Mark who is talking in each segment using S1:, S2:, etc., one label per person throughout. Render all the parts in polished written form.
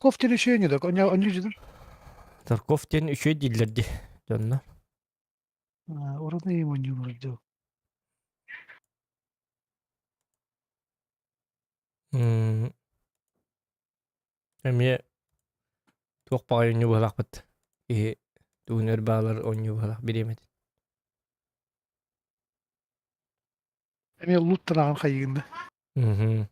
S1: Тарков диэн үчүгэй да, онньу дьүдүн.
S2: Тарков диэн үчүгэй дииллэр дии дьонно.
S1: Урут ыйым онньуулар дуу.
S2: Эмиэ туох баҕайы оонньуу быһалаахпыт киһи тугун өр баалар оонньуу быһалаах бириэмэтин.
S1: Эмиэ луттанаҕын хайыгын да.
S2: Мгм.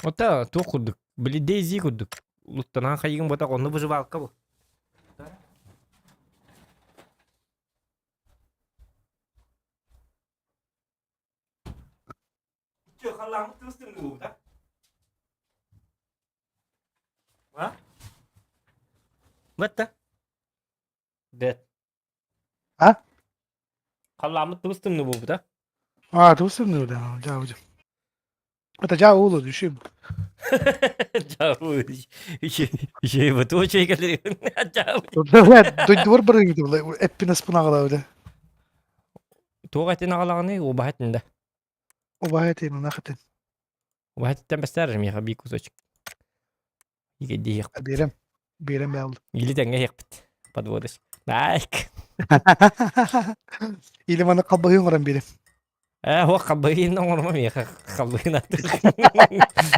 S2: Ота туох курдук, били Дейзи курдук. Луттанаан хайыгын ботах онно выживалка бу. Чё, халлааммыт тыбыстым да? А? Бэтта. Бэт.
S1: А?
S2: Халлааммыт тыбыстымны буолбута.
S1: А, тыбыстымны да, дьаа Это дьаа уулу düşüm.
S2: Дьаа Еще вот очень
S1: Дойдубар барыгы эппин аспын аҕалабыта.
S2: Туох этин аҕалаҕыный убаһа этин да.
S1: Убаһа этин, ынах этин.
S2: Убаһа этиттэн бэстээр миэхэ биир кусочек. Игэдиэхпит.
S1: Биэрэм. Биэрэм бээл.
S2: Или тэҥҥэ иһиэхпит. Подводыш. Лайк.
S1: Или маны халбаһыы оҥорон биэрэм.
S2: Э, хуох халбаһыын оҥорума миэхэ халбаһыын аттых.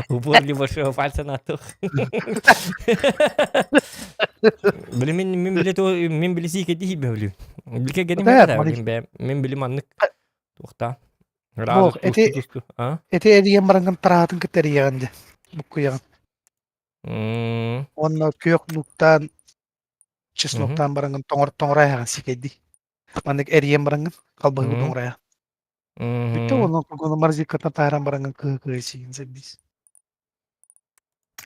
S2: Упор большого пальца натых. Били мин мин били то мин били сиикэди хибэбилим. Билке геним мен били маннык туохта.
S1: Ох, эти эти эрийэн бараҥҥын тараатын кытта эрийэҕин дьэ, буккуйаҕын. Уонна күөх лууктаан, чесноктаан бараҥҥын тоҥор тоҥорайаҕын сикэйдии. Маннык эрийэн бараҥҥын халбаһыы тоҥорайаҕын. Бүттэ уонна кургуну морозилкаттан таһааран бараҥҥын кыһы-кыһы сиигин сэрдиис.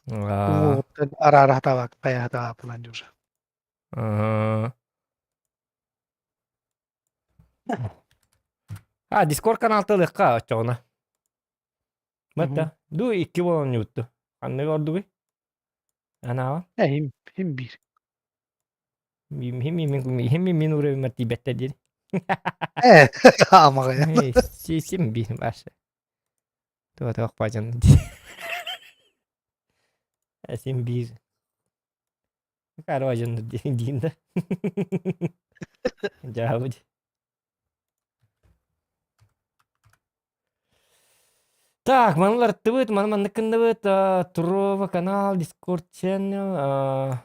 S1: Уҥуоҕуттан араара сатаабак, хайа сатаабаппынан дьэ уже.
S2: А, Дискорд каналта ылыахха оччоҕуна. Батта, ду икки буолан ньутту. Ханнык ордугуй? Анаава?
S1: Э, хим, хим биир.
S2: Хим хим мин уровень тиийбэттэр диэн.
S1: Э, амаҕайа.
S2: Сим биир башы. Туа туох бажан. Сим биир. Короче, диин да. Дьаабыт. Так, маны уларыттыбыт, маны маннык гынныбыт. Турова канал, Discord channel.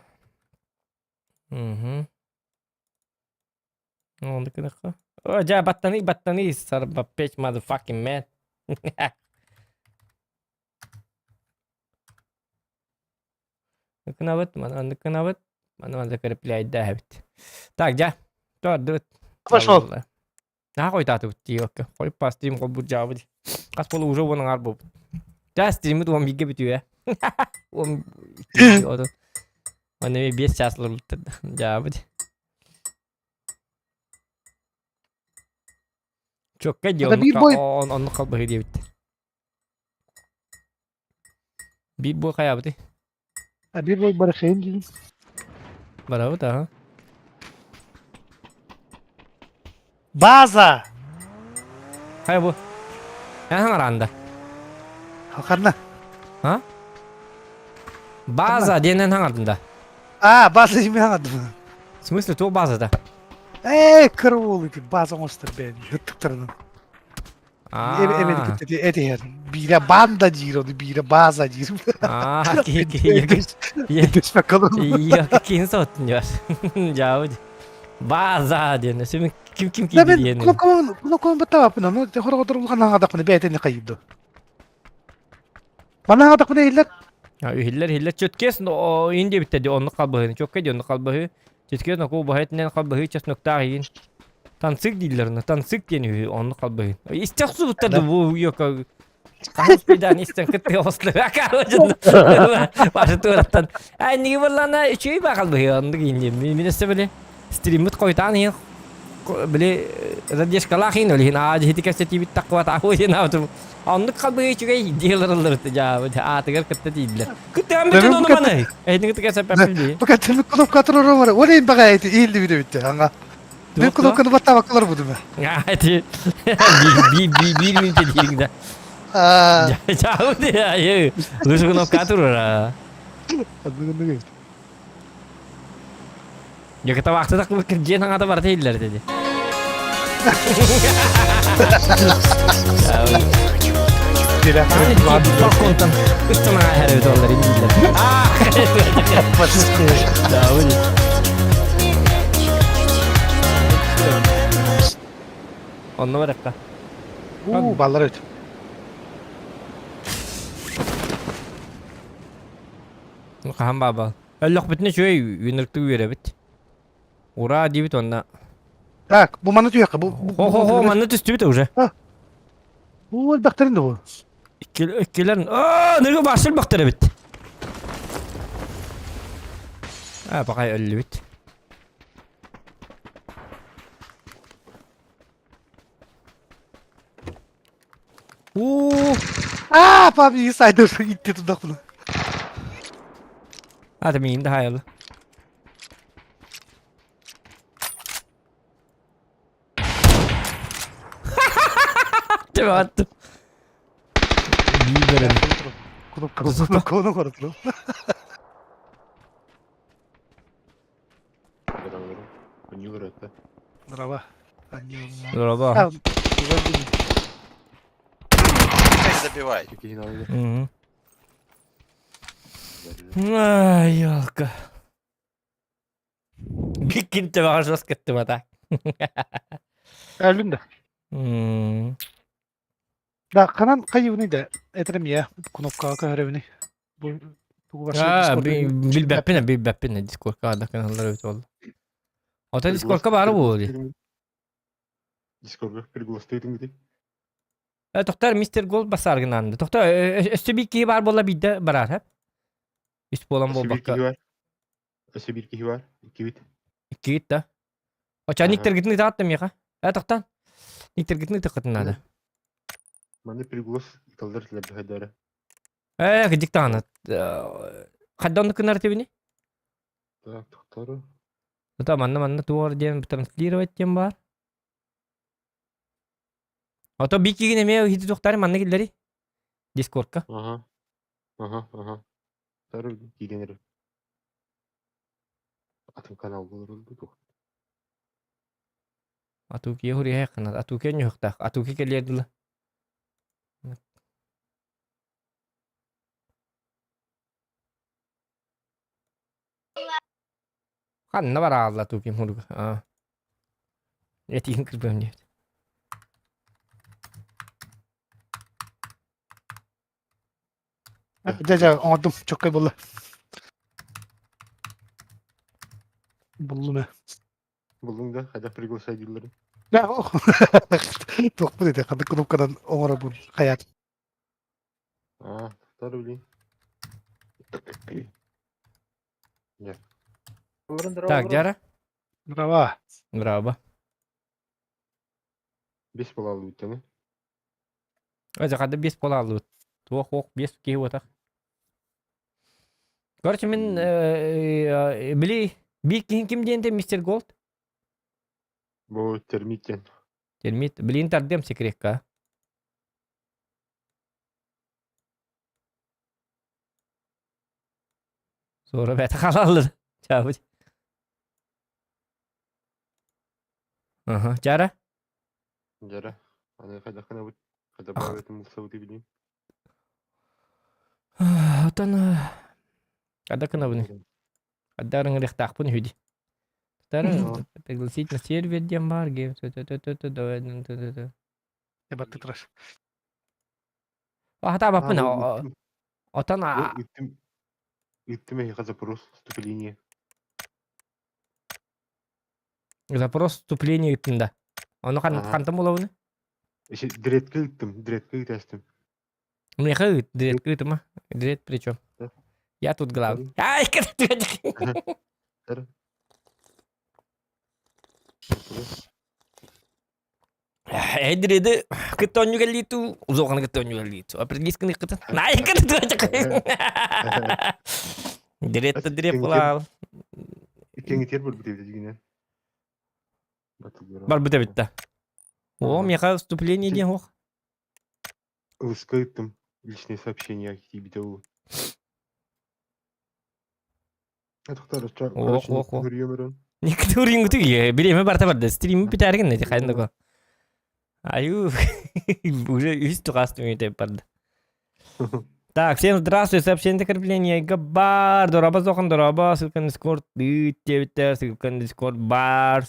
S2: Угу. Оннук гынахха. О, дьа, баттаный, баттаный, сарбаппеть, motherfucking man. Гынабыт, маннык гынабыт, маны маннык репляйдааһыбыт. Так, дьэ, туордубут.
S1: Пошел.
S2: Наһаа хойутаатыбыт дии окко. Хойуппа стрим холбур дьаабыт. Хас буолу уже уон аҥаар буолбут. Дьэ, стриммит уон бииргэ бүтүө. Уон Оны 5 час олорбуттар. Дьаабыт. Чокка дии, оннук халбаһы диэбиттэр. Биир буо хайаабытый?
S1: А биир бой барахайын диин.
S2: Барабыт, аха.
S1: База!
S2: Хайа бу? Эн хараанда?
S1: Ханна?
S2: А? База диэннэн хаҥардын да?
S1: А, база диэн хаҥардым.
S2: В смысле, туох базата?
S1: Ээ, кыра уол ити база оҥостор бэйэни, ыттыктарынан. Этиһэр. Биирэ банда диир, ону биирэ база диир.
S2: Киһини соһуттун дьар. Дьаабыт. База диэн. Сүмүн ким ким киирди диэн.
S1: Кнопканы баттаабаппын, ону хорохотор улахан аҥадахпына бэйэтин хайыйды. Манна аҥадахпына иһиллэр.
S2: Иһиллэр, иһиллэр. Чөткес ин диэбиттэр ди оннук халбаһыны. Чөккө ди оннук халбаһы. Чөткес ноку баһытынан халбаһы чеснуктаах иин. Танцык дииллэр онно, танцык диэн үһү, оннук халбаһын. Истэх охсубуттар да бу йока хаһыс пейдаан истэн кытты ослы. Башы туораттан. Ай ниги буоллаана үчүгэй баа халбаһы оннук иин диэн. Мин өссө били стриммит хойутаан иһин били задержкалаах иһин ол иһин аа дьиһити кэпсэтиибит таххыбат аа диэн аабытым. Оннук халбаһы үчүгэй диэлэр ылларыт аатыгар кытта тиийдилэр. Кыттыган бүтүн ону маны. Эһитин кытта кэпсэппэппин дии.
S1: Бу кэттин кнопка турар Ол иһин баҕа эти иһиллибит эбит аңа. Мен кнопканы баттаабаккалар будума.
S2: Ити биир минутэ диирин да. Чао ты, лучше кнопка турура. Дьэ табаахты тахпыт кирдьиэн хаҥата барыта иһиллэр этэ дии. Балконтан ыстана эһэр оллар иһиллэр. Онно баракка.
S1: Уу, баллар өт.
S2: Хаһан баабал. Өллөхпүтүнэ үчүгэй үөнүрүктүк үөрэбит. Ураа диибит уонна
S1: Так, бу маны түһүөххэ. Бу
S2: Хо-хо-хо, манна түстүбүт уже.
S1: Бу элбэхтэрин да бу.
S2: Иккилэр аа, ныргы баасыр элбэхтэр эбит. А, бакай өллүбүт. Уу,
S1: Аа, пап, сайдыр итти тудақпын.
S2: Ата миин да хайалы. Тебе аттым. Бииберин.
S1: Кнопка, кнопка, кнопка. Здорово.
S2: Здорово.
S3: Забивай.
S2: Угу. Ай, елка. Биккин төбөҕө жестко кыттым ата.
S1: Өлүм да. Да, ханан хайыбыный да, этэрим я кнопкаҕа көһөрөбүнүй. Бу тугу
S2: Билбэппин, билбэппин Дискордка да каналлар эбит буолла. Ота Дискордка баара буолуо дии.
S4: Дискордка пригластыйтын дии.
S2: Тохтор мистер Гол басааргынаанды. Тохтор өссө биир киһи баар буолла биирдэ бараар һэ. Үс буолан буолбакка.
S4: Өссө биир киһи бар. Иккибит.
S2: Иккигит да. Оча никтергитин ытааттым миэхэ. Э тохтон. Никтергитин ытыккытын наада.
S4: Маны приглас ыталлар тилэрбэхэдэрэ.
S2: Э, кыдьык даҕаны. Хайда оннук гынар этибини?
S4: Так, тохтору.
S2: Ата манна манна туор диэн транслировать диэн баар. Ото бикигин эмиэ иһити тухтари манна киллэри. Дискордка.
S4: Ага. Ага, ага. Тары киирэн эрэ. Атын канал булар туох.
S2: Атуки хуриһэ канал. Атуки ньуһуктаах. Атуки кэлиэр дылы. Ханна бараалла Атуким хуруга. Аа. Этиин кырбыам диэбит.
S1: Дьэ, дьэ, оҥордум, чоккай буолла. Буллум ээ.
S4: Буллуҥ да, хайдах приглашай дииллэрин?
S1: Дьэ, туохпун этэ, ханнык кнопканан оҥоробун, хайаат.
S4: Аа, тар блин. Дьэ.
S2: Так, Дяра?
S1: Браво.
S2: Браво.
S4: Бес балалы бүттені.
S2: Өзі қады бес бола алыбыт. Туох ох бес киһи уотах. Короче, мин били биир киһин ким диэн мистер Голд?
S4: Бу термит диэн.
S2: Термит. Билин тардыам секретка. Суора бэт халаллы. Чаабыт. Аха, Чара?
S4: Дьара. Аны хайдах гынабыт? Хайда баҕарытын булсабыт билим.
S2: Отон Хада гынабын. Хада ырыҥырыахтаахпын үһү дии. Пригласить на сервер диэн баар гейм.
S1: Ебать трэш.
S2: Хатаабаппын. Отон
S4: Ыттым ыттым эһиэхэ запрос вступление.
S2: Запрос вступление ыттым да. Ону хантан булабын?
S4: Дредка ыттым, дредка ыытастым.
S2: Миэхэ ыыт, дредка ыытыма. Дред при чем? Я тут главный. Ай, Эдреди кытта онньугаллииту, узоҕаны кытта онньугаллииту. Определисканы кытта. Най кытта Дирет диреп булал.
S4: Кеңитер барбыт эбит дигинен.
S2: Барбыт эбит да. О, меха вступление диэн хуох.
S4: Ылыска ыыттым личное сообщение киирбитэ ол.
S2: Ох, ох, ох. Никтурингуту бириэмэ барта барда. Стрими бүтээригин эти хайын да Аю, уже үс тухас түҥүтэ барда. Так, всем здравствуй, сообщение закрепление бар, дороба зохан дороба, ссылка на Discord, диэбиттэр, ссылка на Discord бар.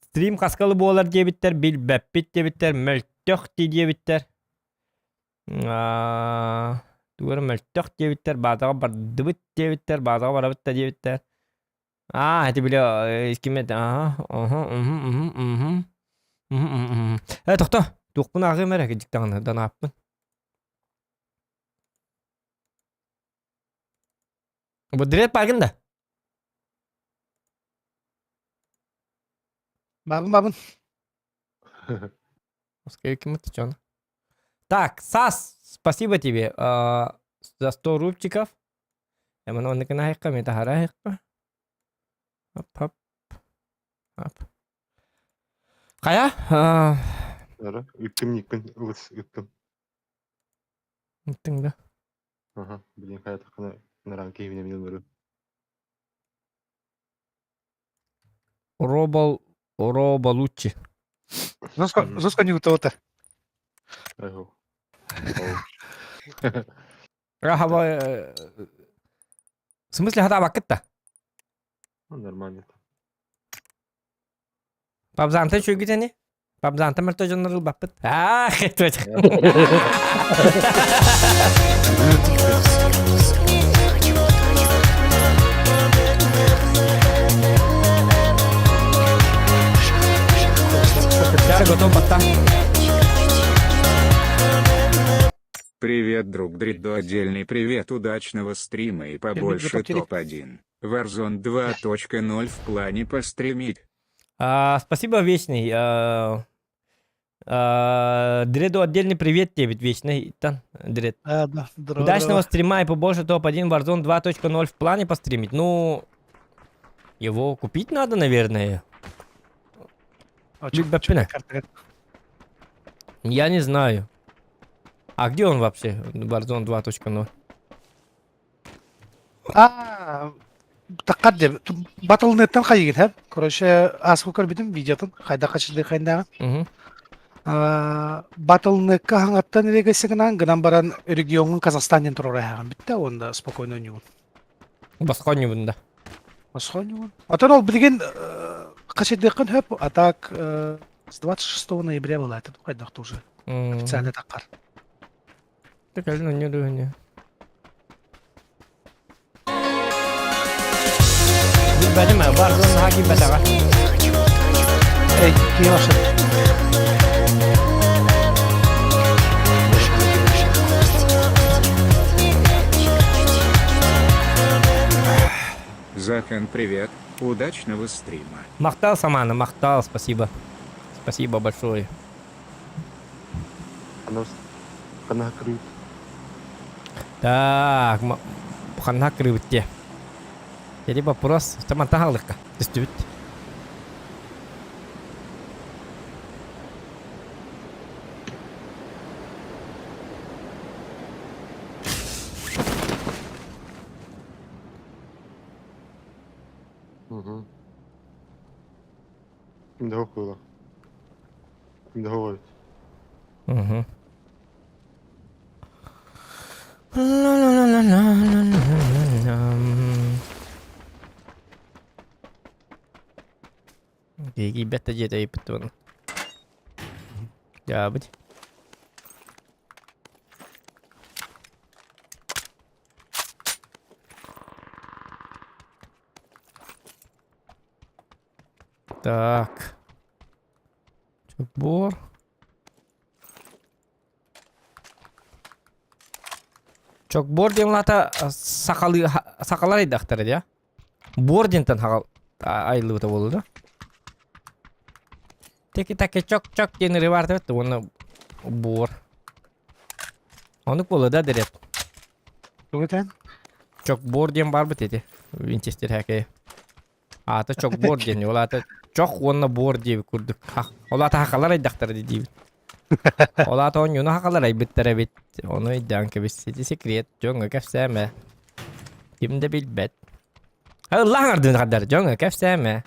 S2: Стрим хаскалы буолар диэбиттэр, билбэппит диэбиттэр, мөлтөх диэбиттэр. Тугу эрэ мөлтөх диэбиттэр, баатаҕа бардыбыт диэбиттэр, баатаҕа барабыт да диэбиттэр. Аа, ити били ким этэ аха, уһу, уһу, уһу, уһу, уһу, уһу. Э, тохто, туохпун ааҕыам эрэ кырдьык даҕаны, данааппын. Бу дред бааргын да?
S1: Бабын бабын.
S2: Так, Сас, спасибо тебе за 100 рубчиков. Эмэн оннукун аһыахха, мен таһара аһыахха. Хоп, хоп. Хоп. Хайа?
S4: Ара, ыттым никпин, ылыс ыттым.
S2: Ыттың да.
S4: Аха, билин хайатаххына наран киһибинэ мин ылырым.
S2: Робол Роболуччи.
S1: Жестко не готово-то.
S2: В смысле хатаабаккыт да?
S4: Нормально.
S2: Пабзанта үчүгүтэни? Пабзанта мөлтө дьоннор ылбаппыт. Аах, Я готов батта.
S5: Привет, друг Дридо, отдельный привет, удачного стрима и побольше топ-1. Warzone 2.0 в плане постримить.
S2: А, спасибо, Вечный. А, а, Дреду отдельный привет тебе, Вечный. Тан, Дред.
S1: А, да, здорово,
S2: Удачного
S1: здорово.
S2: стрима и побольше топ-1 Warzone 2.0 в плане постримить. Ну, его купить надо, наверное.
S1: Очень
S2: Билбэппин.
S1: карта.
S2: Я не знаю. А где он вообще? Warzone 2.0.
S1: А, таққар Battle.net'тен хайыгын хэп. Короче, ааспы көрбүтүм видеотун хайда хачылды хайндаҕа.
S2: Мгм.
S1: Battle.net'ка хаҥаттан регисигынан гынан баран региоҥун Казахстан диэн турар эһэҕин бүттэ уонна спокойно ойнугун.
S2: Босхо ойнуубун да.
S1: Босхо ойнугун. Отон ол билигин хачырдыаххын хөп, а так с 26 ноября была это хайдах уже официально таққар.
S2: Так, ну не не. Билбэтим ээ, бар дьон наһаа киирбэтэҕэ.
S1: Эй, киһи барсар.
S5: Захан, привет. Удачного стрима.
S2: Махтал, Самана, махтал, спасибо. Спасибо большое.
S4: Ханна крыт.
S2: Так, ханна крыбыт те. Эти вопрос, таман таһалыкка, түстүбүт.
S4: Угу. Ким да хуйла. Ким да говорит.
S2: Угу. Киирбэт да дьиэтэ ыйыппыт Дьаабыт. Так. Чокбор. Чокбор диэн улаата сахалыы сахалар айдахтара дии Буор диэнтэн хаҕал айыллыбыта буолуо да? Теки-таки чок-чок диэн ырыа баар эбит уонна буор. Оннук буолуо да дирет?
S1: Тугу этэн?
S2: Чокбор диэн баарбыт ити. Винчестер хакей. Аата чокбор диэн. Ол аата чох уонна буор диэбит курдук. Ол аата хахалар айдахтара диибит. Ол аата оонньууну хахалар айбыттар эбит. Ону өйдөөн кэбис. Ити секрет. Дьоҥҥо кэпсээмэ. Ким да билбэт. Ыллаан ардын хадар дьоҥҥо кэпсээмэ.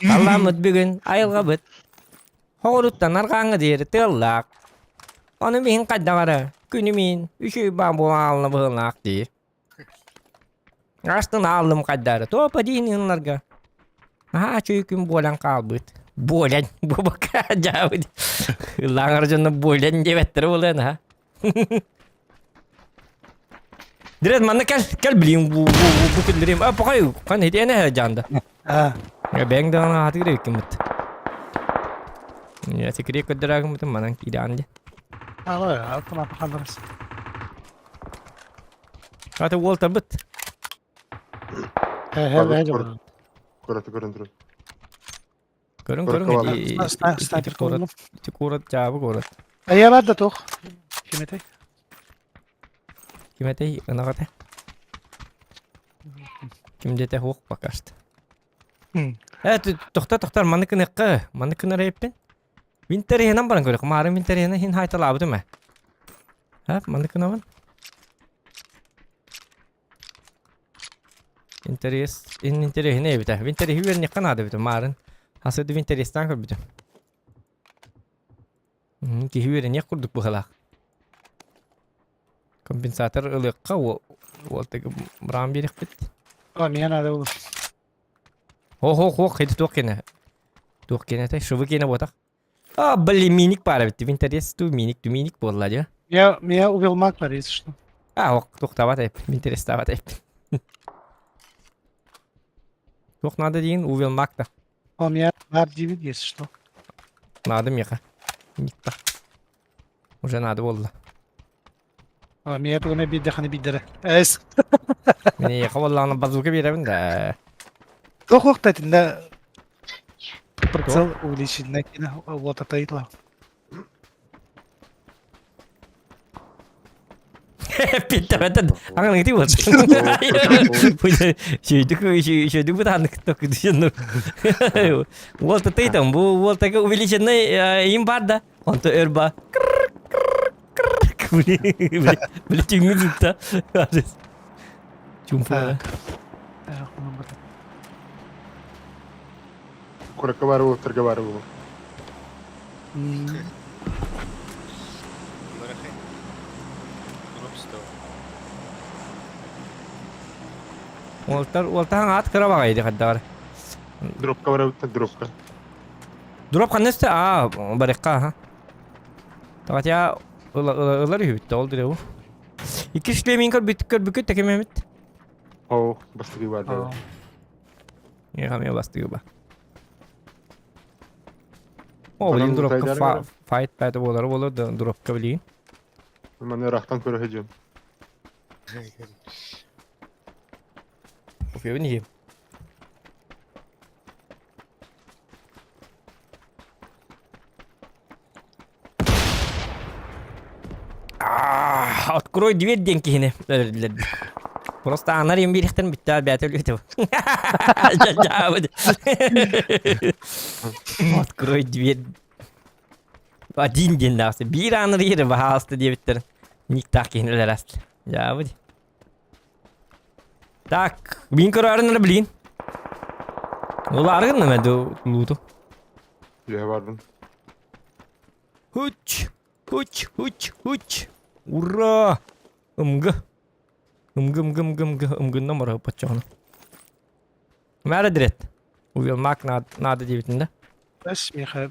S2: Халлааммыт бүгүн айылҕабыт. Хоҕуруттан арҕааҥҥа диэри тыаллаах. Ону миһин хайдах эрэ күнү миин үчүгэй баан буолан аалына быһыылаах дии. Астын ааллым хайдары туопа диин ыыннарга. Наһаа үчүгэй күн буолан хаалбыт. Буолан бу бака дьаабыт. Ыллааҥар дьонно буолан диэбэттэрэ буолуо наһаа. Дирет манна кэл, кэл билиим бу бу бу күллэрим. А пока кан хитиэнэ жаанда.
S1: А,
S2: Бэҥ даҕаны аатыгыр эбиккиммит. Я секрет көрдөрөөгүммүтүн манан киирэҕин дии.
S1: ала, алтын апахаларыс.
S2: Ата уол табыт.
S1: Хэ, хэ, хэ,
S4: Кураты көрөн турар.
S2: Көрүҥ
S4: Куракка
S2: көрүҥ
S4: баар.
S2: ити ити
S1: Снайпер
S2: куорат
S1: коллум.
S2: ити куорат дьаабы куорат.
S1: Айа бар да туох. Ким этэй?
S2: Ким этэй ынах этэ? Ким диэтэ хуох пока что. Э тохто тохтор маны кыныкка маны кынар эппин. Винтериһинэн баран көрөх маарын винтериһинэн хин хайталаабытым ээ. Ха маны кынабын. Интерес интэриэһинэй эбитэ. Винтериһи үөрниэххэ наада эбитэ маарын. Хасыды винтерестаан көрбүтүм. Киһи үөрэниэх курдук быһалаах. Компенсатор ылыахха уолтага быраан биэриэхпит.
S1: О, миэ надо было.
S2: Ох, ох, ити туох кэнэ? Туох кэнэ этэй? Швы кэнэ буотах. А, блин, миник баар эбит. Винтерес ту миник, ту миник буолла дьэ.
S1: Меня увел маг бар, если что.
S2: А, ох, туохтаабат эп, винтерестаабат эп. Туох надо диин, увел маг да.
S1: О, меня бар дивит, если что.
S2: Надо миэхэ. Никта. Уже надо буолла.
S1: О, меня тугуна биирдэ ханы биирдэрэ. Эс.
S2: Мин эйиэхэ буоллаҕына базука биэрэбин да.
S1: Туох уохта итиннэ прицел увеличенный кино вот это итла.
S2: Питтәбәтен аңын ити вот. Шөйдүк шөйдүк бытааннык токудушун. Вот ты там бу вот такой увеличенный им бар да. Онто өр ба. Били түҥҥү тутта. Чумпа.
S4: Куракка баар уолаттарга баар буолуо.
S2: Уолтар уолтаһаҥ аат кыра баҕайы хайдаҕар.
S4: Дропка барабыттар дропка.
S2: Дроп ханна өстө? Аа, барыахха аха. Хотя ылар үһүбүт ол диребу. Икки шлемин көрбүт көрбүкүт тэкимэмит.
S4: Оо, бастыгы бар да.
S2: Миэхэ бастыгы ба. О, блин, дропка файт пәті болары болар да дропка блин.
S4: Маны ырахтан көрө сылдьыам.
S2: Кофебин иһиэм. Открой дверь диэн киһини өлөрдүлэр. Просто анар им бириктен бүттэ бэйэтэ өлүөтэ. Открой дверь. Один диэн даҕасы. Биир аанар иһэр баһаалыста диэбиттэр. Никтаах киһини өлөрөөстө. Дьаабы. Так, мин көрөөрүн эрэ билигин. Улаарыгын да лууту.
S4: Үөһэ бардым.
S2: Хуч, хуч, хуч, хуч. Ура! Ымгы. Ымгы, ымгы, ымгы, ымгы, ымгынна моры почоҕуна. Мээрэ дирет. Увелмак надо диэбитин да?
S1: Бэс миэхэ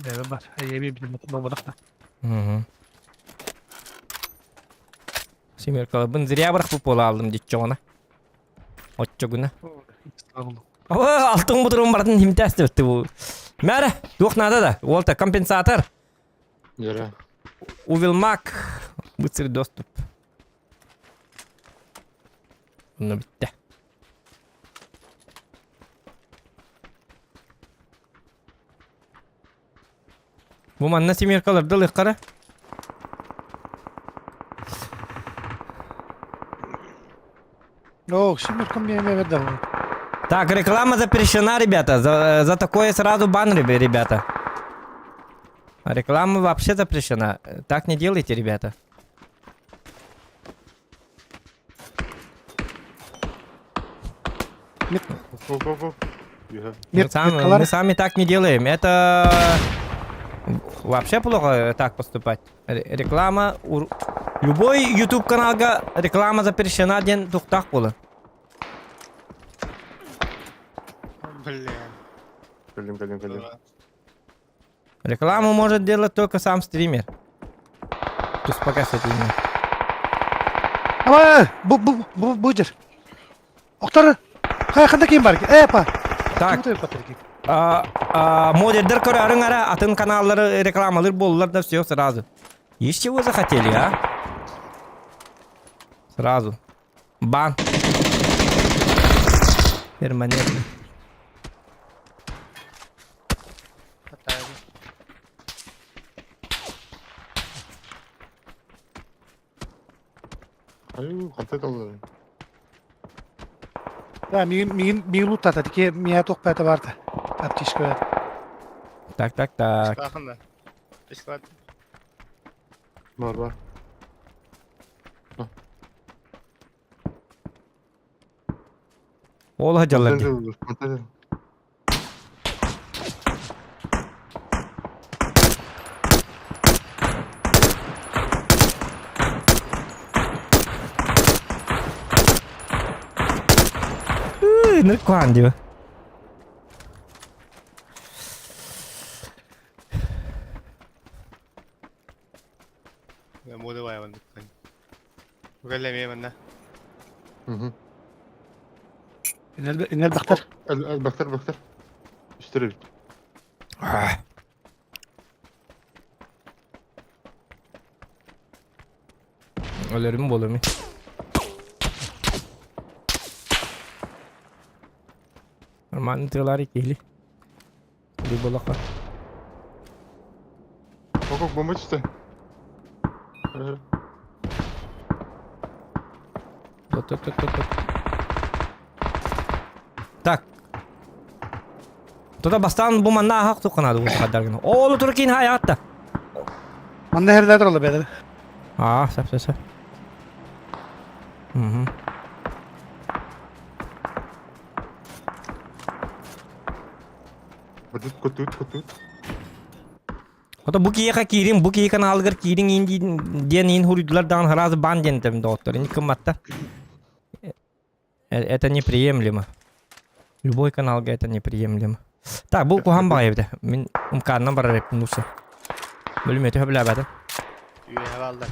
S1: бэбэ бар. Эйэби билиммит буолбатах да.
S2: Угу. Семеркалабын зря бырахпыт буола алдым диччоҕуна. Оччогуна. Алтын бутурун барытын химтээс бу. Мээрэ, туох надо да? Уолта компенсатор.
S4: Дьэрэ.
S2: Увелмак. Быстрый доступ. Онно бүттэ. Бу манна семеркаларда ылыаххара.
S1: О, семеркам мне имя дал.
S2: Так, реклама запрещена, ребята. За такое сразу бан, ребята. Реклама вообще запрещена. Так не делайте, ребята.
S4: Оп, оп, оп. Үһэ.
S2: Мы, сами, мы сами так не делаем. Это вообще плохо так поступать. Реклама... Любой YouTube каналга реклама запрещена диэн тухтах буолар.
S6: Блин.
S4: Кэллим, кэллим, кэллим.
S2: Рекламу может делать только сам стример. Туспа пока с этим.
S1: Ама бу бу бу бу дьэр. Охтор хайа ханна ким бар? Э па.
S2: Так. Модердер көрөрүң ара атын каналлары рекламалыр боллар да все сразу. Из чего захотели, а? Сразу. Бан. Перманентно.
S4: Аю, хантай таллар.
S1: Да, мигин мигин мигин луттата тики мия туох бэйэтэ баарда. Аптечка.
S2: Так, так, так.
S6: Бахында. Бесплат.
S4: Бар, бар.
S2: Ол сылдьаллар дии. Ныркуан дии.
S6: Модовай маннык. Кэллэ манна.
S1: Элбэхтэр.
S4: Элбэхтэр, элбэхтэр. Үстэр эбит.
S2: Өлөрүм буолур Нормально тыалар иккиһили. Буоллахха.
S4: Ок, бомба түстэ.
S2: Так. Тута бастаан бу манна аһах тухханаады бу хадаргын. Оолу туркин хаятта.
S1: Манна херлер ола бэдэ.
S2: Аа, сөп сөп сөп. Мгм.
S4: Көтүт, көтүт, көтүт.
S2: Ото бу киһиэхэ киирин, бу киһи каналыгар киирин иин диэн иин хуруйдулар даҕан сразу бан диэн этэбин доҕоттор. Ини кымматта. Это неприемлемо. Любой каналга это неприемлемо. Так, бу куһаҕан баҕайы эбитэ. Мин мканнан барар эппин лучше. Бөлүмүөтү сөбүлээбэтим.
S6: Үөһэ бааллар.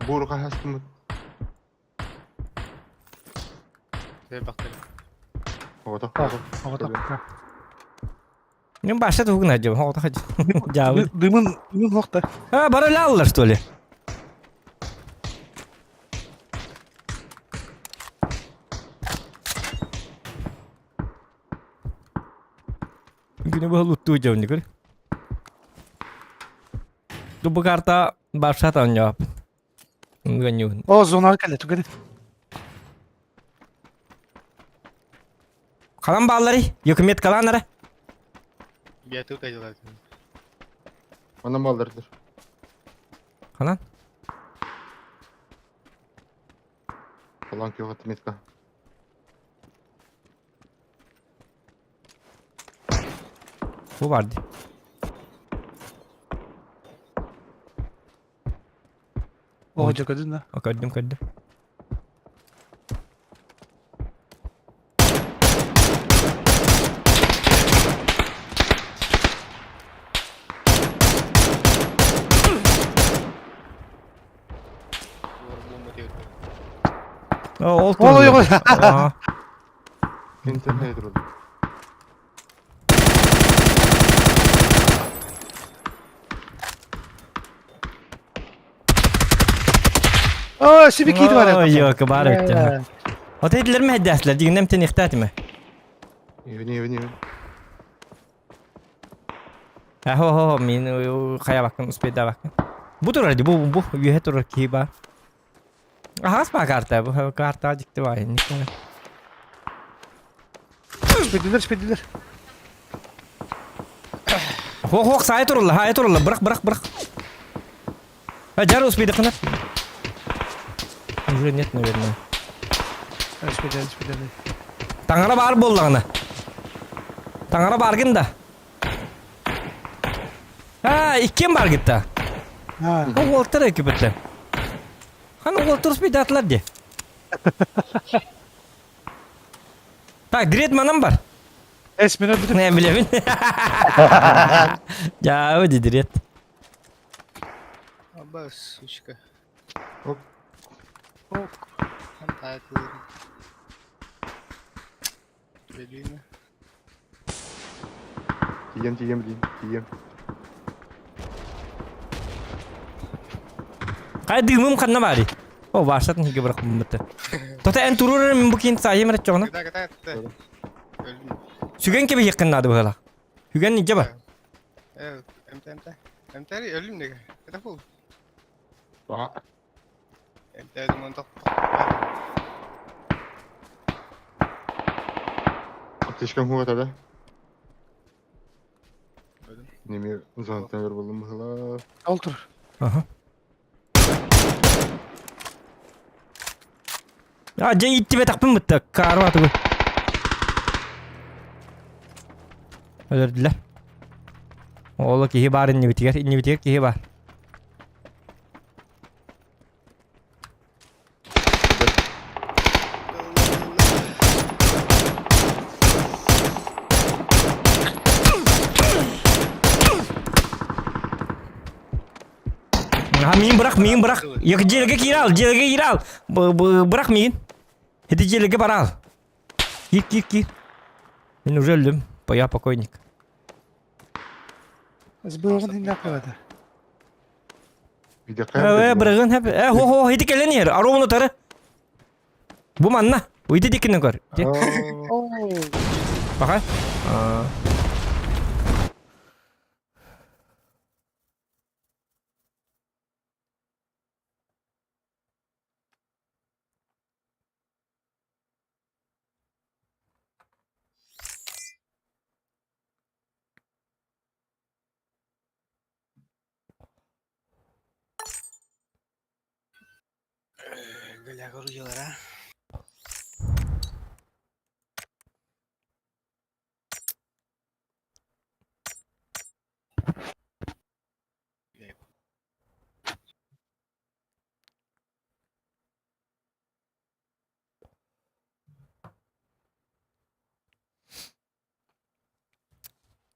S4: Бууру хаһастымыт.
S2: Мен баша тугун ажым, оҕото дьаабы.
S1: Дымын дымын охта.
S2: А, барылаллар, что ли? Күнү быһа луттуу дьэбин көр. Бу карта башата оонньоп. Гонюн.
S1: О, зонаҕа кэллэ түгэн.
S2: Халан баалларый? Үкүмет калаанара?
S6: Биятык айылар.
S4: Онон бааллардыр.
S2: Ханан?
S4: Халан күөх отметка.
S2: Бу бар дии.
S1: О, дьэ көрдүн да.
S2: Көрдүм, көрдүм. Ол
S1: Ол ой.
S4: Интернет турар.
S1: О, сиби киит бар.
S2: Ой, ёка бар эбит. Вот этилер мэһэдээслэр дигиннем тениэхтээтимэ.
S4: Ивни, ивни, ивни.
S2: Ахо, мин хайа баккын успейдаабаккын. Бу турар ди, бу бу үөһэ турар киһи баар. Аһаас баа карта бу карта дьикти баа инник.
S1: Спидилер, спидилер.
S2: Хох хох саайа турулла, хаайа турулла, бырах бырах бырах. А жар успейдахына. Уже нет, наверное.
S1: Спидели, спидели.
S2: Таҥара баар буоллаҕына. Таҥара бааргын да. А, иккиэн бааргытта.
S1: А,
S2: Уолтар экипетте. Хан уолтар успейдаатылар дии. Так, дред манан бар.
S1: Эс мен өлбүтүм.
S2: Не билэбин. Дьаабы ди дред.
S6: Аба, сучка.
S4: Оп.
S1: Ок.
S6: Антаатылырым. Белина.
S4: Тиийэн тиийэн билин тиийэн.
S2: Хай дымым ханна баарый? О, баашатын хиге бырахпыммыты. Тота эн турур мин бу киин саайым эрэ чоҕуна.
S6: Кыта кыта кыта. Өлдүм.
S2: Сүгэн кэбиһиэххин наада быһыылаах. Сүгэн илдьэ бар.
S6: Э, МТ МТ. МТ өлүм деге. Кыта бул.
S4: А,
S6: МТ думан тоқ.
S4: Аптечкам хугата да.
S6: Өлдүм.
S4: Неме зонаттан бер болдум быһыла.
S1: Ол тур.
S2: Аха. А, дьэ иттибэтэхпин бытта, каарва тугу. Өлөрдүлэр. Ола киһи баар иннибитигэр, иннибитигэр киһи баар. Ha миин бырах, миин бырах. Як дьиэлгэ киир ал, дьиэлгэ киир ал. Бырах миин. Ити дьиэлгэ бар ал. Киир, киир, киир. Мин уже өллүм. Я покойник.
S1: Сбылыгын хиннәк кылады.
S4: Виде
S2: Э, бырыгын хеп. Э, хо хо, ити кэлэн иһэр. Аруун утары. Бу манна. Уйди дикини көр. Баха.
S6: Голяга орудиялара.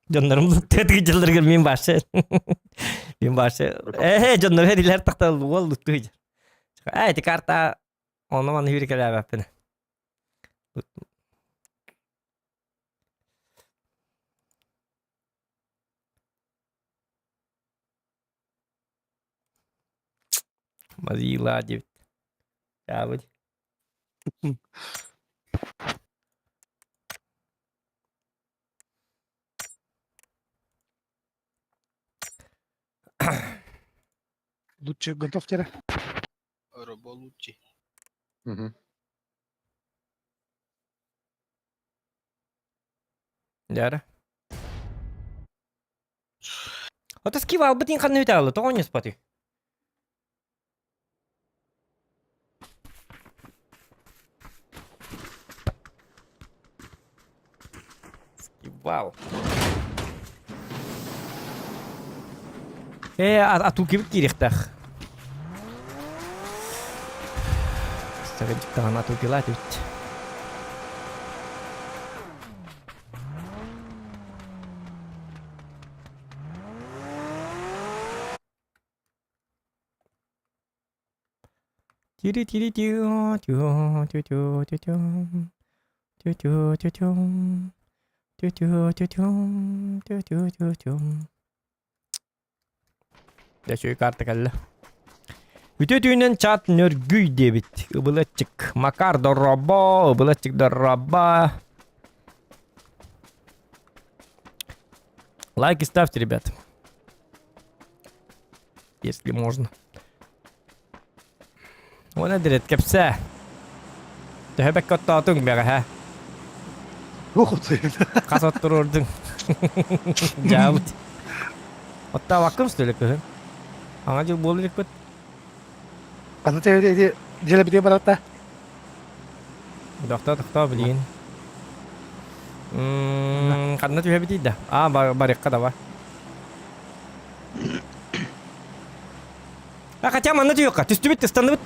S2: Дьоннорум луттуя дьылларыгар мин башы. Мин башы. Ээ, дьоннор эрилэр тахта уол луттуй. Ээ, ити карта ону маны хүрикэлээбэппин. Мазила диэбит. Чаабыт.
S1: Лучше готов тере.
S6: Роболуччи.
S2: Дьэ Ото скива албытын ханна үтэ тоҕо ньыспатый? Скивал. Ээ, атуу кибит киириэхтээх. Сагадьыктаҕына атуу килаат эбит. Тири-тири-тиу, тю тю тю тю тю тю тю тю тю тю тю тю тю тю тю тю. Дьэ үчүгэй карта кэллэ. Үтүө түүнэн чат нөргүй диэбит. Ыбылаччык. Макар дорообо, ыбылаччык дорообо. Лайки ставьте, ребят. Если можно. Уонна дирет кэпсээ. Төһө бэккэ оттоотуҥ бэҕэһээ?
S1: Туох отуйун?
S2: Хас от туруордуҥ? Дьаабыт. Оттообаккын что ли кыһын? Аҥа дьыл буола иликпит.
S1: Ханна тэбэри ити дьиэлэбитигэр барата?
S2: Тохтоо, тохтоо билигин. Ханна түһэбитий да? Аа, барыахха давай. А хотя манна түһүөххэ, түстүбүт, ыстанныбыт.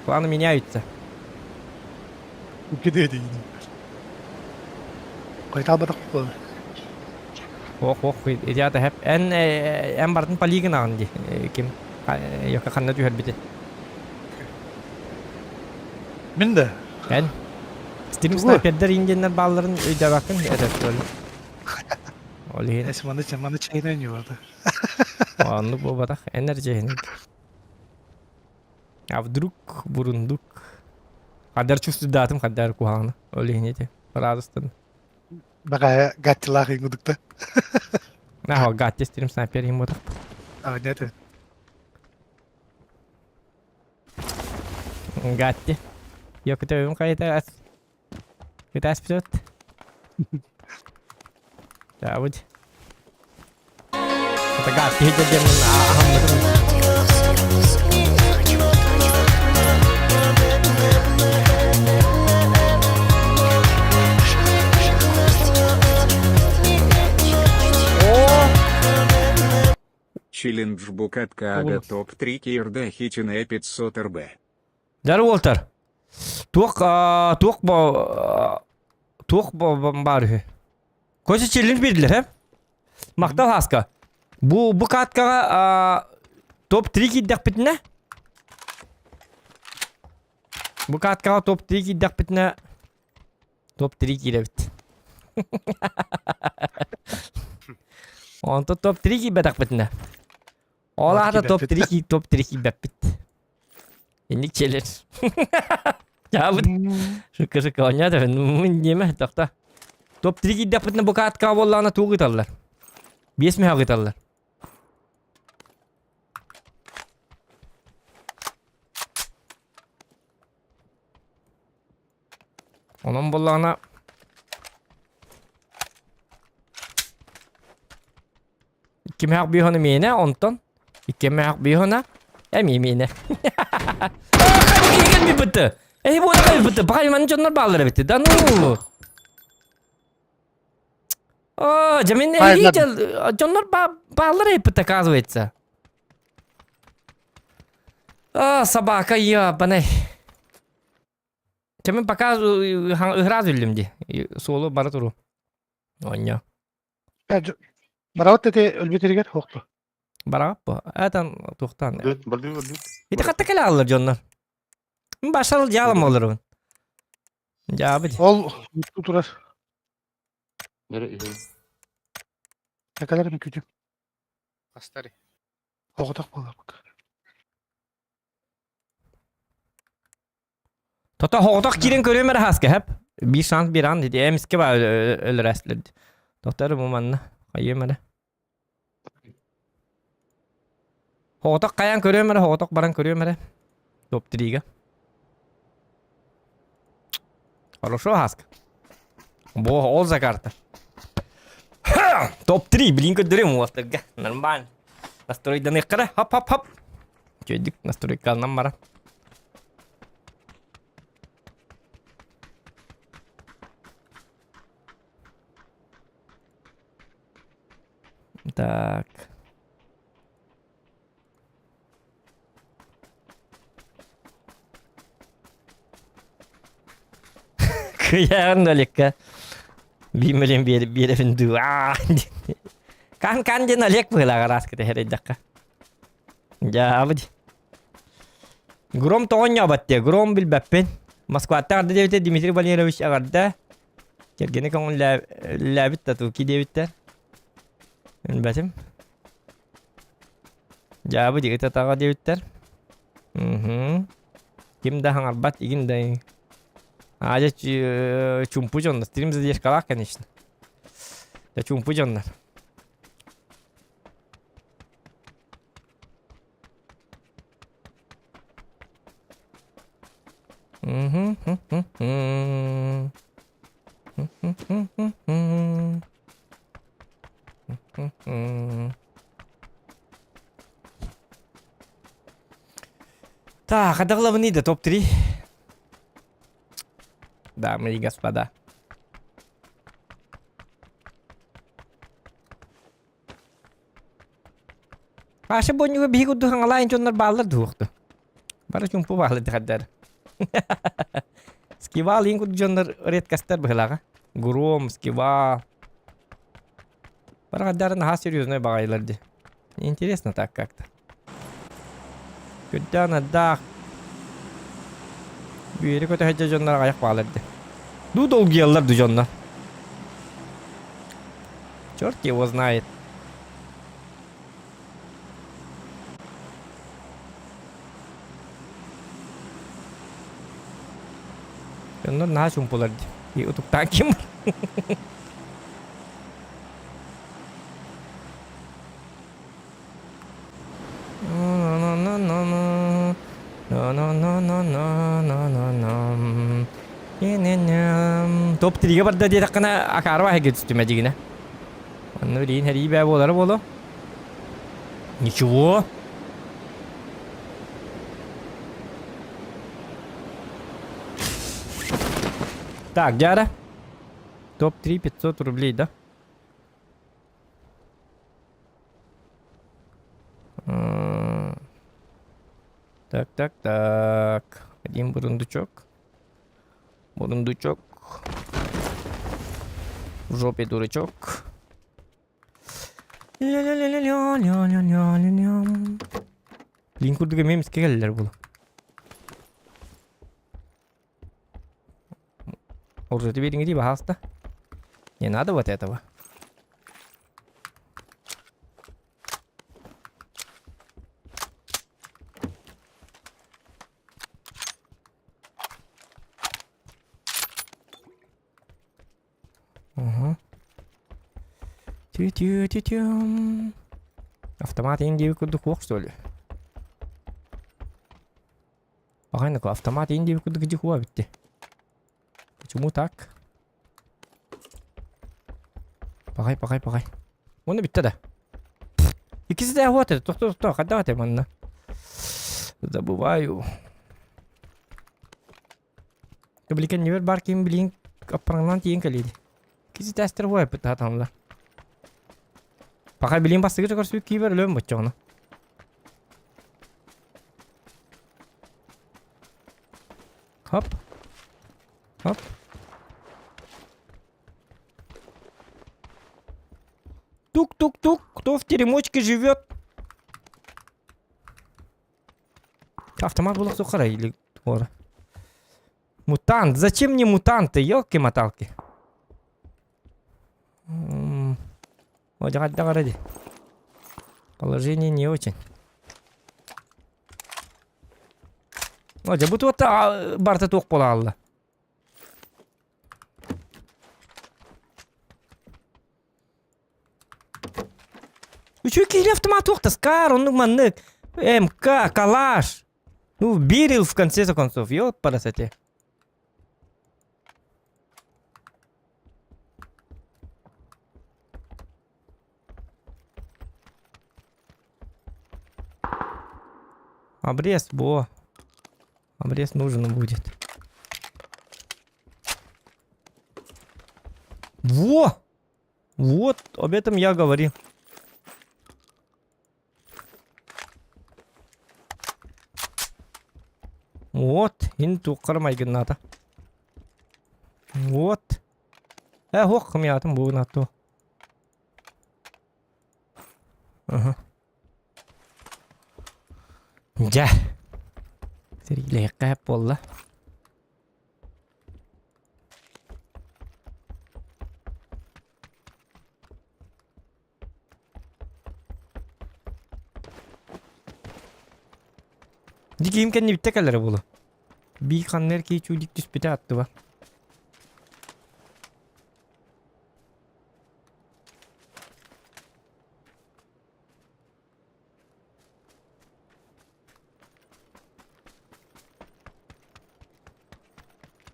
S2: Планы меняются.
S1: Киде дейін. Қайталбатақ буолар.
S2: Ох, ох, идеята хэп. Эн, эн бартын полигон аҕын ди. Ким? Йока ханна түһэрбити.
S1: Мин да.
S2: Эн? Стрим снайпердер индианнар баалларын өйдөөбөккүн этэр Ол иһин.
S1: Эс маны маны чайынан юрды.
S2: Оннук буолбатах. Энерджиһин. А вдруг бурундук? Хадар чувствудаатым хадар куһаҕаны. Ол иһин ити. Радостан.
S1: Баҕа гаттилаах иҥудукта.
S2: Наһо гатти стрим снайпер иһин буотах.
S1: А нет.
S2: Гатти. Йокутөбүм хайта Кытааспытыт. Таабыт. Атагаат киһи диэммин аһаммытым.
S5: Челлендж Букатка Ага топ-3 Кирда Хитина 500 РБ.
S2: Дары Уолтер. Туох туох туох баар үһү. Коси челлендж биэрдилэр, э? Махтал Хаска. Бу бу каткаҕа топ-3 киирдэхпитинэ Бу каткаҕа топ-3 киирдэхпитинэ топ-3 киирэбит. Онто топ-3 киирбэтэхпитинэ Ол аата топ-3 топ-3 киирбэппит. Инник челлендж. Дьаабыт. Шыкка шыкка оонньоото диэмэ тохто. Топ-3 киирдэхпитинэ бу кааткаҕа буоллаҕына тугу ыыталлар? Биэс мөһөөх ыыталлар. Онон буоллаҕына Кимээх быыһаны миэнэ, онтон иккимээх быыһана эмиэ миэнэ. Кэлбиппит. Эһи буота кэлбиппит. Баҕай маны дьоннор бааллар эбит. Да ну. О, дьэ мин эһиги дьоннор бааллар эбит, оказывается. А, собака ебаный. Чэ мин пока ыһырааз үллүм дии. Суолу бара туру. Онньо.
S1: Барабыт эти өлбүтэригэр хоохто.
S2: Барабыт бу. Этан туохтан.
S4: Бардыы бардыы.
S2: Ити хатта кэлэ аллар дьоннор. Башал дьаалам олорбун. Дьаабыт.
S1: Ол турар.
S4: Нere иһин.
S1: Такалар күтүм.
S6: Астари.
S1: Оҕотох буолар.
S2: Тото хоҕотох киирэн көрүөм эрэ хааска хэп. Биир шанс биир аан диди. Эмискэ ба өлөрөөслөр. Доктор бу манна. Хайыам эрэ. Хоҕотох хайаан көрүөм эрэ, хоҕотох баран көрүөм эрэ. Топ трига. Хорошо, Хаска. Бо, ол за карта. Топ-3, блин, көрдөрүм уолаттарга. Нормально. Настройданыахха хоп-хоп-хоп. Үчүгэйдик настройкаланан баран. Так. Кыйаҕын да Олекка. Биимэлин биэрэбин дуу. Кан кан диэн Олег быһыылаах араас кэтэһэр Дьаабыт. Гром тоҕо оонньообот диэ, Гром билбэппин. Москваттан аҕарда диэбитэ Дмитрий Валерьевич аҕарда. Кэргэнэ көҥүллээбит да туки диэбиттэр. Билбэтим. Дьаабы дигит атаҕа диэбиттэр. Мхм. Ким да хаҥарбат, игин да. Аадьа чумпу дьоннор. Стрим задержкалаах, конечно. Да чумпу дьоннор. Так, а главный да топ-3. Дамы и господа. Паша бонньуга биһи курдук хаҥалаан дьоннор бааллар дуохту. Бары чумпу бааллар дихаддар. Скивал иин курдук дьоннор редкостар быһылаҕа. Гром, скивал. Бары хаддары наһаа серьезный баҕайылар ди. Интересно так как-то. Күрдээн ардаах. Бүөрү көтө дьоннор аҕайах баалар ди. Ду долгуйаллар ду дьоннор. Черт его знает. Дьоннор наһаа чумпулар дии. Утуктаан ким Топ тригэ барда диэтэххинэ акаарба эһиги түстүмэ дьигинэ. Онно билигин хэрии бээ буолара буолуо. Ничего. Так, Дяра. Топ-3 500 рублей, да? Так, так, так. Один бурундучок. Бурундучок. В жопе дурачок. Ля-ля-ля-ля-ля-ля-ля-ля-ля. Блин, курдук эмиэ эмискэ кэллилэр буолу. Уже ты бириҥи баһааста. Не надо вот этого. Угу. Тю-тю-тю-тю. Автомат иин диэбит курдук уох что ли? Аҕайнык автомат иин диэбит курдук дьихуа битти. Почему так? Пахай, пахай, пахай. Уонна бүттэ да. Иккиси да вот это, тохто, тохто, хайдах этэ манна? Забываю. Биликен небер бар ким билин аппараңнан тиийэн кэлиэди. Киси тестер хуай пытаатамла. Пока билин бастыгы көрсүк киибер өлөм боччоҕуна. Хоп. Хоп. Тук-тук-тук, кто в теремочке живет? Автомат булах сухара или ора. Мутант. Зачем мне мутанты? Елки-моталки. Положение не очень. О, дьэ, бу туотта барыта туох буолаалла. Үчүгэй киһи автомат туох таскаар, оннук маннык. МК, калаш. Ну, Бирил в конце концов, ёпарасоте. Обрез, во. Обрез нужен будет. Во! Вот, об этом я говорил. Вот, ин туққар майгынната. Вот. Э, хоқ миятым бугунатту. Ага. Дьэ. Сэриилэһиэххэ буолла. Дикиим кэннибиттэ кэлэрэ буолуо. Бии ханна эр киһи чуудик түспүтэ аттыба.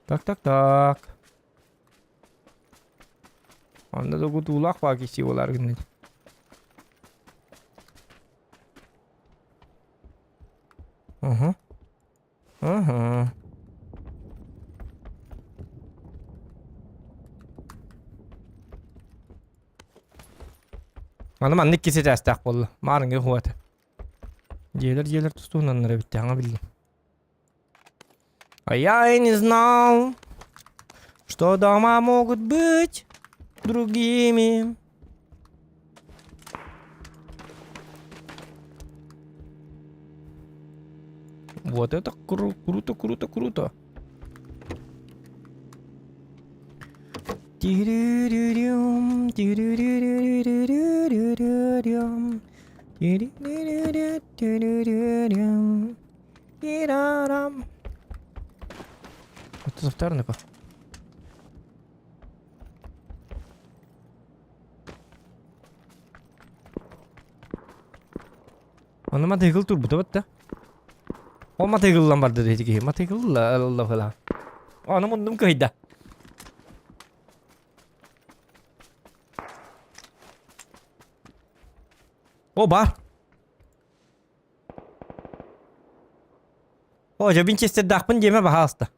S2: Так, так, так. Онно да кутуулаах баа киси буолар гынна. Угу. Угу. Аны маннык киси тээстээх буолла. Маарыҥҥа хуата. Дьиэлэр дьиэлэр тустуунаннар эбит аңа биллим. А я и не знал, что дома могут быть другими. Вот это кру круто, круто, круто. Тирю-рю-рюм, тирю-рю-рю-рю-рю-рю-рюм, тирю-рю-рю-рю-рю-рюм, тирарам. Это завторника. Ону матыгыл турбута батта. Ол матыгыллан барды диэти киһи. Матыгылла Ону муннум кыһыйда. О, бар. О, дьэ Винчестердаахпын диэмэ баһаалыста.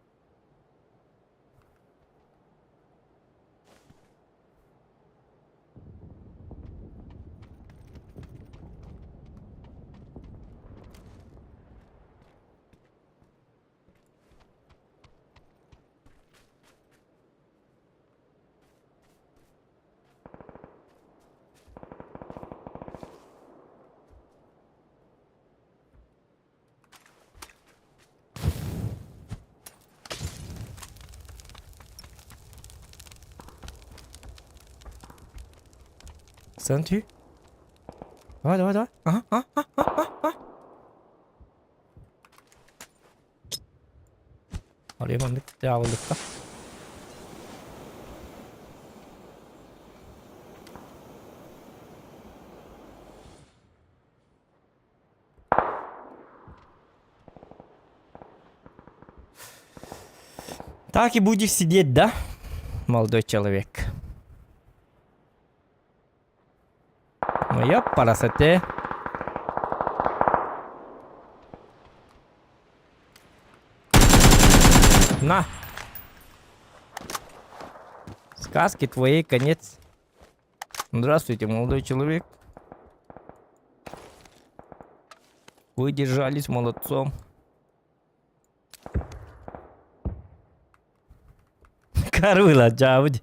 S2: Сантü. Давай, давай, давай. Ага, а, а, а, а, а. Арыйа маннык дьаабыллыкка. Так и будешь сидеть, да, молодой человек? Ну ёпарасоте. На! Сказки твоей конец. Здравствуйте, молодой человек. Вы держались молодцом. Карыла дьаабыт.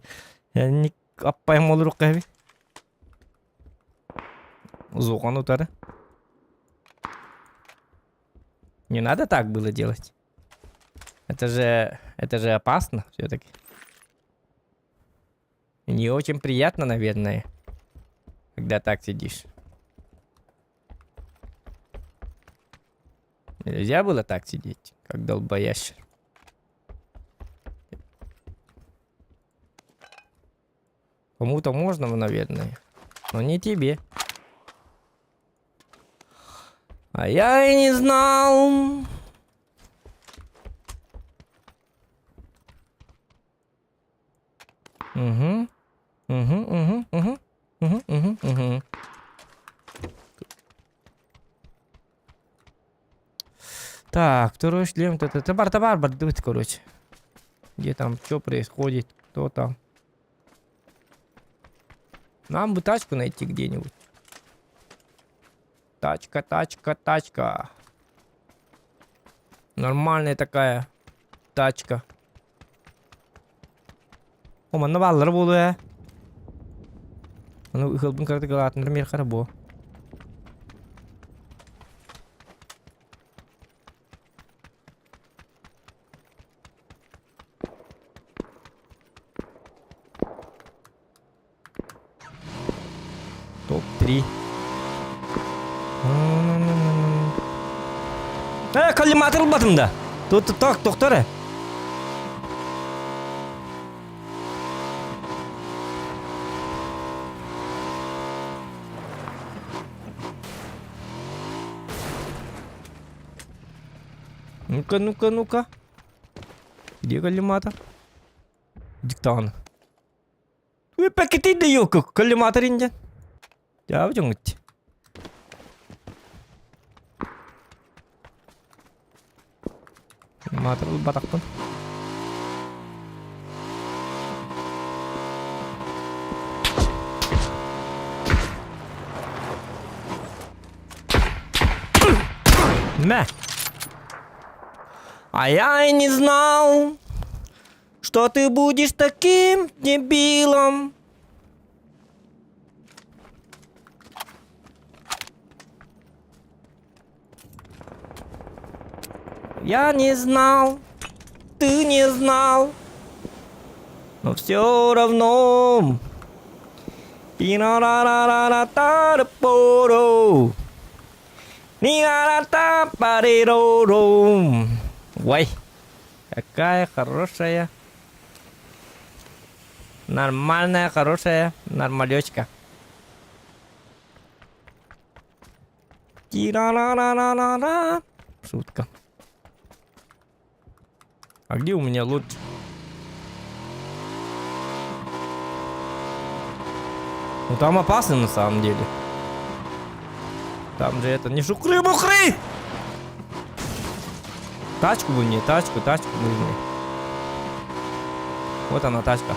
S2: Аппайым олоруохха эбит. Зохан утары. Не надо так было делать. Это же, это же опасно все-таки. Не очень приятно, наверное, когда так сидишь. Нельзя было так сидеть, как долбоящер. Кому-то можно, наверное, но не тебе. А я и не знал. Угу. Угу, угу, угу. Угу, угу, угу. Так, второй шлем. Товар, товар, бардыбыт, короче. Где там, что происходит, кто там. Нам бы тачку найти где-нибудь. Тачка, тачка, тачка. Нормальная такая тачка. О, манна бааллара буолуо ээ. Аны ыһылбын кыратык ылаатыннар миэхэ эрэ буо. Топ-3. Э, коллиматор ылбатым да. Тут так, доктор. Ну-ка, ну-ка, ну-ка. Где коллиматор? Диктан. Пакеты даю, коллиматор инде. Я в Коллиматор батақпын. Мә. А я и не знал, что ты будешь таким дебилом. Я не знал, ты не знал, но все равно. Пи-ра-ра-ра-ра-та-ра-по-ро. Ни-ра-ра-та-па-ри-ро-ро. Ой, какая хорошая. Нормальная, хорошая, нормалечка. Ти-ра-ра-ра-ра-ра. Шутка. А где у меня лут? Ну там опасно на самом деле. Там же это не шукры-мухры! Тачку бы мне, тачку, тачку бы мне. Вот она тачка.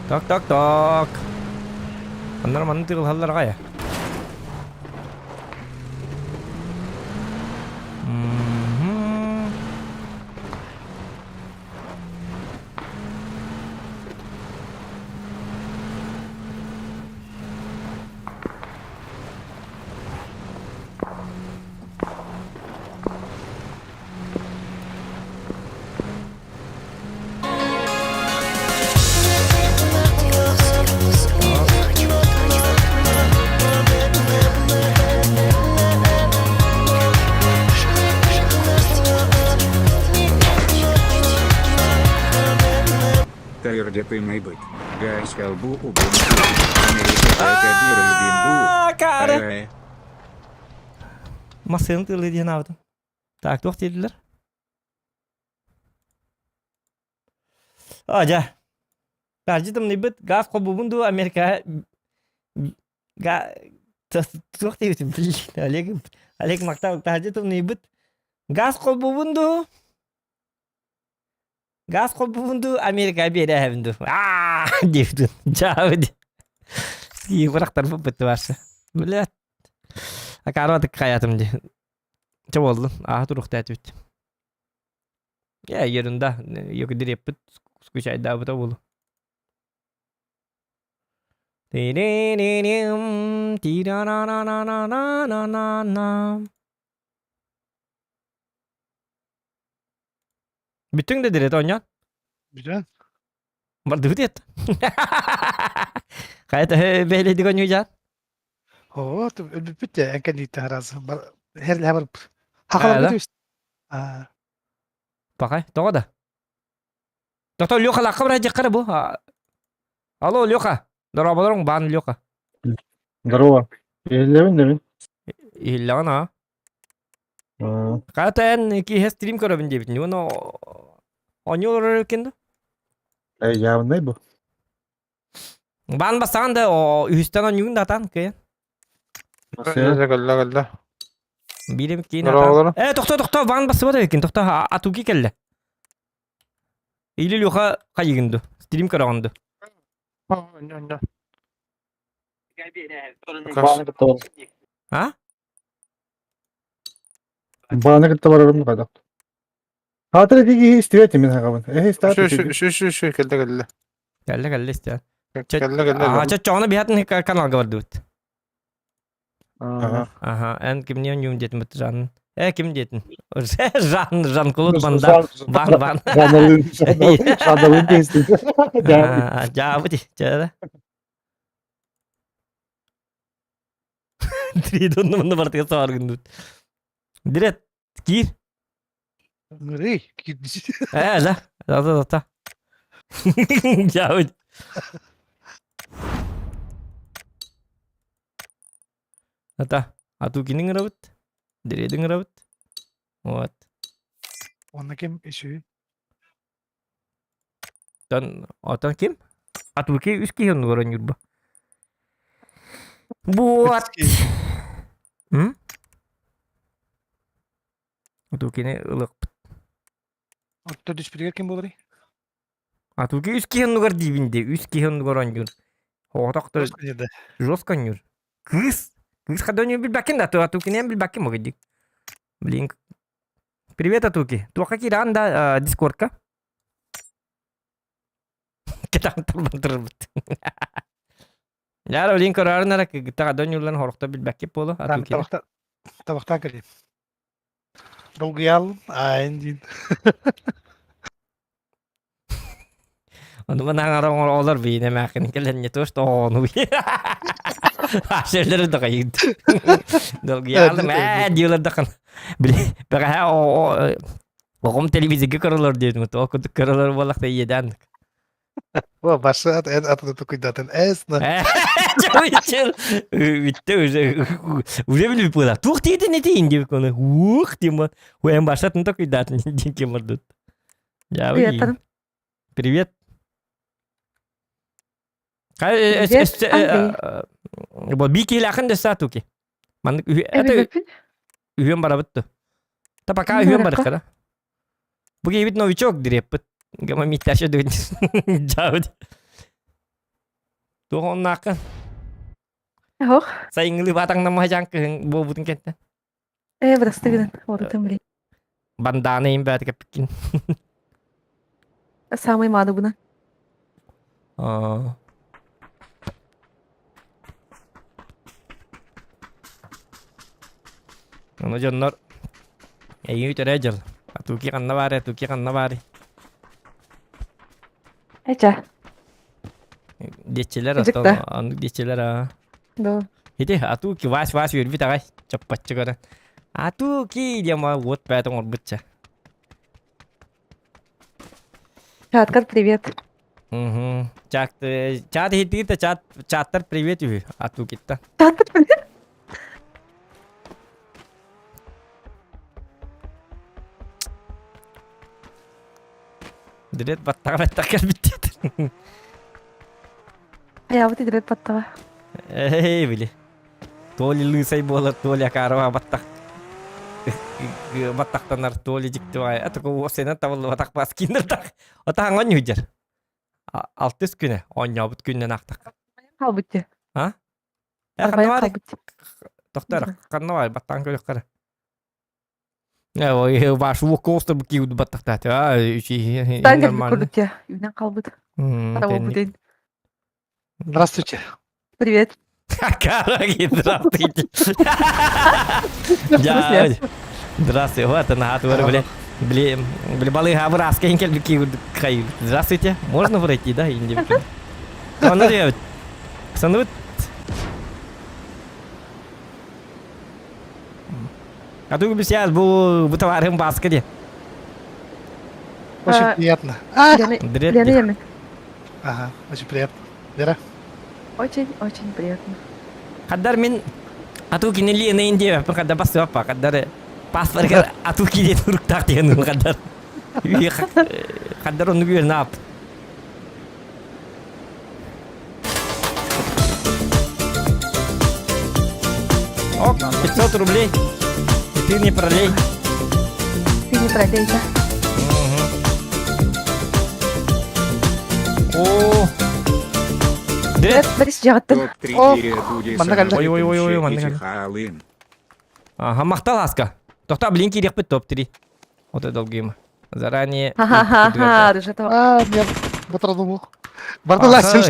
S2: Так, так, так. Аннар манны тыгылһаллар аҕай.
S5: Твердо ты быт. Газ колбу убунту. Америка
S2: Кары. Массыын тылы диэн аабытым. Так, туох диэтилэр? А, дьэ. Таһырдьа тымныйбыт, газ холбуубун дуу, Америкаҕа га туох диэбитим, блин, Олег, Олег махтал, таһырдьа тымныйбыт, газ холбуубун дуу, газ холбуубун дуу, Америкаҕа биэрээһэбин дуу, аа диэбитин, дьаабы дии. Бырахтарбыт быттыбарса. Блядь. Акаарбатык хайаатым дии. Чэ буоллун, ааһа туруохтаатыбыт. Ээ, ерунда, йөкүдүрүөппүт скучайдаабыта буолуо. Тириририм, тирарарарараранана. Бүттүҥ да дирэт оонньоон?
S1: Бүтэн.
S2: Бардыбыт ет. Хайа төһө бэһилэйдик оонньуу
S1: Оо, өлбүппүт ээ, эн кэнниттэн араас һэр барып. Хахаларга түс. Аа.
S2: Пахай, тоҕо да? Тото Леха лахха барайдьаххара бу. Алло, Леха. Дорооболоруҥ, баан Леха.
S7: Здорово. Иһиллэбин да мин.
S2: Иһиллэҕин аа. Хата эн киэһэ стрим көрөбүн диэбитин. Уонна оонньуу олорор эбиккин да?
S7: Э, явный бу.
S2: Баан бастаан да үһүстэн оонньуугун да атаан кыайан.
S4: Кэллэ кэллэ кэллэ.
S2: Биирим киин атаан. Э, тохто тохто, баан бассыбат эбиккин, тохто, атуки кэллэ. Или Леха хайыгын ду, стрим көрөҕүн ду. А?
S7: Бааны кытта барарым хайдах. Хаатыр киһи истибэт мин хаҕабын. Эһи истаат.
S4: Шү шү шү шү кэллэ кэллэ.
S2: Кэллэ кэллэ истэ.
S4: Кэллэ кэллэ.
S2: Аа, чочоҕуна биһатын каналга бардыбыт.
S7: Ага.
S2: Аха, эн кимниэн юм диэтим бытжанын. Э, ким диэтин? Жан, Жан-Клод Ван Дам. Ван Ван.
S7: Жаналын, Жаналын дейсің.
S2: Жабы ди, чара. Тридонны мында бартыга сааргын Дирет, киир.
S1: Эй, киир.
S2: Э, да. Да, да, да. Жабы. Ата, атукини ыҥырабыт, Дреди ыҥырабыт. Вот.
S1: Онно ким үсү?
S2: Отон, отон ким? Атуки үс киһи оннугар оонньуурба. Вот. М? Атукини ылыахпыт.
S1: Отто түспүтүгэр ким буоларый?
S2: Атуки үс киһи оннугар диибин дии, үс киһи оннугар оонньуур. Оҕотох да жестко оонньуур. Кыыс! Кыыс хада оонньуур билбэккин да, Атукинен билбэккин могидик. Блин. Привет, Атуки. Туохха киирэн да дискордка? Кетан турбан турбут. Яра блин көрөөрүн эрэ кыгыттаҕа хада оонньуулларын хорохто билбэккит буолу Атуки.
S1: Табахтаан кэлиим. Долгуйаалым аайын диин.
S2: Ону манаҥара оҥоролор биинэ эмээххин кэлэн не то что оҕону Ашерлер да кайыт. Долгуйаалым ээ диилэр да хан. Били бэҕэһээ оҕом телевизорга көрөлөр диэтим то курдук көрөлөр буоллахта иэдээн.
S1: О, башы ат эн атыны тукуйдатын эсна.
S2: Бүтте уже уже билип була. Туох тиитин этиин диэбит оны. Ух дима. Уэн башатын токуйдатын диэн кем ордут.
S8: Привет.
S2: Привет.
S8: Привет,
S2: Бу би киһилээхин да саатуки. Маннык это үһүөн барабыт ту. Та пока үһүөн барыххара. Бу киһибит новичок дириэппит. Гамамитташа дөгүн жаабыт. Туох оннааккын?
S8: Ох.
S2: Сайыҥҥылыы баатаҥнаммаһа дьаан кыһын буолбутун кэнтэ.
S8: Э, бырастыгынан, уотутун билин.
S2: Бандана им бэт кэппиккин.
S8: Самый маадыбына.
S2: Аа. Ону дьоннор эйиҥ үтэрэ дьыл. Атуки ханна баары, атуки ханна баары.
S8: Эча.
S2: Диэччилэр оттон оннук диэччилэр аа.
S8: Да.
S2: Ити атуки Вась Вась үөрбүт аҕай чаппаччы көрөн. Атуки диэн уот бэйэтэ оҥорбутча.
S8: Чаткар привет.
S2: Угу. Чат, чат иһиттигит да чат, чаттар привет үһү Атукитта.
S8: Чаттар привет.
S2: Дирет баттаҕа баттах кэлбит
S8: Хайаабыт дирет баттаҕа.
S2: Эй, били. То ли лысай буолар, то ли акаарова баттах баттахтанар, то ли дьикти баҕайы. А такой уопсайынан табыллыбатах бас киндердах. Отаһаҥ оонньууйдьар. Алтыс күнэ, оонньообут күннэн ахтах.
S8: Хаалбыт дии.
S2: А? Э, ханна баар? Тохтор, ханна баар? Баттаан көрүөххэ эрэ. Ваш уокка киут баттахтааты. А,
S8: нормально. Үүнэн хаалбыт.
S1: Здравствуйте.
S8: Привет.
S2: Караги, здравствуйте. Здравствуйте. Вот она, отвор, бля. Бля, бля, балыга быраска Здравствуйте. Можно пройти, да? Оны диэбит. Саныбыт. А то бисяз бу бу товарым баска де.
S1: Очень приятно.
S8: Лена Лена
S1: Ага, очень приятно. Вера?
S8: Очень, очень приятно.
S2: Хаддар мин ату кини Лена инде хаддар басып хаддар паспоргар ату кини туруктаах диэн хаддар. Хаддар оннук үөрнэ ап. Ок, 500 рублей. И ты не пролей.
S8: Ты не пролей, да?
S2: О, Дре.
S8: Борис дьаҕыттын.
S5: Топ-3
S2: Ой, ой, ой, ой, манна Ага, махтал аска. Тохта, блин, киириэхпит топ-3. Вот это долгим. Заранее.
S8: Ха-ха-ха, даже этого.
S1: А, нет, батрадумух. Бардаласил.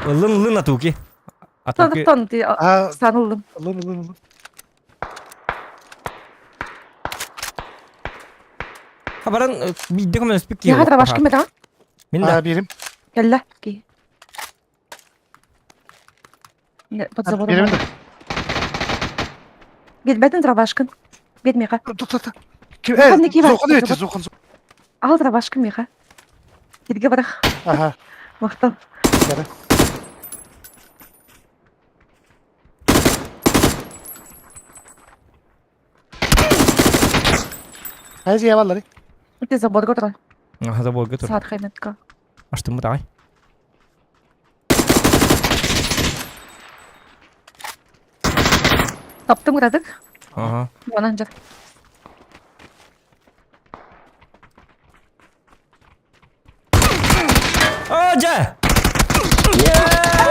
S2: Лын лын атуки. Атаки...
S8: Тон ти
S1: А,
S8: санылдым.
S1: ылын ылын ылын.
S2: Хабаран биирдэ көмөлөспүт киһи
S8: Яха дробашкым это?
S2: Мин да.
S1: А, берем.
S8: Кэллэ ки. Под забором.
S1: Берем да.
S8: Билбэтин дробашкын. Бет миха.
S1: Тоқта.
S8: Зухан не киба.
S1: Зухан өте, Зухан.
S8: Ал дробашкын миха. Кирге барах.
S1: Ага.
S8: Мактал.
S1: Бары. Хайзи яваллары.
S8: Ты заборга тура.
S2: Аха, заборга тур.
S8: Саат хайметка.
S2: Аштым давай.
S8: Таптым кыратык.
S2: Ага.
S8: Онан жар.
S2: О, жа!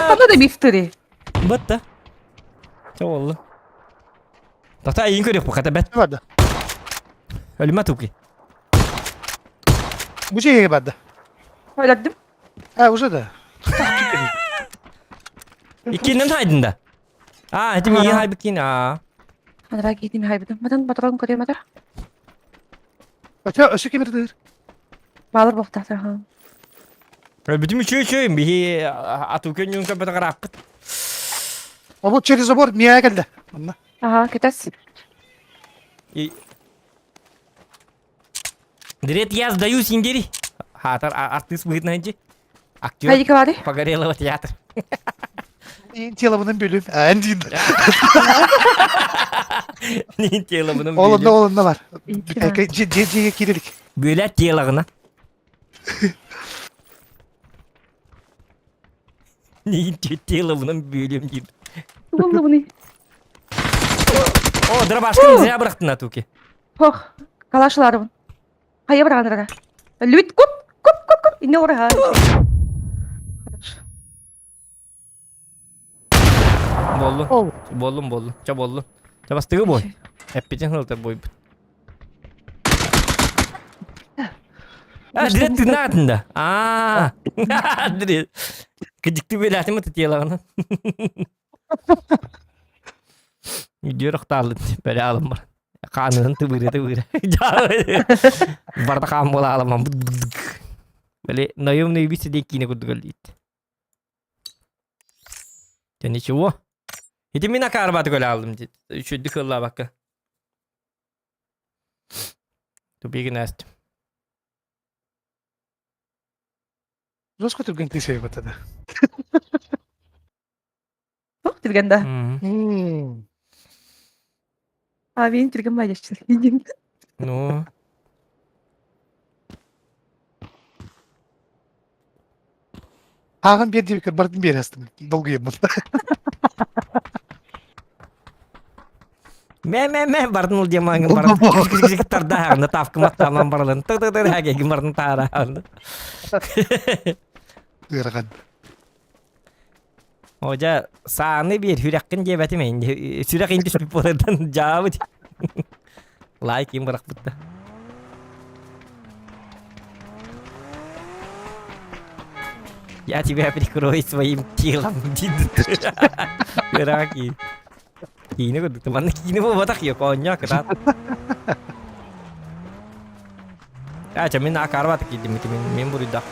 S8: Ханна да бифтери.
S2: Бытта. Ча болду. Тахта эйин көрүөх бу хата бэт.
S1: Барды.
S2: Өлүмэ туки.
S1: Бу жеге барды.
S8: Ойлардым.
S1: А, уже да.
S2: Иккинен хайдын да. А, эти миин хайбыккин а.
S8: Анара киитим хайбытым. Матан патрон көрүм атар.
S1: Өтө өсө кемирдир.
S8: Баалар буохтаахтар ха.
S2: Бүтүм үчү үчү биһи ату көннүн көпөтө карааппыт.
S1: А вот через забор мия келди. Манна.
S8: Аха, кетес.
S2: Дирет я сдаюсь индери. Хатар артист быһытынан дьи. Актер
S8: Хайдика баары.
S2: Погорелого театр.
S1: Тело бөлүм. Әндин.
S2: Нин тело
S1: Олында олында бар. Жеге кирилик.
S2: Бөлә тело Нин тело бөлем дип.
S8: Болду буну.
S2: О, дробашканы зря бырахтын атуки.
S8: Хох, калашыларбын. Хайа барганырга. Лүт куп, куп, куп, куп. Инне ора. Хорошо.
S2: Болду. Болдум, болду. Ча болду. Ча бастыгы бой. Эппитин хылтар бой. А, дирет тынатында. А, дирет. Кыжыкты беләтим это тело Үйдер ықтарлы бәле алым бар. Қанын тыбыры тыбыры. Барда қан бола аламан. Бәле наемный убийца ден кине көрдік дейді. Да ничего. Ити мин акарбаты көлі алдым дейді. Үшөдді кылла бакка. Тупигин әсті.
S1: Жоско түрген тесеге батады.
S8: Ох, түрген да. А, мен түрген байжашчы.
S2: Ну.
S1: Ағын бер деп бардым бер астым. Долгый ем.
S2: Мә мә мә бардын ул демаңын бардын. Тарда ағында тавкы маттаман барлын. Тық тық тық хәгегін бардын тара.
S1: Ырған.
S2: Ожа сааны бир хүрәккин диэбэтим инди сүрэх инди түспүт буолардан жаабыт. Лайк им бырахпытта. Я тебя прикрою своим телом, дид. Ыраки. Киини курдук. Манна киини буолбатах йо, кытаат. Ача мин акарбат киидим мин мин буруйдах.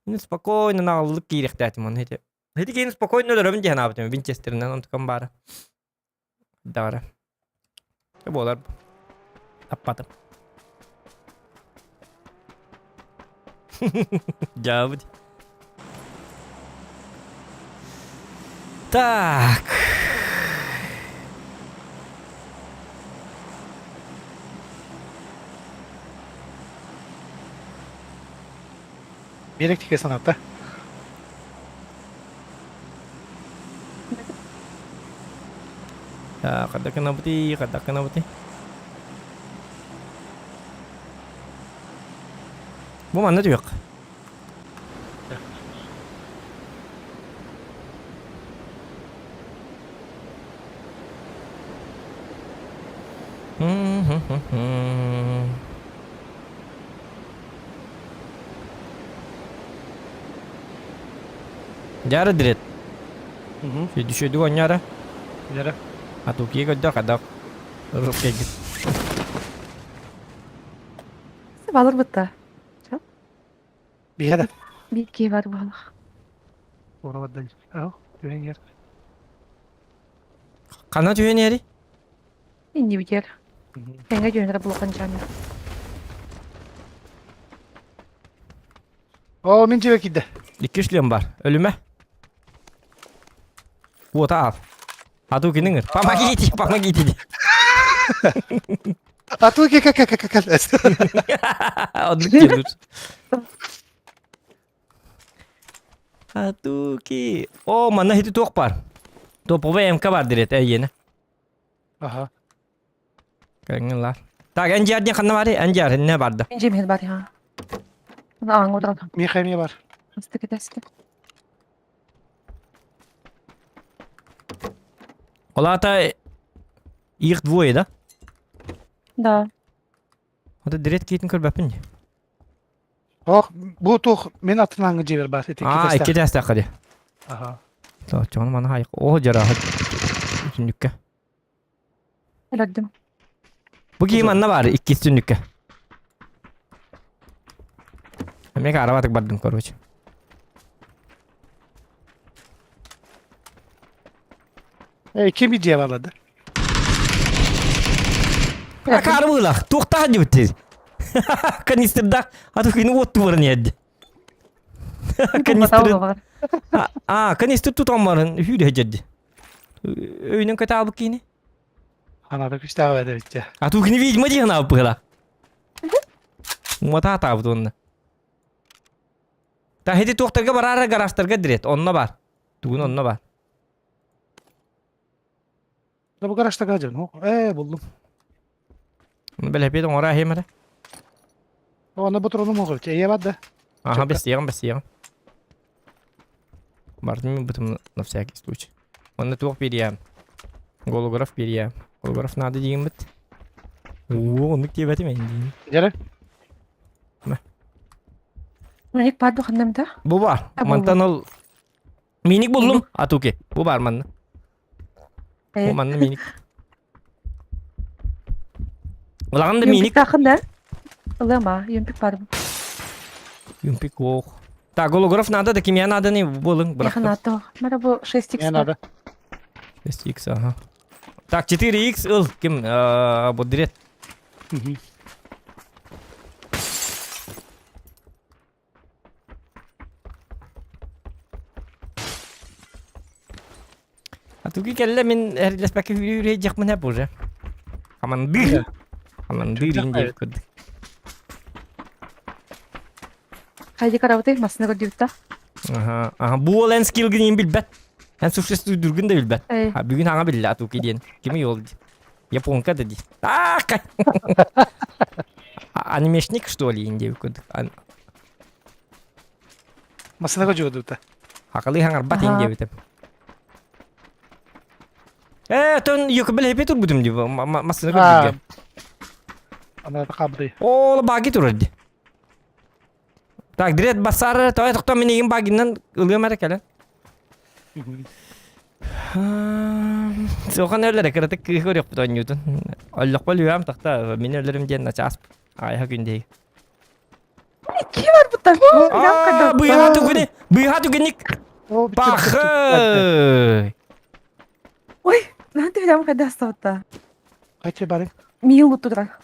S2: Мин спокойно нааллык киириэхтээтим оны хити. Хити киин спокойно өлөрөбүн диэн аабытым Винчестеринен онтукам баара. Дара. Буолар. Аппатым. Жаабыт. Так.
S1: Берек тике санатта.
S2: Кадакана бути, кадакана бути. Бу манна түйөк. Жары дирет. Үчүгэйдик оонньоро.
S1: Билэрэ.
S2: А тукие көрдөх хадах. Руккегит.
S8: Балыр бытта.
S1: Биһэ да.
S8: Биир киһи бар буолах.
S1: Уора барда. Ау, түһэн иһэр.
S2: Хана түһэн иһэри?
S8: Инни бүтэр. Тэҥҥэ түһэнэрэ булухан дьааны.
S1: О, мин дьиэбэ киирдэ.
S2: Икки шлем бар. Өлүмэ. Уота ал. А ту киниңир. Помогите, помогите.
S1: А ту ке ке ке ке ке.
S2: Оннук диэн Атуки. О, манна хити туох бар. Топовый МК бар дирет эйиэнэ.
S1: Аха.
S2: Кэлэҥҥин лаар. Так, NGR диэн ханна барый? NGR иннэ барда.
S8: Мен жемин бар ха. Аны ааҥ отыран.
S1: Миэхэ эмиэ бар.
S8: Астык этеске.
S2: Ол аата их двое, да?
S8: Да.
S2: Ото дирет киитин көрбөппүн дии.
S1: Ох, бу туох мин аттынааҥҥы дьиэбэр баар ити
S2: Аа, икки этээстээх дии.
S1: Аха.
S2: Оччоҕуна маны хайык. Оо, дьарааһы. Түннүккэ.
S8: Элэрдим.
S2: Бу киһи манна баар, иккис түннүккэ. Эмиэ арабатык бардым, короче.
S1: Эй, ким идея балады?
S2: Акары быылах, туохтаах дибиттир. Канистрдах, а то кини уотту баран иһэрди. Канистры... А, канистр тутан баран хүүрэ дьэрди. Өйүнэн көтаабыт киини.
S1: Аната күстээҕэ эбит
S2: А ту кини видимо диэн аабыт Муата атаабыт уонна. Та хити туохтарга бараара гаражтарга дирет, онно бар. Тугун онно бар.
S1: Да бу гаражтарга дьон. Ээ, буллум.
S2: Бэлэпиэт оҥоро аһыам эрэ.
S1: Онно ботуруонум оҕо эйэ бар да.
S2: Аха, бэстиэҕим, бэстиэҕим. Бардым мин бытым на всякий случай. Онно туох биэриэм? Голограф биэриэм. Голограф надо диэммит. Оо, оннук диэбэтим эн диин.
S1: Дьэрэ.
S8: Миник бар ханнам да?
S2: Бу бар.
S8: А, бу
S2: Мантан ол Миник буллум. Атуки. Бу бар манна. Бу манна миник. Улахан да миник.
S8: Тахын да? Ылыма, юмпик бар.
S2: Юмпик ох. Так, голограф надо, да кимия надо не булың.
S8: Меха надо. Мара бу 6x.
S1: Не надо.
S2: 6x, ага. Так, 4x ыл. Ким? Бу дирет. А туги кэллэ мин эрилэспэккэ үүрэ дьиэхпин уже. Хамандыр. Хамандыр иин диэбит курдук.
S8: Хайди карабыты массына көрдүбүт
S2: Аха, аха, бу ол эн скиллгин иин билбэт. Эн существуйдургун да билбэт. А бүгүн хаҥа биллэ атуки диэн. Кими ол ди? Японка да ди. А, Анимешник что ли иин диэбит курдук.
S1: Массыына көдьүөдүтэ.
S2: Хакалыы хаҥарбат иин диэбитим. Э, тон юкбел хепе турбутум ди массыына көрдүгэ.
S1: Ана хабды.
S2: Ол баги турар ди. Так, дирет басар, той тохто мин игин багиннан ылыам эрэ кэлэн. Суохан өллөрө кыратык кыыс көрүөхпүт оонньуутун. Оллохпо лүөм тахта мин өлөрүм диэн начаас айха күндей.
S8: Ким бар буттар?
S2: Быыһа түгүнү, быыһа түгүнүк. Пахы!
S8: Ой, надо билям когда астабытта.
S1: Кайчы бары?
S8: Миил утудра.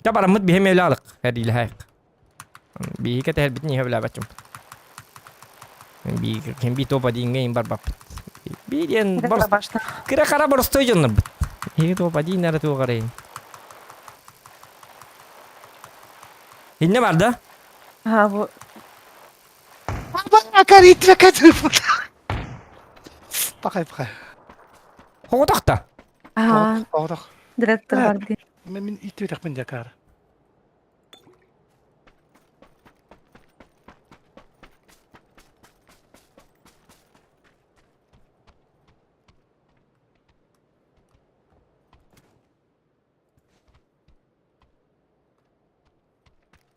S2: Та бараммыт биһи мэлалык, хәрилэһэк. Биһи кэтэһэрбитин иһэ билээбэччим. Би ким би топа дииҥҥэ им барбаппыт. Би диэн кыра хара боростой дьоннорбут. Биһиги топа диин эрэ туох эрейин. Инне бар да?
S8: А, бу
S1: Пахай, пахай.
S2: Хоҕотохто.
S8: Аа,
S1: Оҕотох.
S8: директор бар ди.
S1: Мен мин иттибитахпын дьакаар.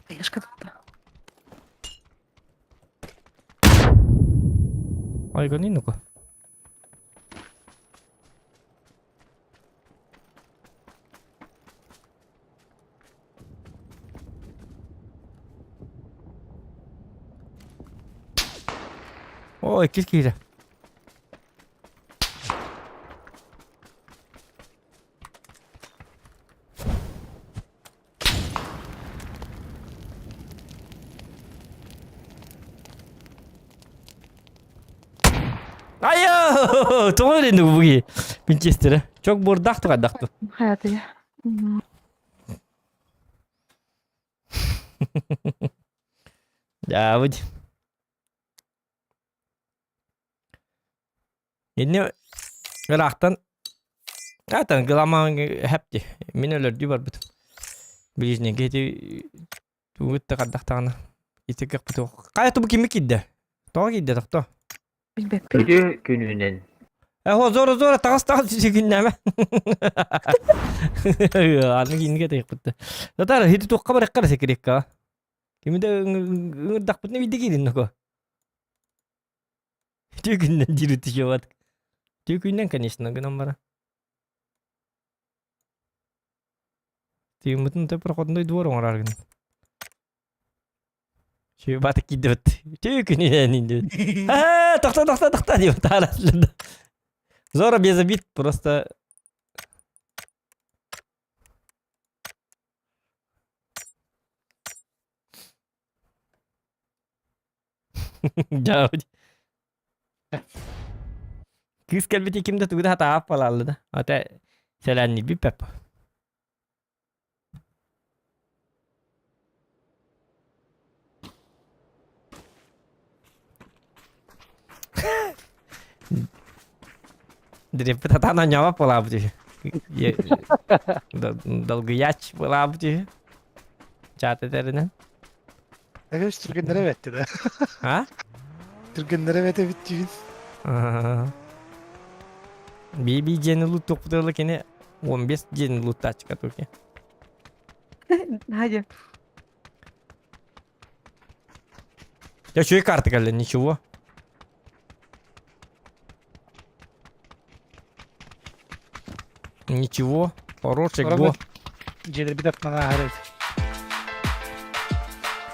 S8: Конечно, тут.
S2: Айгонин нука. О, иккис киһитэ. Айо! Тоҕо эрэнниг буги? Винчестере. Çok бурдах тугадахту.
S8: Hayatı.
S2: Дьаабыт. Инни ыраахтан Атан гыламаан хэпти. Мин өлөрдүү барбытым. Ближнеге ити тугут да хардахтаҕына ити кыахпыт Хайа тубу кимми киирдэ? Тоҕо киирдэ тохто?
S8: Билбэппин.
S9: Үтүө күнүнэн.
S2: Э, зора зора таҕыс таҕыс сүгүннээмэ. Аны кинигэ тайыппытта. Татар хити туохха барыкка секрекка. Кими да ыҥырдахпытына виде киирин ноко. Үтүө күнүнэн диир үтүчү Үтүө күнүнэн, конечно, гынан бара. Тыыммытын да проходной двор оҥорор гын. Чүбата киирдибит. Үтүө күнүнэн диэбит. Аа, тохто, тохто, тохто диэбит тааласларда. Зора без обид, просто Дьаабыт. Кыыс кэлбити ким да тугу да хатаап балаалла да. Ата сэлээннирбит пеп. Дреппит хатаан анньаабат буолаабыт үһү. Долгуйаач буолаабыт үһү. Чаат этэринэн.
S1: Эбэс түргэннэрэ эбэтти да.
S2: А?
S1: Түргэннэрэ эбэтэ бүттүүн.
S2: Би-би диэни луттуохпут кини 15 диэн луттааччыка туки.
S8: Надя.
S2: Я что и карта кэллэ, ничего. Ничего. Хороший го.
S1: Дьиэлэрбит аттынан ааһар эбит.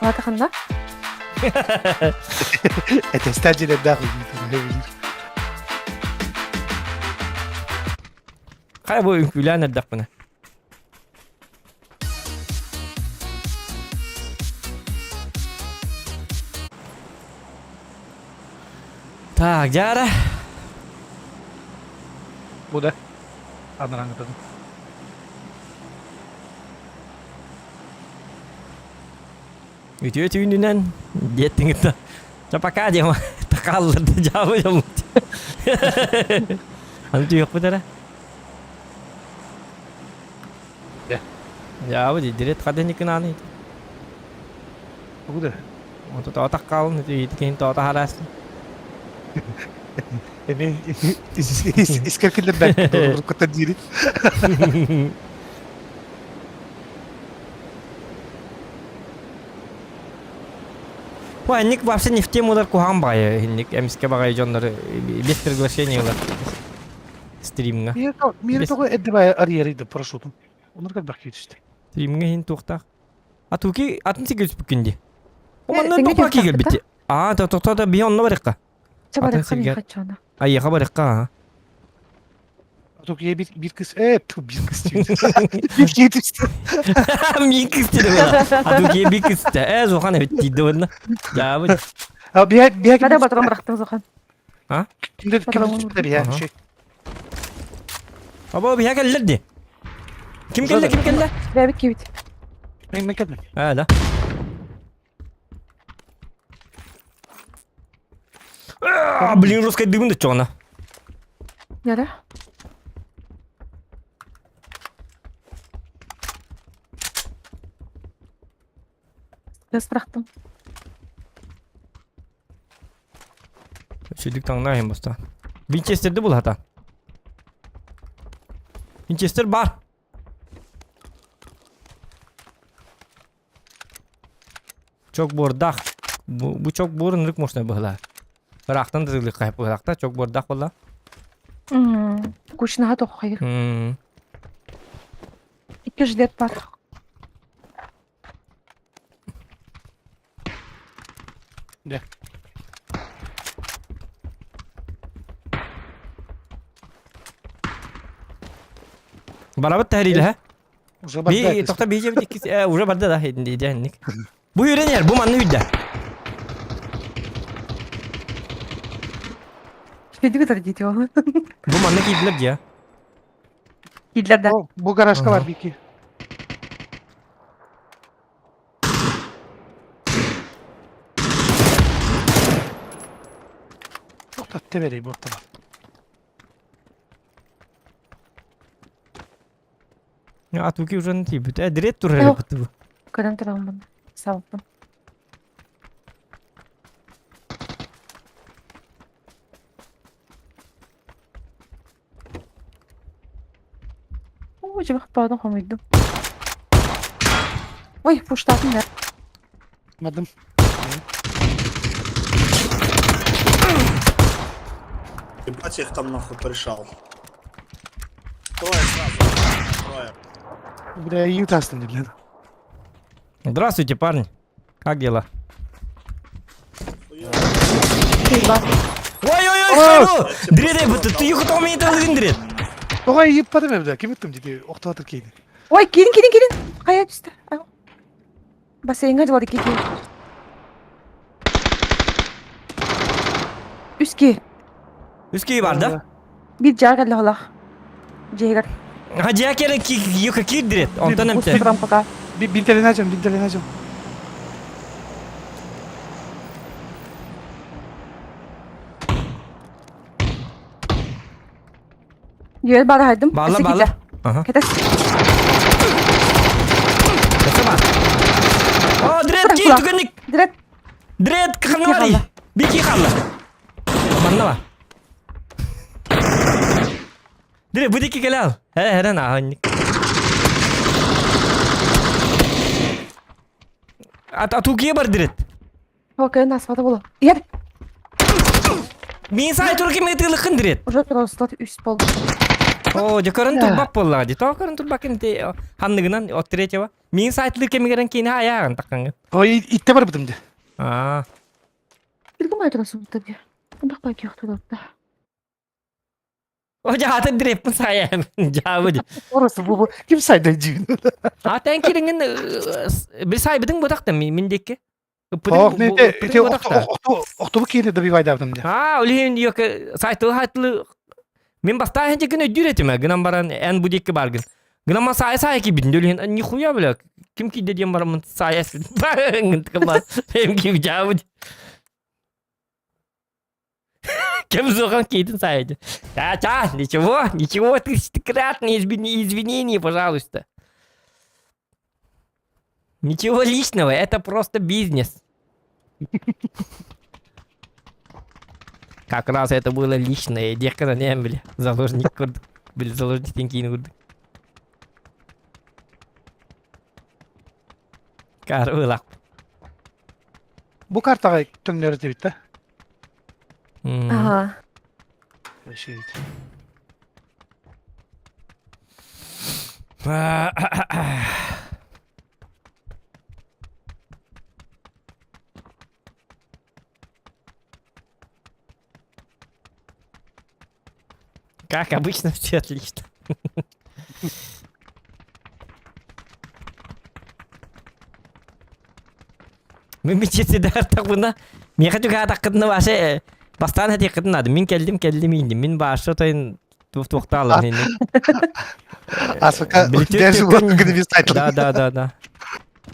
S8: Аата ханна?
S1: Этестää дьиэлэрдээх
S2: Хайа бу үҥкүүлээн эрдэхпинэ. Так, дьаара.
S1: Бу да. Анараңытын.
S2: Үтүө түүнүнэн диэттиҥ да. Чапака диэм такаалларды дьаабы дьоммут. Аны түйөхпүт эрэ. Дьаабы дирет хаден икинааны.
S1: Тугу да.
S2: Онто тоҕо таккаалын ити киһин тоҕо таһараастын.
S1: Эми искер киллэрбэт кытта диирит.
S2: Ой, ник вообще не в тему удар куһаҕан баҕайы инник эмискэ баҕайы дьоннору без приглашения ылар стримҥа.
S1: Мире тоҕо эрдэ баайы арыйарыйда парашютум. Онор кэлбэх кииришти.
S2: Стримҥа иһин туохтаах. А туки атын сиргэ түспүккүн дии. О манна тоқпа киирбит. А, то то то би онно барыққа.
S8: Атын сиргэ.
S2: Айыха барыққа.
S1: Тук е bir kız, evet bir kız diyor. Bir kız düştü.
S2: Bir kız dedi bana. А тук е bir kız de. Э, Зохан evet дейді онна. Я bu.
S1: Ha bir bir
S8: Nerede батыран bıraktın Зохан?
S2: А?
S1: Kimde kimde bir ya şey.
S2: Аба bir келлер ди. Ким келле, ким келле?
S8: Бэбит кибит.
S1: Мен мен келдим.
S2: А, да. А, блин, русской дымын да чоғына.
S8: Нере? Без бырахтым.
S2: Сүдүк таҥнаа иһин баста. Винчестерди бул хата. Винчестер бар. Чок буордаах. Бу, бу чок буор ынырык мощный быһылаа. Ыраахтан да тыглык быһылаахта чок буордаах буолла.
S8: Кучнаха тоххайыр. Икки жилет бар.
S1: Да.
S2: Барабыт тэһэриилэһэ.
S1: Уже барда.
S2: Би тохто би жебит иккис уже барда да дии Бу үйренер, бу манны үйдэ.
S8: Шведи кытар дети ол.
S2: Бу манны киирдилер дии.
S8: Киирдилер да.
S1: Бу гаражка бар бики. Тоқтат теберей bu ortada.
S2: Атуки уже не тип. Э, дрет турели бу.
S8: Көрөн турабын. Сабыппын. Оо, дьэ баҕадым хомуйдум. Ой, пуштаатын да.
S1: Мадым.
S9: Ебать, я их там нахуй порешал. Трое сразу. Трое.
S1: Бля, iyi tastım блин.
S2: Здравствуйте, парни. Как дела? Ой-ой-ой, Дред, bu ты юху мен талгын дред.
S1: Тоҕо ииппатым эбит, ким ыттым дии, охтоотор кейди.
S8: Ой, киирин, киирин, киирин. Хайа түстэ. Бассейнҥа дьылар икки киһи. Үс киһи.
S2: Үс киһи бар да?
S8: Биир дьаа кэллэ олох. Дьиэгэр.
S2: А дьиэ кэлэн юха киирдирет. Онтон эмте.
S8: Туран пока.
S1: Бинтелинажым, бинтелинажым.
S8: Дьиэгэр баар хайдым.
S2: Баалла, баалла. Ага.
S8: Кэтес.
S2: Кэтес бар. О, дред ки түгенник.
S8: Дред.
S2: Дред каханвари. Бики халла. Манна ба. Дред бу дики келал. Хэ хэрэн аханник. Ат атуки бар дред.
S8: Окей, нас фото было. Ер.
S2: Мин сай турки метылыкын дред.
S8: Уже туралыстат үс болды.
S2: О, декорын турбак болла. Ди токорын турбак инте ханныгынан от третьего. Мин сайтлы кемигерен кини аяғын таққанга.
S1: Ой, итте бар бутым де.
S2: А.
S8: Билгем ай турасы бутты де. Бак бак yok турапта.
S2: О, жаатын дреппин саян. Жабы ди.
S1: Орасы бу ким сайды дигин.
S2: А тен кирингин bir сайбыдың бодақта миндекке.
S1: Ох, не те те охтобу кири добивайдабдым де.
S2: А, олин yok сайтылы хайтылы Мен баста хенче күн өйдүр этиме, гынан баран эн будекке баргын. Гынан ма сай сай ки битин дөлүн нихуя бля. Ким ки дедем барамын сай эс. Гын Эм ки жабы. Кем зохан кейтин сайды. Та та, ничего, ничего, тысячекратные извинения, пожалуйста. Ничего личного, это просто бизнес. Как раз это было личное. Декана не были. Заложник курдук. Били заложник кейин курдук. Карылак.
S1: Бу картага төңнөрү дебит да.
S8: Ага.
S2: Как обычно, все отлично. Мен мечетидар тагына. Мен хочу ката ваше бастан хати кытын Мин келдим келдим инди. Мин башы тайын туохтаалар инди.
S1: Асыка держи
S2: Да, да, да, да.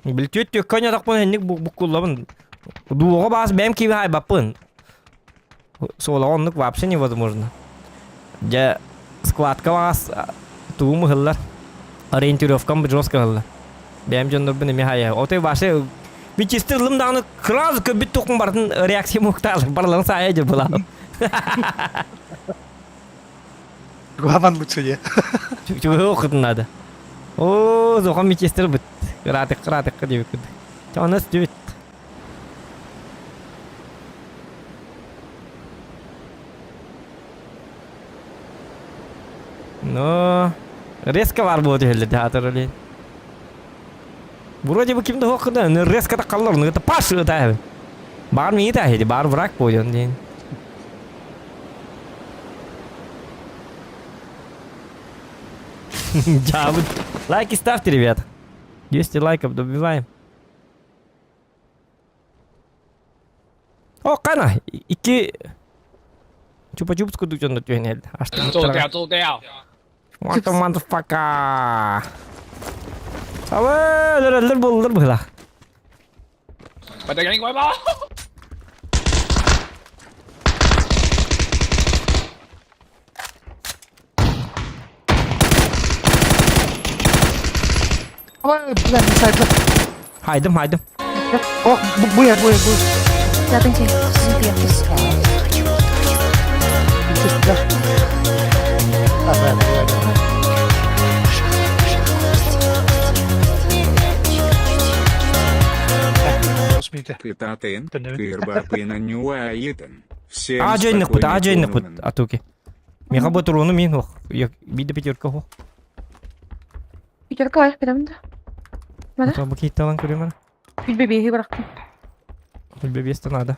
S2: Билтүт төккөн ятакпын энник буккуллабын. Дуога бас бэм киби хайбаппын. Суолагоннук вообще невозможно. Дьэ складка бас тугум ыһыллар. Ориентировкам жестко ыһыллар. Бэм дьоннорбун эми хайа. Отой башы мен чисто ылым даҕаны сразу көбүт тухун бартын реакция муктаалар барларын саайа же была.
S1: Главан лучше не.
S2: Чугу окутун надо. О, зохан мичестер бит. Ратык ратык деп күдүк. Чонас түбүт. Но резко бар было дегелде театр или. Вроде бы кимде хокуда, но резко так каллар, ну это паш это. Бар ми та бар враг пойден день. Дьаабыт. Лайки ставьте, ребят. 200 лайков добиваем. О, кана! Икки чупа-чупс курдук дьоннор түһэн иһэллэр. What the motherfucker? Абы, өлөрөллөр буоллулар быһыылаах.
S1: Ой, бля, не сайда.
S2: Хайдым, хайдым.
S1: О, бу бу бу бу.
S8: Задынчы.
S5: Кытатын, кырбапына нюаитен. Всем
S2: Аа дьайныкпыт, аа
S5: спокойной
S2: дьайныкпыт,
S5: тунунан.
S2: атуки. Миха бу туруну мин ох. Биде пятерка хо.
S8: Пятерка лайк беремин да. Мана?
S2: Бу кейтталан көрөмөр.
S8: Билбе бейхи бырактым.
S2: Билбе бесте надо.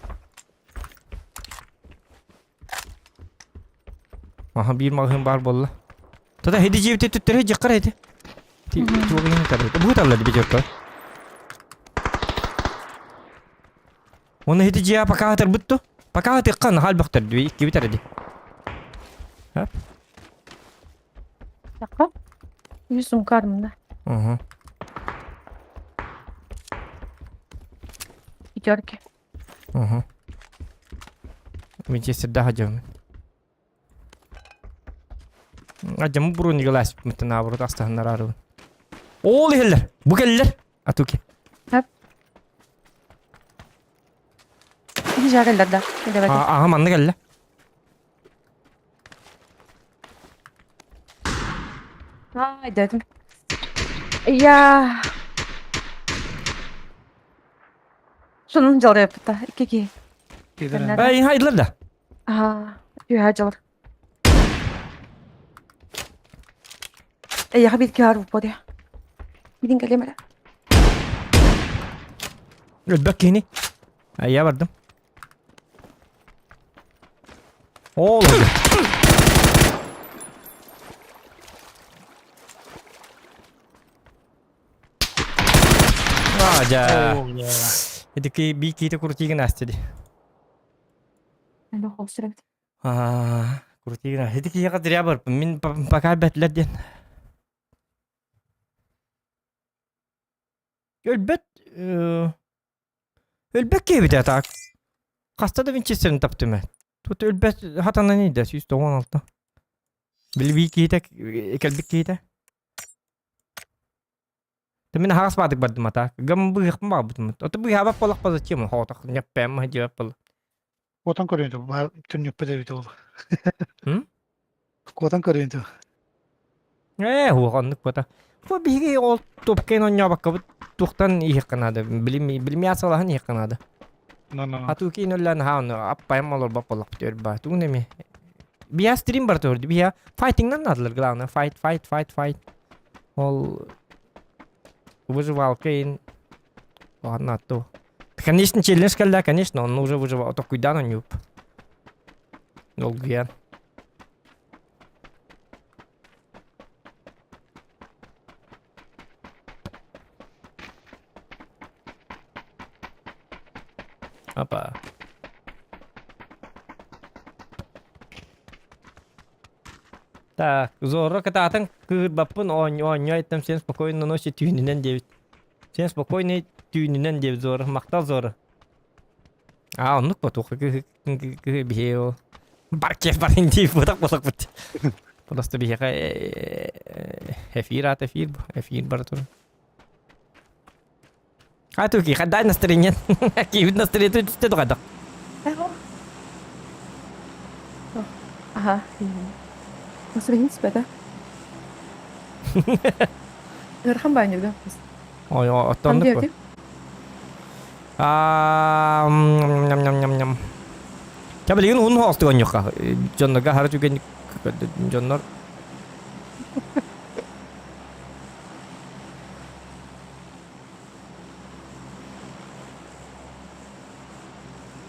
S2: Аха биир маҕаһыын баар буолла. Тата хеди дьиэбитэ түттэрэ дьаххар эти. Туоҕун тарбыт. Бу талла пятерка. Оны хеди дьиэ пока хатарбыт ту. Пока хатыккан хал бахтар дүй икки битэр ди. Хап.
S8: Жаққа. Үй сумка армында.
S2: Угу.
S8: Пятерки.
S2: Угу. Винчестер хадьым. Адьым бурун глас мытын наоборот астахыннар арыбын. Ол иһэллэр. Бу кэллэр. Атуки.
S8: Хап. Ити жаареллер да. Давайте.
S2: Аха манна кэллэ.
S8: Ай, дедим. Я. Шунун жалыр yapıtta. Ики ки.
S2: Эй, хайдылар да.
S8: Аа, үһэ жалыр. Эйяха бит киһар бу Бидин кэлемere.
S2: Өлбөк киһини. Айя бардым. Ол Ажа. Эдики би киите крутигин астиди.
S8: Мен холсурабит.
S2: Аа, крутигин. Эдики яга зря бар. Мин пока бәтләр ден. Өлбөт Өлбөк киһибит так. Хаста да Винчестерин таптым. Тут өлбөт хатанан иде 196. Билби киһитэ кэлбит киһитэ. Мин хаҕас баадык бардым ата. Гам быһыахпын баҕарбытым. Ото быһаабат буоллахпа зачем? Хоотох ньэппэм диэбэт буолла.
S1: Куотан көрүөн ту, түннүкпүт эбит ол.
S2: М?
S1: Куотан көрүөн ту.
S2: Ээ, хуох оннук буота. Бу биһиги ол топкейн онньообоккобут туохтан иһиэххэ наада. Билими билимиасалаһан иһиэххэ наада.
S1: No, no, no.
S2: Хатуки нөллән хааны аппайым олорбот буоллахпыт өрбаа. Тугун эми. Биһа стрим бар төрдү. Биһа файтингнан наадалар главное. Fight, fight, fight, fight. Ол выживалка ин Ладно, то. Конечно, челлендж кэллэ, конечно, он уже выживал. Токуйдан он юп. Долгуян. Опа. Так, Зорро кытаатын кыырбаппын оонньоо айттым сен спокойно ночи түүнүнэн диэбит. Сен спокойный түүнүнэн диэбит Зорро. Махтал Зорро. А, оннук ба туох биһи ол баркет барын диip бутак болакпыт. Просто биһиэхэ эфир аат эфир эфир бара турар. А туки, дай настроение. Киевит настроение түстэ тугадак.
S8: Ага. Настроение түспэтэ. Ыарахан баанньыга.
S2: Ой, оттоннук бу. Аа, ням ням ням ням. Ча билигин уһун хоостук онньуха. Дьоннорго хара түгэн дьоннор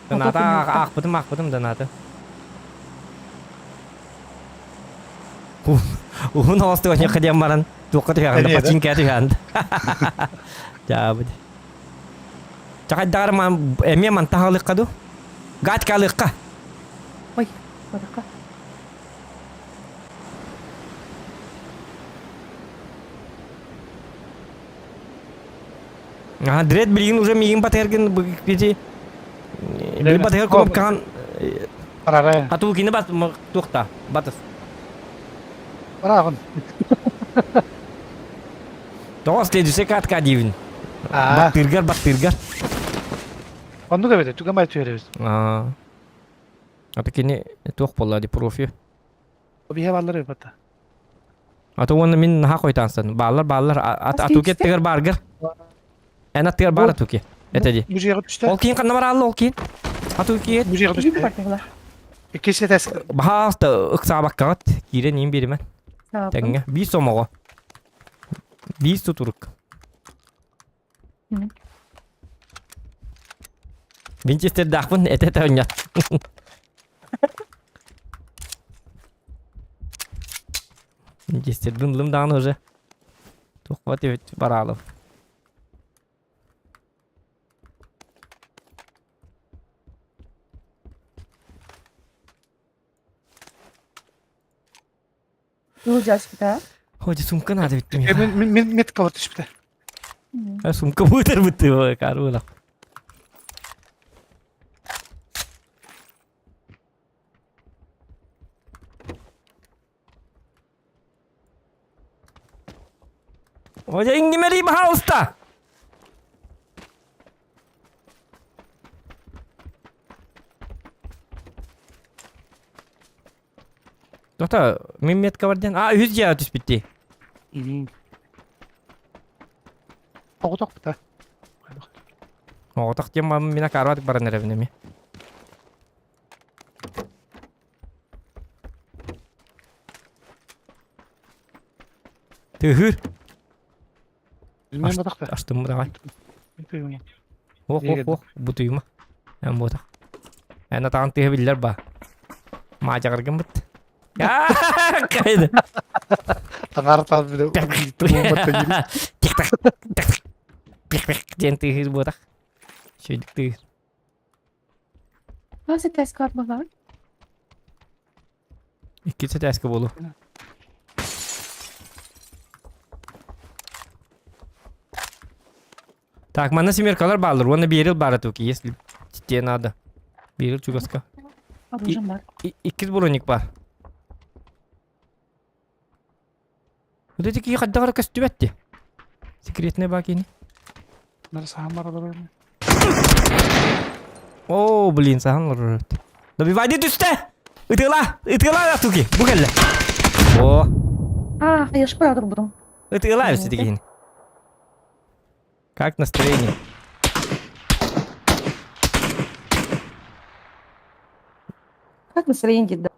S2: Доната аахпытым аахпытым доната. Уһун оҕостук оньохха диэн баран туохха түһэҕин да
S1: Эмиэ да.
S2: пачинкаа түһэҕин. Дьаабыт. Чахайдаҕар эмиэ мантан хаалыахха дуу? Гатка алыахха.
S8: Ой, барака.
S2: Ага, дред билигин уже миигин батыһаргын бити били батыһар кнопкаҕын
S1: Барара.
S2: Атуукины бас туохта батыс.
S1: Бараҕын.
S2: Тоҕо следующий катка диибин. Баттыыргар баттыыргар.
S1: Оннук эбит, түгэн бай түһэребит.
S2: Аа. Ата кини туох буолла ди профи.
S1: Биһэ баллар эбит.
S2: Ата уонна мин наһаа хойтаансан. Бааллар бааллар атуки аттыгар бааргар. Эн аттыгар баар атуки. Это ди.
S1: Бу түстэ.
S2: Ол киин ханна бараалла ол киин? Атуки.
S1: Бу түстэ. Иккис этээс.
S2: Баһаалта ыксаабаккаҕыт киирэн иин биэримэн. Тэҥҥэ. Биир сомоҕо. Биир сутурук. Винчестердаахпын этэ-этэ оонньот. Винчестербин ылым даҕаны уже. Туохпат эбит бараалым.
S8: Сылдьаспыта.
S2: Ходи сумка надо ведь
S1: Мен мен метка вот түспүтэ.
S2: А сумка бутер бутты карула. Ой, ингимери пожалуйста. Тота, мин метка бар диэн. А, үһүс дьиэҕэ түспүт дии.
S1: Оҕотох да.
S2: Оҕотох диэн мам мин акаарбатык баран эрэбин эмиэ. Тыһыр.
S1: Мен батахта.
S2: Аштым давай. Ох, ох, ох, бутуйма. Эн ботах. Эн атаҕын тыһы биллэр ба. Маадьаҕыргын быт. Кайда.
S1: Таҥар тал биле.
S2: Тик-так, тик-так. Пих-пих диэн тыһыр ботах. Шөйдүк тыһыр.
S8: Хас этээскэ бар буоллаҕый?
S2: Иккис этээскэ буолуо. Так, манна семеркалар бааллар уонна биэрил баара туки, если тебе надо. Биэрил чугаска.
S8: Оружием бар.
S2: Иккис броник бар. Вот эти киһи хайдах эрэ көстүбэт дии. Секретный бакини.
S1: Нар саһан баралар.
S2: О, блин, саһан олорор. Добивайды түстэ! Ытыла! Ытыла туки! Бу кэллэ. О,
S8: А, я ж правда буду.
S2: ытыла все таки. Как настроение?
S8: Как настроение, да?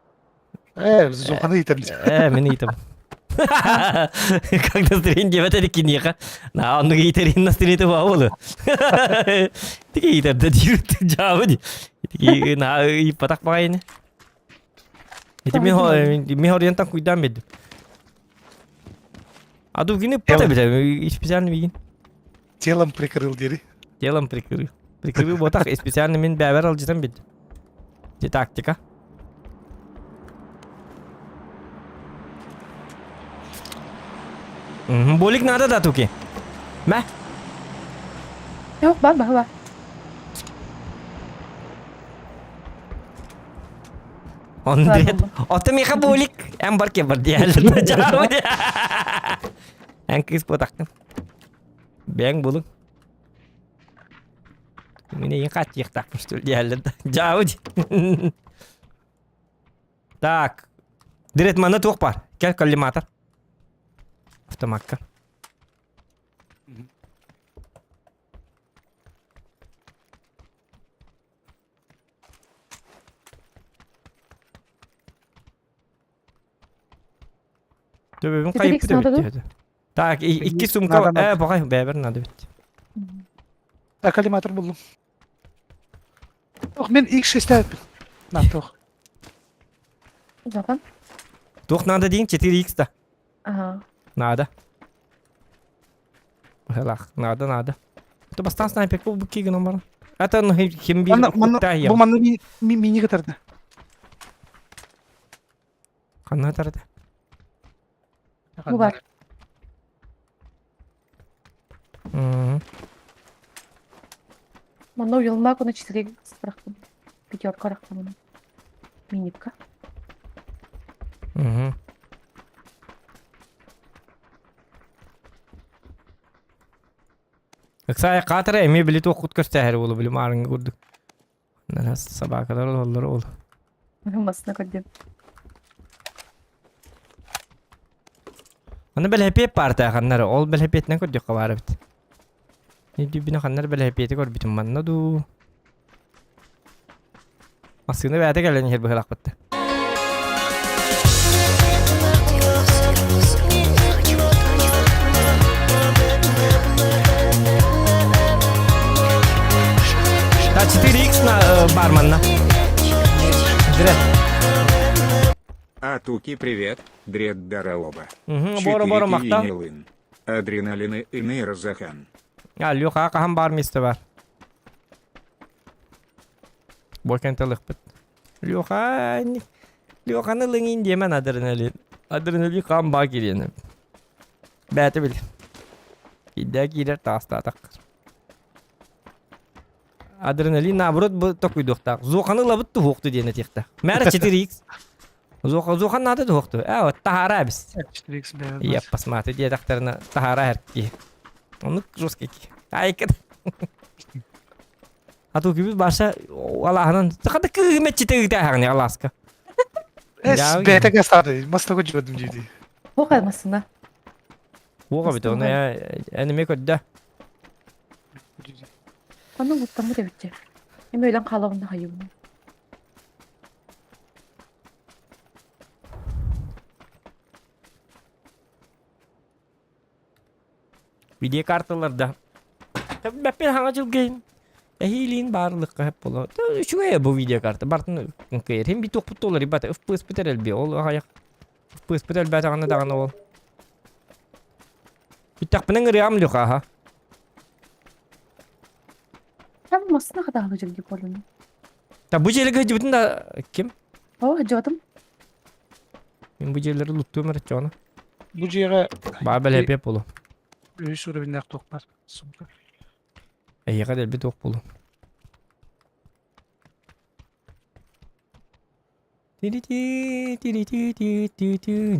S1: Э, зуханы итем.
S2: Э, мин ыйтым. Как настроение диэбэт эри киниэхэ. На, оннук иитэрин настроение баа Тики иитэрдэ диир дьаабы ди. Тики на ыйыппатах баҕайыны. Ити ми ориентан куйдаан биэрдим. А дугины пата бile специально мигин.
S1: Телом прикрыл дири.
S2: Телом прикрыл. Прикрыл вот так специально мин бэбэр алжытан бит. Ти тактика. Болик надо да туки. Мэ?
S8: Yok бар бар бар.
S2: Андрет. Ото миха болик. Эн бар ке бар диэллэр. Эн кыыс буотахтын. Бэйэҥ булуҥ. Мин эйигин хааччыйыахтаахпын что ли диэллэр да. Дьаабы дии. Так. Дирет манна туох баар? Кэл коллиматор. Автомакка. Төбөбүн хайыппыт эбит диэбит. Так, икки сумка э баҕай бэйэбэр надо эбит.
S1: Так, коллиматор буллум. Ох, мен X6 На, туох.
S8: Захан.
S2: Туох надо дейін 4X да.
S8: Ага.
S2: Наада. Быһалаах. Наада, наада. Это бастаан снайперка булбут кии гынан баран. Это ну хим биир
S1: Манна манна бу манна ми мини кытарда.
S2: Ханна тарда?
S8: Бу бар. Манна уйулма куна 4 бырахтым. Пятерка бырахтым. Миникка.
S2: Угу. Ыксаайа хаатара эмиэ били туоххут көрсөөһөр буолу били маарыҥҥа курдук. Собакалар ололлор ол.
S8: Масына көрдүм.
S2: Аны бэлэпиэт баарта ханнары ол бэлэпиэтинэн көрдөххө баар эбит. Дүбүнэ ханнары бэлэпиэти көрбүтүм манна дуу. Массыына бэйэтэ кэлэн иһэр быһыылаахпытта. Да, 4X на э, барменна. Зря.
S5: Атуки привет, дред даралоба.
S2: Угу, боро боро махта.
S5: Адреналины и нейрозахан.
S2: А, Леха, хаһан бар месте бар. Бокенталыхпыт. Леха, Леханы лыҥин диэмэн адреналин. Адреналин хаан баа кириэнэ. Бэйэтэ бил. Киирдэ киирэр таастаатах. Адреналин наоборот бу токуйдуохтаах. Зоханы ылабыт туһуохту диэн этиэхтээх. Мээрэ 4x. Зоха Зохан наада туһуохту. Ээ вот таһаара эбис.
S1: 4x бэйэ.
S2: Я посмотри диэтэхтэринэ таһаара эрки. Оннук жесткий. Айкын. А то кибит баша алаһынан хата кыыһы мэтчите ыытааһаҕын алааска.
S1: Эс бэйэтэ кастааты мастаку дьуодум дии.
S8: Оха масына.
S2: Уоға бит оны эниме көрдө.
S8: Аны буттаммыт эбитче. Эми өлөн хаалабын хайыбын.
S2: Видеокарталарда. Бэппин хаҥа дьылгейин. Эһиилиин баарлыкка хэп боло. Үчүгэй бу видеокарта. Бартын кыйыр. Хим бит охпут толар ибат. Ыфпыс битер элби. Ол аяк. Ыфпыс битер элбэтаҕына даҕаны ол. Бүттэхпинэн ырыам люха аха.
S8: Там масына хатаалы дьылги болуну.
S2: Та бу дьиэлэргэ сылдьыбытын да ким?
S8: О, дьотум.
S2: Мин бу дьиэлэри луттуом эрэ чоно.
S1: Бу дьиэҕэ
S2: Баа бэлэпиэ буолу.
S1: үһүс уровеннаах туох бар. Сумка.
S2: Эйиэхэ дэлби туох буолу.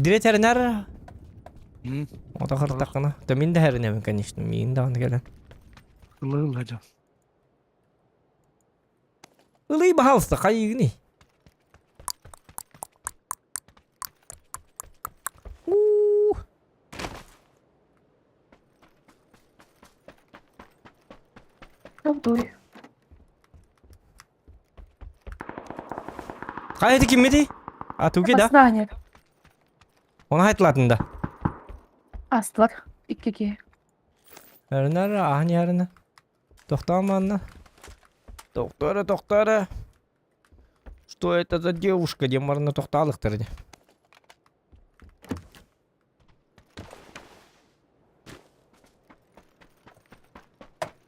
S2: Диретэринэр Ото хартахына. Та мин да хэринэбин, конечно, миин даҕаны кэлэн.
S1: Ылы-ылла дьон.
S2: Ылый, пожалуйста, хайыгыный. У.
S8: Тавдуй.
S2: Хайа киммити? А туги да?
S8: Основание.
S2: Оны айтылатын да.
S8: Астылар. Икки киһи.
S2: Эрнер, ахни эрнер. Тохтоо манна. Тохтоо тохтоо Что это за девушка диэн баранна тохтоолуктар ини.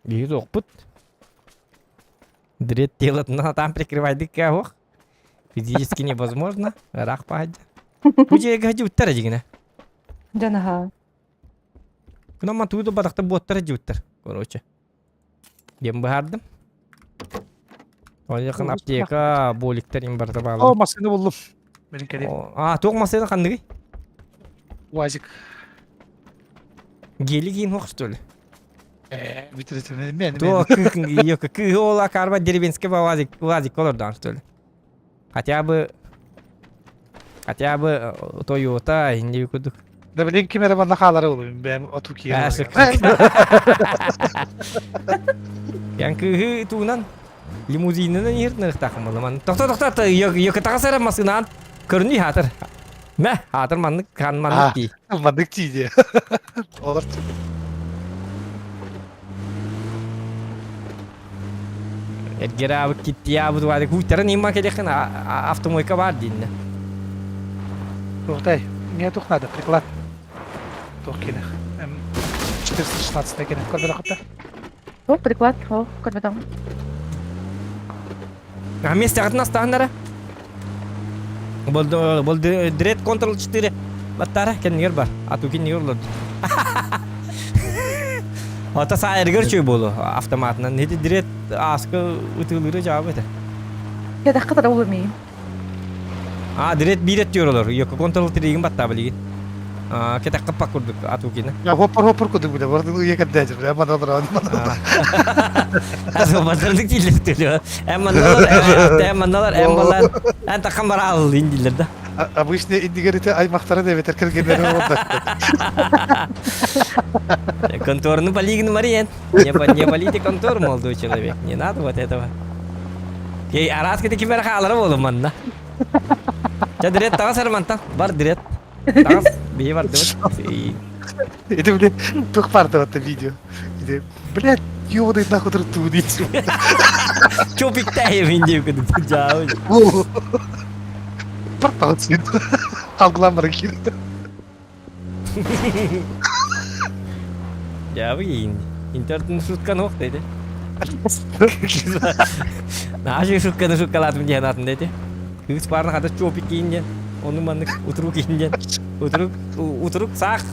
S2: Биһиги туохпут? Дред телотынан там прикрывайдык кээһуох. Физически невозможно. Ыраах паһадьа. Бу дьиэгэ дьиуттар дьигинэ.
S8: Дьон аһаа.
S2: Кунамма туу да бадахта буоттара дьиуттар. Короче. Диэн быһаардым. Ойахан аптека, боликтар им барыта
S1: О,
S2: бааллар.
S1: массыына буллум. Бэрин кэлиим.
S2: А, туох массыына ханныгый?
S1: УАЗик.
S2: Гели киин хуох, что ли?
S1: Э, бүтүрүтү мен
S2: Туох кыыһы ола карба деревенский УАЗик, УАЗик олордоон, что ли? Хотя бы хотя бы Toyota инди курдук.
S1: Да билин ким эрэ манна хаалара буолуо бэйэм оту киэр.
S2: Ян кыыһы туунан лимузинынан иһиртнэрихтаахын буолла. Тохто тохто йокытаҕас эрэ массыынаан көрүнүй хаатыр. Мэ хаатыр маннык хаан маннык дии.
S1: Маннык дии дии. Олор
S2: Эргераабыт киттиябыт ваады кууттарын имма келехин автомойка бар диинне.
S1: Туохтай, мне тух надо, приклад. Туох киэнэ? М416 киэнэ. Көрбөтөххүт да?
S8: О, приклад, о, көрбөтөҕүм.
S2: А миэстэҕитин астаһыннара. Бол Dread Control 4 баттара кэннигэр бар. Ату киннигэр олорду. Ата саайыргар чөй болу автоматынан. Нети Dread аска ытыылыыры жаабы этэ.
S8: Кэтэххэ тара улумиин.
S2: А, Dread биир өттүгэр олор. Йоко Control 3-гин баттаа билигин. Кэтэххэ пак курдук ату кине.
S1: Я хоппор хоппор курдук биле. Бардын уя кэрдээжир. Бля мана олорон.
S2: Азы дииллэр төлө. Эн манналар, эн манналар, эн балар. Эн такхан бара аллын дииллэр да.
S1: Обычно индигерите аймактара да бетер кергенleri oldu.
S2: Конторну полигн Мариен. Не полите контор, молодой человек. Не надо вот этого. Ей, араас кете кимер хаалара болу манна. Ча дирет тагас арманта. Бар дирет. Тагас бии бар дебет.
S1: Это, блядь, тух парта вот это видео. Где, блядь, ёбаный нахуй труту дейсің.
S2: Чопиктайым индейку деп жабы.
S1: Портал цвет. Алглам ракет.
S2: Жабы кейин. Интернеттің шутканы оқ дейді. Нашы шутканы шуткалатым диэн атын дети. Кыыс баарына хата чопик кийин диэн. Ону маннык утурук кийин диэн. Утурук утурук саах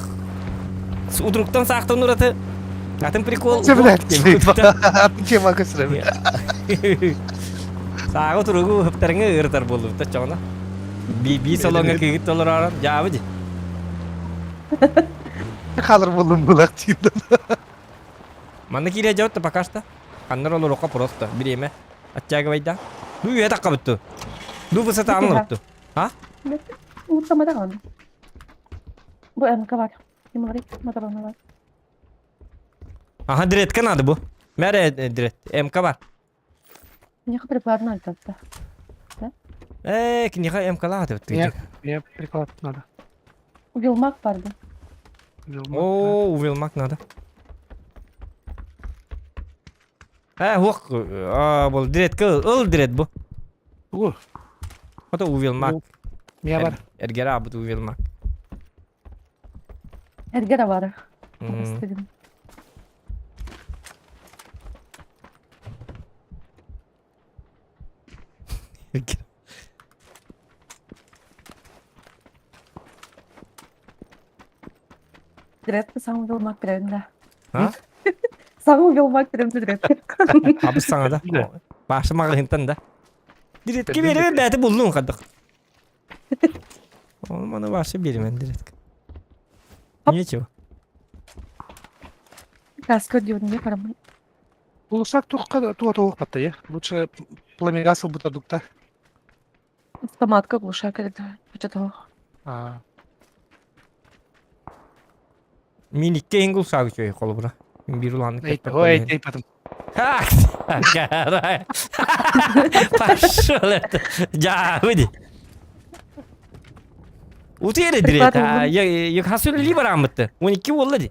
S2: утуруктан саахтан ураты атын прикол.
S1: Блядь, тема көсүрөм.
S2: Сааҕы утуругу ыһыптарыңы ырытар буоллубута чоҕуна. Би би салоҥҥа кыыгыт толоророн дьаабы ди.
S1: Халыр болдум булак дейді.
S2: Манна киирэ дьабыт пока что. Ханнар олоруохха просто бириэмэ оттягивайда. Ну үйэ таххабытту. Ну высота алынабытту. А?
S8: Ууртаматаҕын. Бу МК бар. Ким матабана бар.
S2: Ага, дретка надо бу. Мәрэ дрет. МК бар.
S8: Миэхэ прикладно альтатта.
S2: Э, киниха МК лааты бит.
S1: Нет, мне приклад надо.
S8: Увелмак бар бу.
S2: О, увелмак надо. Э, хуох, а, бұл дретка, ыл дрет бу.
S1: О,
S2: Ото увелмак.
S1: Мия бар.
S2: Эргера бут увелмак.
S8: Эргера бар. Истедим. Дретка саң увелмак берем да.
S2: А?
S8: Саң увелмак берем дретка.
S2: Абыс саңа да. Башы мағыһынтан да. Дретке береме бәті булдун қадық. Ол маны башы беремен дретке. Нечего.
S8: Каска дион не карамай.
S1: Улусак туққа туа туық батта, е? Лучше пламегасыл бутадукта.
S8: Автоматка глушак это. Початого.
S1: А,
S2: Мин икки ингул сагы чөй холобура. Мин бир уланны
S1: эй, ой, эй, потом.
S2: Как? Пошел это. Жабыди. Утуйра дирет. Я хасул ли барамытты. 12 болла ди.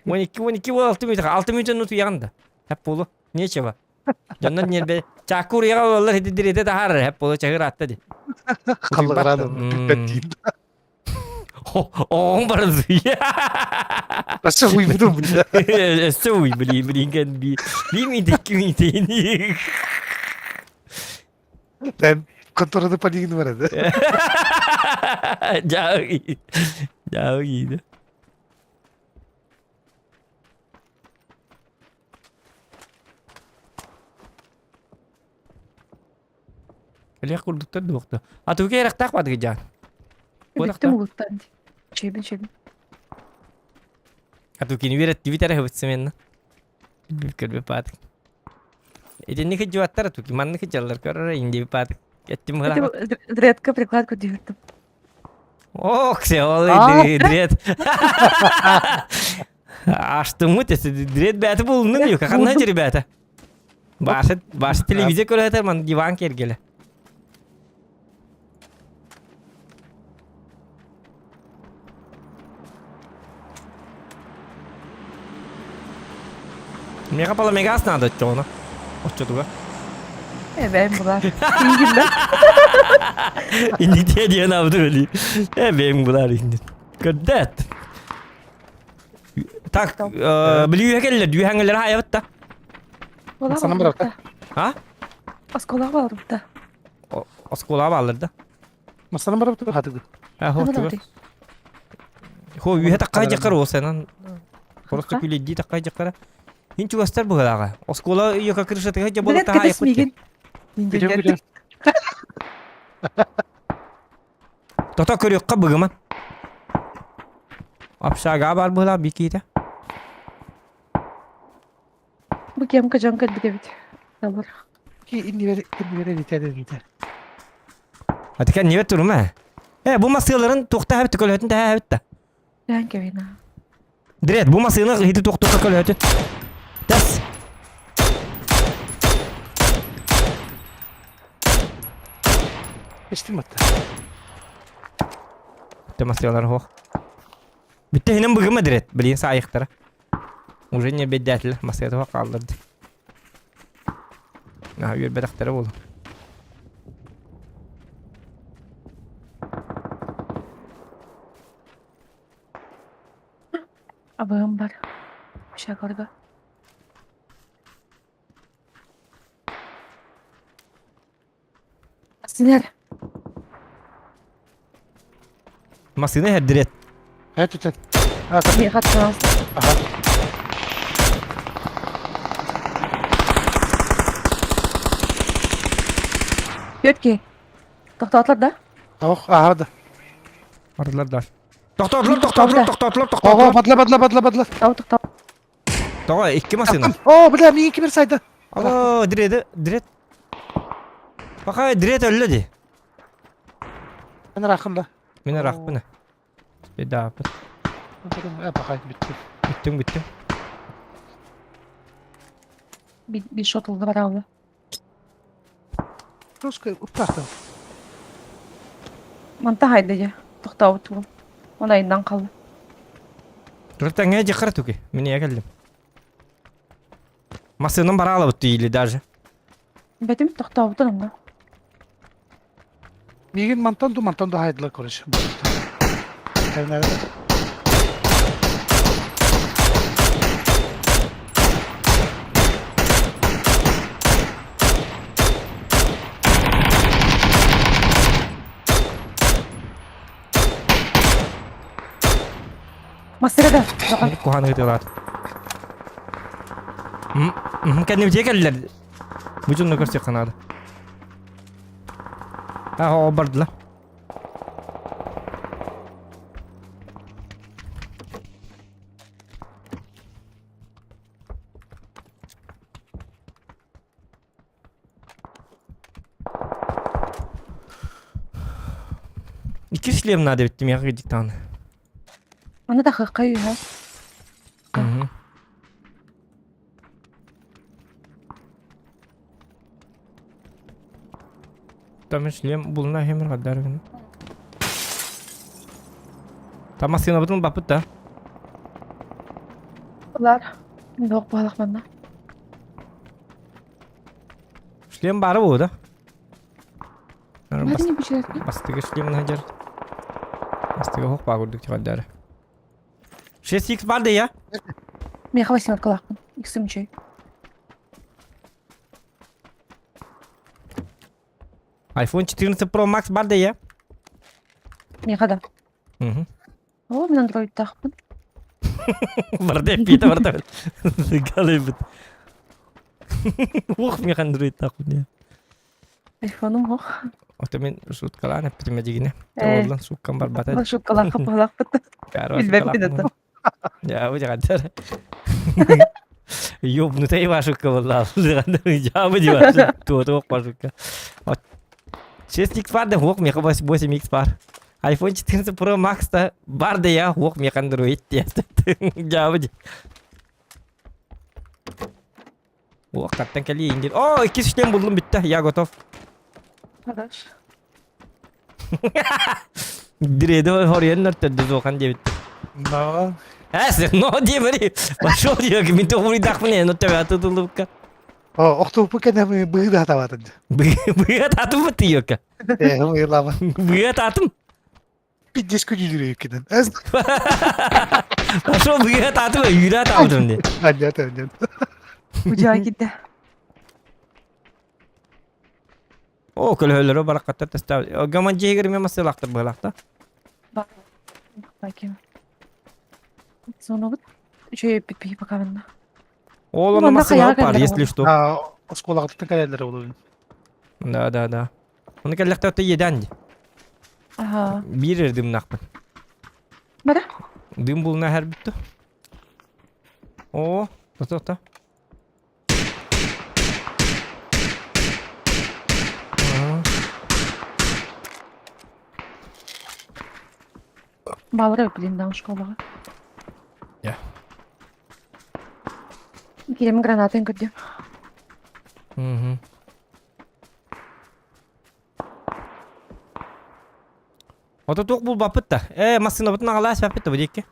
S2: 12 12 бол 6 минут. 6 минут утуяган да. Хеп болу. Нечего. Дьоннор нербе. Чакур яга боллар хити дирете тахар. Хеп болу чагыр атты ди.
S1: Қалғырады, бүппәт дейін.
S2: Оң барды.
S1: Басшы уйбудум, бля.
S2: Өссө уй били билинген би. Би минте киминте.
S1: Бәм, конторада полигін бар еді.
S2: Жағы. Жағы. Элек курдуктар дуохта. А туге эрактаах бадыгы жаан.
S8: Бүттүм улуттан. Чебин чебин.
S2: А тукини берет дибитер хыбытсыменна. Бүккөр бепатык. Итинни кыжыбаттар туки манны кыжаллар көрөр инди бепатык. Кеттим хыра.
S8: Дретка прикладку диһүттүм.
S2: Ох, се ол дрет. Аштымы тесе дрет бәті булуну диyor. Каканна жери бәті. Башы башы телевизор көрөтөр ман диван кергеле. Мега пала мегас надо чона. Оччотуга.
S8: Э, бэм булар. Ингинда.
S2: Инди те диэн абды били. Э бэм булар инди. Көрдөт. Так, били үһэ кэллэр, үһэҥэлэр хаайабыт да.
S1: Санам барабыта.
S2: А?
S8: Оскуолаҕа барбыта.
S2: Оскуолаҕа бааллар да.
S1: Масанам барабыта хатыгы.
S2: А, хо, Хо, үһэ таккай дьаккар осанан. Просто күлэдии таккай дьаккара. Ин чугастар быһылааҕа. Оскуола йока крышатыга дьэ буола таһаа
S8: мигин.
S2: Тото көрүөххэ быгыма. Общага бар быһылаах бикиитэ.
S8: Бу кемка дьон кэлбит эбит. Далар.
S1: Ки иннибер иннибер элитер элитер.
S2: Атыка небет турума. Э, бу масыаларын туохта хэбит көлөһөтүн тэһэ хэбит да.
S8: Дээн кэбина.
S2: Дред, бу масыаны хити туохтука көлөһөтүн. Тас.
S1: Истим атта.
S2: Те масыалар хоох. Бүтте хинен быгыма дред, билин саайыктара. Уже не беддәтилер, масыата хоох хаалларды. Наһаа үөрбэтэхтэрэ буолуо.
S8: Абыым бар. Шагарга. Синер.
S2: Массыына иһэрдирет.
S1: Это это.
S8: Ага. Петки. Тохтоотулар да?
S1: Ох, аха да.
S2: Бардылар да. Тохтоотулар, тохтоотулар, тохтоотулар,
S1: Ого,
S2: тохтоотулар.
S1: бадла, бадла, бадла, бадла.
S8: Тау тохтоо.
S2: Тоҕо икки массыына.
S1: О, бля, миигин кимир сайда.
S2: Алло, дреды, дред. Пока дред өллө ди.
S1: Мен рахым да.
S2: Мин арахпын. Бедаапыт.
S1: Э, пока бүттү.
S2: Бүттүң, бүттүң.
S8: Би шотулга барабы.
S1: Русская уптахтан.
S8: Манта хайда же. Тохтообут тугум. Он айынан қалды.
S2: Туртаңа жакыр туки. Мин я келдим. Массыынам бара алабыт или даже.
S8: Бетим тохтообутун онно.
S1: Мигин мантан ду мантан ду хайдылар короче. Кайнары.
S8: Массыга да.
S2: Куһааны ытыалаат. Кэнним дьиэ кэллэр. Бу дьонно көрсүөххэ наада. Аа, бардылар. Икки шлем надо ведь меха диктан.
S8: Аны да хыкка үйе.
S2: Там шлем булна хемер гаддар гын. Там машина бутун бапыт да.
S8: Улар. Yok балак манна.
S2: Шлем бары бу да.
S8: Мадини бу
S2: Бастыгы шлем хажар. Бастыгы хок багурдук чыгадары. 6x бар да я.
S8: Меха восьмерка лахпын. Иксим чей.
S2: iPhone 14 Pro Max бар да я.
S8: Меха да.
S2: Мгм.
S8: О, мен Android тахпын.
S2: Барда пита барда. Галыбыт. Ух, меха Android тахпын.
S8: Айфоным хох.
S2: Ото мен шуткалаан эппитим дигине.
S8: Э.
S2: Оллан суккан барбата.
S8: Бал шуткалаах балаахпыт. Билбэппин это.
S2: Я бу жагандар. Ёбнутый вашукка болла. Я бу диваш. Туото вашукка. 6x бар да хок меха 8x бар. iPhone 14 Pro Max та бар да я хок меха Android диэт. Я бу. О, каттан кели ингер. О, икки шлем булдум бүтті. Я готов.
S8: Хорош.
S2: Диреди хорьен нөртөдү зохан дебит.
S1: Но.
S2: Эс, но дебери. Пошел я, мен тоғури дахмын, но тебя тутулупка.
S1: О, охтупу кене быгда табатын.
S2: Быга татым быты йока.
S1: Э, хым лама.
S2: Быга татым.
S1: Пиздец күдьүлүрүккүнэн.
S2: Пошел быга таатыба үүрэ таабытым ди.
S1: Аннят аннят.
S8: Удьаа киирдэ.
S2: О, көлөһөлөрө бараккаттар тестаа. Гаман дьиэгэр эмиэ массыылаахтар быһалаахта.
S8: Баким. Сонобут үчүгэй эппит биһи пока манна.
S2: Ол онно
S8: Манна
S2: массыылаах
S8: хайаҕа
S2: бар,
S8: кэллэр
S2: если что.
S1: Оскуолаҕыттан кэлэллэр ол.
S2: Да, да, да. Оны кэллэхтэ иэдээн ди.
S8: Аха.
S2: Биир эрэ дымнаахпын.
S8: Бара.
S2: Дым булна һэр бүттү. О, тота тота.
S8: Баалара блин даҕан школаҕа.
S2: Я.
S8: Киирэмин гранатын көрдүм.
S2: Мгм. Ото туох булбаппыт да. Э, массыынабытын аҕалаа испэппит да бу диэки.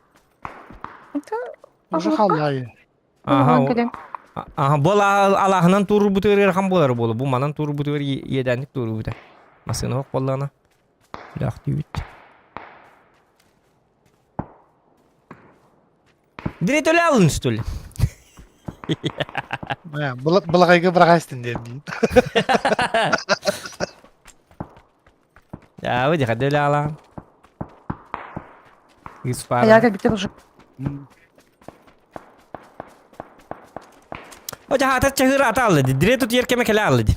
S1: Уже халлаайы.
S2: Аха, аха, бу алааһынан туурбутугар ыарахан буолар буолу. Бу манан туурбутугар иэдээнник туурбута. Массыына ох буоллаҕына. Лэхтүүбүт. Директор алын, что ли?
S1: Былаҕайга быраҕайстын диэн дии.
S2: Я, вы ходили алан.
S8: А я как бы уже.
S2: О, жаһата чаһыыр ата алла ди. Дире тут еркеме келе алла ди.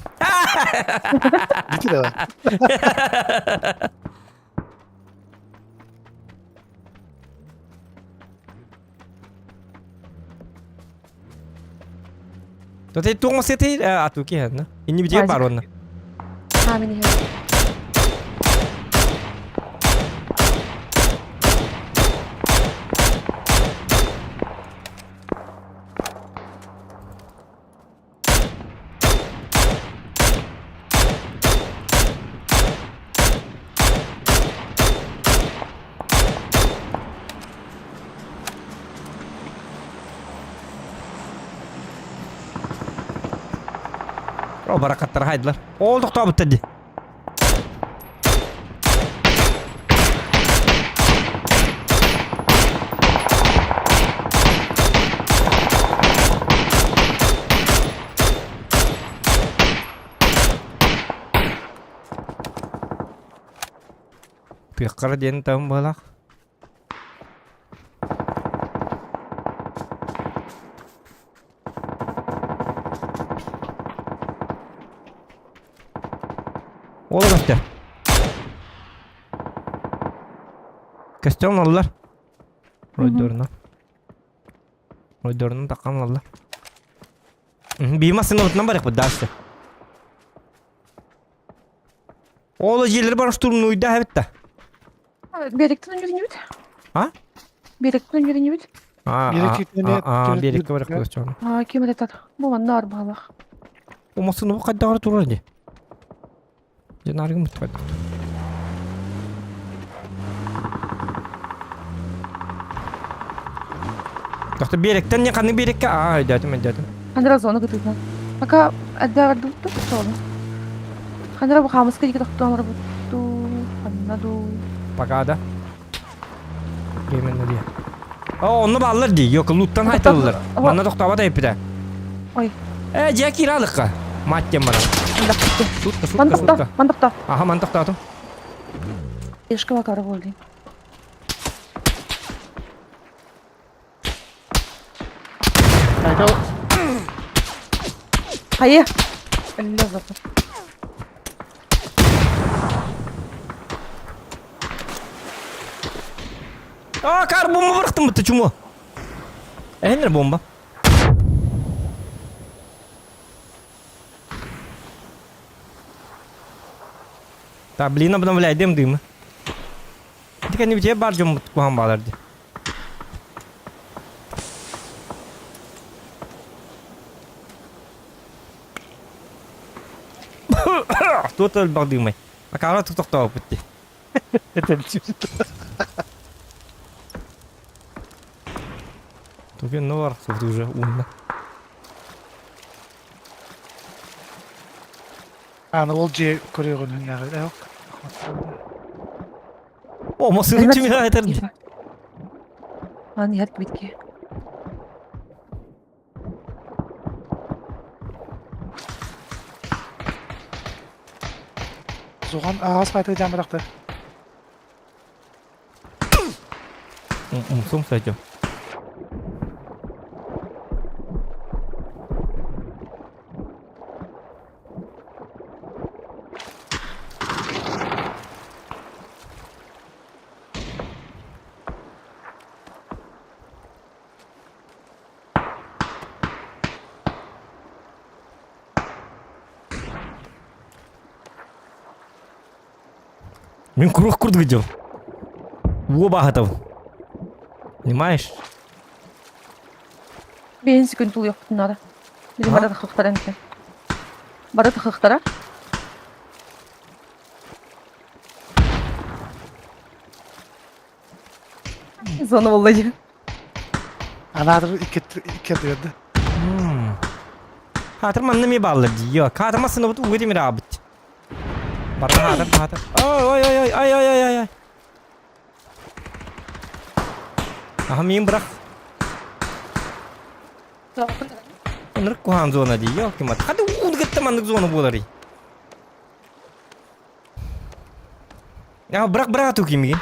S1: Дити давай.
S2: Тоте туоҥ сети атуки ханна. Инни битиге бар онна.
S8: А, мин иһэ.
S2: О, баракаттар хайдылар. Ол тохтообуттар ди. Тыаххара диэн таһым быһалаах. Ола көстөр. Көстөн аллар. Ройдорuna. Ройдорuna таккан аллар. Биир массыына бар бу дальше. Ол жерлер бар штурмнуйда хэбитта.
S8: Беректен өнөрүнүбүт.
S2: А?
S8: Беректен өнөрүнүбүт.
S2: А, а, берекке бар көстөн.
S8: А, ким этат? Бу манна арбалах.
S2: Бу массыына бу кайдагы турар ди. Ден аргым бит кайда. Тохто беректен не каны берекке? А, өйдөтүм, өйдөтүм.
S8: Хандра зона кытытна. Пока әддәгәр дутту соны. Хандра бу хамыска дике тохтуамар бутту. Ханна ду.
S2: Пока да. Именно ди. О, онну бааллар ди. Yok, луттан хайтылылар. Манна тохтообот эппитэ.
S8: Ой.
S2: Э, дьэ кииралыкка. Мать тем баран. Сутка, сутка, сутка.
S8: Мантыкта.
S2: Аха, мантыктаатым.
S8: Ешка бакары болды. Хайы. Өллө заты.
S2: А, кар бомба бырахтым бытты чумо. Энер бомба. Та, блин, обновляй дым дымы. Тика не бите бар жом кухан балар ди. Кто-то бар дымай. А кара тоқтау бітті. Туген ну бар, уже умно.
S1: Аны ол же көрөгөнүн нагы.
S2: О, масыны түмэ айтар.
S8: Ан иһэр кибитки.
S1: Зухан аас байтык жан быракты.
S2: Умсум сойдум. Мин курух курдук идем. Уобаһатов. Понимаешь?
S8: Бэйэн сүгүн тулуйахпытын наада. Били бары тахыхтара эҥтэ. Бары тахыхтара. Зона буолла дии.
S1: Анаатыр икки ардыгар
S2: Хаатыр манна эмиэ бааллар дии. Йо, хаатыр массыынабыт ууга тимир аабыт. Барда хаатыр, хаатыр. Ой, ой, ой, ой, ай, ай, ай, ай. Аха миин бырах. Ынырык куһаан зона дии. Йо, ким ат. Хады ууну кытта маннык зона буоларый. Я бырах бырах атуу кимигин.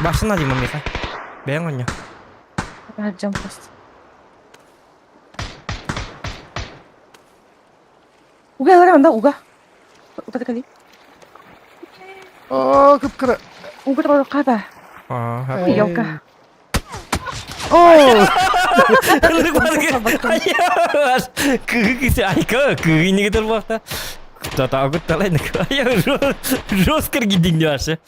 S2: Башына дии мамиха. Бэйэҥ онньо.
S8: Жам просто. Уга ылар анда уга. Утары кали.
S1: Оо, кып-кыра.
S8: Уга торор каба.
S2: Аа.
S8: Елка.
S1: Оо!
S2: Кыгы айка, кыгы не турбахта. Татагы талай жестко гидин ваши.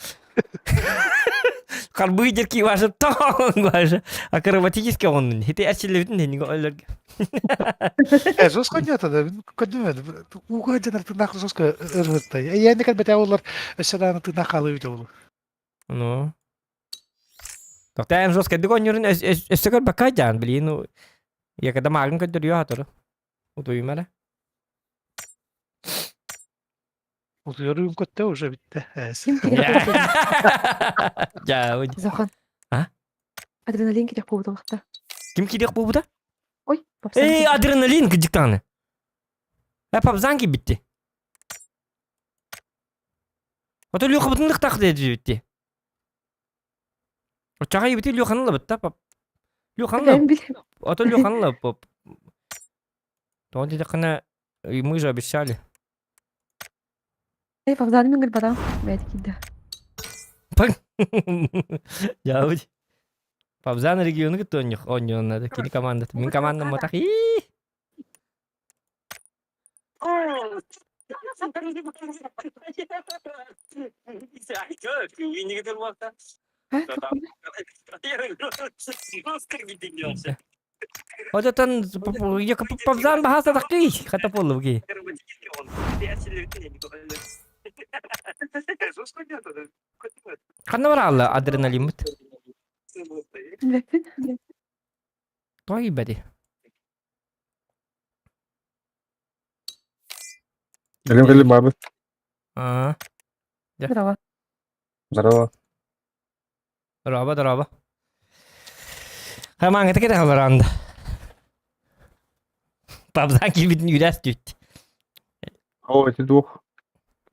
S2: Карбы дерки ваши таң ваши. Акробатический он. Хити ачилебитин хениго өлөр.
S1: Э, жестко нет, да. Көдүмө. Уга жанар тынак жестко ыргыттай. Э, я не кэлбэтэ олар өссө дааны тынак хаалыы бүтэ болу.
S2: Ну. Тоқтайын жестко дик онньорун өссө көрбөккө жаан, блин, ну. Я когда магын көдөрүө хатору. Утуйум эрэ.
S1: Утуйарыым көттө уже бүттэ.
S8: Ким кирэх
S2: Дьаа,
S8: Зохан.
S2: А?
S8: Адреналин кирэх буолбута.
S2: Ким кирэх буолбута?
S8: Ой, попсан.
S2: Эй, адреналин кыдьыктааны. Э, попзан кийбитти. Ото Лёхабытын дыктах диэбитти. Оччоҕо ибити Лёханы ылабыт да, пап. Лёханы
S8: Бэйэм бил.
S2: Ото Лёханы ылабыт, поп. Тоҕо диэтэххинэ, мы же обещали.
S8: Эй, попзаны мин гырбатам. Бэйэт киирдэ.
S2: Дьаабыт. Пабзан региону кытта оонньуох оонньуон надо. Кини командата. Мин командам матах. Ии! Ототон пабзан баһа сатахкый хата буоллубуги. Ханна бараалла адреналиммыт?
S8: Билбэппин.
S2: Тоҕо киирбэти?
S7: Кэлим кэлим баабыт.
S2: Аа.
S8: Здорово.
S7: Здорово.
S2: Дороба, дороба. Хамаҥҥыта кэтэ халараанда. Пабзан киирбитин үүрээс түүт.
S7: Оо, ити дуох.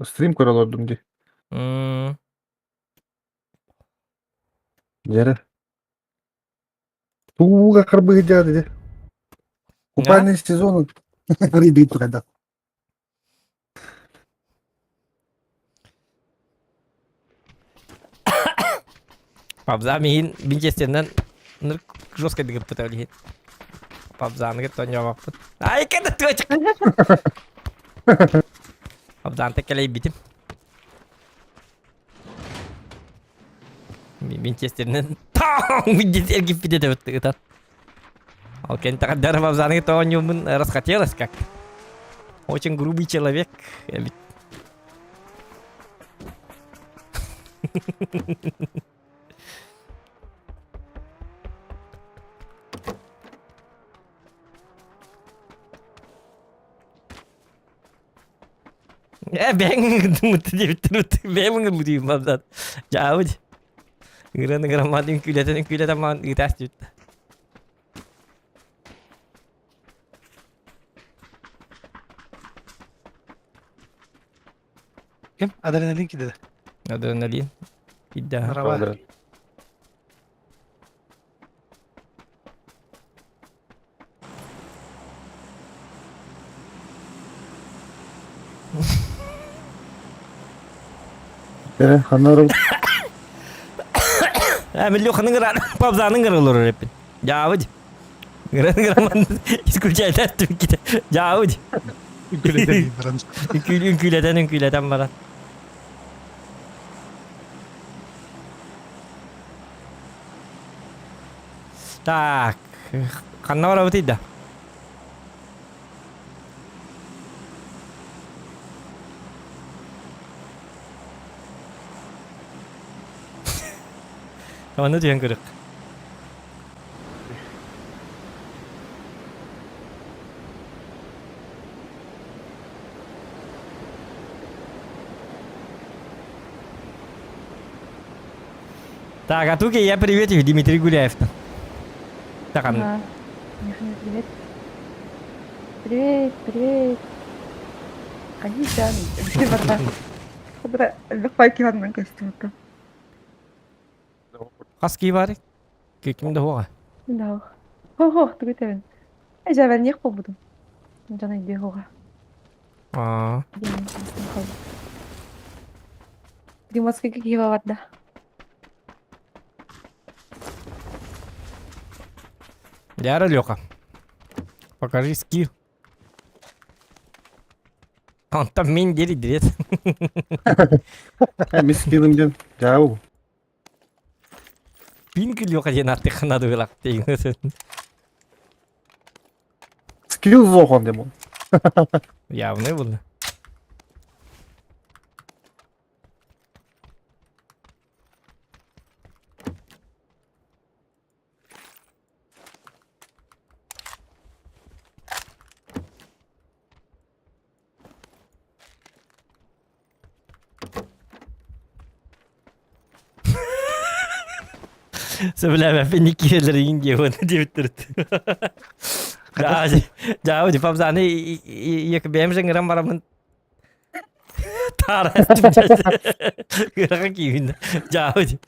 S7: Стрим көрө олордум дии. Дьэрэ. Тууга карбыгы дьаады ди. Купальный сезон рыйдыйт хайдах.
S2: Пабза миһин винчестеринэн жестко дыгыппыт ол иһин. Пабзаныгы тонньообоппут. Ай кэдэ туочка. Пабзаанта кэлэйбитим. Винчестеринэн таң диэн эргиппит этэ ытан. Ол кэнтэҕэрдэр Пабзаныгы тоонньууммун расхотелось как. Очень грубый человек. Эбит. Э, бэйэҥ ыҥырдыммыт диэбиттэр бэйэм ыҥырбытыйым бабзат. Дьаабыт. Ыҥыран ыҥыран маан үҥкүүлэтэн үҥкүүлэтэн маан ыытаас түттэ.
S1: Ким? Адреналин кидede.
S2: Адреналин. Кидда.
S1: Арава.
S7: Э, ханна
S2: Миллиоханы гыран, пабзаны гырылыр эппин. Жаабыд. Гыран гыраман исключайтар түкките. Жаабыд.
S1: Үҥкүүлэтэн баран.
S2: Үҥкүүлэтэн үҥкүүлэтэн баран. Так, ханна барабытый да? Манна түһэн көрүк. Так, а тут я привет Дмитрий Гуляев-то. Так,
S8: Ага. Привет. Привет, привет. Ханичан. Элбэх костюмка.
S2: Хас кии баар? Ким да хуоҕа?
S8: Да. Хо-хо, тугу этэбин? Эжэвэнниэх буолбутум. Дьон өйдүө хуоҕа.
S2: Аа.
S8: Приморскайга киһи барда.
S2: Яра, Леха. Покажи скилл. Онтон мин диэри дирет.
S7: Мин скиллым диэн дьаабыл.
S2: Пинк Леха диэн аттыхха надо
S7: Скилл зохон диэн буол.
S2: Явный был. Сөбүлээбэппин иккиэлэригин диэбин диэбиттэрит. Дьаа, дьаа, бэйэм жыҥыран бараммын Таара Кыраҕа киирин. Дьаабыт.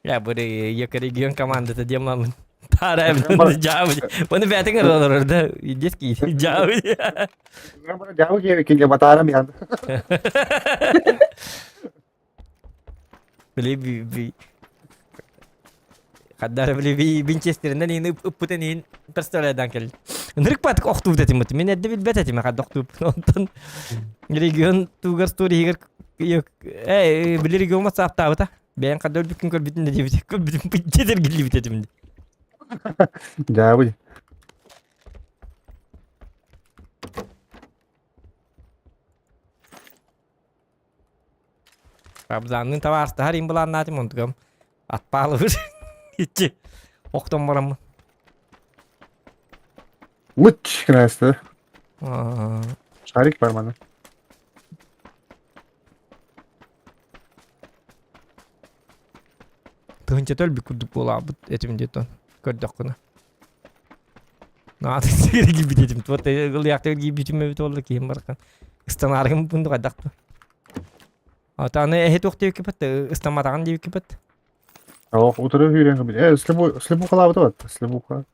S2: Я бу регион командата диэн мамын. Таара дьаабыт. Оны бээтиҥ ыралар да детский дьаабыт.
S7: Дьаабы киэбиккин батаарам ян.
S2: Били би Хаддара били Винчестеринен иин ыппытын иин представляйдан кэл. Ынырык батык охтуут этим Мин эрдэ билбэт этим хадда охтууп. Онтон регион тугар сторигер э били регион саптаабыта. Бэйэн хадда өлбүккүн көрбүтүн да диэбит. Көрбүтүн бүттетер гиллибит этим.
S7: Дьаабы.
S2: Абзаанныын табаарыстаһар иин былааннаатым онтугам атпаалыбыр иччи охтон бараммын.
S7: Лыч гынааста. Шарик бар мана.
S2: Тыһынча өлбүт курдук буолаабыт этим диэтон көрдөххүнэ. Наада сири киирбит этим. Вот ылыяхтыгар киирбитим эбит буолла киһим барахан. Ыстанаарыгым бунду хайдах Ата эһи туох диэбиккипит ыстамматаҕын диэбиккипит.
S7: Ох, утары күүрэн кэбит. Э, слепу слепухалаабыта бат, слепуха.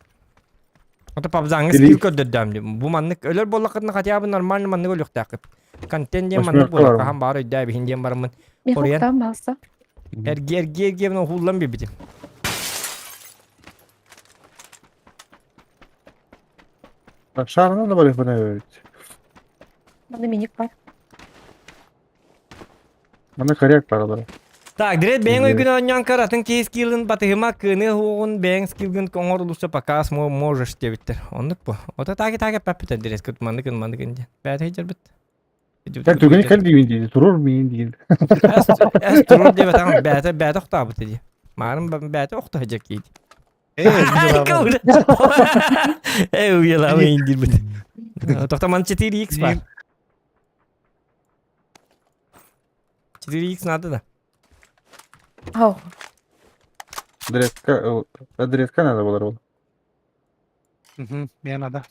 S2: Ото пабзаҥҥа скилл көрдөрдөм дим. Бу маннык өлөр буоллаххытына хотя бы нормально маннык өлүөхтээххит. Контент диэн маннык буолар. Хаһан баар өйдөөбүһүн диэн бараммын.
S8: Хоруйан. Балса.
S2: Эрги эрги эрги уһуллан биэрбитим.
S7: Шарына да бар эбит.
S8: Манна миник бар.
S7: Манна коррект баралар.
S2: Так, Дред бэйэҥ өйгүн оонньоон көр, атын киһи скиллын батыһыма, кыыны уһуоҕун бэйэҥ скиллгын оҥор улуса пока можешь диэбиттэр. Оннук бу. Ото таки таки эппэппитэр Дред кыт маннык маннык диэн. Бэйэтэ сылдьарбыт.
S7: Кэл түгэни кэл диибин дии, турур миин диин.
S2: Эс турур диэбэтэҕим, бэйэтэ бэйэтэ охтообут дии. Маарым бэйэтэ охто сылдьар киһи. Э, уйалаабы индирбит. Тохтоман 4x бар. 4x надо да?
S8: Ау.
S7: Дредка, дредка надо было ол.
S1: Угу, мне надо.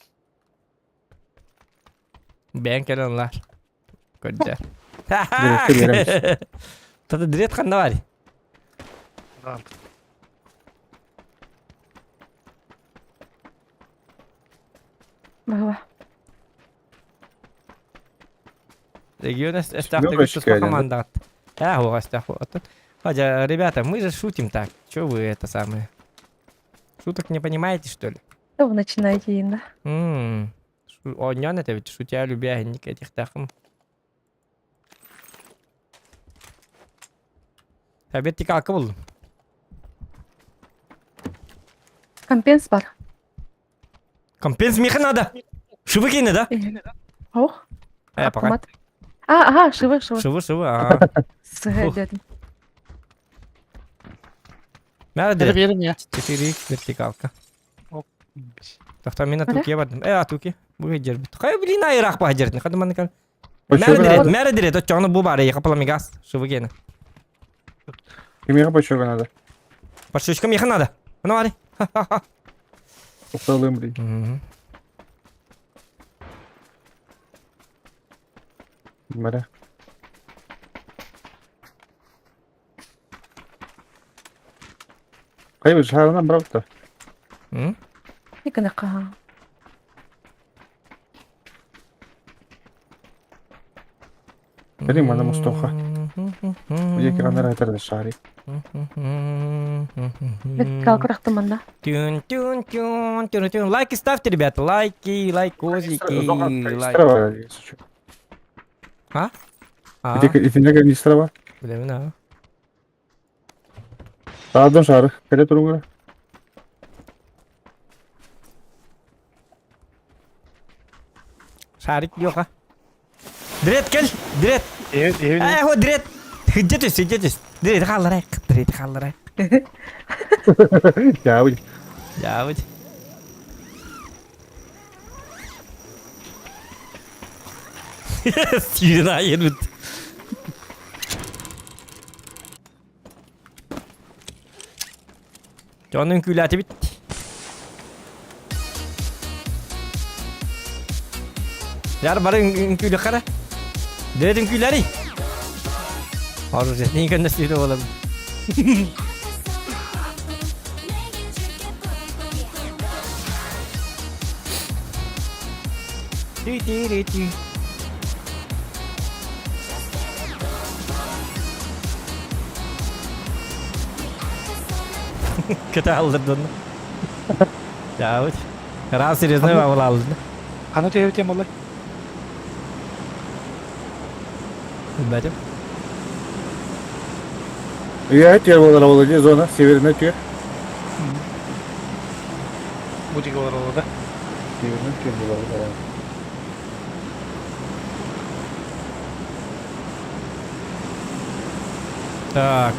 S2: Бэйэн кэлэн ылар. Көрдө.
S7: Дредка биэрэмс.
S2: Тата дрет ханна бар?
S8: Баһыба.
S2: Регион
S7: Много
S2: эстахтыгы туспа
S7: очкаря, да?
S2: командаҕыт. Ээ, хуга эстах оттон. Хотя, ребята, мы же шутим так. Чё вы это самое? Шуток не понимаете, что ли?
S8: Что вы начинаете, Инна?
S2: М, Оонньоон этэбит, шутя любя инник этихтахым. Вертикалка булдум.
S8: Компенс бар.
S2: Компенс миха надо. Шивы кейне, да?
S8: Ох,
S2: Э, пока.
S8: автомат. А, ага, шивы, шивы.
S2: Шивы, шивы, а.
S8: Сыһы дедим.
S2: Надо
S1: Это верим я.
S2: 4 вертикалка. Тохто мин атуке бардым. Э, атуке. Бу жербит. Хай, блин, айрах ба жердин. Хады маныкал. Мәрі дирет, мәрі дирет. Отчоны бу бары, капаламигас. Шивы кейне.
S7: Кимиға почёга надо?
S2: Подшучка миха надо. Ну, ари.
S7: Тоқталым, блин. Мәрі. Кайбы шаарынан барабыт да.
S8: Икыныка.
S7: Билим аны Мустафа. Уеки канар айтарды шаары.
S8: Вертикалка рахтым манна.
S2: Тюн, тюн, тюн, тюн, тюн. Лайки ставьте, ребята. Лайки, лайкозики, лайк. А? А,
S7: Итинне канистра бар.
S2: билемин, а.
S7: Саадын шаары. Келе туруңар.
S2: Шарик yok а. Дрет кел, дрет.
S1: Evet, evet.
S2: Э, хо дрет. Хыджа түс, хыджа түс. Дрет халларайк, дрет халларайк.
S7: Жабы.
S2: Жабыт. Сүйрін айыр бит. Дьонун күләти бит. Яр бары үҥкүүлү хара. Дрет үҥкүүлэри. Оружие не көннө сүйрө болам. Ти-ти-ри-ти. Kötü aldırdın. Ya Раз серьезно бабыл алдын.
S1: Аны тем олай.
S2: Билбэтим.
S7: Үйә түйер болар ол зона северіне түйер.
S1: Бу диге олар олар да.
S7: Северіне түйер болар.
S2: Так.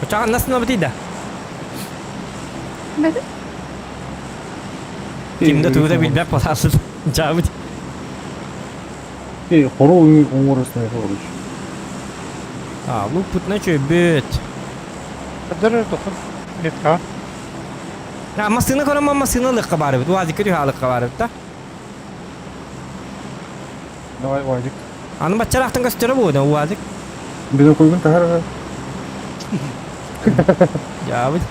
S2: Учаган насына битейді.
S8: Бәді.
S2: Кимде тугуда билбек боласыз. Жабыт.
S7: Хору оңоросуна короче.
S2: А, лук путна чөбүт.
S1: Дөр тохон. Метка.
S2: А, масына көрөм, масына лыкка барыбыт. Уазик көрү халыкка барыбыт да.
S7: Давай, вадик.
S2: Аны бачарактан көстөрө бу, уазик.
S7: Биз койгун тахар.
S2: Жабыт.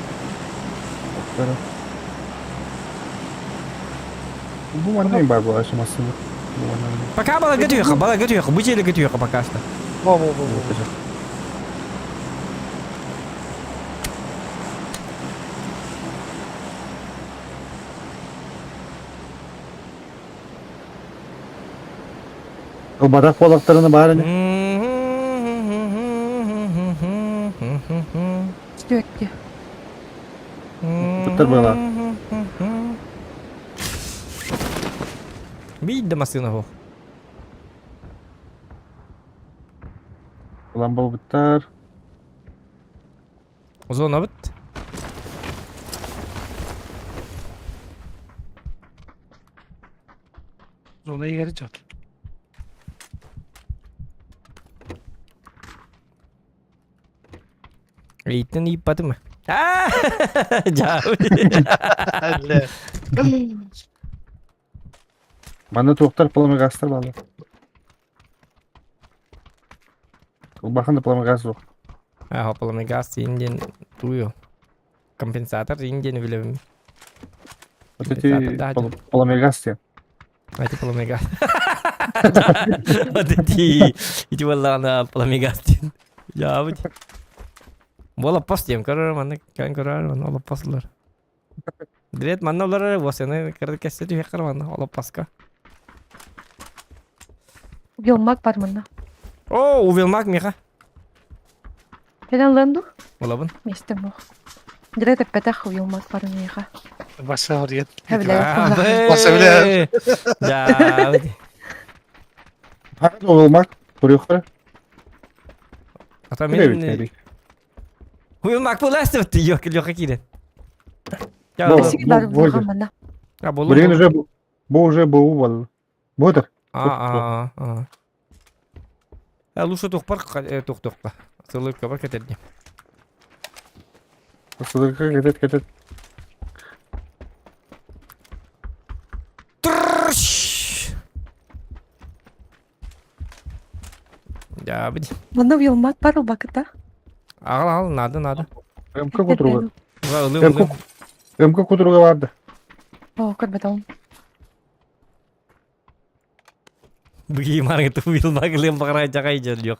S7: Бу манна бар бу ашамасы. Бу манна.
S2: Пока бала көтү бала көтү бу жерде көтү пока что.
S1: Во во во во.
S7: Бадак балактарына баарын.
S8: Стюетти.
S7: Буттар бала.
S2: Бийді масына хо.
S7: Улан буттар.
S2: Зона бит.
S1: Зона игeri жат.
S2: Ыйтын ыйыппатым. Аа! Дьаабы.
S7: Манна туохтар пламегастар бааллар. Улахан да пламегаз суох.
S2: Аа, пламегаз индиэн туйу. Компенсатор индиэн билэбин.
S7: Вот эти пламегаз диэн.
S2: Эти пламегаз. Вот эти ити буоллаҕына пламегаз диэн. Дьаабы. Буолаппас диэм көрөр манна кэлэн көрөр манна олоппослар. Дред манна олорор восены кыры кессе түһэххэр манна олоппоска.
S8: Увелмак бар манна.
S2: О, увелмак миха.
S8: Кэлэн ылыан дуу?
S2: Олабын.
S8: Миэстэм суох. Дьэ эппэтэх уйулмат бар миэхэ.
S1: Вася говорит.
S8: Хэбилээх
S1: Вася бля.
S2: Да.
S7: Ханан уйулмак көрүөххэ.
S2: Ата мен Уйулмак буластыбыт yok yok киирен.
S7: Блин уже бу уже бу бол. Буотар.
S2: А а а. Лучше тухпар тухтухпа. Сылыкка бар кетерди.
S7: Сылыкка кетет кетет.
S2: Дябыд.
S8: Манна уйулмат бар убакыта.
S2: Ағал ағал, надо, надо.
S7: МК кутуруга.
S2: Ылым,
S7: МК кутуруга барды.
S8: О, көрбөтөм.
S2: Бүгүн маргы уйулмак ылым багара жагай жер жок.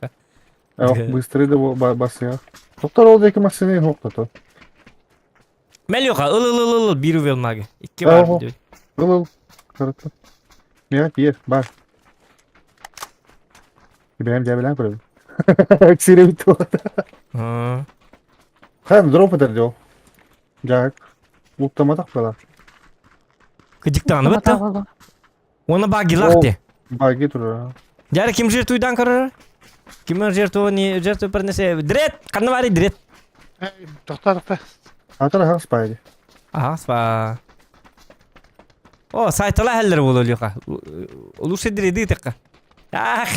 S7: Быстрый да басыга. Токтор ол деки машина хоктото.
S2: Мелюха, ыл ыл ыл ыл бир уйулмагы. Икки бар.
S7: Ыл ыл. Карата. Мия тиер бар. Бэм жабилан көрөбүн. Сире битти болот. Хан дроп этер жол. Жак. Луктаматак бала.
S2: Кыдьыктааны бытта. Оны багилахты.
S7: Баги турар.
S2: Жары ким жертвуйдан көрөр? Ким жертву не жертву принесе? Дрет, қанны бар дрет.
S1: Тоқта, тоқта.
S7: Атар хас пайды.
S2: Ага, спа. О, сайтала хәлләр булыр юка. Лучше дреды тыкка. Ах.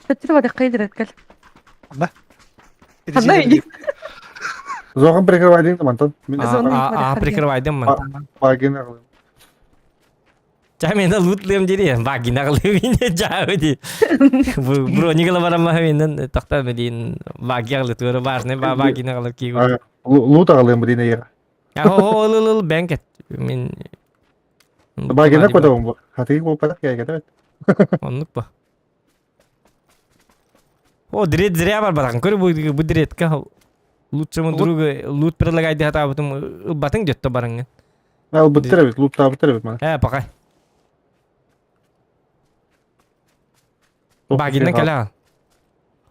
S8: Төттүрү бады кыйдырат кел.
S1: Анда.
S8: Анда иди.
S7: Зохан прикрывайдың мантан.
S2: А, прикрывайдым мантан.
S7: Багина кылым.
S2: Жа мен лутлыым дири, багина кылым ине жа ди. Брони кыла барам менен токта медин баги кылы тура важный ба багина кылып ки.
S7: Лут кылым дин егер.
S2: А о л л бэнкет мен
S7: Багина кодом бу. Хатыгы болуп барак кайгы
S2: Оннук ба. О, дрет зря бар баракын. Көрү бу бу дретка лучшему другу лут предлагай деп атабытым ылбатың дөттө барыңын.
S7: Ал буттыр бит, лут табыттыр бит мана.
S2: Э, пока. Багинен кэлэ.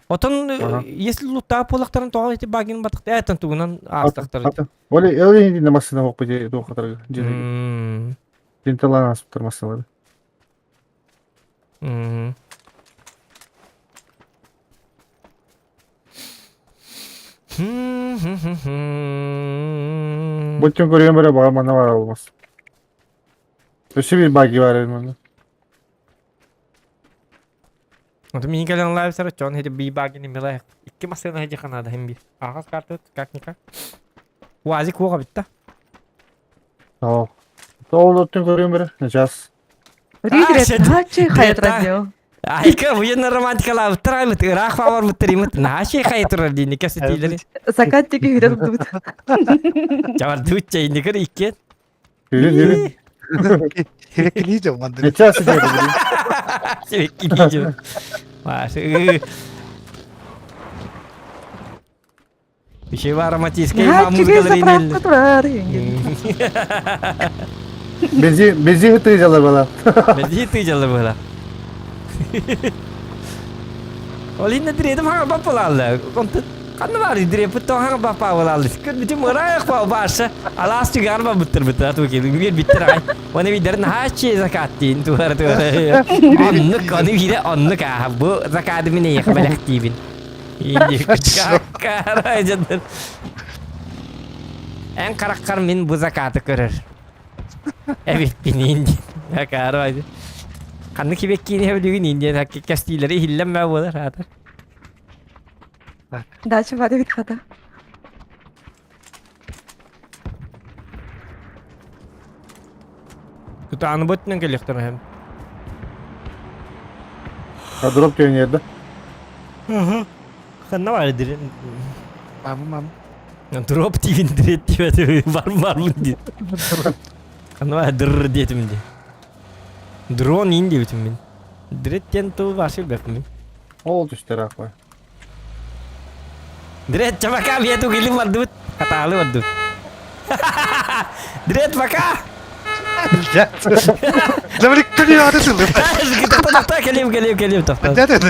S2: Отон, если луттаа буоллахтарын тоҕо ити багин батык этен тугунан аастахтар.
S7: Оли оли инде машина бок бите дохатар. Денталан асып машиналар. Бутын көрген бері баға мана бар алмас. Өсі bir баги бар мана.
S2: Вот мин кэлэн лайв сара чон хеди би багини милай. Икки машина хеди ханада хем би. Агас карты как никак. Уазик куга битта.
S7: Tamam. Тоол өттүн көрүм бері. Жас.
S2: Айка буена романтикалаа быттыраймыт, ыраах баабар быттырымыт, нааши хай турар диини кэсэтиилери.
S8: Закат тики хүрэ тутубут.
S2: Жабар дүүччэ инникер иккен.
S7: Жүрү жүрү.
S1: Херекилийде манды.
S7: Час иде.
S2: Херекилийде. Башы. Bir var романтический музыкалар инел.
S7: Бензин бензин тыйжалар бала.
S2: Бензин тыйжалар бала. Ол инне диредим хаңа бап болалды. Онты қанды бар дире пүттон хаңа бап болалды. Күн бүтүн мырайық ба баршы. Алас түгар ба буттыр бит ату кел. Бир биттер ай. Оны бидерин хачи закат дейин туар туар. Оннук оны бире оннук а бу закаты мине яхбалак дейбин. Карай жандыр. Эн караккар мин бу закаты көрөр. Эбит бин инди. Карай. Канны кибек кийин хэвлүгүн индиен хакки кастилери хиллемме болар хатыр.
S8: Дача бар эбит хата.
S2: Тутааны бөттүнэн кэлиэхтэр эһэм.
S7: А дроп түйэнерді.
S2: Ханна бар дир.
S1: Мамы мамы.
S2: Дроп тиин дирет тибет бар бармын дии. Ханна бар дыр диэтим ди. Дрон ин диэбитим мин. Дрет диэн тыл башы бэпмин.
S7: Ол түстер ақпай.
S2: Дрет чабака биэту килим бардыбыт. Хатаалы бардыбыт. Дрет пока!
S1: Лаврик көлү аты сылы.
S2: Тохта келем келем келем тохта.
S1: Да да да.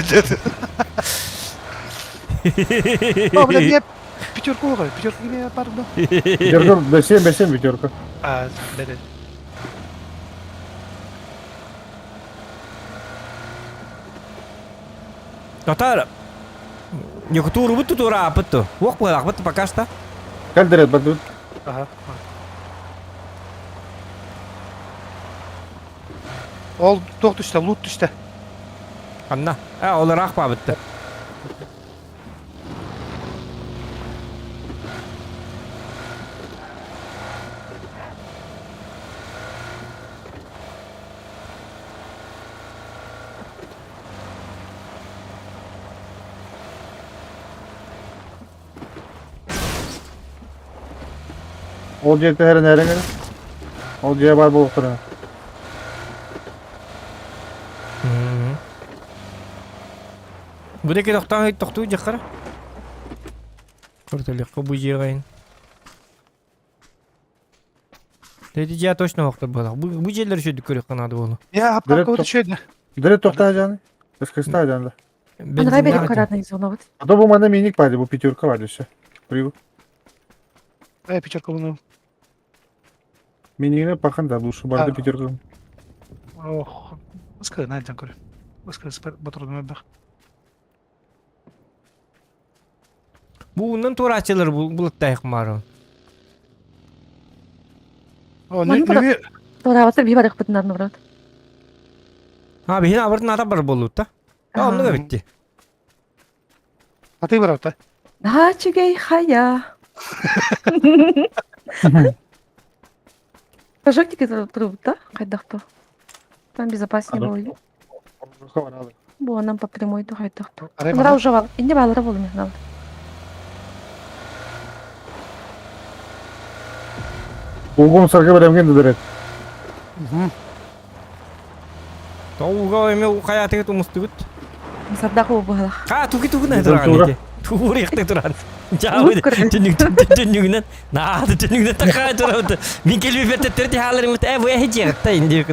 S1: О, бля, я пятерку оҕой, пятерку не бар да.
S7: Пятерка, бэсем, бэсем пятерка.
S1: А, да да.
S2: Татар, Якутурубут тутура апытту. Уох быһалаахпыт пока что.
S7: Калдерет бардыбыт.
S1: Ага. Ол туох түстэ, лут түстэ.
S2: Ханна? А, ол ыраах баабытты.
S7: Ол дьиэ түһэрин эрэ гына. Ол дьиэ баар буолуохтара.
S2: Бу диэки тохтоон тохтуу дьаххара. Көртөлүөххэ бу дьиэҕин. Деди дьиэ точно охтор буолах. Бу бу дьиэлэр үчүгдүк көрүөххэ наада буолу.
S1: Я аппарка үчүгэй.
S7: Дөрө тохтаа жаны. Эскеста жаны.
S8: Андрей берем каратный зона вот.
S7: А то бу мана миник барды, бу пятерка барды все. Прибыл.
S1: Э, пятерка буну.
S7: Минигine пахан да лучше барды пятерка.
S1: Ох, ыскы найдан көрө. Ыскы батырдым бах.
S2: Бу уннан туорааччылар булаттайык маары.
S1: О, нү
S8: Туораабаттар бии барыахпытын брат.
S2: А, биһин абыртын ата бар болуутта. А, оннуга битти.
S1: Аты барабыта.
S8: Наһаа үчүгэй хайа. Прожектики турбута хайдахто. Там безопаснее было. Бу нам по прямой то хайдахто. Нара уже вал. Инде балара болу мен
S7: Угум сарга беремген дедерет.
S2: Тоуга эме хаятыгыт умустугут.
S8: Сардак уу быһалах.
S2: Ха туки тугунан туран ити. Туурихты туран. Жаабы түнүк түнүгүнэн наады түнүгүнэн такай турабыт. Мин келби беттер тихаларым бит. Э бу эһи жегатта инди.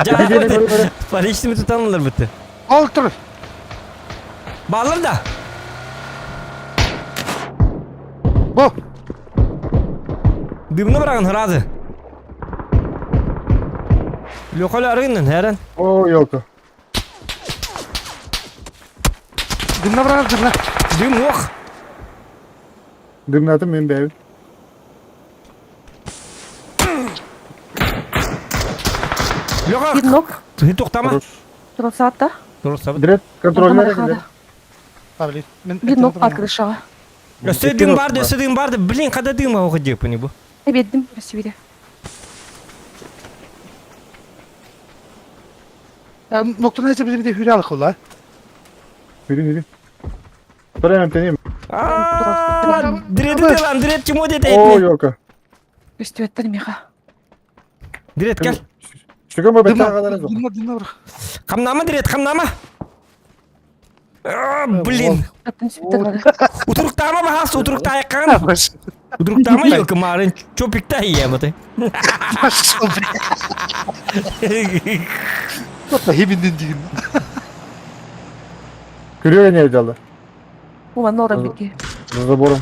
S2: Жаабы поличными тутаналар бит.
S1: Ол тур.
S2: Баллар да.
S1: Бу.
S2: Дымны барагын хыразы. Лөхөл арыгыннан хэрэн.
S7: О, елка.
S1: Дымна барагын дымна.
S2: Дым ох.
S7: Дымнатым мен бәйбин.
S2: Леха.
S8: Пинок.
S2: Ты тоқтама.
S8: Тросата.
S2: Тросата.
S7: Дрет контроль.
S8: Бинок открышаға.
S2: Өсө дым барды, өсө дым барды. Блин, қада дым оғы деп не бу.
S8: Эбеддим, өсө
S1: Ноктаны эзе бизде хүрэ алык ула.
S7: Хүрү хүрү. Прямо тенем.
S2: А, Дрет делан, дрет чему дед
S7: О, елка.
S8: Өстүөттер миха.
S2: Дрет кел.
S7: Чүгөн бу бетте агалар жок.
S1: Дымна дымна бар.
S2: Камнама дрет, камнама. А, Блин. Утуруктама бахас, утурукта айкан. Утуруктама елка марын чопикта иематы.
S1: Тота хибиндин деген.
S7: Күрөге не жалды?
S8: Ума нора бики.
S7: За забором.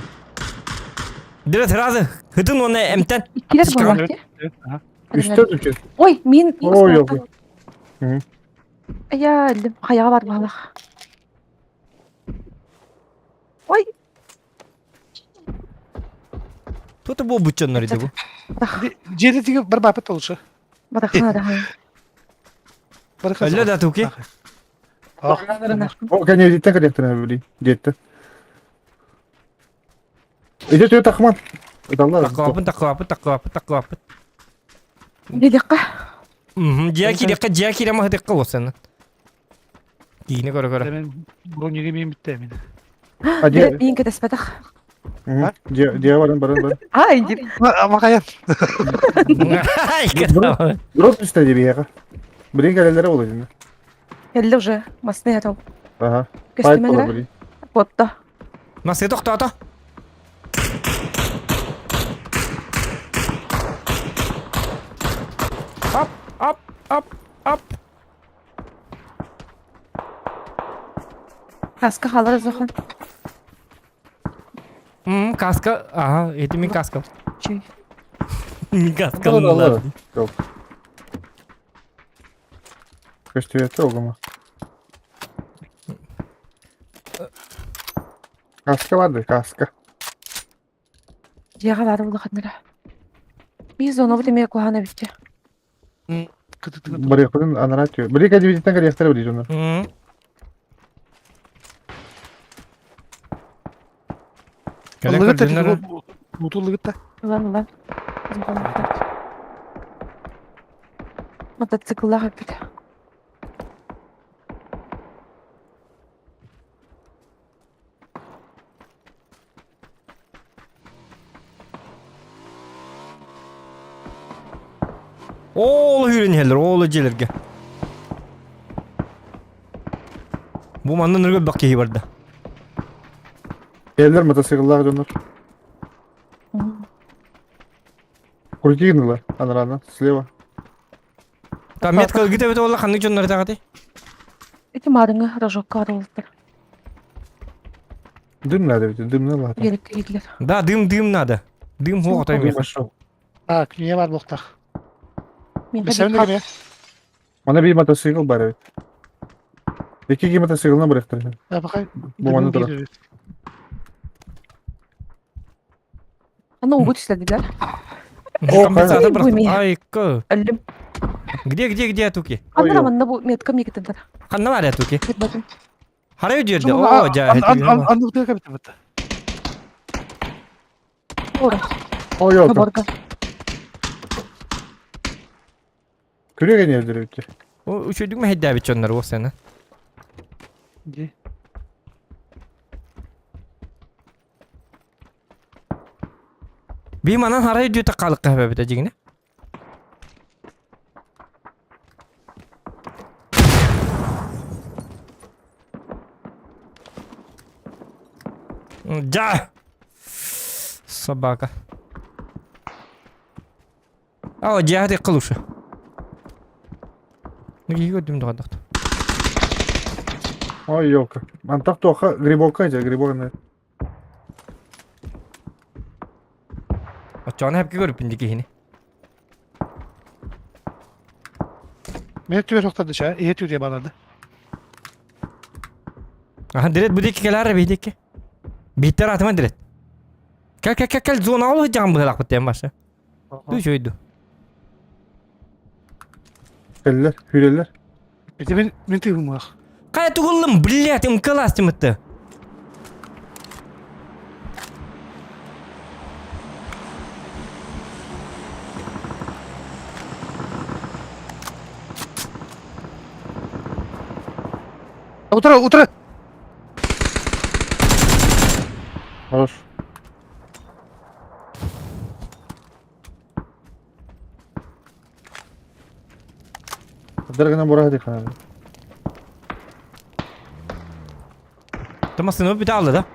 S2: Дрет разы. Хытын оны эмтен.
S8: Иккилер болар ки.
S7: Үстө үчү.
S8: Ой, мин
S7: Ой, елка.
S8: Я хаяга бар балах. Ой.
S2: Тут бу бучоннор иди бу.
S1: Жерде тиги бар бапыт олушу.
S8: Барахна да.
S2: Әллә да туки.
S7: О, кәне диттен кәне блин. Детті. Иди түйе тахман. Ыталлар.
S2: Таккалаппын, таккалаппын, таккалаппын, таккалаппын.
S8: Диэтэххэ.
S2: Дьиэ киириэххэ, дьиэ киирэ маһытыахха уоссанан. Киинэ көрө-көрө.
S1: Мен бронига мин битте мин.
S7: А дьиэ.
S8: Миин кэтэспэтэх.
S7: Дьиэ дьиэ баран баран баран.
S8: А, иди.
S1: Макаян.
S7: Дроп түстэ дии биһиэхэ. Билин кэлэллэрэ буолуо дии.
S8: Кэллэ уже. Масны атал.
S7: Ага. Пайп
S8: Көстүмэн
S7: буолар
S8: эрэ.
S7: билин.
S8: Куотта.
S2: Массы тохтоото. Ап, ап, ап, ап.
S8: Каска хаалар зохан.
S2: М, каска, ага, это мин каскам.
S8: Чүй.
S2: Мин каскам.
S7: Алар. Көстүбэттэ оҕомо. Каска барды, каска.
S8: Дьиэҕэ баар улаханнара. Биир зонабыт эмиэ куһаҕан эбит дьэ.
S7: Барыахпытын анараа түө. Били кэлбититтэн кэлиэхтэрэ били дьоннор.
S2: Кэлэн көрдүннэр.
S1: Мутуллугутта.
S8: Ылан ылан. Мотоцикллаах эппит.
S2: Оол үүрэн иһэллэр, оол дьиэлэргэ. Бу манна нөргө бөх киһи барда.
S7: Кэллэр мотоцикллаах дьоннор. Крутигнула анарана слева.
S2: Там метка ылгыта эбит буолла ханнык дьоннор этаҕытый?
S8: Ити маарыҥы рожокка арыллар.
S7: Дым надо ведь, дым надо.
S8: Гелик киирдилэр.
S2: Да, дым, дым надо. Дым хуох отой миэхэ.
S7: Пошел.
S1: Так, не бар буохтах.
S8: Миэхэ
S1: Бесен
S8: биир
S1: эмиэ.
S7: Мана биир мотоцикл бар эбит. Икки мотоциклына барыахтар.
S1: Да, пока.
S7: Бу манна турар.
S8: Аны угу түслэдилэр.
S2: Компенсатор
S8: Ой,
S2: просто.
S8: бу
S2: Айка.
S8: Өллүм.
S2: Где, где, где туки?
S8: Ханна манна бу метка миэкитин
S2: Ханна бар туки?
S8: Батын.
S2: Харай дьүөрдэ. Оо, дьа.
S1: Анны утуя кэбитэ бытта.
S8: Ора.
S7: Ой, ёлка.
S8: Борга.
S7: Күрүө кэнэ өлдөрөбүттэр.
S2: Үчүгдүк мэһэйдээбит дьоннор уосана.
S1: Ди.
S2: Би манан харай дьүтэ хаалыкка хэбэбитэ дьиҥинэ. Дьа! Собака. О, дьиэҕэ кылуша. Киһи көрдүм доҕордохто.
S7: Ой, елка. Антах туоха грибокка дьэ, грибок на.
S2: Оччоҕуна хэпки көрүппүн дии киһини.
S1: Мен түбэр тоқтады ша, ihe түбэр балады.
S2: Аха, дирет бу диэки кэлээр биһдикки. Биһиттэр атыма дирет. Кэл кэл кэл кэл зонаҕа олоһуйдьаҕын быһыылаахпыт диэн баша. Үчүгэй
S7: Кэллэр, хүрэллэр.
S1: Ити мен мен тыгымах.
S2: Хайа тугуллум, блядь, мкалас тимытты.
S1: Утра, утра.
S7: Хорош. Дыргына бураһы дихана.
S2: Tamam sınıfı bir aldı da.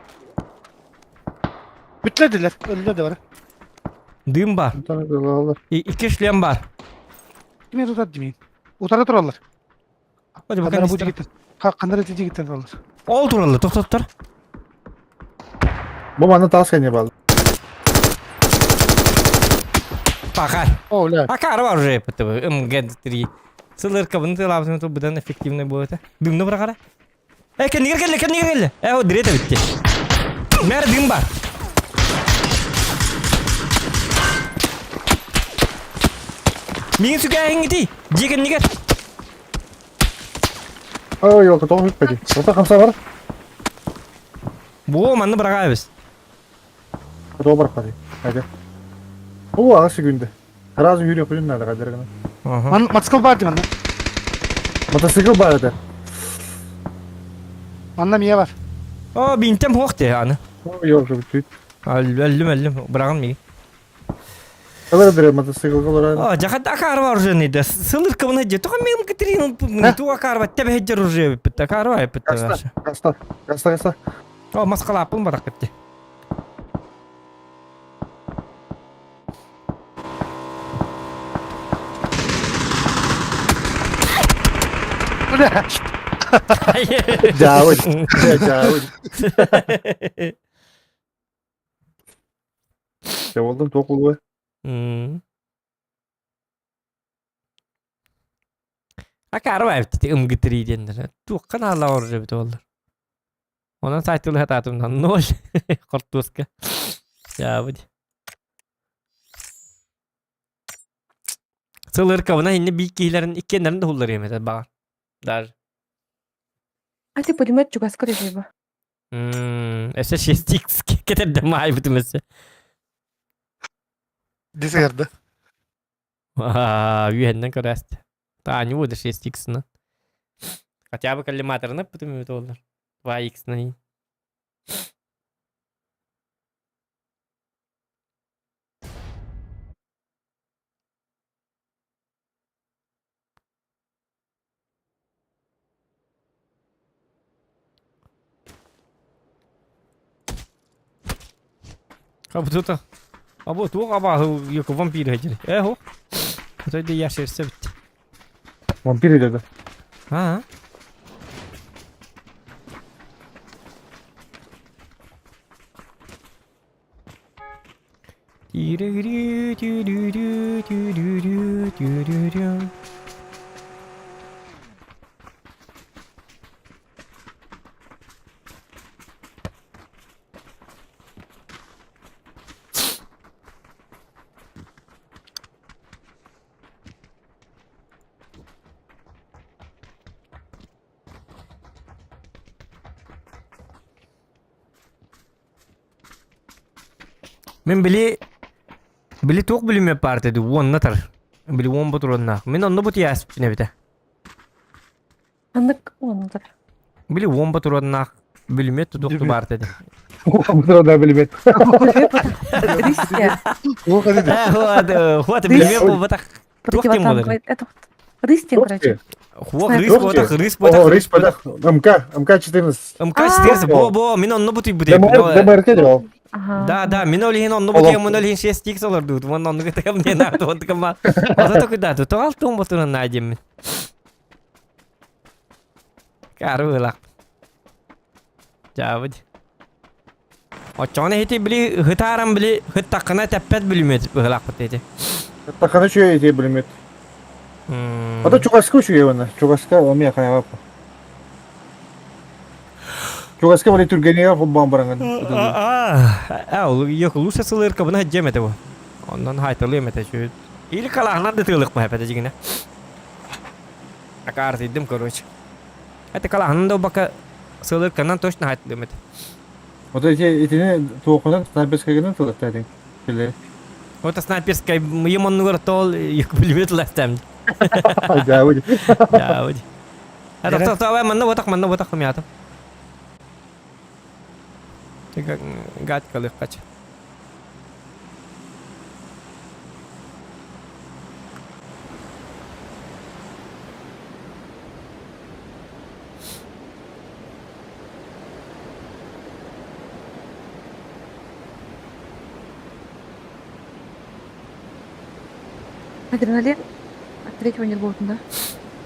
S1: Бүтләделәр, өлле дә бар.
S2: Дым бар.
S7: Алар.
S2: Икки шлем бар.
S1: Ким тутат димин. Утара тураллар.
S2: Hadi
S1: Кандара
S2: bakalım.
S1: бу дигиттен. Кандара дигиттен тураллар.
S2: Ол туралы, тоқтат тұр.
S7: Бу манна таас кэннэ баал.
S2: Пахар.
S1: О, бля.
S2: Акар бар уже ПТВ, МГ-3. Сылырка бұны тылабысың то бұдан эффективный будет. Дымны бір қара. Э, кәнігер келді, кәнігер келді. Э, о, дірет бітті. Мәрі дым бар. Миңин сүкәһиң ити. Дьиэ кэннигэр.
S7: Ой, елка, тоҕо хүппэти. Ота хамса бар.
S2: Бу манны быраҕаабыс.
S7: Тоҕо барахпатый? Хайда. О, аҕыс секунда. Сразу yürüyor надо кадр гына.
S1: Ман мотоцикл бар дии манна.
S7: Мотоцикл бар это.
S1: Манна мия бар.
S2: О, бинтем хуох те аны.
S7: Yok yok түт.
S2: Өллүм өллүм быраҕын миги.
S7: Алар бere мотоциклга олорон.
S2: О, жахат акар бар уже не да. Сылыр кыбына же. Тоға мен Катерина ту акар бар тебе хеджер уже битте. Акар бар битте.
S7: Каста, каста, каста, каста.
S2: О, маскалаппын барак битте.
S1: Бля.
S7: Дьаабыт. Дьаабыт. Дьэ буоллум туох буолуой?
S2: Акаарба эбит ымгытырыы диэннэр. Туохха наалаах оружие эбитэ буоллар. Онон сайтылы сатаатым ноль хортуоска. Дьаабыт. Сылыркабына инне биир киһилэрин иккиэннэрин да уһулларыам этэ баҕар. Даже.
S8: А ты пулемет чугаска режима.
S2: Өссө 6x кэтэрдэ маайбытым өссө.
S1: Десерді.
S2: Үһэннэн көрөөстө. Таанньы буолар 6x-нан. Хотя бы коллиматорына бүтүм эбит буоллар. 2x-нан. Абы Абы туох абааһы йоку вампир хедер. Э хо. Той да яшерсе бит.
S7: Вампир dedi.
S2: А. Мин били били туох билиме партия уонна тар. Били уон ботуруоннаах. Мин онно бут яаспын эбитэ.
S8: Аннык уоннутар.
S2: Били уон ботуруоннаах билимет тутукту баарта ди.
S7: Уон билимет.
S8: Рысия.
S2: Хуат билимет буолбатах. Туох диэн буолар?
S8: Это Рыстин, короче.
S2: Хуох рыс буолбатах, рыс буолбатах.
S7: О, рыс буолбатах. МК, МК-14.
S2: МК-14, бо-бо, мин онно бутуй бутуй.
S7: ДМРТ дел.
S2: Да, да, мин ол иһин онно бутуй, мин ол иһин 6x олордубут. Уонна оннук ытыгам диэн аат уонтукама. Ото токуйдаату, тоҕал туом ботунан наадеммин. Кары быылах. Дьаабыт. Оччоҕуна ити били хытааран били хыттаххына тэппэт бүлүмүөт быһылаахпыт ити.
S7: Хыттаххына үчүгэй ити бүлүмүөт. Ото чугаска үчүгэй уонна. Чугаска эмиэ хайаҕа. Чугаска били түргэнигэр холбоон бараҥын.
S2: Аа, ол yok лучше сылыркабына дьэм этэ бу. Оннон хайталыам этэ чүт. Или калаһынан да тыылык баһа дьигинэ. Акаартыйдым короче. Это калаһынан да бака сылырканан точно хайталыам этэ.
S7: Вот эти итини туохунан снайперскайгынан тылаттаатыҥ. Биле.
S2: Вот снайперскай мыйым оннугар тоол билбит ластам.
S7: Дьаабыт.
S2: Дьаабыт. Это то манна ботах манна ботах мятым. Гад калыхкач.
S8: Адреналин от третьего не будет, да?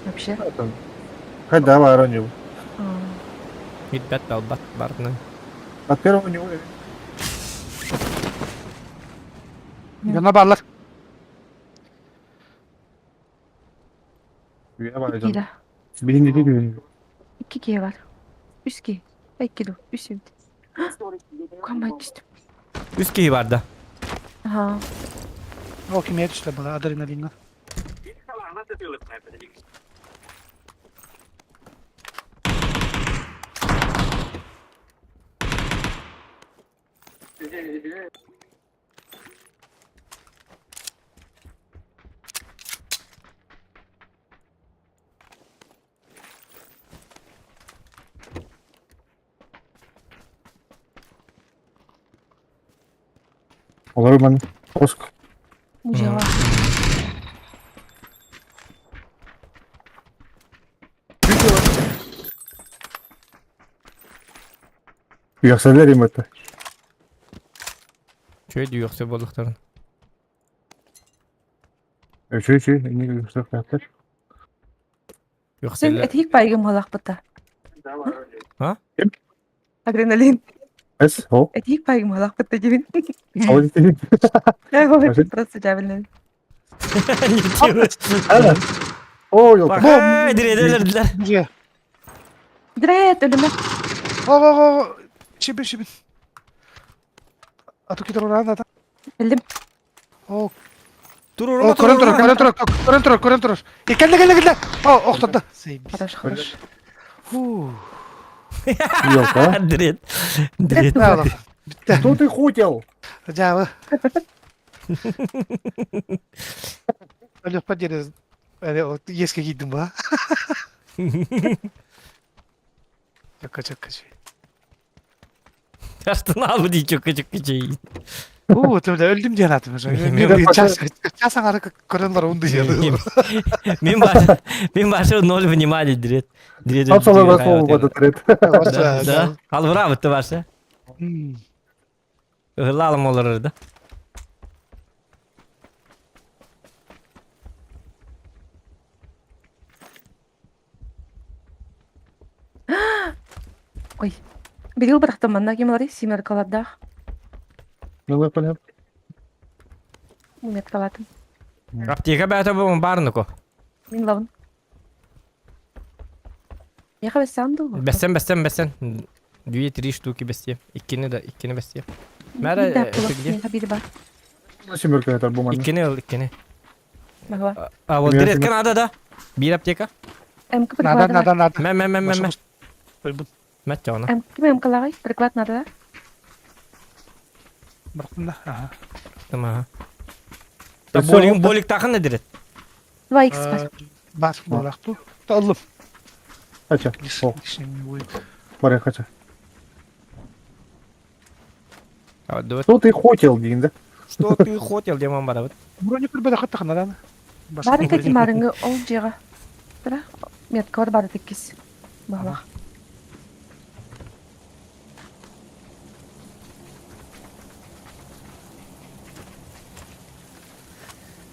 S8: Вообще.
S7: Когда баар у
S2: Билбэт балбат барны.
S7: От первого него.
S1: Дьоно бааллар.
S8: Икки
S7: Билин
S8: Икки киһи бар. Үс киһи. Икки ду. Үс эбит. Кам түстүм.
S2: Үс киһи бар да.
S8: Ага.
S1: Ол кимиэ түстэ была адреналинга.
S7: Олору ман Оск.
S8: Мужела.
S7: Үөхсэллэр им это.
S2: Чөй дүйөхсө буоллахтарын.
S7: Үчүй үчүй, инник үөхсөхтөөхтөр.
S8: Сен
S2: Үөхсэллэр.
S8: этиик пайгым халахпыта.
S2: А?
S7: Ким?
S8: Адреналин.
S7: Эс, о.
S8: Этиик пайгым халахпыта дибин.
S7: Ол дии.
S8: Просто жабылын.
S7: О, ёлка.
S2: Бай, диределердилер.
S1: Бие.
S8: Дрет, өлүмэ.
S1: О, о, о, Шибин, шибин. А то китер уран ата.
S8: Билдим.
S1: О,
S2: Турурума
S1: о, көрөн турар, көрөн турар, көрөн турар, көрөн турар. Е, келди, келди, келди. О, охтотто.
S8: Хорош, хорош.
S1: Фу.
S7: Ёлка.
S2: Дрет. Дрет.
S1: Да, Битте.
S7: Что ты хотел?
S1: Жабы. Алё, подери. Еске кийдим ба. Чакка, чакка, чакка.
S2: Аштын албы дей чөккө чөккө чей.
S1: Уу, төмдө өлдүм диэн атым уже.
S2: Мен
S1: Час, час аңары көрөн бар унду жер.
S2: Мен башы, мен башы ноль внимания дрет. Дрет.
S7: Апсалар бас болуп атат.
S2: Да, да. Албыра бытты башы. Ырлалым олорор да.
S8: Ой. Бирил бырахтым манна ким алары семеркалардаах.
S7: Ну, понятно.
S8: Меткалатым.
S2: Аптека бәті бұның барыныко.
S8: Мин лавын. Яха бәссән ду.
S2: Бәссен, бәссен, бәссен. Две, три штуки бәсте. Иккини да, иккини бәсте. Мәрі, где?
S8: Бир бар.
S7: Семерка это бу ман.
S2: Иккини ыл, иккини.
S8: Багва.
S2: А вот
S7: Мен
S2: директ Канада да. Бир аптека.
S8: МК
S1: Надо,
S8: приклад.
S1: надо, надо.
S2: Мә, мә, мә, мә, мә. Мә, тяна.
S8: МК МК лагай приклад надо.
S1: Бырактым да. Ага.
S2: Тамам. Болик, болик тақын да директ.
S8: 2x бар.
S1: Бар, болакту. Аллым.
S7: Хача. О,
S1: Лишний будет.
S7: бары хача.
S2: А, давай.
S7: Что ты хотел дейін да?
S2: Что ты хотел, демон бара.
S1: Броня көрбөдө хатта надо.
S8: Бар кати марыңы ол жега. Тара метка бар бар теккис. Багва.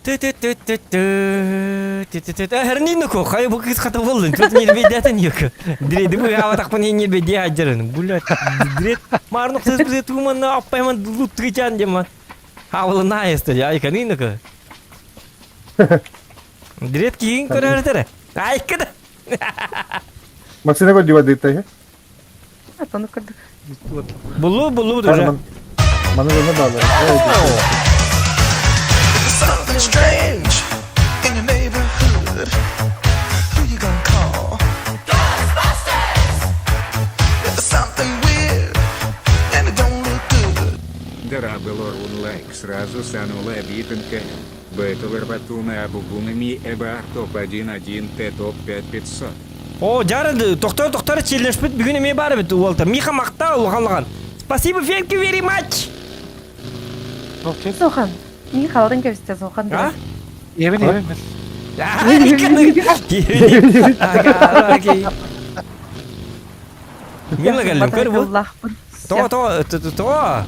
S2: Ты-ты-ты-ты-ты. Эрниноко, хай бу кыз хата болдun. Тут не бедятын yok. Дреди бу ава так пын не беде аджырын. Блядь, дрет. Марнук сыз бизе туман аппайман лут тычан деман. Хавлы наесты, айка ниноко. Дрет кийин көрөрдөрө. Айка да.
S7: Максина көр дива дейт та.
S8: Атоны көрдүк.
S2: Булу булу уже.
S7: Маны да балы.
S10: Something strange in your neighborhood. Who you gonna call? Ghostbusters! If there's something weird and it don't look good.
S5: Дарабелорун лайк сразу санула битенка. Бэтл Абугунами Эбар топ 1 1 Т топ 5500.
S2: О, жары токтор токтор челленджпит бүгүн эме бар бит уолта. Миха макта улганлыган. Спасибо, thank you very much.
S8: Зохан. Мин халдын кебисте Зохан.
S2: А?
S1: Евен, евен.
S2: Мен лагалым көр бу. То то то то.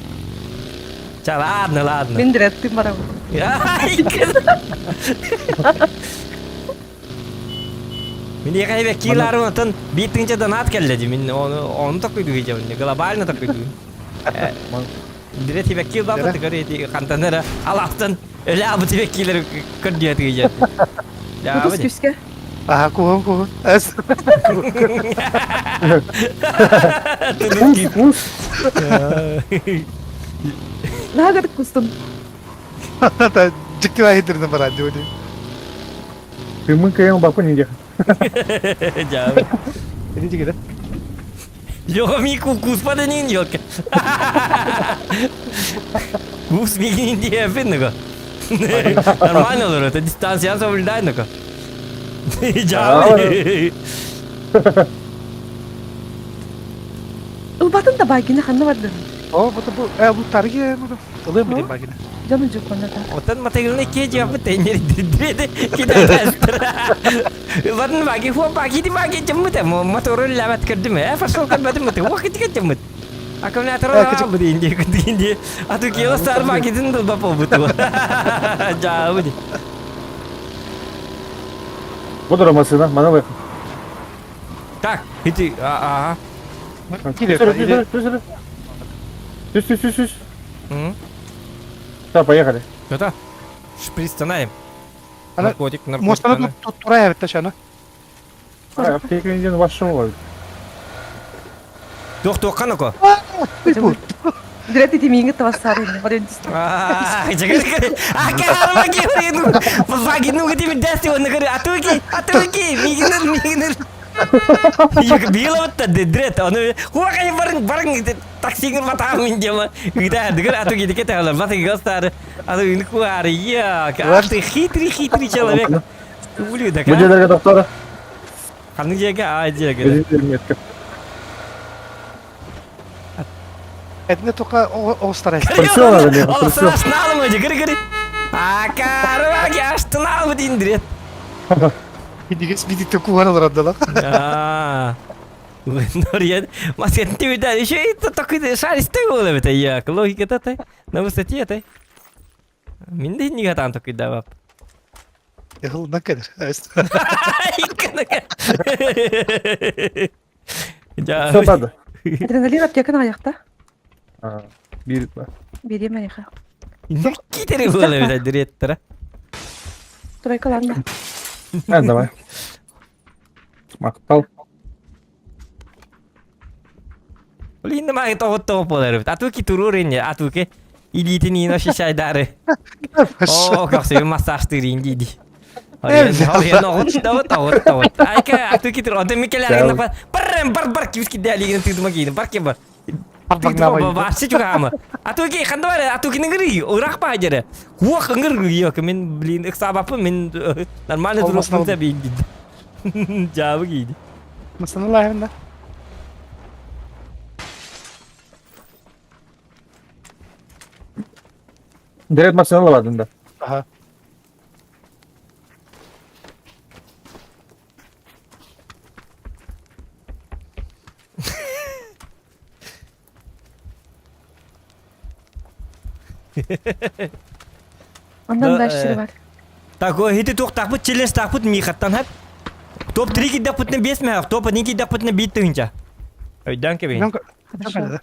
S2: Ча ладно, ладно.
S8: Мен дреттим барам.
S2: Мен егайбе килар онтон битинче донат келди. Мен оны оны такой дуйжам. Глобально такой дуй. Дирет тебе кил бабы ты көрөйт кантанара алаптан эле абы тебе килер көрдү дүйжем. Я
S8: Кутус күскө.
S1: Ага, кугун, кугун. Эс.
S7: Кус, кус.
S8: Нагыр кустум.
S1: Та жиктива хидрин бар ади оди.
S7: Ты мы каян бапы не дех.
S2: Жа.
S1: Эди жиге да.
S2: Йо ми кус паданин йотка. Кус мигин дие финного. Нормально olur, это дистанция соблюдай ну Жа.
S8: Ылбатын да багина ханна барды.
S1: О, бу бу э бу тарги бу. Ылым билем багина.
S8: Дьону дьуккуната.
S2: Оттон матыгылны ке жапы тенер дирдиреде кидатастыр. Варн ваги хуа баги ди баги жаммыт мотору лават көрдүм э пошел көрбөдүм мыты уак ити жаммыт. Аккумулятор бу динди динди. А ту кило стар баги дин дулба побуту. Жабы ди.
S7: Бу дора машина, мана выехал.
S2: Так, ити ага.
S7: Түс, түс, түс, түс. Все, поехали.
S2: Что-то? Шприц танаем.
S1: Ана-
S2: Наркотик, наркотик.
S1: Мостаны
S2: ана.
S1: турая битте шаны.
S7: Аптека инден вашего.
S2: Туох туоххан око?
S8: Direkt ити миңге тавассары. Барен түстү.
S2: Аа, жагыр. Ака, маги, маги, ну где дасти он говорит, атуки, атуки, мигинер, мигинер. Била вот дрет, он хуакай барың барың таксигин батам индема. Где дгер атуки дикете алар, баты гостар. А ты куар, я, а ты хитрый, хитрый человек. Ублюдок,
S7: Бу
S2: а?
S7: жерге доктора.
S2: Ханны жеге, а жеге.
S7: Метка.
S1: Этне тока оғыстар
S7: Прицел надо мне, прицел.
S2: Ол мı? Гыр гыр. Акар, маги, аштын алмы диндирет.
S1: Индигес бидикте куган алар абдала.
S2: Аа. Норьян, масет ты да, еще это такой шаристый был это я, логика то на высоте это. Минде не гатан такой давап.
S1: Яхылдан кедер.
S7: Все надо.
S8: Адреналин аптеканы аякта.
S7: Бир.
S8: Берем аяка.
S2: Китери было это директора.
S8: Тройка ладно.
S7: А, давай. Мактал.
S2: Блин, маа тоғыт тоғып болар. Атуки турурин, атуки. Илитин ино шишайдары. О, как себе массаж тырин диди. Айка атуки тур. Онта микелер бар бар бар кивски дәлигин тыдыма кейин. Бар ке бар. Вообще чугама. Атуки ханда бар атуки ныгыры. Урак па жері. Хуак ыңгыр yok. Мен блин ыксабапы мен нормально
S1: Olmasın
S2: туруп бейин диди. Жабы кейди.
S1: Масаны лайында.
S7: Директ машина ладно, да.
S1: Ага.
S8: Ondan дальше бар.
S2: Так, хити тух тахпыт челлендж тахпыт михаттан хап. Топ 3 кидак пытны 5 мә, топ 1 кидак пытны 1 тыгынча. Өйдән кебин.
S8: Хорошо.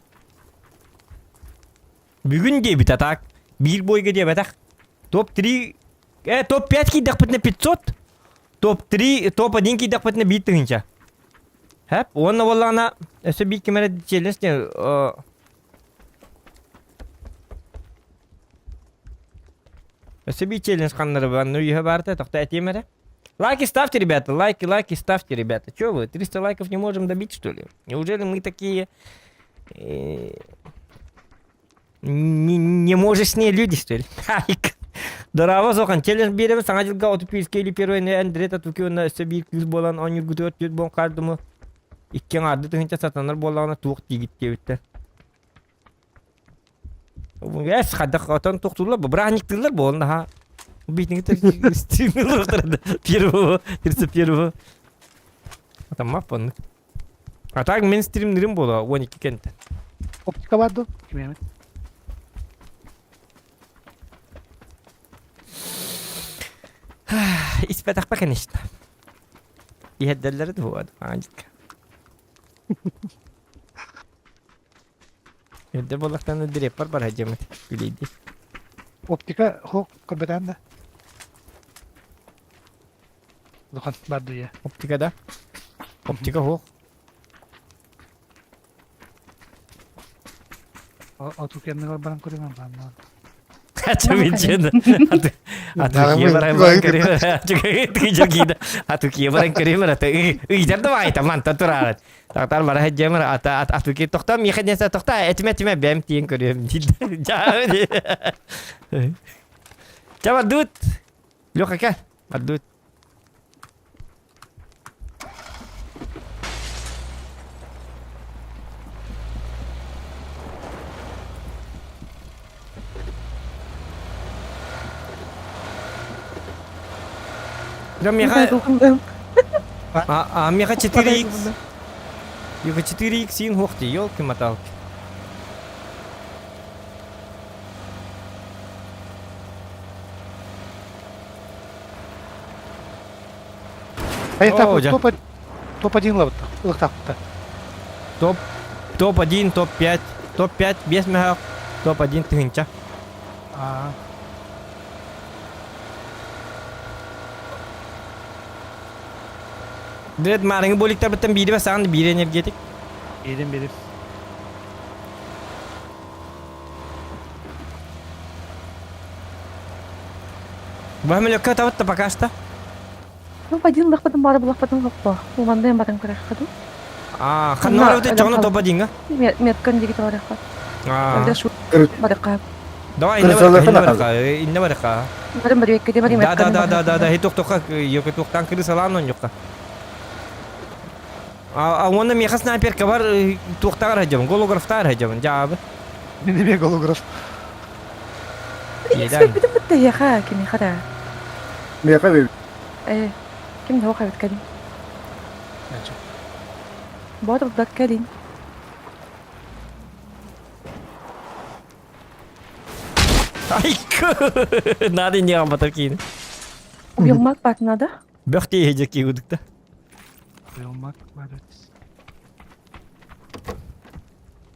S2: Бүгүн дебит атак. Бир бойга деп атак. Топ 3 топ 5 кидак пытны 500. Топ 3, топ 1 кидак пытны 1 тыгынча. Хап, онна боллана өсө бир кемере челлендж не Өсө бир челлендж каннары бар, ну юха барта, тохта этемере. Лайки ставьте, ребята, лайки, лайки ставьте, ребята. Чё вы, 300 лайков не можем добить, что ли? Неужели мы такие... не, не люди, что ли? Айк. Дораво соқан, челлендж береміз, саңа жылға отып пирске или первый не әндірет атуки онна өсө бир күз болан, он юргүтө өт болан кардымы. Иккен арды тыгынча сатанар болағына туық тигит дебитті. Эс хадақ отон тоқтулар, браник тылар болын, ха. Битинг стримил первого, 31-го. Там маппан. А так мен стримнерим бола, 12 кенте.
S1: Оптика барды. Кимеме.
S2: Испетах конечно. Иһедделлери дуад, аанжитка. Эдде боллактан диреппар бар хажамат. Күлейди.
S1: Оптика хо көрбетен да. Духан барды я.
S2: Оптика да? Оптика хох.
S1: Атукенни баран көрөмөн бан.
S2: Ача Ату баран көрөм. Ату баран көрөм. Ата ыйдар да байта манта турар. Тактар бара хаджамар ата ату ки тохта ми хаднеса тохта этме тиме бэм тиен көрөм. Жа. Бардут. Леха ка. Бардут. Да меха... А, а меха 4X. Юга 4X син хуохти, елки-моталки.
S1: А это топ-1 лабытта, ылыктаахпыта.
S2: Топ топ-1, топ-5, топ-5 без мөһөөх, топ-1 тыһынча.
S1: Аа.
S2: Дред маарыҥы боликтарбыттан биири басаан биир энергетик.
S1: Биирим биирим.
S2: Баһмелөккө табытта пока что.
S8: Ну, один лахпатын бары булахпатын хоппо. Умандайын барын көрәххаду.
S2: А, ханнар өтө чону топ одинга.
S8: Меткан диги таварахха.
S2: А.
S8: Шу барыка.
S2: Давай, инне барыка, инне барыка.
S8: Барым бар екке барым
S2: Да, да, да, да, да, да, хиток тока, йоке токтан кыры салан он жокка. А уонна меха снайперка бар туохтагар хадьабын, голографтагар хадьабын, жаабы.
S1: Мин эмиэ голограф.
S8: Бүтүн бутта яха кими хара.
S7: Меха бе.
S8: Э, ким да хабит калин. Бодр да калин.
S2: Айкы! Надо не амбатар кийин.
S8: Убилмак бат надо.
S2: Бөх тиэһэ киудукта.
S1: Убилмак бат.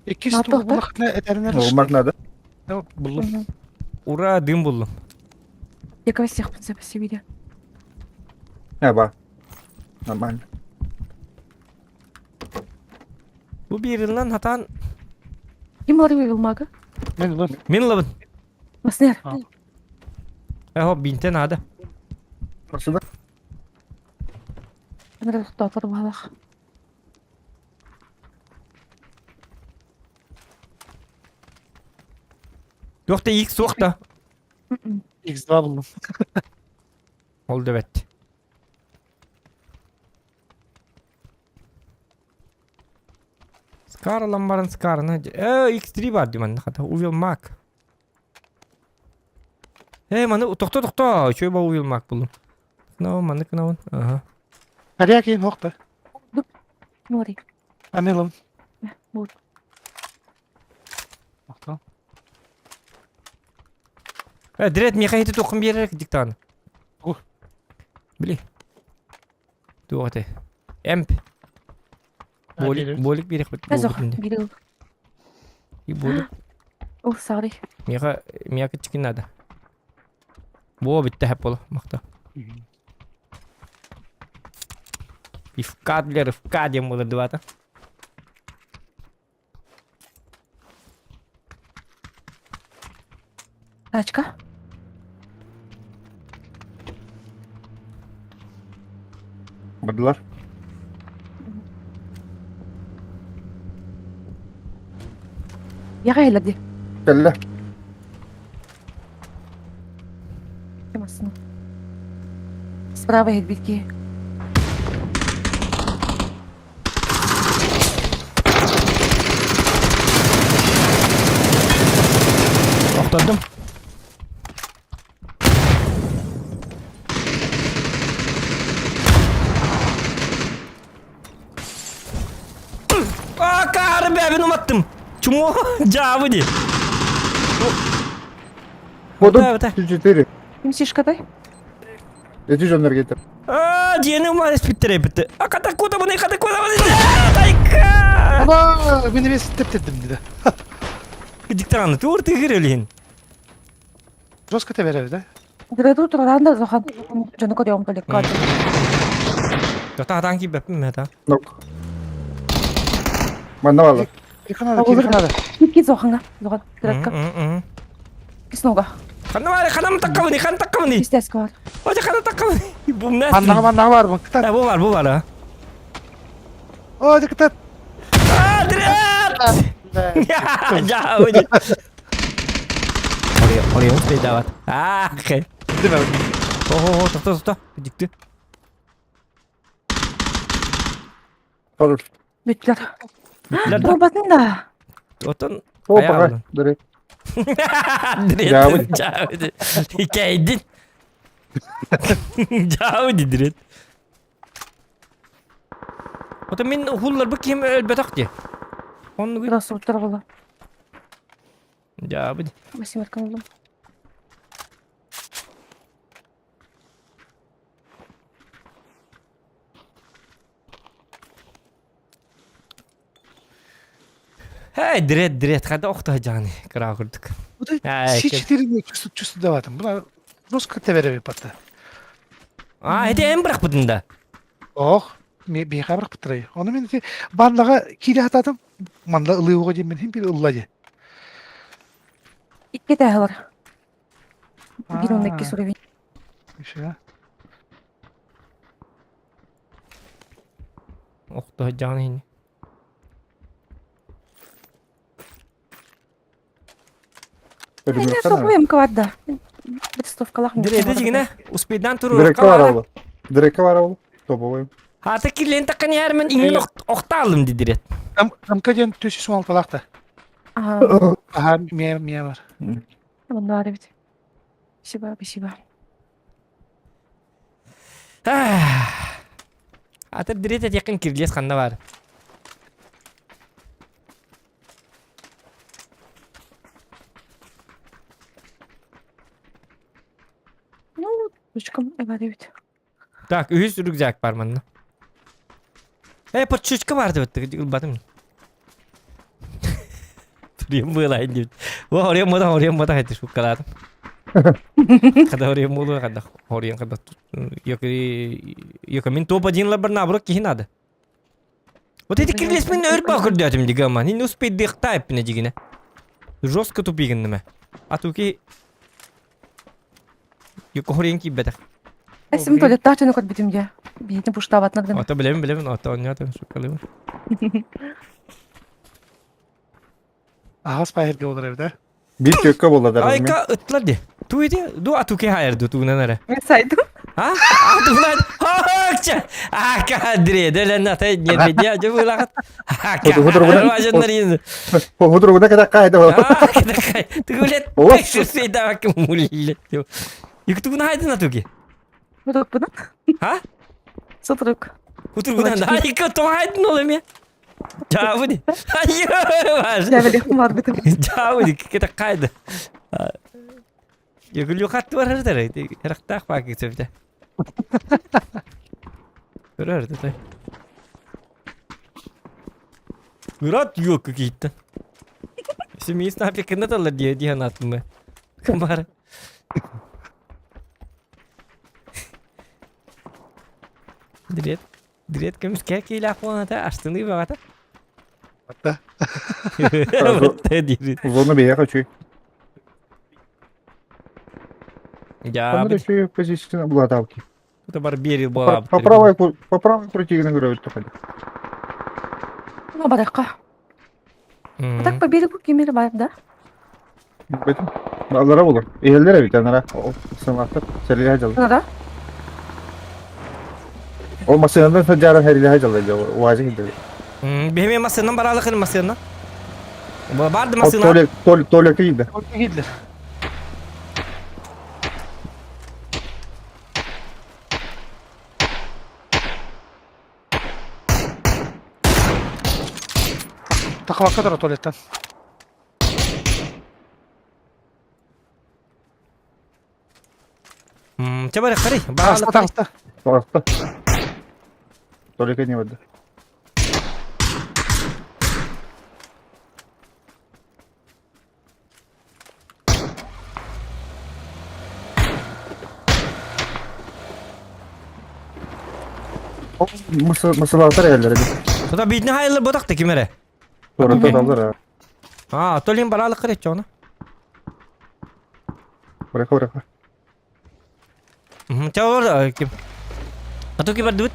S1: Иккис тугу буллахына этэринэр
S7: Булмак надо.
S1: Буллум.
S2: Ура, дым буллум.
S8: Я всех спасибо.
S7: Аба. Нормально.
S2: Бу биириннан хатан
S8: Ким бар уйулмага?
S1: Мен лын.
S2: Мин лыбын.
S8: Маснер.
S2: Эхо бинте надо.
S7: Спасибо.
S8: Анра тоқтатыр балах.
S2: Yok da X yok da.
S1: X2 buldum.
S2: Oldu evet. Скар ламбарын скарына. Э, X3 бар деймін. Хата увел мак. Э, маны тохто тохто. Чөй ба увел мак булдум. Кынауын, маны кынауын. Ага.
S1: Харя кейин хокта.
S8: Нори.
S1: Анелым.
S8: Вот.
S1: Мактал.
S2: Э, дред меха хити тоқын беререк диктаны.
S1: Ух.
S2: Били. Туғаты. Эмп. Болик, болик берек бит.
S8: Азох, бирил.
S2: И болик.
S8: О, сори.
S2: Меха, меха чикин надо. Бо битте хәп бола, мақта. Пивка для рывка дем было двата.
S8: Тачка.
S7: Бардылар.
S8: Яга эледи.
S7: Кэллэ.
S8: Кемасын. Справа хедбитки.
S2: Тоқтадым. А, кары бәбін уматтым. Чумо, жабы ди.
S7: Вот
S2: Да, да.
S7: тут 4.
S8: Ким сишкатай?
S7: Эти жоннор кетер.
S2: А, диені умар еспиттер бітті. А, ката куда бұны, ката куда бұны. Тайка!
S1: Ама, мен емес теп-тедім деді.
S2: Диктанты тур ты гирелин.
S1: Жестко те береді, да?
S8: Дреду туранда зохан жону көрөм көлекка.
S2: Тота атан ки бәппін мәта.
S7: Нок. Манна бала.
S1: Кирханада, кирханада.
S8: Кит зоханга. Зохан дредка. Киснога.
S2: Хана бар, ханам таккабыны, хан таккабыны.
S8: Истеска бар.
S2: Ожа хана таккабыны. Бу мна.
S1: Аннаға маннаға бар бұл. Кытат.
S2: Бу бар, бу бар. а.
S1: О, кытат.
S2: А, дред! Я, уйди. Ория, ория, успей дават. А, хе.
S1: Деме.
S2: О, тохто, тохто. Дикти.
S7: Хорош.
S8: Бүттүлөр. Турбатын да.
S2: Отон.
S7: О, пока. Дөрек.
S2: Дред. Жа, уйди. Кейдин. Дьаабы дидирет. Ото мин уһулларбыт киһим өлбөтөх дии. Оннугу.
S8: Красавчик була.
S2: Дьаабы.
S8: Восьмерка булдум.
S2: Эй, дирет, дирет, хада охто жаны, кыра курдук.
S1: С4 чувствую, чувствую даватым. Буна жестко тевереби патта.
S2: А, это эм бырахпытын да.
S1: Ох, биэхэ бырахпыттарай. Ону мен ити бандаға киирэ хатаатым. Манда ылыуға диэн мен бир ылла ди.
S8: Икки этээһи бар. Биир уонна иккис уровень.
S1: Еще.
S2: Охто жаны хини.
S8: Эне соҕуйум кыбарда. Листовкалах
S2: Диреде дигине успейдан туру.
S7: Дирекка бар ол. Дирекка бар ол. Тобовой.
S2: Хата кирлен таккан ярмын иңин охталым дидирет.
S1: Амка ден төсү суалталахта.
S8: Ага.
S1: Аха, мия мия бар.
S8: Онно бар эбит. Спасибо, спасибо.
S2: Ата дирет этекин кирлес ханна бар.
S8: Ну, ручкам бар эбит.
S2: Так, үһүс рюкзак бар манна. Э, подшучка бар деп ылбатым. Турием буолайын диэбит. О, хорием бота, хорием бота хайты шуккалаатым. Хада хорием буолуо, хада хорием хада Йока, мин топ-1 лабар наоборот киһи надо. Вот эти кирлесмин өр ба көрдөөтүм дигама. Не успейдыхта эппине дигине. Жестко тупигиннеме. А туки Йока хориен киибэтэх.
S8: Эсим туалеттаах дьону көрбүтүм дьэ. Биһитин пуштаабатынар гына.
S2: Ото билэбин билэбин, ото онньоотум шуккалыбын.
S1: Аһас паһерге олар эбит, э?
S7: Биир түөккэ буолла да.
S2: Айка ыттылар ди. Ту ити, ду атуке хайыр ду тугунан эрэ.
S8: Мен сайдым.
S2: А? Атугунан. Хакча. Ака дре, делен ата не дя же булакат. Ака. Важандар ин.
S7: Худругуна када кайда.
S2: А, када кай. Тугулет. Шусейда бак муллет. Юктугуна хайдын атуки.
S8: Сотурукпунан.
S2: А?
S8: Сотурук.
S2: Худругунан. Айка то хайдын ол эме. Жабыди. Айы.
S8: Жабылыхым бар битим.
S2: Жабыди кета кайда. Йөгүлү хатты бар эрдер. Рахтах бак сөптө. Көрөр да. Мурат yok кийиттен. Семейство опекында талар дие диэн атымы. Ким бар? Дирет. Дирет көмүскэ киилээх буолан астыныы баҕата.
S1: Батта.
S2: Батта диир.
S7: Зону бэйэ хочу.
S2: Я
S7: Онно үчүгэй позицияны булатаабыт.
S2: Это бар берил буолаабыт.
S7: По правой по правой крутигин көрөбүт тухали.
S8: Ну, барыахха. А так по берегу кимери бар, да?
S7: Бэтим. Алара болор. Иһэллэр эбит анара. Сымаактар сэрилэһэ дьалла.
S8: Анара?
S7: Ол массыынанан сылдьааран сэрилэһэ дьалла уазик илдэ.
S2: Бэһиме массыынан бараалык массыына. Барды массыына.
S7: Туалет туалекке киирдэ.
S1: Туалекке киирдилэр. Тахабакка турар туалеттан.
S2: Чэ бары қарай.
S1: Таҕыста, таҕыста.
S7: Таҕыста. Туалекке не барда. Мысылаатар эллер эбит.
S2: Тута биитини хайыллар ботах ким эрэ?
S7: Туората даллар.
S2: А, толин бараалык кыры чоно.
S7: Быраха быраха.
S2: Чэ олор ким? А то ки бардыбыт?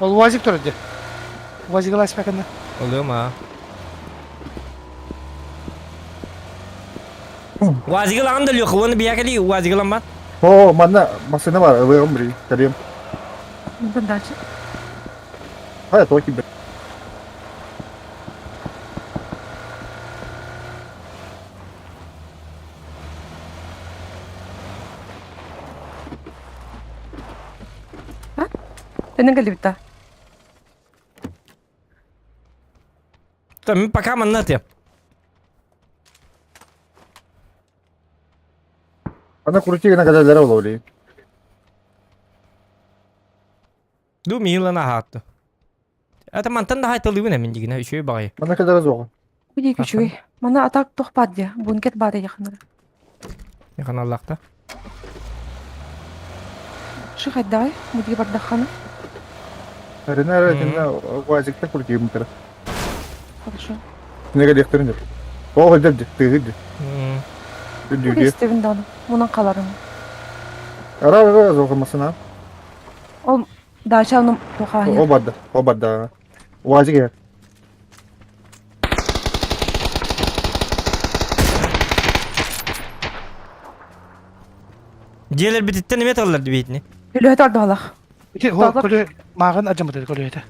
S1: Ол УАЗик турар дии. УАЗик ыласпакына.
S2: Олуом аа. УАЗигы ылаҕын да Леха, уонна биһиэхэ УАЗигы ылан
S7: О, манна массыына бар, ылыам бри, кэлиэм.
S8: Мантан дальше.
S7: Хайа, токи бер.
S8: Тэнэн кэлбит
S2: Мин пока манна атыам.
S7: Ана крути гына кэлэллэрэ буолуо
S2: Ду миилан аһаатты. Это мантан да хайталыыбын эмин дигинэ үчүгэй баҕайы.
S7: Манна кэлэрэ суоҕа.
S8: Бу диэки үчүгэй. Манна атак туох баар диэ. Бункер баар дии
S2: Яханаллаахта.
S8: Шы хайдаҕай? Бу диэки бардаххана.
S7: Эринэ эрэ итиннэ УАЗикта крутиымтара.
S8: Хорошо.
S7: Кинигэ диэхтэрин деп. Оо дьэ дьэ тыыһы дьэ. Үрдүүрүө.
S8: Истэбин даҕаны. Мунан халарым.
S7: Ара ара зоҕамасына.
S8: Ол дача ону туохаанньа.
S7: О барда, о барда. УАЗик иһэр.
S2: Дьиэлэрбититтэн эмиэ тыллар дибиитини.
S8: Өлөһөт ордоолох.
S1: Ити ол көлө мааҕын адьаммыт көлөһөтө.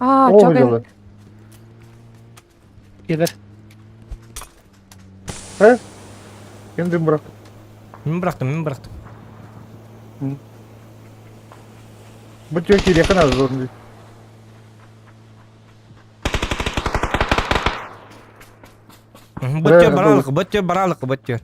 S8: Аа,
S7: Оо
S8: чок
S7: дьоло.
S1: Келер.
S7: Э? Ким дым бырах?
S2: Мин бырахтым, мин бырахтым.
S7: Бу түө киириэххэ наада зорун дии.
S2: Бөттөр баралык, бөттөр баралык, бөттөр.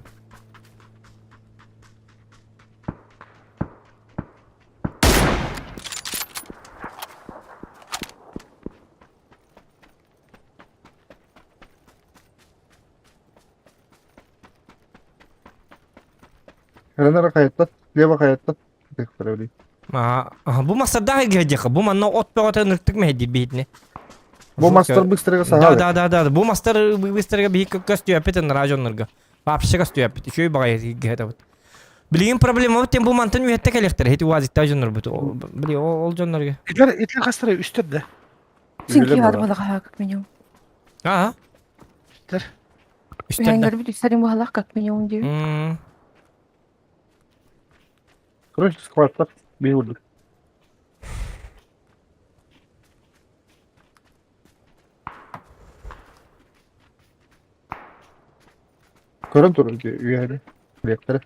S7: Эрэнэр хайаттан, лево хайаттан.
S2: Аа, бу мастардаах илгэһдиэхэ, бу манна от бөҕөтө ынырыктык мэһэйдиир биһитини.
S7: Бу мастар быстарга саһаал.
S2: Да, да, да, да. Бу мастар быстарга биһи көстүөппүт ыныраа дьоннорго. Вообще көстүөппүт. Үчүгэй баҕайы илгэһэтэбит. Билигин проблемабыт тем бу мантан үһэтте кэлиэхтэрэ. Ити уазиктаах дьоннорбут. Били ол дьоннорго.
S1: Итилер итилер хастара үстэр да.
S8: Синки бар балаха как минимум.
S2: Аа.
S1: Үстэр.
S2: Үстэр да.
S8: Үһэнгэрбит үстэрин баһалах как минимум диэбит.
S7: Короче, скваттар бей урдук. Көрөн турар үөһэни. Ректора.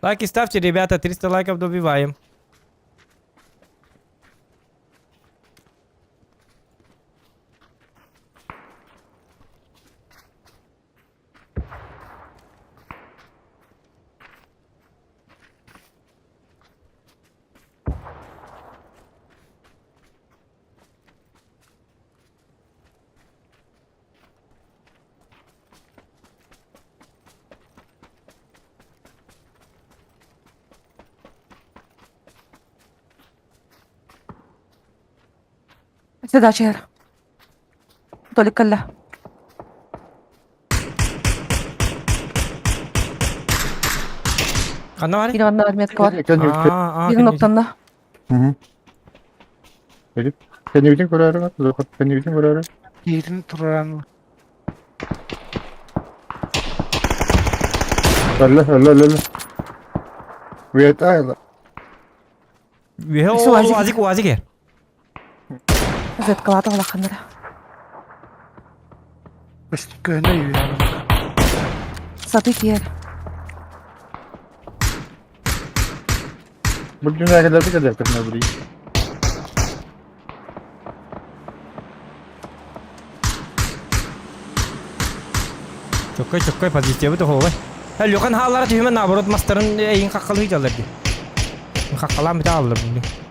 S2: Лайки ставьте, ребята, 300 лайков добиваем.
S8: Задача эр. Толик кэллэ.
S2: Ханна баарый?
S8: Биир онно метка бар.
S2: Аа,
S8: Биир ноктанна.
S7: Кэннибитин көрөөрү, кэннибитин көрөөрү.
S1: Киһитин тураран
S7: Өллө, өллө, өллө. Уйата айла.
S2: Үөһэ ол уазик, уазик эр.
S8: Зеткалаата улаханнара.
S1: Көһүнэ үөһэ.
S8: Саты киэр.
S7: Бу дүнәгелерди кэлиэхтэринэ билии.
S2: Чоккой, чоккой, позициябыт оһуобай. Лөкөн хааллара түһүмэ наоборот мастарын эйин хаххалыы дьаллар дии. Хаххалаан бүтэ хааллар бүгүн.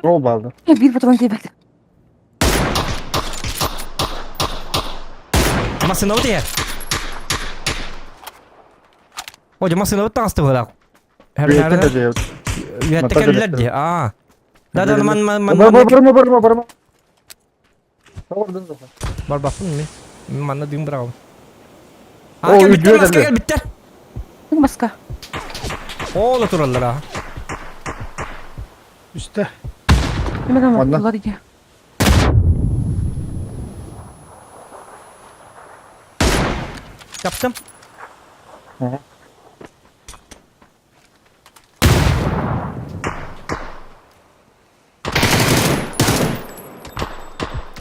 S7: Ол баалда.
S8: Биир патрон тиийбэт.
S2: Массыынабыт иһэр. О, дьэ массыынабыт таҕыста быһыылаах. Үөттэ кэллэр дии. Аа. Да да ман ман ман.
S7: Барма барма барма.
S2: Барбаппын мин. Мин манна дыым быраҕабын. Аа кэлбиттэр маска кэлбиттэр.
S8: Маска.
S2: Ола тураллар аа.
S1: Үстэ.
S8: Манна. Улар иди.
S2: Таптым.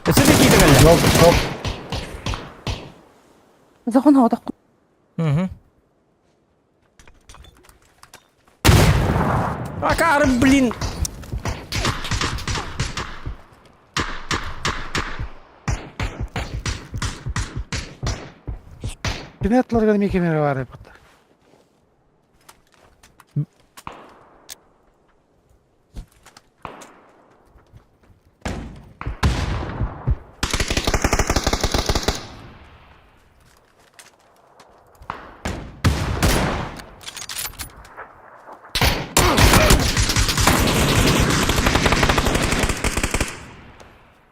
S2: Өссө да киирэн кэллэ.
S7: Нол, нол.
S8: Захон хоотох.
S2: Мгм. Акары, блин!
S1: Кини атларга эмиэ кэмэрэ баар эбит.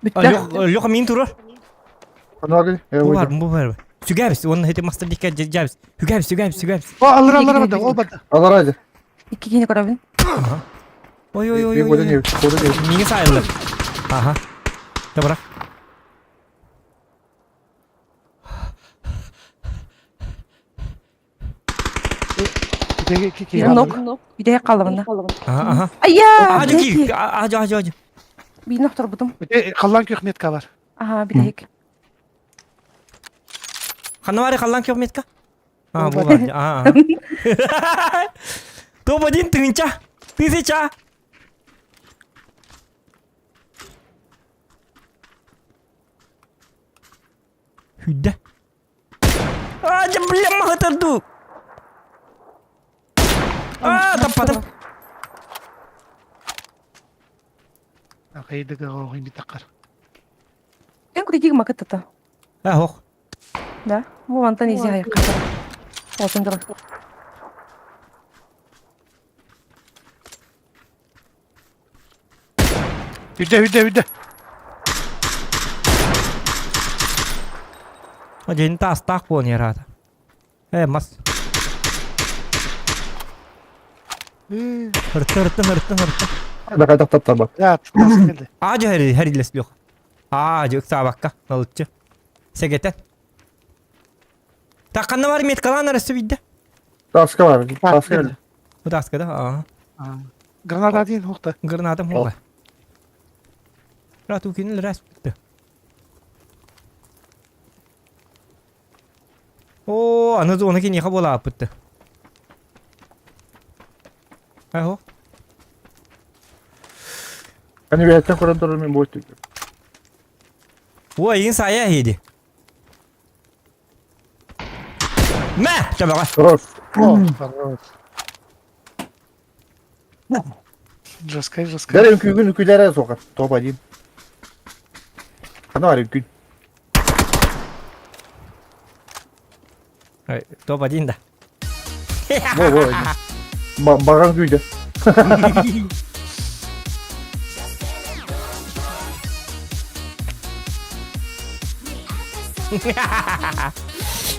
S8: Бүттэ.
S2: Леха мин турар.
S7: Анаги,
S2: Бу бар, бу бар. Сүгәбез, оны хете мастер диккә җәбез. Сүгәбез, сүгәбез, сүгәбез.
S1: О, алыр алыр барды, ол барды.
S7: Алар
S8: Икки киһини көрөбүн.
S2: Ой ой ой ой. Миңа сайылды. Аха. Добра.
S8: Нок. Үдэ қалыбына.
S2: Аха, аха.
S8: Айя!
S2: Ажы ки, ажы ажы ажы.
S8: Биин охторбутум.
S1: Халлан күөх метка бар.
S8: Аха, бүтэһик.
S2: Ханна бары халлан күөх метка? А, бу бар. А. Топ-1 тыһынча. Тысяча. Хүдэ. А, дьэ, бля, маһытырду. А, таппатым.
S1: Хайдыга оҕуйбит такар.
S8: Эн кудитиг макытата.
S2: А, ох.
S8: Да? Бу мантан изи хайыкка. Отун дura.
S1: Хүдэ хүдэ хүдэ.
S2: Дьин таастаах буолан иһэр Э, мас. Ырты, ырты, ырты, ырты.
S7: Да таптаба.
S1: Да, тас
S2: Аа, дьэ, хэр, хэрилэс лёх. Аа, дьэ, ыксаабакка, налыччы. Сэгэтэ. Таканна бар меткалаан арасы бидде.
S7: Таска бар. Таска.
S2: Таска да, аа.
S1: Граната один хухта.
S2: Граната хуга. Рату кинил рас битте. Оо, аны зона киниэхэ буолааппытты. Айхо.
S7: Аны бэйэттэн көрөн турар мен буолту.
S2: Ой, игин сая хиди. Мә, чабаға.
S7: Хорош.
S1: Хорош. Жесткай, жесткай.
S7: Бәрі үкүйгін үкүләрэ соқа. Топ один. Ана бар үкүн.
S2: Топ-1 да.
S7: Во, во. Баган күйді.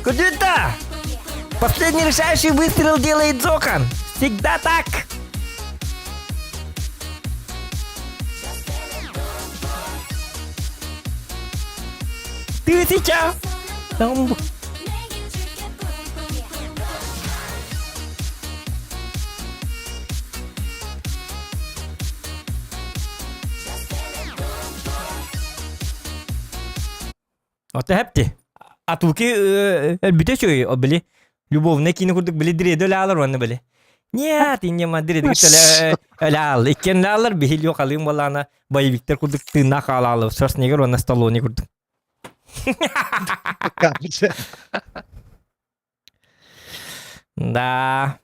S2: Куда? Последний решающий выстрел делает Зохан. Всегда так. Тысяча! Там... Ото хэпти. Атуки өлбүтэ үчүгэй, били любовная киинэ курдук били дреды өлөалар уонна били. Нет, иннема дреды өлөал. Иккен өлөалар биһи лё халыым буоллаҕына боевиктар курдук тыыннаах хаалаалы Шварценеггер уонна Сталлоне курдук. Да.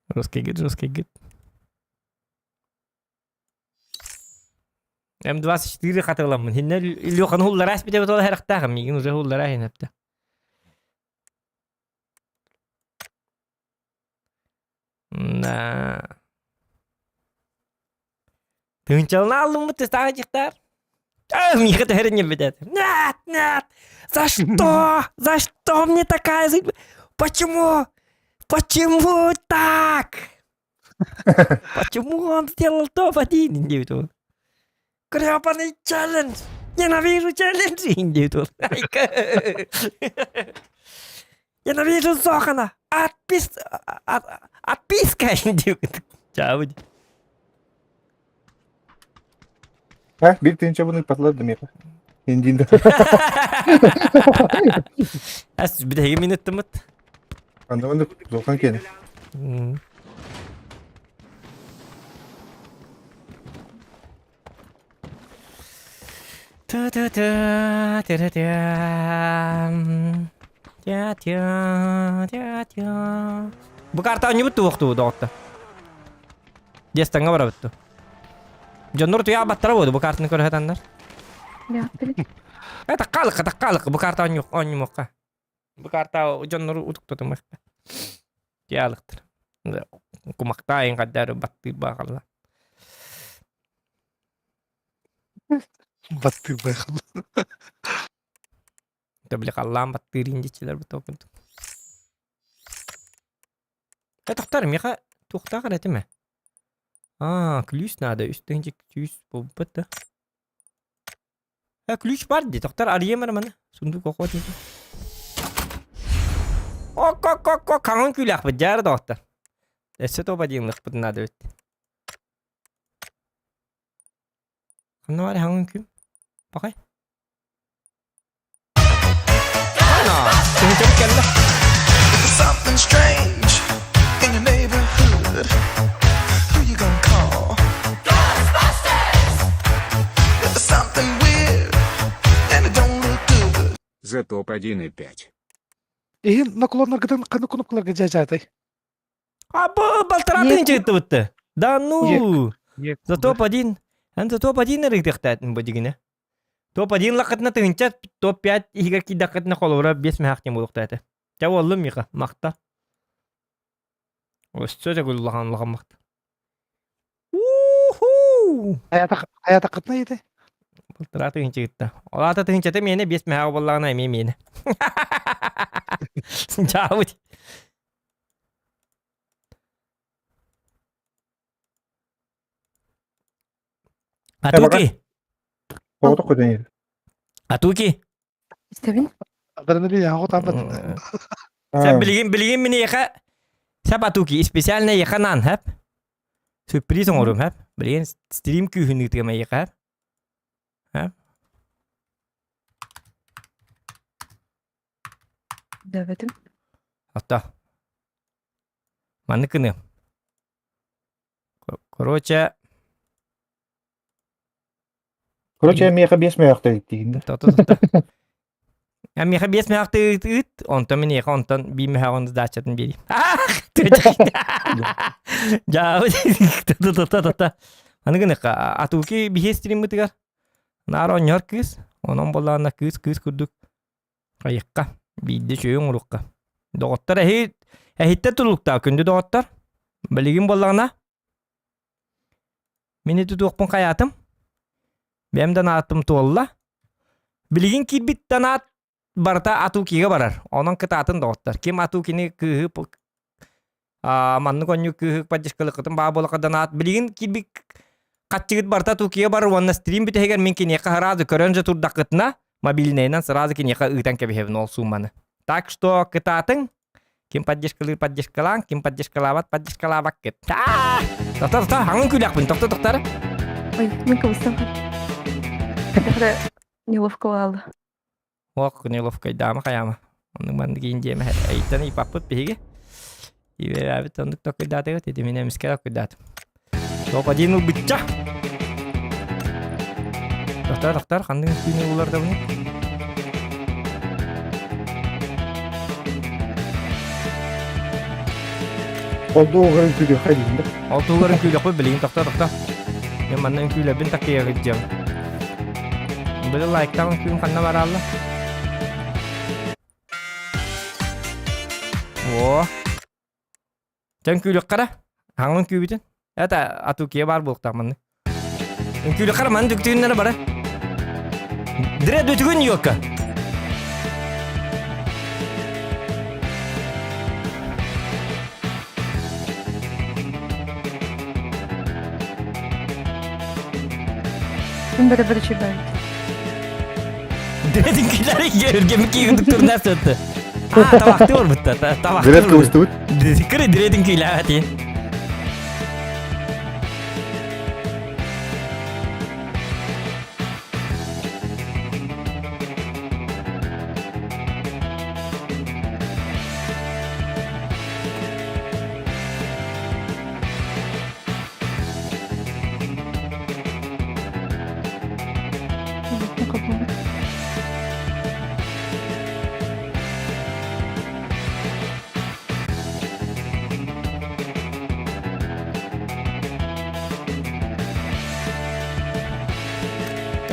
S2: Русский гид, русский гид. М24 хатыламмын. Хинне Лёхан хулларас бите бит ол харахтаахым. Мигин уже хуллара хинепте. Да. Тыынчалына аллыммыт тестаға жықтар. А, Миха не бедет. Нет, нет! За что? За что мне такая судьба? Почему? Почему так? Почему он сделал топ-1? Диэбит ол. Гребаный челлендж! Ненавижу челлендж! Диэбит ол. Ненавижу Зохана! Отпис... От... Отписка! Диэбит. Чао.
S7: Ха, биир тыһыынча буну патлар дымиэхэ. Индиин
S2: Әс бүтэһиги минуттымыт.
S7: Анда оннук Зохан киэнэ.
S2: Та-та-та, та-та-та. Тя-тя, тя-тя. Бу карта оонньуубут туохтуу доҕотто. Дестаҥҥа барабыт ту. Дьоннор туйаабаттара буолду бу картаны көрө сатаннар. Э, таккаалыкка, таккаалыкка, бу карта оонньумуохха. Бу карта дьоннору утуктатымыахха. Тиаалыктар. Кумахтаайын хаддары баттыыр баахалла.
S1: Баттыыр баахалла.
S2: Били халлаан баттыыр индичилэр бу тоокунту. Э, тохтор, миэхэ туохтаах эрэ этим ээ. Аа, ключ надо, үс тыһыынча сүүс буолбут да. Э, ключ бар дии, тохтор арыйыам эрэ маны. Сундук охуот нити. Ок-ок-ок-ок, хаҥан күүлээхпит, дьаары доҕоттор. Өссө тоба диэн надо эбит. Ханна баар хаҥан күм? Бакай. Ана, тыһыынчабыт кэллэ.
S10: Something strange in your neighborhood. Who you gonna call? Ghostbusters! If there's something weird and it don't look good.
S5: За топ 1,5.
S1: Иһин наклоннаргытын ханнык кнопкаларга дьаадьаатай?
S2: А бу балтараа тыһыынча ыттыбытты. Да ну! За топ-1. Эн за топ-1 ырыытыахтаатын бу дигинэ. Топ-1 лакытына тыһыынча, топ-5 иһигэр киирдэххитинэ холобура 5 мөһөөх диэн буолуохтаата. Чэ буоллум Миха, махта. Өссө төгүл улахан улахан махта. Уху!
S1: Аятакытына ити.
S2: Балтараа тыһыынча кытта. Ол аата тыһыынчата миэнэ, 5 мөһөөх буоллаҕына эмиэ миэнэ. Дьаабыт. Атуки!
S7: Оҕото көтөн
S2: Атуки!
S8: Истэбин.
S1: Адреналин яҕа таабат.
S2: Сәп билигин билигин мин эйиэхэ сәп Атуки специально эйиэхэ наан хэп. Сюрприз оҥорум хэп. Билигин стрим күүһүн ыытыам эйиэхэ хэп. Хэп.
S8: Дэбэтим.
S2: Ата. Маннык гыныам. Короче,
S7: Короче, миэхэ биэс мөөхтө диигин да.
S2: То-то-то. А миэхэ биэс мөөхтө ыыт, онтон мин эйиэхэ онтон биир мөһөөҕүн сдачатын биэриим. Дьаабы та-та-та-та-та. Аны гыныхха, атуки биһиэ стриммытыгар наар оонньоор кыыс, онон буоллаҕына кыыс кыыс курдук Хайыхха, биирдэ үчүгэй оҥоруохха. Доҕоттор эһи эһиттэн тутулуктаах күндү доҕоттор. Билигин буоллаҕына мин ити туохпун хайаатым. Бэйэм донатым туолла. Билигин киирбит донат барыта Атукига барар. Онон кытаатын доҕоттор. Ким Атукини кыыһы маннык онньу кыыһы поддержкалыккытын баа буолака донат. Билигин киирбит хаччыгыт барыта Тукига барар уонна стрим бүтэһигэр мин киниэхэ сразу көрөн же турдаххытына мобильнайынан сразу киниэхэ ыытан кэбиһэбин ол сумманы. Так что кытаатыҥ. Ким поддержкалыыр поддержкалаан, ким поддержкалаабат поддержкалаабаккыт. Тохтор, тохтор, хаҥын күүлэхпин, тохтор, тохтор.
S8: Ой, мен кыбыстан Когда неловко буолла.
S2: Ох, неловко дама хайама. Оннук маннык иин диэмэ эйтэн ыйпаппыт биһиги. Ибээбит оннук токуйдаатыгыт, ити мин эмискэ токуйдаатым. Топ один ылбычча. Тохтор, тохтор, ханнык күнү булар да буну?
S7: Ол туһугар үҥкүүлүөххэ диин да.
S2: Ол туһугар үҥкүүлүөхпүт билигин тохтоо тохтоо. Мен манна үҥкүүлэрбин такыйа сылдьыам. Били лайктаах үҥкүүм ханна бараалла? О. Чэ үҥкүүлүөххэ эрэ. Хаҥыл үҥкүүбүтүн. Это атукия баар буолуохтаах манны. Үҥкүүлүөххэ эрэ манны түктүгүннэрэ бары. Дре дүтүгүн ёка.
S8: Мин бары бары чебайт.
S2: Дредиҥкилэр өргөмү киигин турнаас өттө. А, табахты болбутта. Табахты.
S7: Дирет кыбыстыбыт.
S2: Кыры дредиҥкилээти.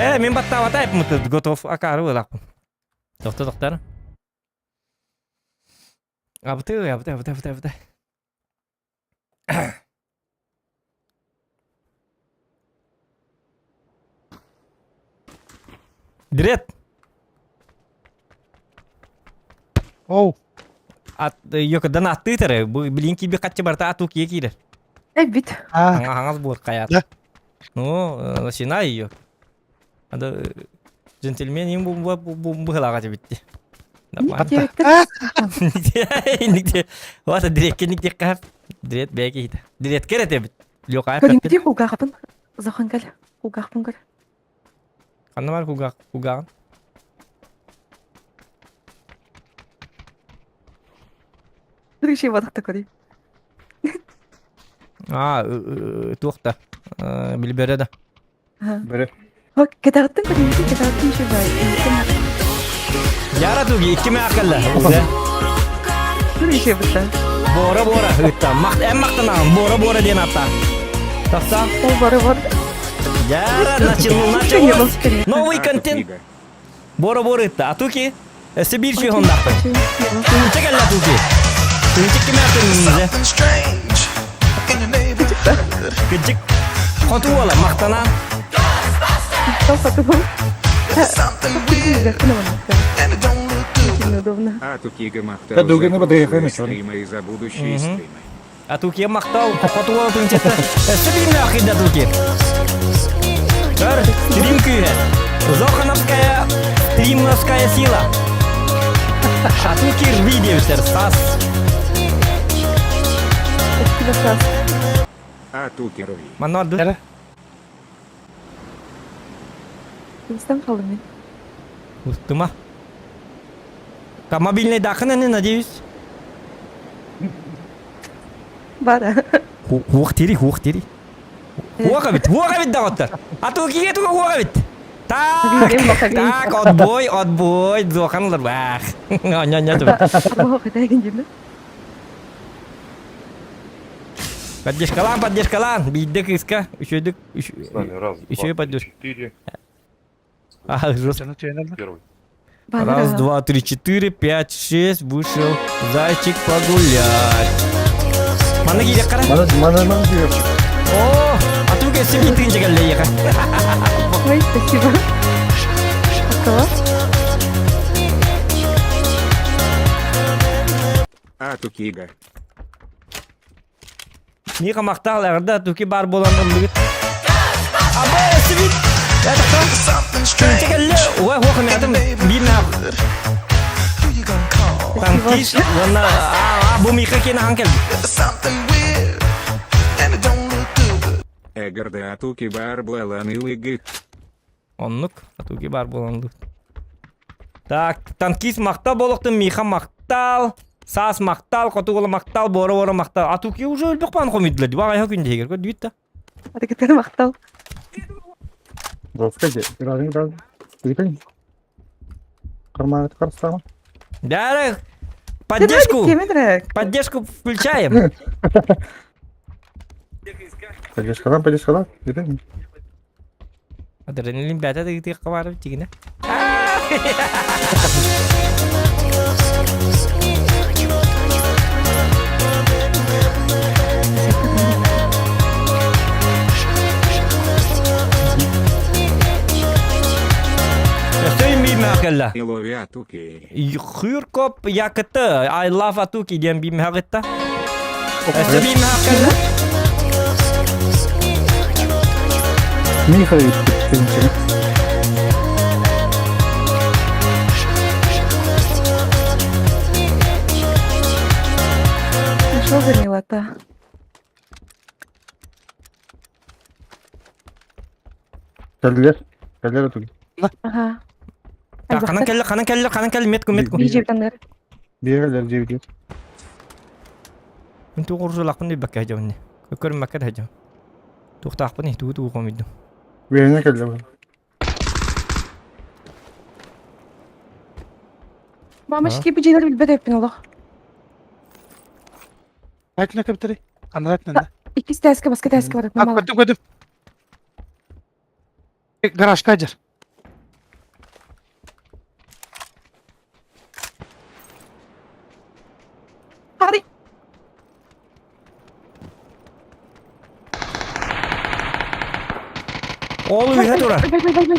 S2: Э, мин баттаабата эпмытыт готов акаары буолаахпын. Тохто тохтор. Абыты, абыты, абыты, абыты, абыты. Дрет.
S1: Оу.
S2: Ат йокодан аттыы тары. Бу билин киби каччы барта ату кие киирер.
S8: Эбит.
S2: Хаҥас буор хайаат. Ну, начинай ее. Ада джентльмен им бу бу быһылаҕа дебитти. Никте. Вата дирекке никте кар. Дирет бэки хита. Дирет керет эбит. Лёка
S8: Көрүҥдүү кулгаахпын. Захан кэл. Кулгаахпын көр.
S2: Ханна бар кулгаах кулгааҕын?
S8: Бір батықта көрейін.
S2: Аа, туох да. Билбэрэ да.
S7: Бэрэ.
S8: Кэтэҕиттэн көрүүтүн кэтэҕиттэн үчүгэй.
S2: Яра туги икки мэакалла.
S8: Көрүүшэ быта.
S2: Бора бора ытта. Махт эм мактанаҕын бора бора диэн атта. Тахса.
S8: Ол бора бора.
S2: Яра начал началось. Новый контент. Бора бора ытта. А туки Өссө биир сүүс оннаахпын. Тыынча кэллэ туки. Тыынча кимээхтин Кыдьык хоту уола махтанан.
S5: А Тукига махтал за прошлые стримы и за будущие стримы.
S2: А Тукия махтал, хоту уола тыынчата. Өссө биир мээхидэ Туки. Көр, стрим күүһэ. Зохановская стримовская сила. А Туки рви диэбиттэр, сас.
S5: А Туки рви.
S2: Манна барду.
S8: Кимстен қалдым мен.
S2: Устума. Там мобильный дахын аны, надеюсь.
S8: Бара.
S2: Хуох тири, хуох тири. Хуох эбит, хуох эбит доҕоттор. А то киһи туга хуох эбит. Так, так, отбой, отбой, дзохан лырбах. Ня-ня Поддержкалаан, поддержкалаан. Биирдэ кыыска, үчүөдүк, үчүгэй поддержка.
S4: Четыре.
S2: А, жестко. Раз, два, три, четыре, пять, шесть. Вышел зайчик погулять. Манна киирэх хара.
S7: Мана мана мана киирэх.
S2: О, а tu che sei тынча кэллэйэхэ.
S8: Ой, спасибо. Акала.
S5: А Тукига.
S2: Миха махтал эрда туки бар болан ыллыгыт. Аба эсибит. Тынча кэллэ. Ой, хуох мятым биир Танкист уонна бу Миха киэн ахан кэлбит.
S5: Эгерде атуки бар буолан ылыгыт.
S2: Оннук атуки бар буолан ылыгыт. Так, танкист махтал болохтун Миха махтал, Саас махтал, хотугула махтал, буора-буора махтал. Атуки уже өлбөх баан хомуйдулар. Дибаҕайха күн диһигэр көрдүбүт да.
S8: Атыкытыр махтал.
S7: Здравствуйте. Граждан, граждан. Дикань. Карман карстама.
S2: Да, поддержку. Поддержку включаем.
S7: Поддержка да, поддержка да. Дикань.
S2: Адреналин бята тыгытык барып тигине. Өстөй
S5: Лови Атуки.
S2: Хюркоп якыты I love Атуки диэн биимэҕитта. Өссө биимэҕэ
S7: Михаил Петрович.
S8: Что за милота?
S7: Кэллилэр. Кэллилэр Атуки.
S8: Ага.
S2: Так, ханан кэллэ, ханан кэллэ, ханан кэллэ, метку, метку.
S8: Бижептаннар.
S7: Биэрэлэр дьиэбитигэр.
S2: Мин туох оружиялаахпын билбэккэ сылдьабын. Көрүммэккэ да сылдьабын. Туохтаахпын тугу тугу хомуйдум.
S7: Үөрэнэ кэллэ бу.
S8: Мамочки, бу дьиэлэр билбэт эппин олох.
S1: Айтына кэптери. Анарат нанда.
S8: Иккис тээскэ, баска тээскэ барат.
S1: Көтүм көтүм. Гаражка дьэр.
S2: Ол үһэ турар.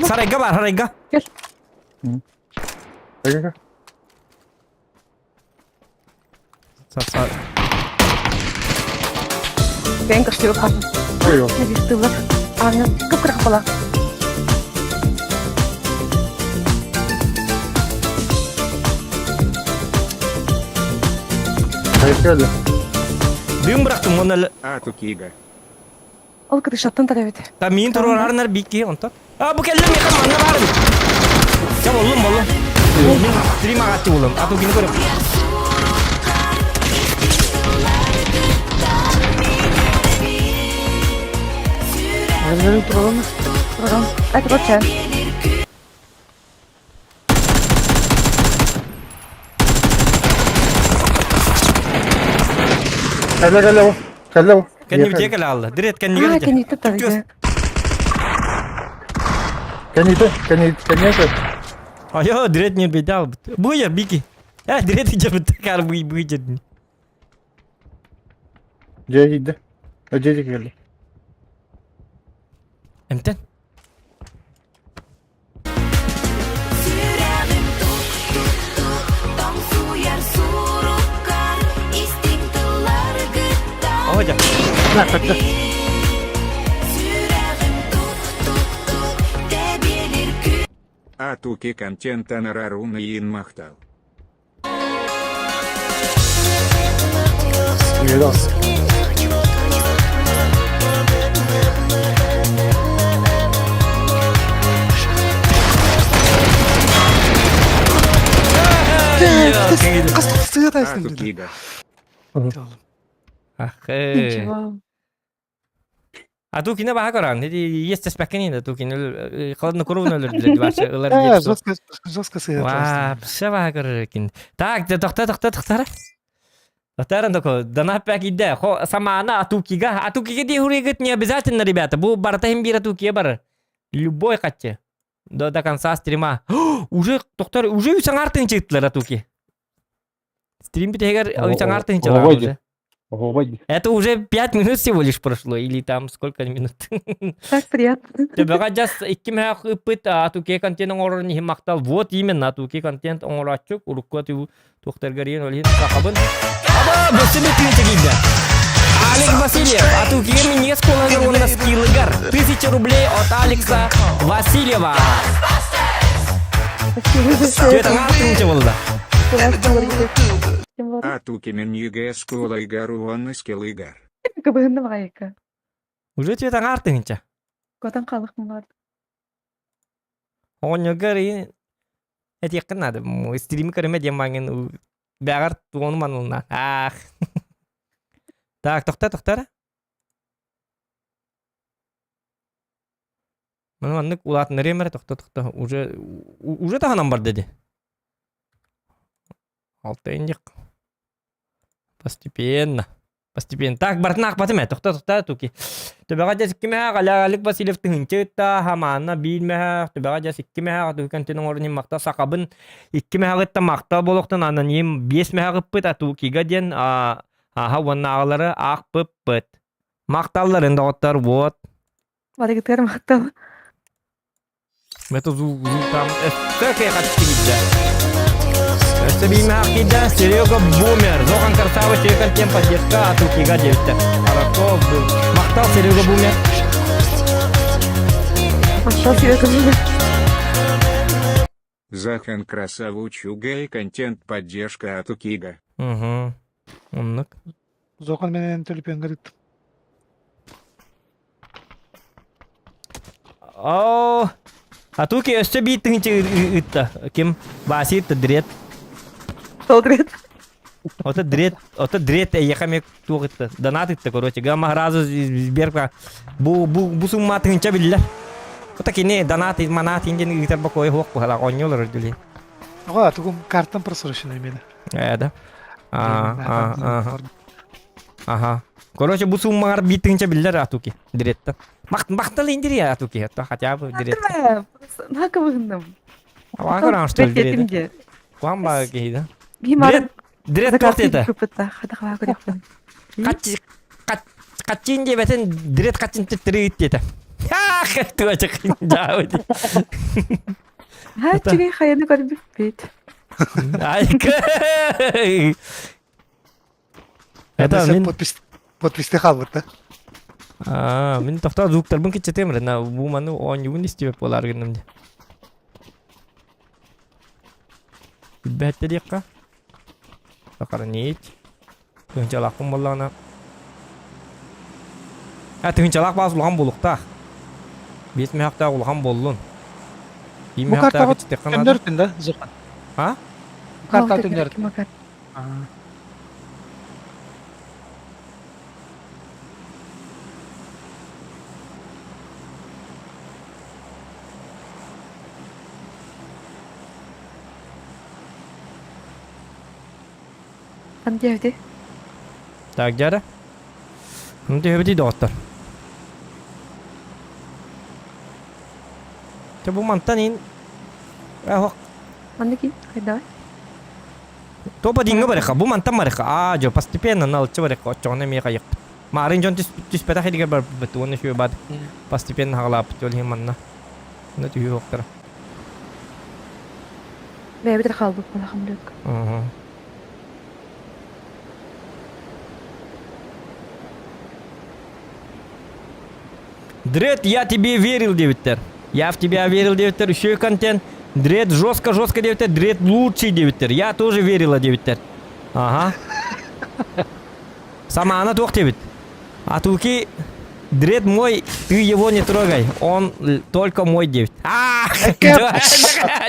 S2: Сарайга бар, сарайга.
S7: Кел.
S2: Сар
S8: Бэйэҥ көстүбүт хатын. Тыллар аанньа кып-кыра хапалаах.
S2: Дым бырахтым уонна
S5: Атукига.
S8: Ол кытышаттан тарэбит.
S2: Та миин туруорарынар биир киһи онтон. А бу кэллим миэхэ манна баар эбит. Чэ боллум боллум. Мин стрим аҕааччы буллум. А тукини көрөп.
S1: Мин туралым.
S8: Турарам. Это вот чай.
S7: Кэллэ кэллэ бу. Кэллэ бу.
S2: Кэннибитиэ кэлэ алла. Дирет кэннигэр
S8: А,
S2: ити.
S8: кэнниттэн тарыйда.
S7: Кэннитэ, кэннитэ, кэннитэ.
S2: Айо, дирет не беда албыт. Быйар бики. Э, дирет ижебит кар бый бый дедин.
S7: Дьэ иһийдэ. Дьэ дьэ кэллэ.
S2: Эмтен.
S11: Сүрэҕим тук-тук-тук тоҥсуйар суруккар истиҥ тылларгыттан
S2: Оҕо
S11: Сүрэҕим тук-тук-тук тэбиэлир күн
S5: Атуки контент анараруна иин махтал. Атукига.
S2: Ах,
S8: Ничего.
S2: А ту кине баха көрөн, ити естеспэккин да ту кине холоднокровно өлөрдүлэр вообще ылар
S1: Э,
S2: диэт.
S1: жестко, жестко сыһыат.
S2: Вообще баха көрөр кин. Так, тохта тохта тохтара. Тохтаран такой, донат пак иде. Хо самана атукига, атукига ди хуригит не обязательно, ребята. Бу барта хим бир атукия бар. Любой хатчы. До до конца стрима. Уже тохтар, уже үс аңартын чыктылар атуки. Стрим битегер үс аңартын чыгар уже. Это уже 5 минут всего лишь прошло, или там сколько минут.
S8: Так приятно.
S2: Төбөҕө дьас икки мөһөх ыппыт атуке контент оҥорорун иһин махтал. Вот именно атуке контент оҥорооччук урукку туохтаргар иһин ол иһин сахабын. Аба, бөссө бүтүүнчэ киирдэ. Алекс Васильев, атукига минньигэс куолаһыгар уонна скиллыгар. Тысяча рублей от Алекса Васильева.
S8: Спасибо большое.
S2: Түөт аҥаар тыһыынча буолла.
S5: Атуки минньигэс куолаһыгар уонна скиллыгар.
S8: Кыбыһынна баҕайыка.
S2: Уже түөт аҥаар тыһыынча.
S8: Котан халык бар.
S2: Оҕонньоргор этиэххин наада. Стрими көрүмэ диэн маҥын бэҕэр туону манылна. Аах. Так, тохто, тохто. Маны маннык улаатыннарыам эрэ тохто тохто уже уже таһынан барда ди. Алтайын Постепенно. Постепенно. Так, бартын аахпатым ээ. Тохто тохто туки. Төбөҕө дьэ икки мэһээх Алик Васильев тыһыынча ытта, Хамаанна биир мэһээх, төбөҕө дьэ икки мэһээх Атуукантин оҥорун иһин махтал сахабын икки мэһэҕиттэн махтал буолуохтун аноним биэс мэһээх ыппыт Атукига диэн аха уоннааҕылары аахпыппыт. Махталларын доҕоттор вот.
S8: Барыгытыгар махтал.
S2: Это звук, звук там өссө кыйхатчы Өссө биимээх киирдэ Серега Бумер. Зохан Красава Серега тем поддержка от Укига диэбиттэ. Хорошо был. Махтал Серега Бумер.
S8: Махтал Серега Бумер.
S5: Захан Красаву Чугай контент поддержка от Укига.
S2: Угу. Оннук.
S1: Зохан менен төлөпөн
S2: Оо, а туки өссө биир тыһыынча ыытта. Ким? Вася ыытта дрет.
S8: Сол дрет.
S2: Ото дрет, ото дрет эйиэхэ эмиэ туох ыытта? Донат ыытта, короче. Гамма сразу сберка бу бу бу сумма тыһыынча биллэр. Ото кини донат манат диэн ыытар бокуой суох быһалаах оонньуу олорор дьүлэй.
S1: Оҕо, тугум картам просроченная мені.
S2: Э, да. А, а, а. Аха. Короче, бу суммаҕар биир тыһыынча биллэр атуки. Директор. Махтал индирия атуки. Хотя бы директор.
S8: Нака быһынным.
S2: Аваа что ли директор? Куан баа киһи да? Директор это. Катчин диэбэтин директ катчин титтири диэтэ. Туочак дьаабыт.
S8: Ха, үчүгэй хайаны көрбүппүт.
S2: Айка. Это мин
S1: подпись подписте хаалбыт да.
S2: Аа, мин тохтоо звуктарбын киччэтиэм эрэ, на бу маны оонньуубун истибэт буолаар гынным дии. Билбэттэ диэххэ. Сохранить. Тыһыынчалаахпын буоллаҕына. А, тыһыынчалаах баас улахан буолуохтаах. Биэс мөһөхтөөх улахан буоллун. Биир
S1: Бу
S2: мөһөхтөөх
S1: картаҕа
S2: иччитэххэ наада.
S1: төннөртүн да, Зухан.
S2: А?
S1: Бу картаҕа төннөртүн.
S8: Макар. Там диэбити.
S2: Так, дьара. Ну, түһэбитий доҕоттор. Чэ, бу мантан ин... Эх,
S8: Манна ким? Хайдавай?
S2: Топа диҥҥэ барыха, бу мантан барыха. Аа, дьо, постепенно налыччы барыха, оччоҕуна эмиэ хайыхпыт. Маарын дьон түспэтэх илигэр барбыт, уонна үчүгэй баат постепенно хаҕалааппыт, ол иһин манна. Манна түһүү уохтара.
S8: Бэйэбит хаалбыт балахан бүк.
S2: Дред, я тебе верил диэбиттэр. Я в тебя верил диэбиттэр. Үчүгэй контент. Дред жестко-жестко диэбиттэр. Дред лучший диэбиттэр. Я тоже верила диэбиттэр. Ага. Самаана туох диэбит? Атуки Дред мой, ты его не трогай. Он только мой диэбит.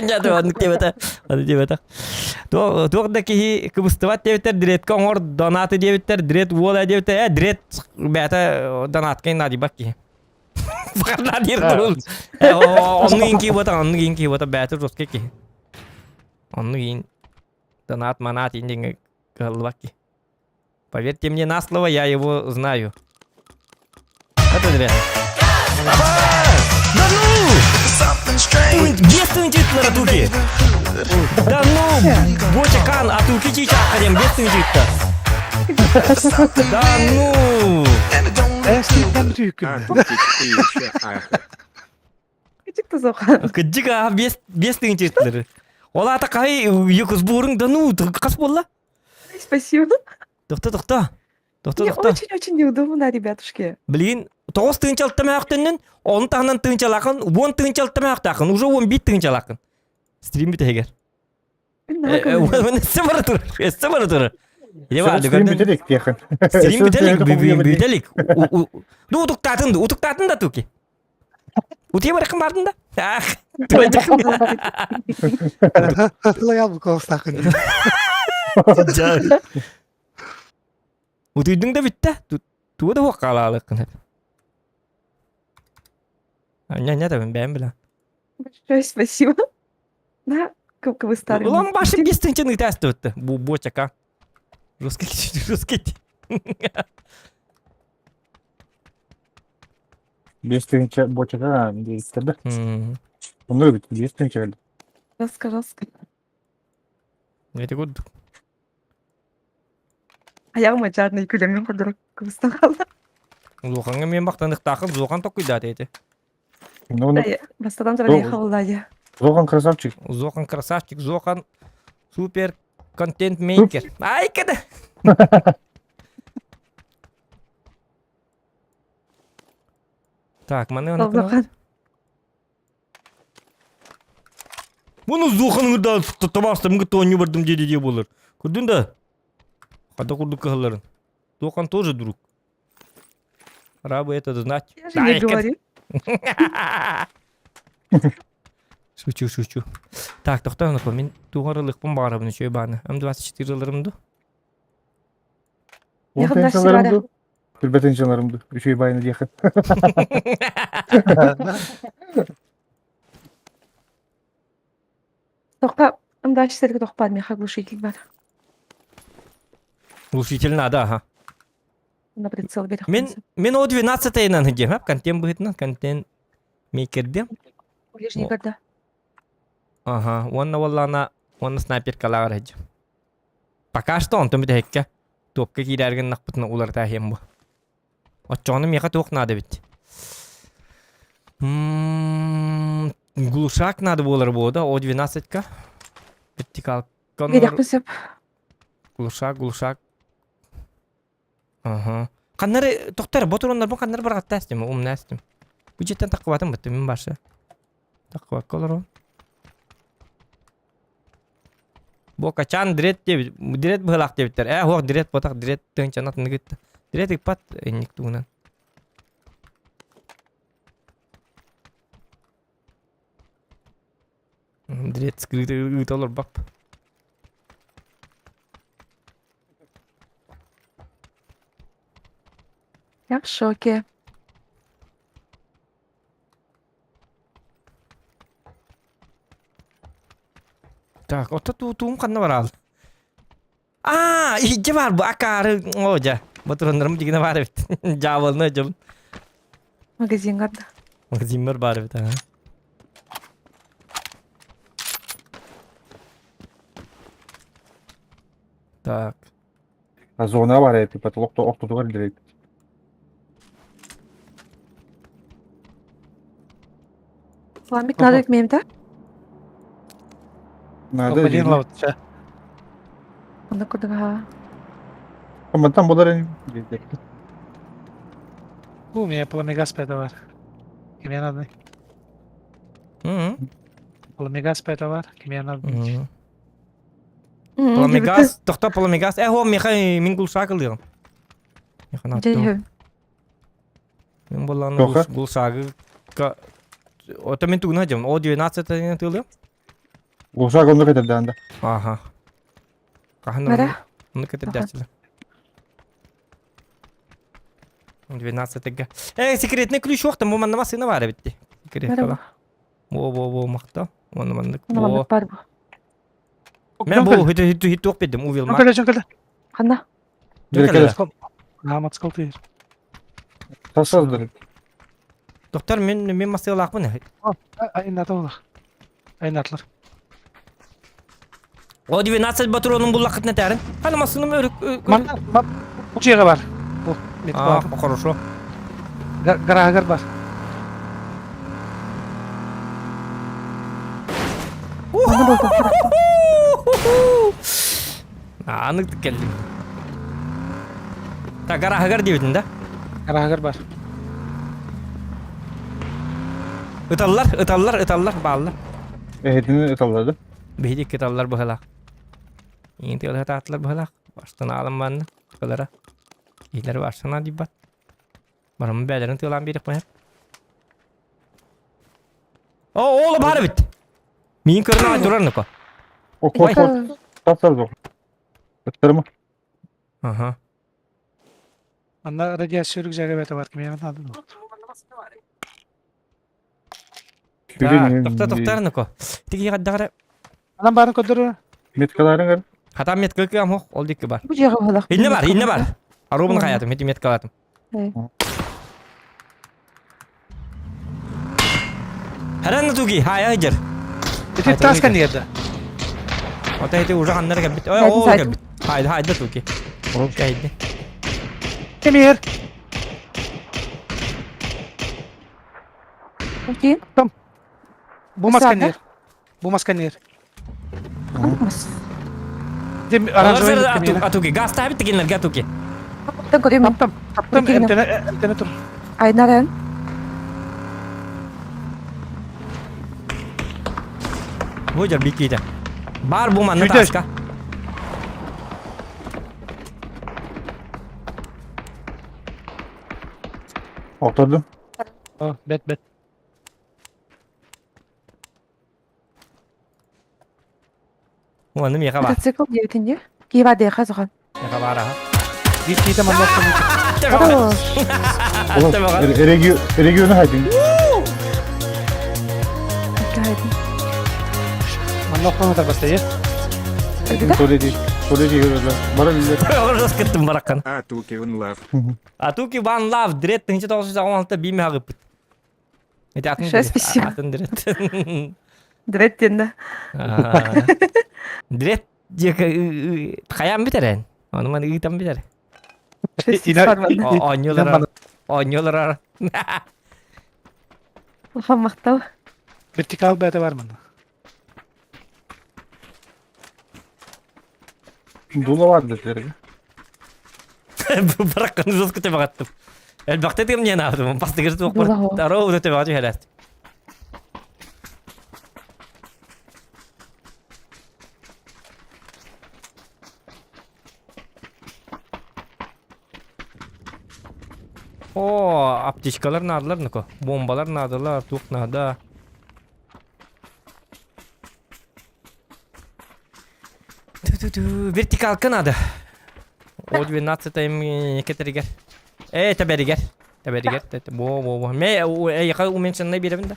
S2: Нет, оннук диэбэтэ. Оннук диэбэтэ. Туох да киһи кыбыстыбат диэбиттэр, Дредка оҥор донаты диэбиттэр, Дред уола диэбиттэр, э, Дред бэйэтэ донатка наадыйбат киһи. Бахарна диир турул. Оннук иин киһи буотах, оннук иин киһи буотах, бэйэтэ жесткий киһи. Оннук иин донат манат иин диэҥҥэ кыһаллыбат киһи. Поверьте мне на слово, я его знаю. Это зря. Да ну! Бестің Атуки! Да ну! Боча Кан, Атуки чичахка диэн бестің житта. Да ну! Кыдьык аа бес тыһынча Ол ата қай юкус да ну қас болла?
S8: Спасибо.
S2: Тохто, тохто. Тохто,
S8: Мне
S2: тохто.
S8: очень-очень неудобно, ребятушки.
S2: Блин, тоҕус тыһыынча алта мөөхтөннүн, onun таһынан тыһыынчалаахын, 10 тыһыынча алта мөөхтаахын, уже 11 тыһыынчалаахын. Стрим бүтэһигэр. Өссө бара турар, өссө бара турар.
S7: Стрим бүтэлик диэхин.
S2: Стрим бүтэлик, бүтэлик. Ну, утуктаатын да, утуктаатын да туки. Утуйа барахын бардын да. Ах,
S1: Лоял буколстахын.
S2: Утуйдуң да бүтті. Туга да хуаққалаалыккын. Не, не, да, бэм била.
S8: Большое спасибо. Да, как вы старый.
S2: Улам башым бестің ытасты өтті. Бу бочака. Жесткий, жесткий.
S7: Биэс тыһыынча бочака диэбиттэр да. Онно эбит биэс тыһыынча кэллэ.
S8: Жестко, жестко.
S2: Это курдук.
S8: Аяғыма жадный күлеммен курдук кыбыстан қалды.
S2: Зуоханга мен бақтаныктаахын Зуохан токуйдаат эти.
S7: Ну,
S8: Бастадан туран хабыллаайа.
S7: Зохан красавчик.
S2: Зохан красавчик, Зохан супер контент мейкер. Ай, када! Так, маны оны
S8: Зохан.
S2: Бұны Зохан да табастым гыт оню бардым деди де болар. Көрдің да? Қада курдук кыһалларын. Зохан тоже друг. Пора бы это знать.
S8: Я же не говорю.
S2: Шучу, шучу. Так, тоқтан мен туғарылықпын барабын үчөй баны. М24 ылырымды.
S7: Он тыһыынчаларымды. Билбэт тыһыынчаларымды. Үчүгэй байны диэхин.
S8: Тоқта, ымдачы тохпар меха глушитель бар.
S2: Глушитель надо, ага.
S8: На прицел берег.
S2: Мен о 12 айынан хыдем, хап, контент быһытынан, контент мейкердем.
S8: Ближний когда.
S2: Ага, уонна уоллаана, уонна снайперкалааҕар хыдем. Пока что онтон бүтэһиккэ топка киирэргин нахпытына уларытаа иһиэм бу. Оччоҕуна миэхэ туох наада эбит. Глушак надо буолар буода, О12-ка. Вертикалка.
S8: Биэриэхпин сөп.
S2: Глушак, глушак. Ага. Ханнары, тохтор, ботуроннарбын ханнары барҕатта астым, умна астым. Бу жеттен таққыбатым бытты, мин башы. Таққыбакка олорон. Бу качан дрет диэбит, дрет быһылаах диэбиттэр. Ээ, хуох дрет ботах дрет тыынчан атын гытта. Дрет ыкпат инник тугунан. Дрет скрыты ыыта олорбап.
S8: Я в шоке.
S2: Так, ото туутуум ханна бараал? Аа, иһдьэ баар бу акаары оо дьэ, ботуроннарым дигинэ баар эбит. Дьаабылына дьом.
S8: Магазингар да.
S2: Магазиммар баар эбит аа. Так.
S7: А зона бар эти потолок то охтутугар директ.
S8: Сламик надо мемда.
S7: Надо.
S1: Блин, лавча.
S8: Онно курдуга.
S7: Мантан болар
S1: У меня пламегас пэта бар. Кимиэн надо?
S2: Мгм.
S1: Пламегас пэта бар. Кимиэн надо?
S2: Мгм. Пламегаз, тохто пламегаз. Э, хо, меха мин гулшак ылыам. Меха
S8: Дьэ
S2: Мин боллааны
S7: Тоха?
S2: гулшагы Ото мин тугуна дьом. О 12 тылым.
S7: Гулшак онну кетердәнде.
S2: Аха. Хаһан
S8: Бара.
S2: Оны кетердәчилер. 12-га. Э, секретный ключ уохтан бу манна массыына баар эбитти.
S8: Бара.
S2: Во-во-во, махта. Оны маннык.
S8: Онно
S2: Во.
S8: маннык бар бу.
S2: Мен бу хиту хиту хиту пидим увил ма.
S1: Жонкеле, жонкеле.
S8: Ханна.
S7: Дирекеле.
S1: Намат скалтыр.
S7: Тасаздыр.
S2: Доктор мен мен массыылаахпын.
S1: Айната олар. Айнатлар.
S2: О 12 патронун буллахытна тәрин. Хана массыным өрүк.
S1: Манна, бу жеге бар. Бу мет
S2: А,
S1: бар.
S2: хорошо.
S1: Гарагар бар.
S8: Манна болду.
S2: Анык келдим. Так, гарагар диэбитин да?
S1: Гарагар бар.
S2: Ыталлар, ыталлар, ыталлар, бааллар.
S7: Эһитини ыталлады.
S2: Биһиги ыталлар быһалаах. Иин тыалаһа таатылар быһалаах. Баштан аалан манна кылара. Илер баштана дибат. Барым бәлерин тыалаан биэрик быһа. О, ола бар бит. Миин көрүнө турар нука.
S7: О, кот кот. Тасаз Ыттырма.
S2: Ага.
S1: Манна радиация рюкзага бәтә бар. Кимиэн надо.
S2: Так, тохта тохтар нука. Тиги гаддагара.
S1: Анан барын көдөрө.
S7: Меткаларын көр.
S2: Хата метка кыам хох, ол дикки бар.
S8: Бу жеге болак.
S2: Инне бар, инне бар. Арубын хаятым, хити меткалатым. Харан туги, хая жер.
S1: Ити таска нерде?
S2: Ота хити уже ханнар кэлбит. Ой, ол кэлбит. Хайда, хайда туги. Кайды.
S1: Кемер.
S8: Окей.
S1: Там. Бу маска нер. Бу маска нер.
S8: Мас.
S1: Дем оранжевый.
S2: Атуки, газ табит тегенлер, гатуки.
S8: Тан көрөм.
S1: Там, там, эмтене, эмтене тур.
S8: Айнаран.
S2: Бу жер бикейде. Бар бу манна таска.
S7: Отурдум.
S1: О, бет, бет.
S2: Оны меха бар.
S8: Мотоцикл диэбитин Киева деха зохан.
S2: Меха бар аха.
S1: Бикейде манна
S7: Регионы хайдин.
S1: Манна охрана баста,
S7: Соледи, соледи
S2: Баран кеттим бараккан.
S5: Атуки one love.
S2: Атуки one love дрет 1916 биме агыппыт. Это атын
S8: Большое спасибо.
S2: Атын дрет.
S8: Дрет денде.
S2: Дрет хаям битерен. Оны ман ыйтам битер. Оннолар. Оннолар.
S8: Улахан махтал.
S1: Вертикал бэйэтэ бар манна.
S7: Дула бар дэтилэр.
S2: Баракканы жестко тебаҕаттым. Элбэхтэ тем не наадым. Бастыгыр туох бар.
S8: Дула хоо.
S2: Аро уна тебаҕа түһэрээт. О, аптечкалар наадалар нука. Бомбалар наадалар, туох наада. Ту-ту-ту, вертикалка надо. О 12 кетеригер. Э, таберигер. Таберигер. Во, во, во. Ме, эйха уменьшенный беребин да.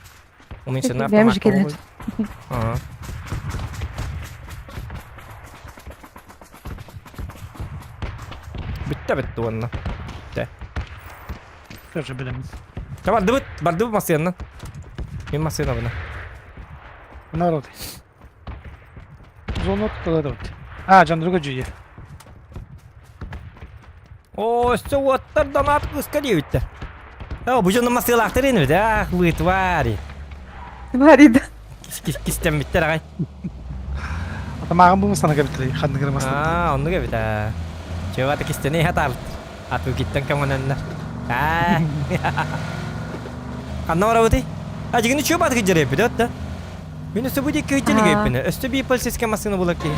S2: Уменьшенный
S8: Бэйэм
S2: автомат.
S8: же кэлэр.
S2: Ага. Бүтті бітті онна. Бүтті.
S1: Тоже билемин.
S2: Та бардыбыт, бардыбыт массыаннан. Мен массыана бына.
S1: Народ. Зона туталар вот. А, жандырга жүйе.
S2: О, өссө уоттар донат кыска диэбиттэр. О, бу дьону массыалаахтар инибит, ах, вы твари.
S8: Твари да.
S2: Кистэммиттэр аҕай.
S1: Атамааҕын бу мастана кэбиттэрэй, ханныгыр мастана.
S2: Аа, оннук эбит аа. Чего-то кистэни хатаабыт. Атыыкиттан көҥөнөннөр. Аа. Ханна барабытый? А, дьигини чүө баатыгы дьэрэйбит, да? Мин өссө бу диэки ыйтан игейппин. Өссө бии полицейская массыына булар киһи.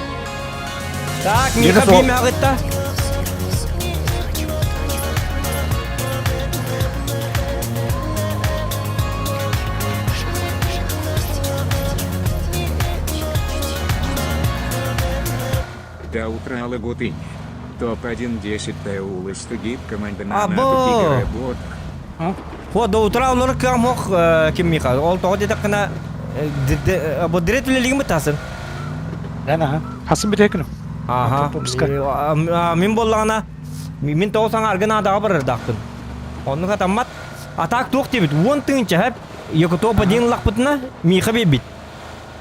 S2: Так, Миха бии мээҕитта.
S5: До утра Лагутыни. Топ-1 10 Т гид команда на
S2: Або!
S5: работах.
S2: Хо до утра олор кыам хох ким Миха. Ол тоҕо диэтэххинэ бу дирет үлэлигин бытасын.
S1: Эн аха. Хасын бүтэ күнүм.
S2: Аха. Мин боллаҕына мин тоҕо саҥа аргын аадаҕа барардаахпын. Оннук атаммат. Атаак туох диэбит? Уон тыһыынча хэп. Якутопа диэн ыллахпытына Миха биэрбит.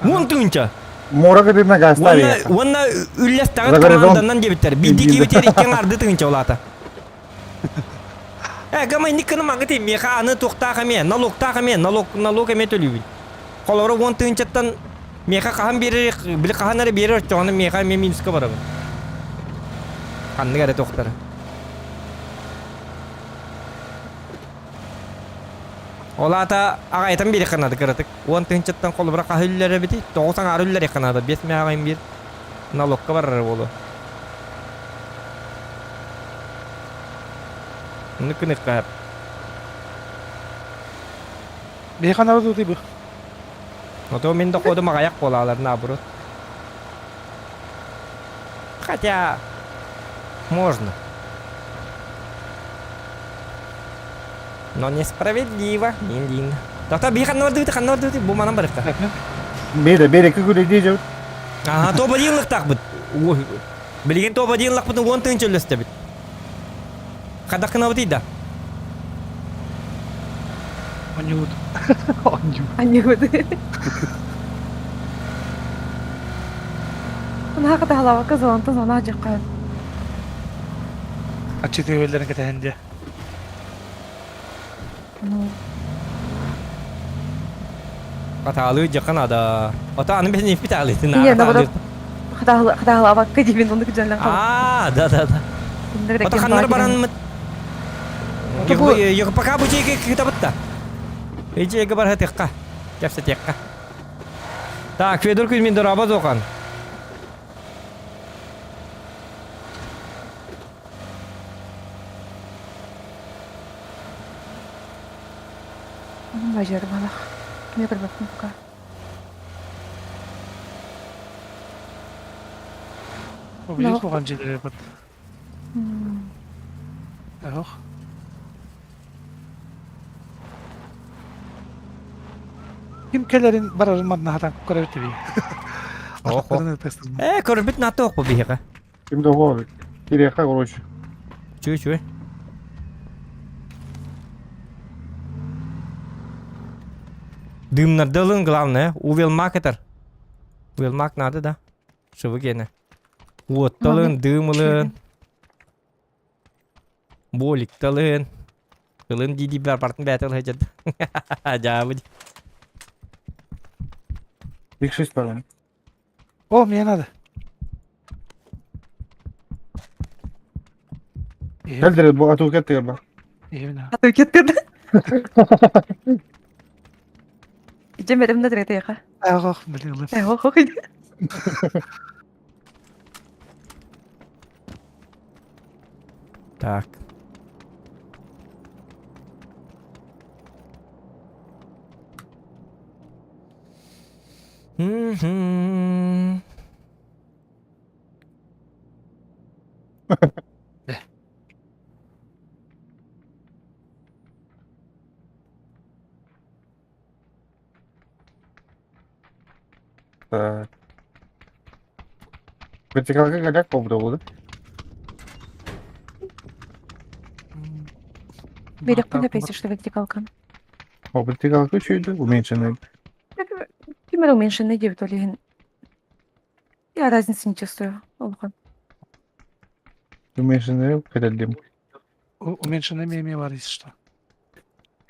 S2: Уон тыһыынча.
S7: Мора кытына гаста
S2: Уонна үллэстэҕит команданан диэбиттэр. Биирдии киибитигэр икки аҥаарды тыһыынча улаата. Э, гама инник гына магыты миэхэ аны туохтаах эмиэ, налогтаах эмиэ, налог, налог эмиэ төлүүбүн. Холобура уон тыһыынчаттан миэхэ хаһан биэрэр, били хаһан эрэ биэрэр оччоҕуна миэхэ эмиэ минуска барабын. Ханнык эрэ туохтара. Ол аата аҕайытан биэриэххэ наада кыратык. Уон тыһыынчаттан холобура хаһы үллэр эбитий? Тоҕус аҥаары үллэриэххэ наада. Биэс мээҕин биир налогка барар буолуо. Оннук гыныахха сөп.
S1: Биһиэхэ наада бу.
S2: Ото мин доходум аҕайах буолаалар наоборот. Хотя можно. Но несправедливо, дин-дин. Тоқта би ханна бардыбыт, ханна бардыбыт, бу манан барыкта.
S7: Беде, беде күгүле дии
S2: Ага, тоба диэн лыктаахпыт. Билигин тоба диэн лахпытын уон тыһыынча үллэстэбит. Хадах гынабытый да?
S1: Онньуут. Онньуут.
S8: Анньыгыт. Наһаа хатаһалаабакка зонтан зона дьаххайан.
S1: Аччыты өллөрүн кэтэһэн диэ.
S2: Хатаалыы дьахха наада. Ото аны бэһин иппит аалыытын
S8: Ийэ, наоборот, хатаһалаабакка диибин оннук дьоннон
S2: Аа, да да да. Ото ханнары баранмыт Пока бу дьиэгэ кытабытта. Дьиэгэ барһатыахха. Кэпсэтиэххэ. Так, Федор Кузьмин дорообо Зохан.
S8: Бажарбалах. Мен көрбөппүн пока.
S1: Убийц буган дьиэлэри бат. Ох. Ким кэлэрин барарын манна хатан көрөбүт дии.
S2: Э, көрбүт наата охпу биһиэхэ.
S7: Ким да оҕо кириэхэ короче.
S2: Чү чү. Дымнарды ылын главное. Увелмак этер. Увелмак надо да. Шыбы гене. Уотталын, дым ылын. Боликталын. Ылын дии дии бартын бээтэ ылһа дьад. Дьаабы.
S7: X6 бар onun.
S1: О, мне надо.
S7: Кэл дere bu атуу кеттигер бар.
S1: Именно.
S8: А то кеттен. Идем берем на третьеха.
S1: Ах, блин, лып.
S8: Эх, ох,
S2: Так. Мгм.
S7: Так. Вертикалга каляк болду болду.
S8: Берекпин опять что вертикалка.
S7: О, вертикалка үчүйдү, уменьшенный.
S8: Кимер уменьшенный деп толеген. Я разницы не чувствую. Улахан.
S7: Уменьшенный кетелдим.
S1: Уменьшенный меми бар, если что.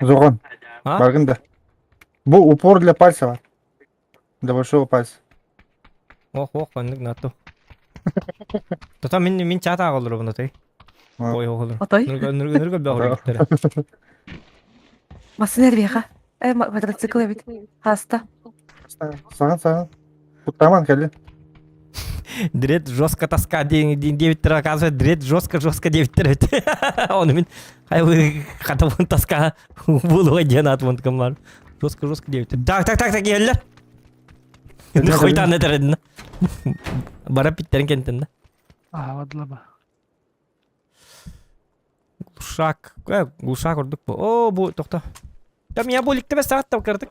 S7: Зогон.
S2: А?
S7: Баргын да. Бу упор для пальца бар. Для большого пальца.
S2: Ох, ох, маннык нату. Тота мин мин чата аҕалыр буна той. Ой оҕолор.
S8: Отой.
S2: Нырга нырга нырга бөҕөр гиттер.
S8: Масын эрбиэхэ. Э, квадроцикл эбит. Хаста.
S7: Саған саған. Куттаман кэлли.
S2: Дред жестко тоска день день девять оказывается дред жестко жестко девять Он мин хай хата тоска булуга диэн ат мунткам бар. Жестко жестко девять. Так так так так еллер. Хуйтан этер Бара питтерин кентен да.
S1: Ага, вадлаба.
S2: Глушак. Э, глушак ордук бу. О, бу тохто. Там я болик тебе саат кырдык.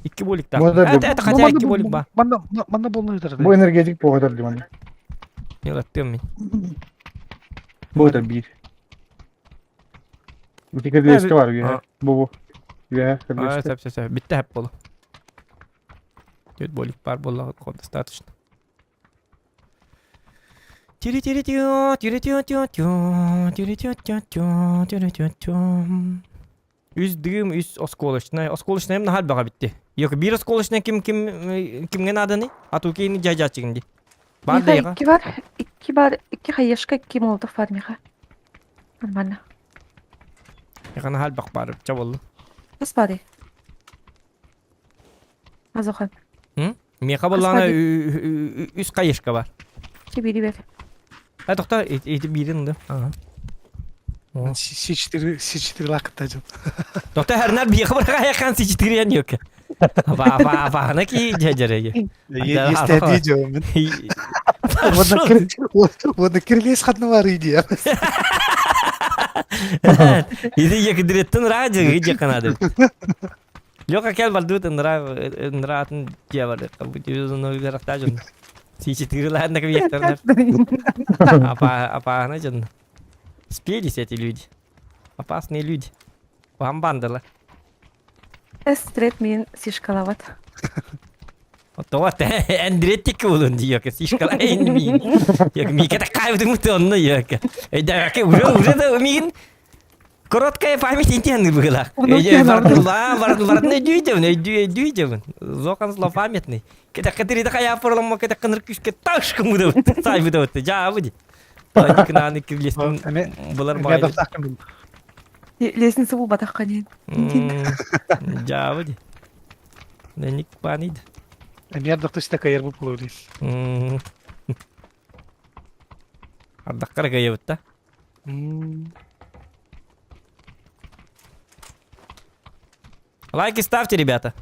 S2: Икки болик так. Это, это хотя икки болик ба.
S1: Манна, манна болну өтөр.
S7: Бу энергетик буга диман.
S2: Елаттым мен.
S7: Бу это бир. Ити кирдеске бар үйе. Бу бу. Үйе
S2: кирдеске. Сөп сөп сөп. Битте хеп болу. Төрт болик бар болла достаточно. Тири-тири-тю, тири-тю-тю-тю, тири-тю-тю-тю, тири-тю-тю. Үс дым, үс осколочная. Осколочная наһаа баҕа битти. Yok биир осколочная ким ким кимге нааданы? Атукейни жажачыгын ди. Бар
S8: Миха икки бар, икки бар, икки хаешка, икки молотов бар Миха. Нормально.
S2: Миха наһаа бак бар, ча болду.
S8: Бас бары. Азохан.
S2: Миха боллаана үс хаешка бар.
S8: Чи бири бер.
S2: А тохта, эти бирин да. Ага.
S1: С4 С4 лакыта жыл.
S2: Тохта хәрнәр бихы бар каяктан С4 ян юк. Ва ки жажареге.
S1: Есть видео. Вот кирлес хатны бар идея.
S2: Иди екдиреттен радио иди канады. Лёка кел бардут нра нратын жабар. Бу телевизорны верахта жон. С4 ладно вектор. Апа апа жон. Спелись эти люди. Опасные люди. Вам бандала.
S8: Эстрет мен сишкалават.
S2: Вот Андретик болун диёк, сишкала мин. Як мика такая вот онно як. Да, уже уже да мин Короткая память интенный была. Бардын дүйдемін, дүйдемін. Зоқан злопамятный. Кета катери такая форлама, кета кыныр күшке ташкы мудып, сай мудып, жабы. Кынаны кирлесин булар байды.
S8: Лестница бул батаққа не.
S2: Жабы. Ник панид.
S1: Эмиэр доктор такая ербу пулули.
S2: Ардаққара кайыбытта. Лайки ставьте, ребята.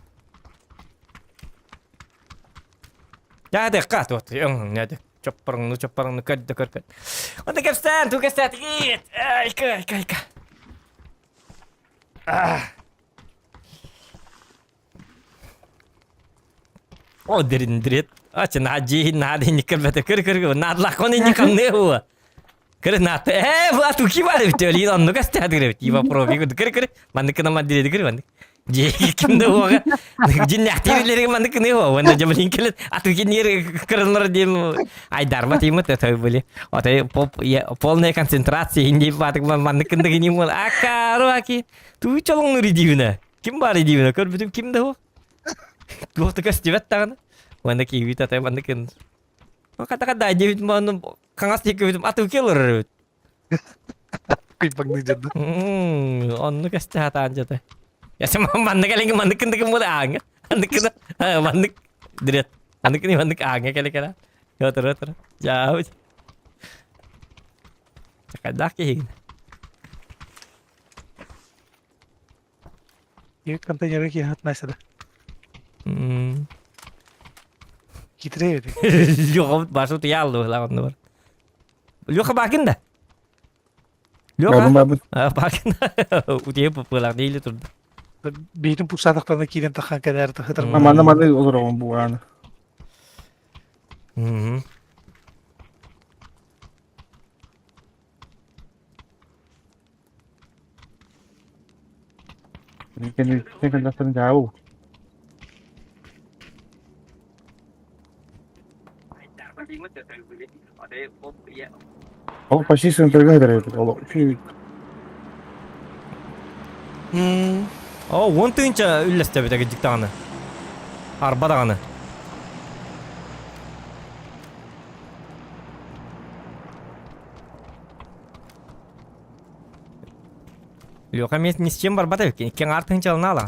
S2: Я кат вот, чоппарыңны чоппарыңны көдді көркөт. Онда кепстен, ту кепстен, тигит. Айка, айка, айка. О, дирин дирет. Ача наджи нади никер бете кыр кыр надлах кони никам не хуа. Кыр нат. Э, буа туки бар бит оли онну касте дир бит. Ива проби кыр кыр. Маннык на мадире кыр маннык. Же кимде хуага. Жин маннык не хуа. Ванда жабылин келет. А туки нер кырынлар дем. Айдар тимет это были. Отай полная концентрация инди батык маннык кындыгы не мол. Акаруаки. Ту чолоңнури дибине. Ким бар дибине? Көр бүтүм кимде хуа. Туохта кастибет тагына. Манна киирбит атай манна кын. Хата хата дебит ману хаҥас диэки битим атыы келер эбит.
S1: Кыйбаҥныы дьадды.
S2: Онну кэсте хатаан жата. Ясы манна кэлин маннык кындык була ааҥа. Маннык кына маннык дирет. Маннык кини маннык ааҥа кэле кэле. Отыр отыр. Жаабыт. Хайдах киһигин?
S1: Киһи контейнеры киһи хатнайса да. Китрей эбит.
S2: Леха башу тыйаалды быһылаах онно бар. Леха бакин да? Леха?
S7: Бабын
S2: Бакин утуйа пыппылаах диили турду.
S1: Биитин пусаатахтарына киирэн тахан кэлээр тахытар.
S7: Манна маны олоробун бугааны. Кэнниттэн дьаабыл. Ол почти центрга кэтэр Ол
S2: О, 10 тыһыынча үллэстэбит агыдьык даҕаны. Арба даҕаны. Леха эмиэ ни с чем барбат эбит. Икки аҥаар тыһыынчалана ала.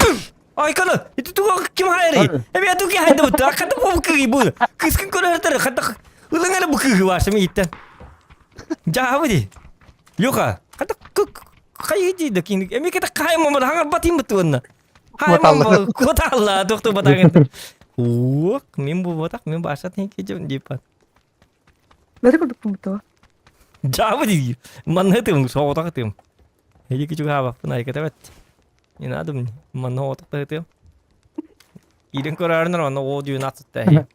S2: Ай каны, ити туга ким хайарый? Эми ату ки хайда бутта. Хата бу кыгы бу. Кыскын көрөр хата ылың эрэ бу кыгы ваша мииттен. Жаабы ди. Леха, хата хайы ди да кин. Эми кета хай мама хаңар батым бутуонна. Хай мама куталла тохту батагын. Уок, мен бу батак, мен башат хекежем деп.
S8: Бары курдукпун бутуо.
S2: Жаабы ди. Манна тым, соғытақ тым. Эди кичүг хаабаппын айката бэт. Не надо мне. Манна оҕотох тым. Иирэн көрөөрүнэр манна оо дүйүн атсытта.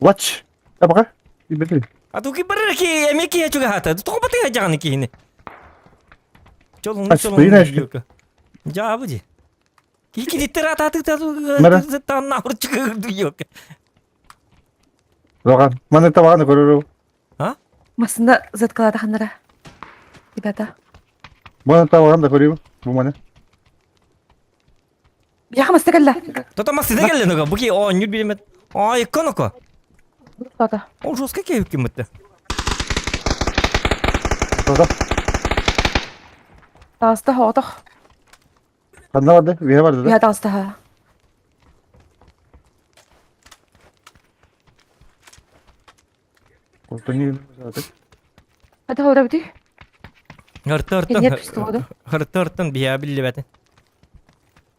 S7: Watch. Табака. Ибетли.
S2: А ту ки барар ки эме ки чуга хата. Тоҕо батыга жаҕаны киһини. Чолуҥ
S7: А,
S2: чолуҥ.
S7: стои знаешь.
S2: Жаабы ди. Ки кириттер ататы
S7: Мара.
S2: танна урчыгы дуйок.
S7: Логан. Маны табаганы көрөрү.
S8: Масында заткалата ханнара. Ребята.
S7: Маны табаганы да көрү. Бу маны.
S8: Бияха маста кэллэ.
S2: Тото масыда келле нуга. Буки оонньур билимет. Ай коноко.
S8: Тата.
S2: Ол жестко кейіп киммитте.
S7: Тода.
S8: Тааста хоотох.
S7: Ханна барды? Веhe барды да.
S8: Бия тааста ха.
S7: Куртуни.
S8: Хата хоора бити.
S2: Hırtı hırtı.
S8: Кинет пистолу.
S2: Hırtı hırtın бия биллибэтин.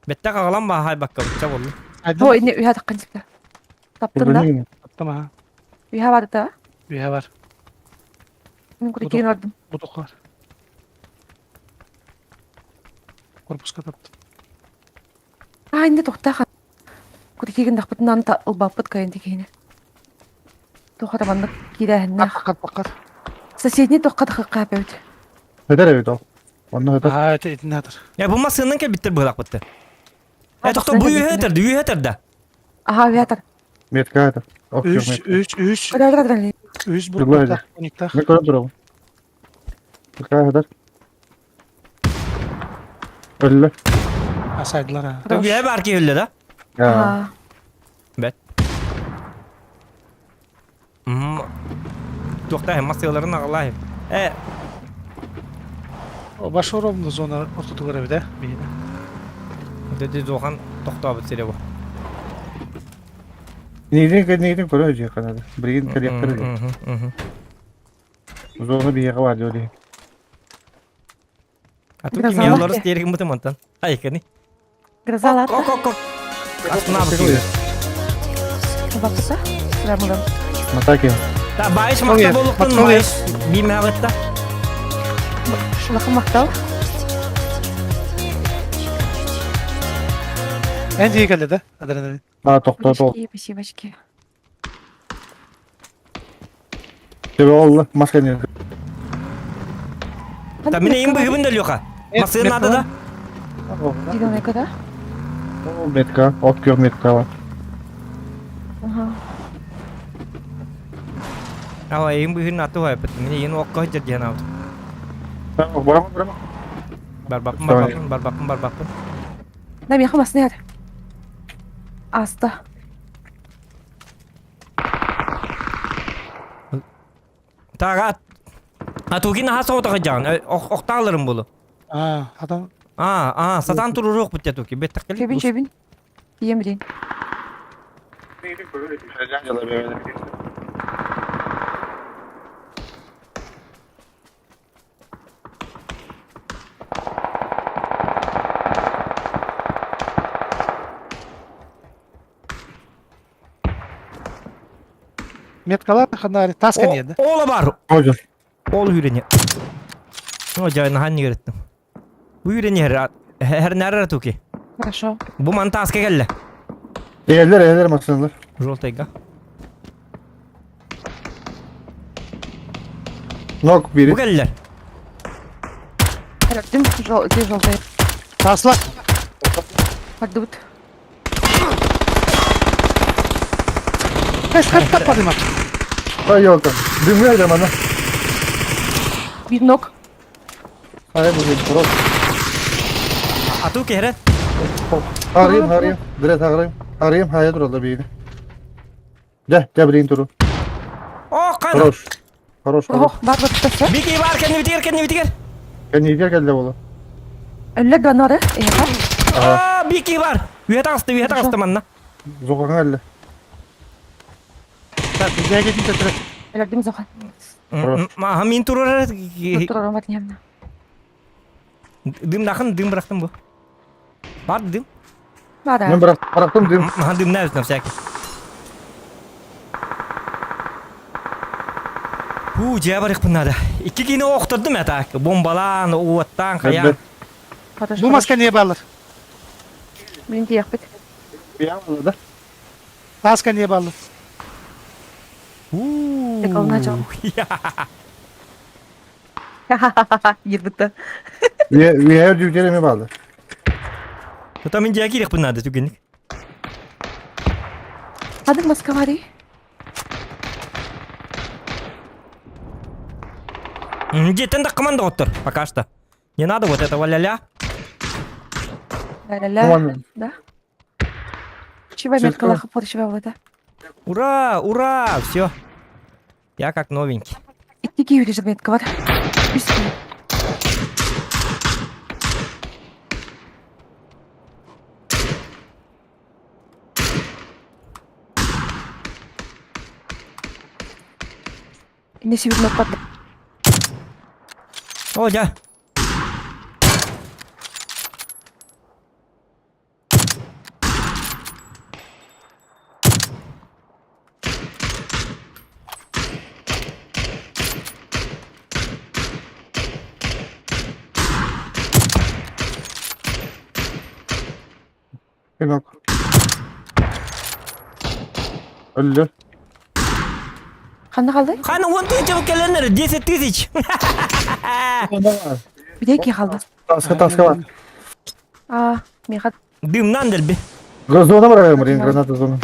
S2: Бетте хагалан баахай бакка бучча болду.
S8: Хо инне үһэ таххан сипта. Таптым да.
S1: Таптым аха.
S8: Үһэ барды та.
S1: Үһэ бар.
S8: Мен кури киин бардым.
S1: Бутук бар. Корпуска таптым.
S8: А инне тохта ха. Кури киин дахпытынан та ылбаппыт кайын дикейне. Тохата маннык киирээһиннээх.
S1: Паккат паккат.
S8: Соседний тохха тахыкка бэбит.
S7: Хетер эбит ол. Онно хетер.
S1: Аа, это итинне атыр.
S2: Я бу масынын кэлбиттер быһылаах бытты. Э тохто бу үһэ этэрди, үһэ этэрдэ.
S8: Аха үһэ
S7: Метка хетер. Ок,
S1: Үс, үс, үс.
S8: Көрөр
S1: Үс
S7: Другой
S1: бурдуктах, униктах.
S7: Мен көрөп турабын. Метка хетер. Өллө.
S1: Асайдылар а.
S2: Үһэ бар ки өллө да.
S7: Я.
S2: Бет. Туохта масыларын аҕалаайым. Э,
S1: Баш оромну зона ортотугар эбит, э, биһине.
S2: Дэди дуохан тохтообут сире бу.
S7: Нигден нигден көрө жер канады. Бирген киректер. Зона бияга бар диyor.
S2: А тут
S8: Гроза
S2: кимиялары
S8: латте.
S2: стеригин бутым антан. Айкани.
S8: Гроза
S2: Кок кок кок. Астына бу.
S8: Баппыта. Сырамылым.
S7: Матаки.
S2: Та байш макта болуктун байш бимәгытта.
S8: Улахан мактал.
S1: Эн дии кэллэ да, адреналин.
S7: А, тохто тол.
S8: Спасибочки.
S7: Тебе олла маска не.
S2: Та мине им быгыбын да Леха. Масын надо да.
S8: Дигән да?
S7: Метка, от көр метка бар.
S8: Ага.
S2: Ава им быгын ату хайпыт. Мине ен окка жер диян аут.
S7: Барама, барама.
S2: Барбаппын, барбаппын, барбаппын, барбаппын.
S8: Да, миэхэ масны эр. Аста.
S2: Так, Атугин аха соҕотох дьаҕан, охтааларым булу.
S1: Аа, хатан.
S2: Аа, аа, сатаан туруруох бут Атуки, беттах кэлик.
S8: Чебин, чебин. Ийэм билин.
S1: Меткалар ханари таска не да?
S2: Ола бар.
S7: Ожо.
S2: Ол үйрени. О, жай нахан нигереттим. Бу үйрени her her нәрер туки.
S8: Хорошо.
S2: Бу ман таска келле.
S7: Eğerler eğerler maksınlar.
S2: Жолтайга.
S7: Nok biri.
S2: Бу келлер.
S8: Эрдим, жол, де жолдай.
S1: Таслар.
S8: Бардыбыт.
S1: Кайс хат таппадым.
S7: Ай yolda. Дымы ayda bana.
S8: Bir ног.
S7: Hayır bu değil. Хорош.
S2: Атуки херет.
S7: Arayayım arayayım. Direkt arayayım. Arayayım hayır dur orada bir. Gel gel bireyim turu.
S2: О, кана.
S7: Хорош. Хорош хорош.
S8: Ох, бар бар таса.
S2: Бики бар кенни битер кенни битер.
S7: Gel niye geldi oğlum?
S8: Әллә ганары. Эха.
S2: Аа, бики бар. Үйе тағысты, үйе тағысты манна.
S7: Zokan geldi.
S1: Так, бизге кетин төтүрө.
S8: Эрдим зохан.
S2: Маха мин турар.
S8: Турар бар немна.
S2: Дым нахын, дым бырақтым бу. Бар дым.
S8: Бара.
S7: Ben bırak, bıraktım дым.
S2: Маха дым на всякий. Ху, жа барық надо. Икки кине оқтырдым это. Бомбалан, уаттан, қаян.
S8: Хорошо.
S1: Бу маска не балыр?
S8: Блин, тияқпет.
S7: Bir aldı da.
S1: Таска не балыр?
S8: Прикол начал. Ербітті.
S7: Üye düğdere mi bağlı?
S2: Там мен жа керек надо түгенік.
S8: Хадыр маска бари.
S2: Жеттен да команда оттыр, пока что. Не надо вот этого ля-ля.
S8: Ля-ля-ля. Да. Чего меткалаха поршива вода.
S2: Ура, ура, все. Я как новенький.
S8: Икки юрижер метка бар. Үс Не сибирно пат.
S2: О, жа.
S7: Bir nok. Öldü.
S8: Қанда қалды?
S2: Қаны 10 тысяч келенер, 10 тысяч.
S8: Биде қалды.
S7: Таска таска var.
S8: А, меха.
S2: Дымнан дельби.
S7: Зона bırakıyorum граната зона.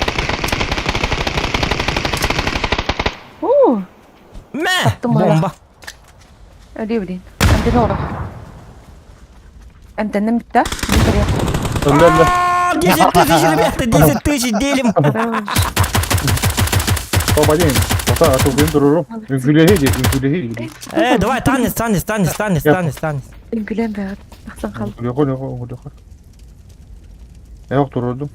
S8: О,
S2: Мә, бомба.
S8: Әле блин. Әмден ора. Әмденнен бітті.
S7: Öldü öldü.
S2: 10 тысяч, ребята, 10 тысяч делим.
S7: Baba değil. Ota atıldım dururum. Üngülehi üngülehi.
S2: Э, давай, танец, танец, танец, танец, танец, танец.
S8: Үңгілен бәрі. Тақсан қалды.
S7: Üngülehi üngülehi. Yok dururdum.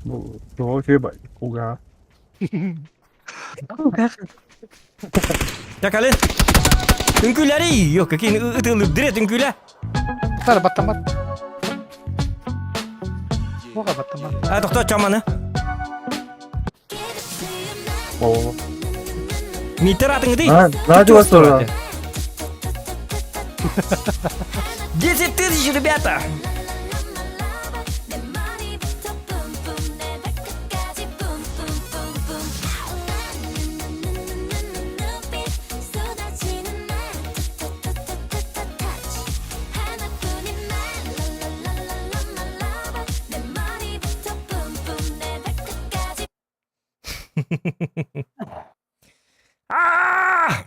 S7: Bu bu şey bak. Kuga.
S8: Kuga.
S2: Так, али. Үңкүләри, yok, какие ытылып дирет үңкүлә.
S1: Тар баттамат. Ога баттамат.
S2: А, тохто чаманы.
S7: О.
S2: Митер атыңды.
S7: На, на var
S2: 10 тысяч, ребята! А!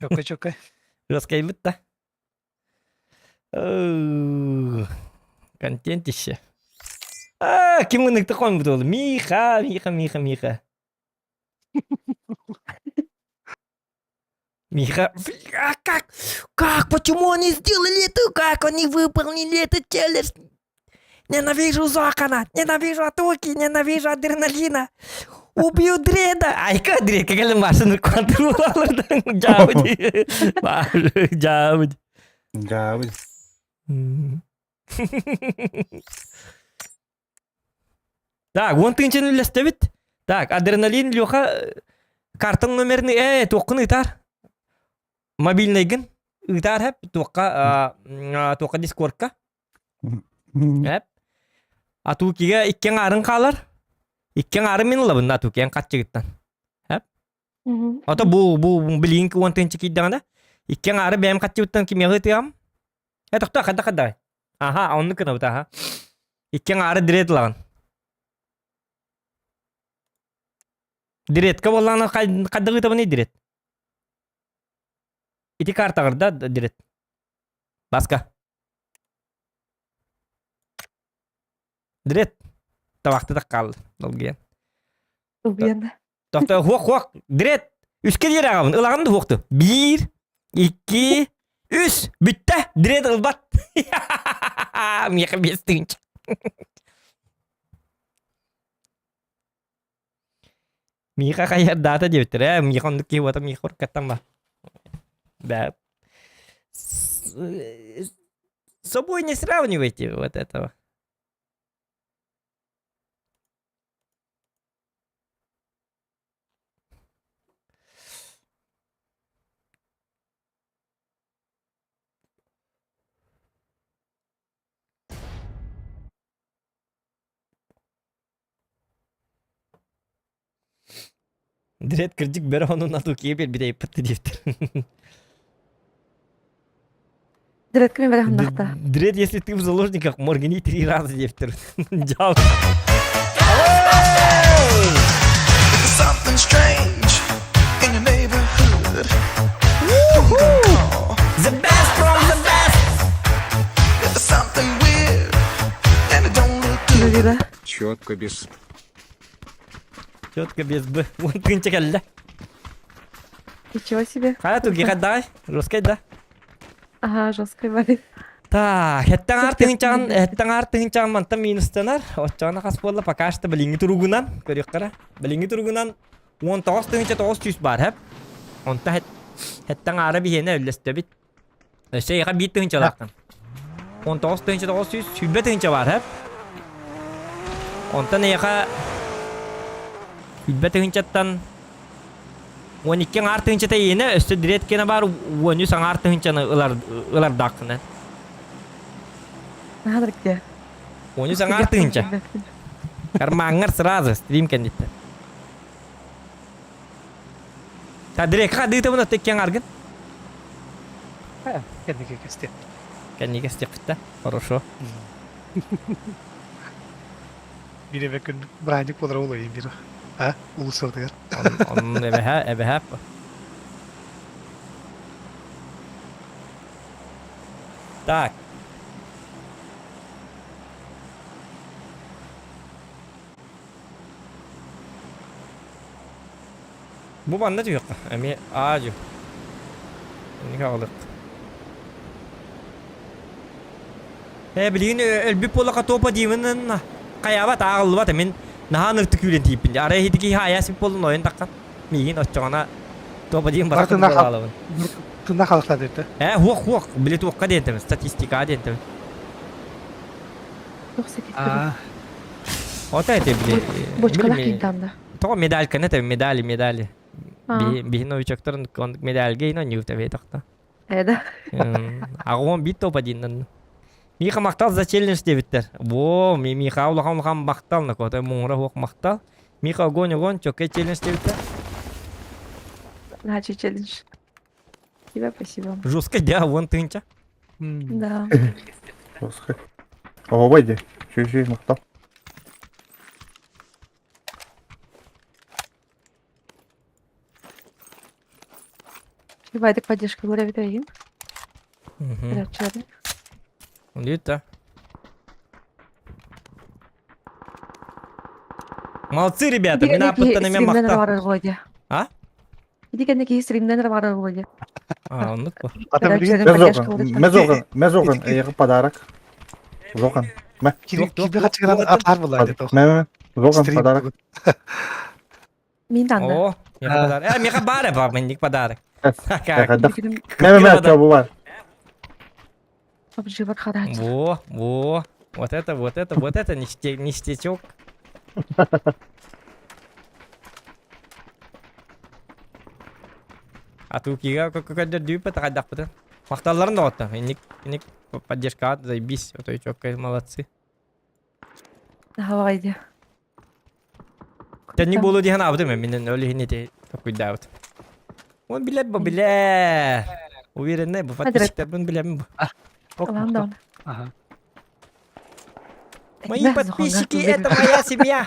S1: Чокай, чокай.
S2: Раскайбыт да. Контентище. А, ким ыныкты хонбут ол? Миха, Миха, Миха, Миха. Миха, а как? Как? Почему они сделали это? Как они выполнили этот челлендж? Ненавижу Зокана, ненавижу Атуки, ненавижу адреналина. Убью Дреда. Айка Дред, как машину контрол Жабыди. Жабыди.
S7: Жабыди.
S2: Так, уон тыынчаны үллэстэбит. Так, адреналин Леха картаҥ номерин ээ туоххун ыытаар? Мобильнайгын ыытаар хэп туохха туохха дискордка. Эп. Атуукига икки аҥаарын хаалар. Икки аҥаарын мин ылабын Атуки эн хаччыгыттан. Эп. Ото бу бу билигин уон тыынча киирдэҕинэ икки аҥаары бэйэм хаччыбыттан кимиэхэ ыытыам? Э тохтоо хайдах хайдах? Аха, оннук гынабыт аха. Икки аҥаары дирет ылаҕын. Диретка буоллаҕына хайдах ыытабыный дирет? Ити картаҕар да дирет. Баска. Дирет. Табахты так хаалла. Долгуйан.
S8: Долгуйан.
S2: Тохтоо, хуох, хуох, Дред, үскэ диэри аҕабын, ылаҕын да хуохту. Биир, икки, үс, бүттэ, Дред ылбат. Миэхэ биэс тыынча. Миха хайар даата диэбиттэр, ээ, Миха оннук киһи буота, Миха уруккаттан ба. Да. С собой не сравнивайте вот этого. Дред кырдьык бөрө онун атукия биэрбит айыппыт диэбиттэр.
S8: Дред кими бэлэхиннахта?
S2: Дред, если ты в заложниках, моргни три раза диэбиттэр. Дьал.
S10: Something strange in your neighborhood. Who you gonna call?
S2: The best from the best!
S10: If there's something weird and it don't look good.
S8: Нурира.
S5: Четко без
S2: Четко без Б. Уон тыынча кэллэ.
S8: Ничего себе.
S2: Хайа туги хайдаҕай? Жесткай да?
S8: Ага, жесткой барый.
S2: Так, хэттэн аар тыһынчаҕын, хэттэн аар тыһынчаҕын мантан минустанар. Оччоҕуна хас буолла пока что билиҥҥи туругунан, көрүөххэ Билиҥҥи туругунан 19 тыһыынча 900 баар, хэп. Онто хэттэн аара биһиэнэ үллэстэбит. Өссө эйиэхэ биир тыһыынчалаахтан. 19 тыһыынча 900 сүүрбэ тыһыынча баар, хэп. Онтон эйиэхэ сүүрбэ тыһыынчаттан 12 аҥаар тыһыынчата иэнэ, өссө дирет киэнэ баар 13 аҥаар тыһыынчаны ылар ылардааххына.
S8: Наһаа где?
S2: 13 аҥаар тыһыынча. Кармаҥҥар сразу стрим кэнниттэн. Та дирекка хадыытабын отто икки аҥааргын.
S1: Кэнники кэстиэ.
S2: Кэнники кэстиэхпит да. Хорошо.
S1: Биир эбэ күн бырааһынньык буолара буолуо биир. А? Улуусабытыгар.
S2: Онон эбэһэ, эбэһэ. Так. Бу манна түһүөххэ. Эмиэ аа-дьу. Инник аҕалык. Ээ билигин өлбүт буоллахха топа диибин хайаабат ааҕыллыбат мин наһаа ынырыктык күүрэн тиийпин. Арай иһити киһи айаа сип буоллун ойон таххан. Миигин оччоҕуна топа диэн баран
S1: тына тына халыктаа диэтэ.
S2: Ээ хуох хуох били туохха диэнтэбин статистикаҕа диэнтэбин.
S1: Аа.
S2: Ото эти били.
S8: Бочкалах киинтаамда.
S2: Тоҕо медальканы это медали, медали. Биһи новичоктор медальга ино ньуутабе тохто.
S8: Э да.
S2: Аҕуон бит топ один. Миха махтал за челлендж диэбиттэр. Во, Миха улахан улахан махтал накота муҥура хуох махтал. Миха огонь огонь чоккай челлендж диэбиттэр.
S8: Начи челлендж. Тебе спасибо.
S2: Жестко дя, вон тынча.
S8: Да.
S7: Жестко. Оҕобой дии. Үчүгэй махтал.
S8: Байтык поддержка буолар эбит эйигин. Ыраччыларын.
S2: Диэт да. Молодцы, ребята, мин ааппыттан эмиэ махтал. А?
S8: Иди кэннэ киһи стримнен эрэ барар буолуо.
S2: А, оннук бу.
S7: Мезохан, Мезохан, эйиэхэ подарок. Зохан. Мэ.
S1: Киби хачыгынан атаар буолла дии.
S7: Мэ, мэ. Зохан подарок.
S8: Мин танна.
S2: О, миэхэ подарок. Э, миэхэ баар э, манник подарок.
S7: Как? Мэ, мэ, мэ, бу бар.
S8: Обживар харачы.
S2: Во, во. Вот это, вот это, вот это ништячок. А тукига көкөдөрдүүппэ тахайдахпытын. Махталларын доҕоттор. Инник, инник поддержкаҕа заебись. Отой чоккай молодцы.
S8: Давай дии.
S2: Тэнник буолуо диэн аабытым мен ол иһин ити токуйдаабыт. Он билэр бу билэр. Уверенный бу подписчиктарбын билэбин бу.
S1: Ага.
S2: Мои подписчики это моя семья.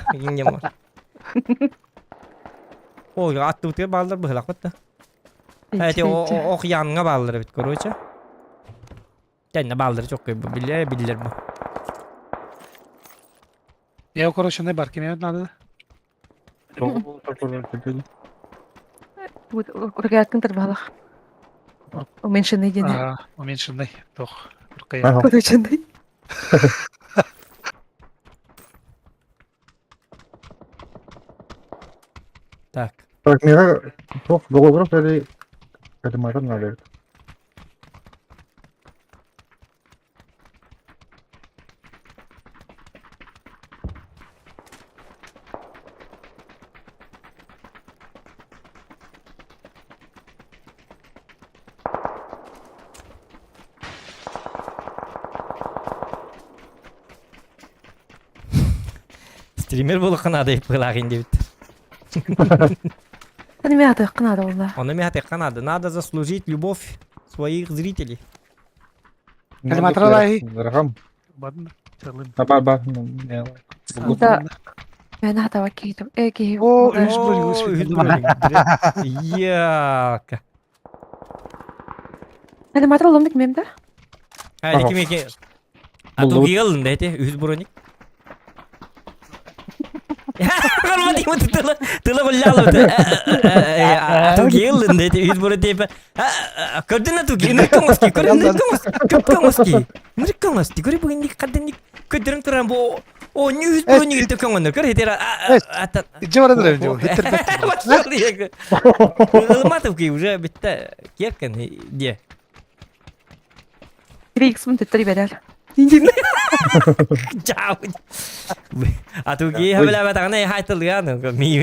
S2: Ой, аттыбытыгар бааллар быһылахпыт да. Эти ох янга бааллар эбит, короче. Тэннэ бааллар чоккой бу билэр биллэр бу.
S1: Я укороченный бар, кем надо?
S8: Ургаякын тарбалах. Уменьшенный день.
S1: Ага, уменьшенный. Тох.
S8: Укороченный.
S2: Так.
S7: Так, миэхэ туох договор или калиматор надо.
S2: Стример буолуохха наада ыппылаах диэбит.
S8: Аны мин атыахха наада буолла.
S2: Ону мин атыахха наада. Надо заслужить любовь своих зрителей.
S1: Калиматралай.
S7: Рахам.
S1: Бадын. Чалым.
S7: Ба ба.
S8: Да. Мен атаба киһитим. Э киһи.
S1: О, үс бөлүк, үс бөлүк.
S2: Яка.
S8: Калиматр оломдук мем да?
S2: А, ким эки? А ту гигалын да эти үс броник. Карма тима тыла тыла голлялы. А ту гигалын да эти үс броник. Көрдүн ту гинер коңоски, көрдүн коңоски, көп коңоски. Ныр коңоски, көрү бүгүн кадын көдөрүн туран бу О, не үс броник итте көңөнөр. Көр хетер ата.
S1: Иче барадыр эбит хеттер бет.
S2: Ылматовки уже битте керкен де.
S8: 3x мын төттөр берер.
S2: Чау. А ту ки хабла батагына хайтылган. Ми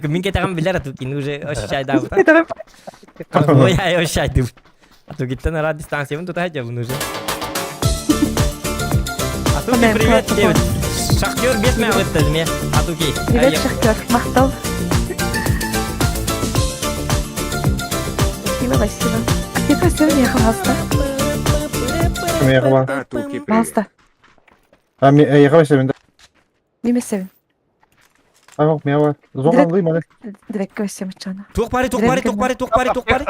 S2: мин кетаган билер ту кин уже ощущай да. Ой, ай ощущай ты. А ту киттен ара дистанциябын тута хajабын уже. А ту ки привет деп. Шахтер бет мә өтті ме. А ту ки.
S8: Привет, Шахтер. Мактал. Спасибо, спасибо. А ты красивый, я пожалуйста.
S7: Миэхэ ба.
S5: А туки привет.
S8: Пожалуйста.
S7: А ми эйиэхэ бэсэбин да.
S8: Немесе.
S7: Ах, миэхэ ба. Зохан лый маны.
S8: Direkt көсөм чана.
S2: Туох бары, туох бары, туох бары, туох бары, туох бары.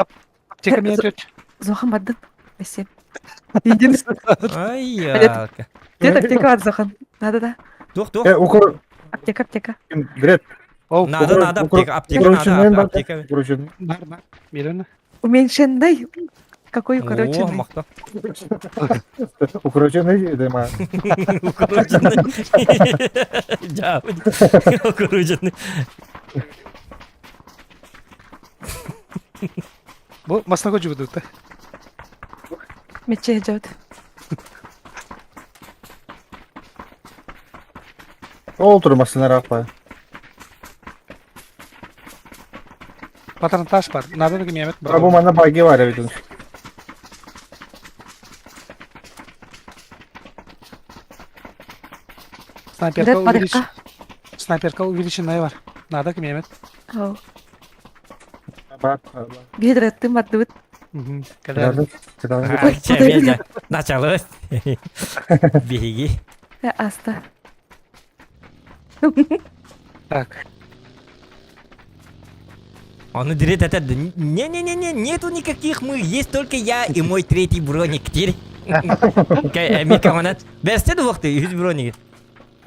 S1: Аптека меня тетя.
S8: Зохан бардын. Бесем.
S2: Ай, ялка.
S8: Дед аптека бар Зохан. Надо да.
S2: Туох, туох.
S7: Э, укор
S8: Аптека, аптека.
S7: Грет.
S2: Надо, надо, аптека, аптека, надо, аптека.
S7: Укороченный.
S1: Бар, бар. Берён.
S8: Уменьшенный. Какой
S2: О,
S8: укороченный?
S2: махта.
S7: Укороченный дема.
S2: Укороченный. Да, укороченный.
S1: Бу масна көчү бутут.
S8: Мече жабыт.
S7: Ол тур машина рапа.
S1: Патрон таш бар. Надо да мемет.
S7: Бу манна баги бар эбит.
S1: Снайперка
S8: Дед
S1: увелич.
S8: барыкка.
S1: Снайперка увеличенная бар. Надо к мемет.
S8: Ау.
S7: Бар.
S8: Бедреттим бардыбыт.
S1: Угу. Когда
S2: Начало. Беги.
S8: Аста.
S1: Так.
S2: Он дирет это. Не-не-не-не, нету никаких мы, есть только я и мой третий броник. Теперь. Микромонат. Берсте двух ты, үс броник.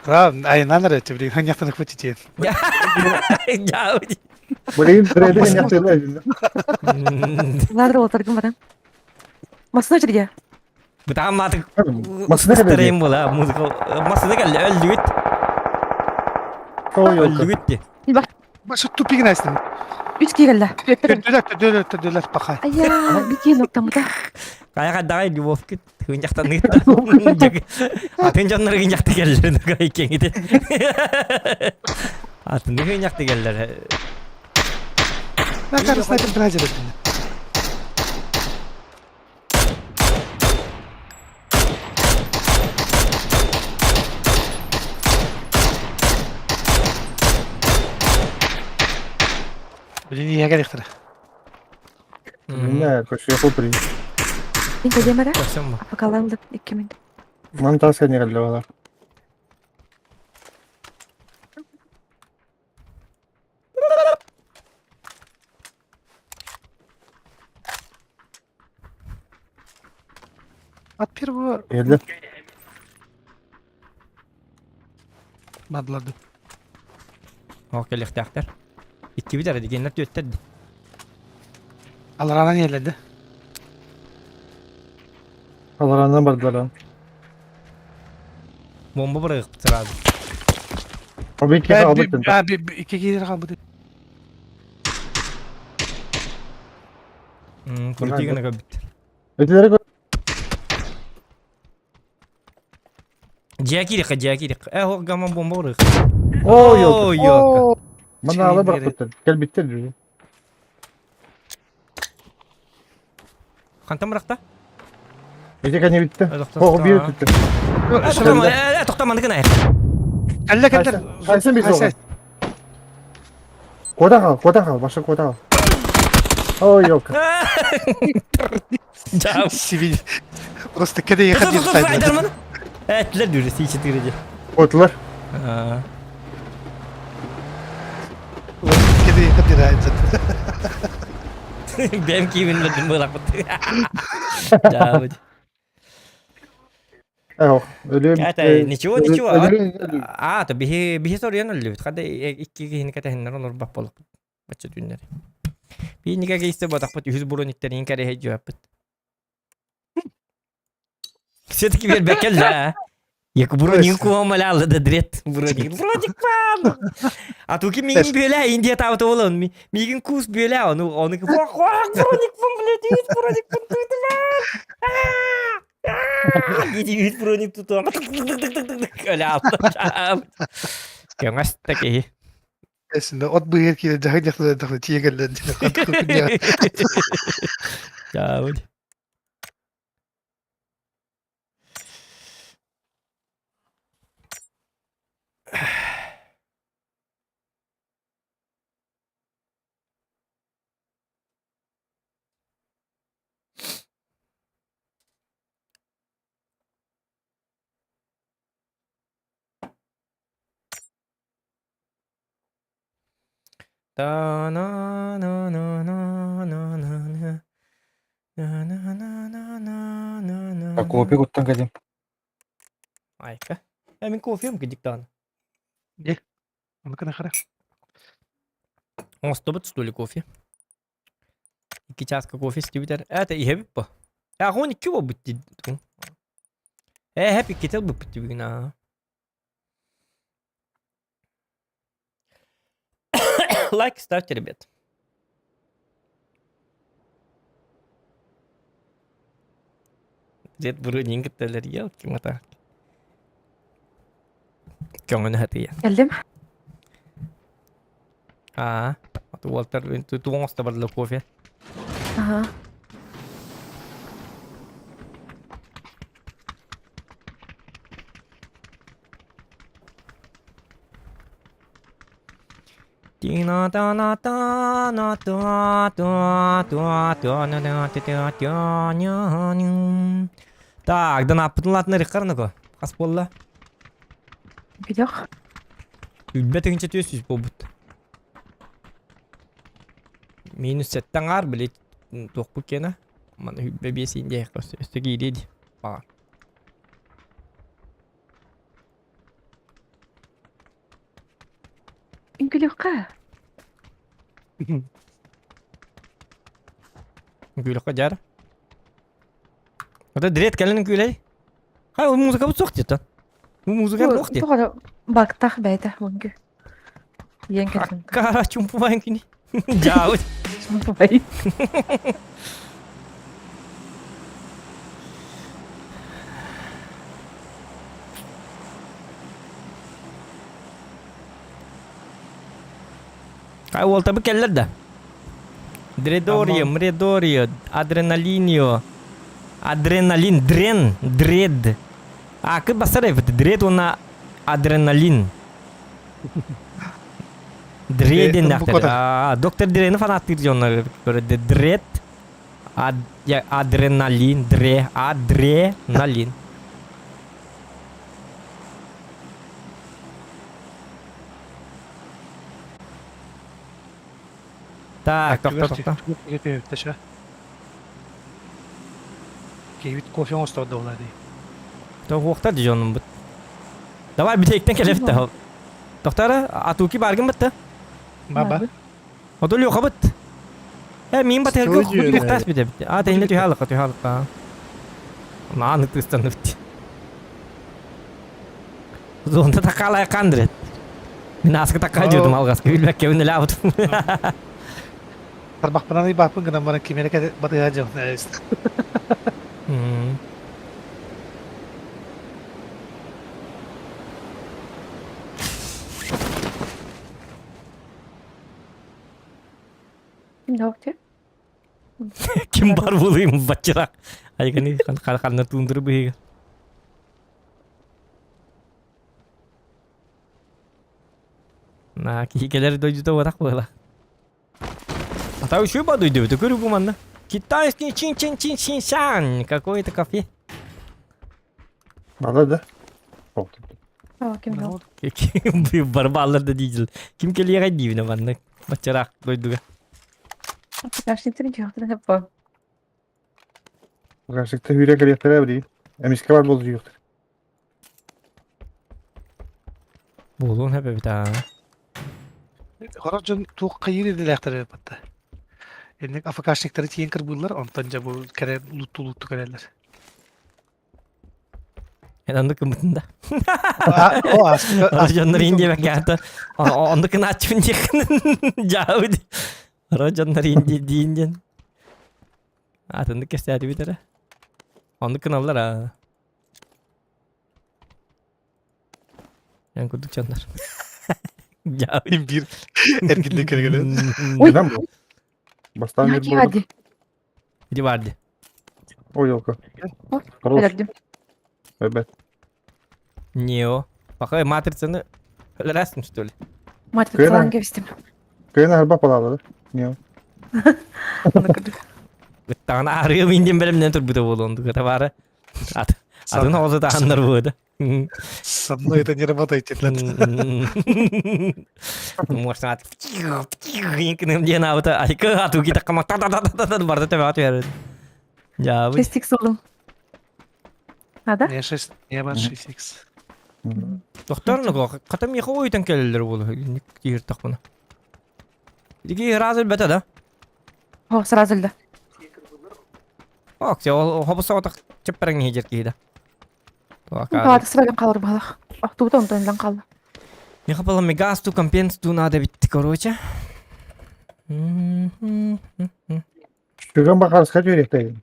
S1: Рав, айынан эрэ, билигин ханьяхтан ыкпыт тиэн.
S7: Блин, дреды ханьяхтыылар.
S8: Ладно, олтаргын баран. Масына жерге.
S2: Бытаан маатык
S7: Масына кэллэ.
S2: Старайым була музыка. Масына кэллэ өллүгүт. Өллүгүт ди.
S1: Башы тупигин айсын.
S8: Үч киирэллэ.
S1: Төрдүлэр, төрдүлэр, төрдүлэр паха.
S8: Айа, битиэн оттамыта.
S2: Кая кадагай любовь кит. Хынжактан ыытта. Атын дьоннор хынжакты келлер нагай кеңити. Атын хынжакты келлер.
S1: Накар снайпер бразер. Блин, я говорю,
S7: Не, короче, я купри.
S8: Мин кэлиэм эрэ. Апакалаам да икки минут.
S7: Ман таас кэннигэр балар.
S1: От первого
S7: Geldi.
S1: Бадлады.
S2: О, кэлиэхтээхтэр. Иккибит эрэ дигэннэр түөттэр ди.
S1: Аларанан иэлэди.
S7: Аларанан бардылар.
S2: Бомба бырагыппыт сразу.
S7: О, bir kere aldık.
S1: Икки киһи хаалбыт.
S2: Крути гына көрбүт.
S7: Өтелері
S2: Дьиэ киириэххэ, дьиэ киириэххэ. Э, ол гамма бомба бырагык.
S7: О, ёлка.
S2: О, ёлка.
S7: Мана ала бырахпыттар. Кэлбиттэр дүү.
S2: Хантан бырахта?
S7: Ити кәне битте. О, бир түттү.
S2: Тоқтама, э, тоқтама, аны гына.
S1: Кэллэ кэллэ.
S7: Хайсын бит оҕо. Кода хал, кода хал, башы кода хал. О, ёлка.
S1: Сибиль. Просто кэдэ ехать
S2: ехать. Этлер дүрі, си-4 де.
S7: Отлар.
S1: Кэдэ ехать дирайт.
S2: Бэм киимин лөдүн былаппыт. Жаабыт.
S7: Эх, өлүм.
S2: Это ничего, ничего. А, то биһи биһи соруйан өллүбүт. Хада икки киһини кэтэһиннэр олорбат буоллахпыт. Бачча түүннэри. Бииннигэ кейсте батахпыт үһүс брониктерин кэрэһэ дьүөппүт. Все-таки биэрбэккэ Як броник куомаляла да дрет броник. Броник пан. А туки мигин бүлә Индия табыты болон. Мигин кус бүлә оны оны броник пан блядь, үс броник пан тутулар. Диди үс броник тутуам. Өлә алты. Кеңес таки.
S1: Эсинде от быгыр кире жахы жахы жахы тиегеллен.
S2: Чао. Та на на на на на на на на на на на на на на
S7: Кофе куттан кэлим.
S2: Айка. Э, мин кофем кедиктан.
S1: Не. Оны хара.
S2: Оҥостобут что ли кофе? Икки чааска кофе истибитэр. Это иһэбит бо. Э, икки буолбут дии. Э, хэп иккитэ ылбыппыт дии бүгүн аа. Лайк ставьте, ребят. Дед броник кытталар елки моталки. Көҥөнө хатыйа.
S8: Кэллим.
S2: Аа, уолтар тугун оҥосто бардылар кофе.
S8: Ага.
S2: Тина та на та на та та та та на на та та та ня ню. Так, да напытын рихарныко. Хас буолла.
S8: Видеох.
S2: Үлбэ тыгынча түөс буолбут. Минус сэттэн аар били туохпут киэнэ. Маны хүлбэ биэс индия өстө киириэ ди. Баҕар.
S8: Үҥкүлүөххэ.
S2: Үҥкүүлүөххэ дьаар. Это дрет кэлэн үҥкүүлэй. Хай ол музыкабыт суох диэтэ. Бу музыка суох диэ.
S8: Тоҕо эрэ бактах бэйэтэ муҥкү. Диэн кэлэн.
S2: Кара чумпубайын кини. Дьаабыт.
S8: Чумпубай.
S2: Хай уолтабы кэллэр да. Дредорио, мредорио, адреналинио, адреналин, дрен, дред. Аакы басар эбит, дред уонна адреналин. Дредин диэхтэр. Доктор Дрени фанаттыыр дьоннор көрөдө. Дред, адреналин, дре, адреналин. Так, тохто, тохто.
S1: Киһибит кофе оҥостор да буолаа дии.
S2: Тоһуохтар дьонум бут. Давай бүтэйиктэн кэлэбит да. Тохтара, атуки баргын бытта.
S1: Баба.
S2: Ото Леха быт. Э, мин батыһарга хутуктаас бит эбит. А, тэннэ түһэ алыкка, түһэ алыкка. Нааны тыстаныбыт. Зонта такалай кандрет. Мин аска такка жудум алгаска билбэккэ мин элаабыт.
S1: Тарбахпынан ыйбааппын гынан баран ким эрэ батыһа дьон.
S8: Ким да
S2: Ким бар булыйм баччырак. Айганы ханна тундуру быһыга. На киһи кэлэр дойдута уотах буола. А еще ба дойду, көрү бу манна. Китайский чин чин чин чин шан какой-то кафе.
S7: Надо да?
S8: Ким
S2: Барбаллар да дизель. Ким келиэҕэ диибинэ манна баччараах дойдуга.
S8: Кашниктарын чахтын хаппа.
S7: Кашникта hüre келиэхтэрэ били. Эмискэ бар буолду дьиэхтэр.
S2: Буолуон сөп эбит аа.
S1: Хорох дьон туох хайыыр идэлээхтэр эбит батта. Инник АФКшниктары тиийэн кырбыыллар, онтон дьэ бу кэрэ луттуу-лутту кэлэллэр.
S2: Эн оннук гыммытын да.
S1: О, ааспыта
S2: Дьоннор иин диэбэккэ аата оннук гынааччыбын диэххин дьаабы Ро дьоннор иин диин диэн. Атыннык кэпсээтибит эрэ. Оннук гыналлар аа. Эн курдук дьоннор. Дьаабы.
S1: Биир эргиллэн кэлгелен.
S8: Ой!
S7: Нем бу? Бастаан бир
S8: Наки
S7: буолбут.
S8: Ади.
S2: Иди барды.
S7: Ой, елка. Хорош.
S8: Өлөрдүм.
S7: Эбет.
S2: Нео. Пока матрицаны өлөрөсүн что ли?
S8: Матрицалан кэбистим.
S7: Кыйын арба палаалы да. Нео.
S2: Ыттаҕына арыым индин бэлэмнэн турбута буолуон дугата баара. Атын оҕозу таһаннар буода.
S1: Со мной это не работает,
S2: Муорсаат кыным диэн аабыта айка атуу китаккама та та та та та барда төбөҕө түһэр. Дьаабы.
S8: 6x ыллым. А, да?
S1: Не 6, не бар 6x.
S2: Тохтор ну хата миэхэ ойутан кэлэллэр буолу кииртахпына. Ики сразу өлбөтө да?
S8: О, сразу өлдө.
S2: Ок, ол хобусоҕотох чыппараҥ иһдьэр киһи да.
S8: Палата сразу қалыр балах. Охтубут онтон өлөн қалды.
S2: Миэхэ была мегасту компенсту надо бит, короче.
S7: Шүгэн бахарыска түөрехтэгин.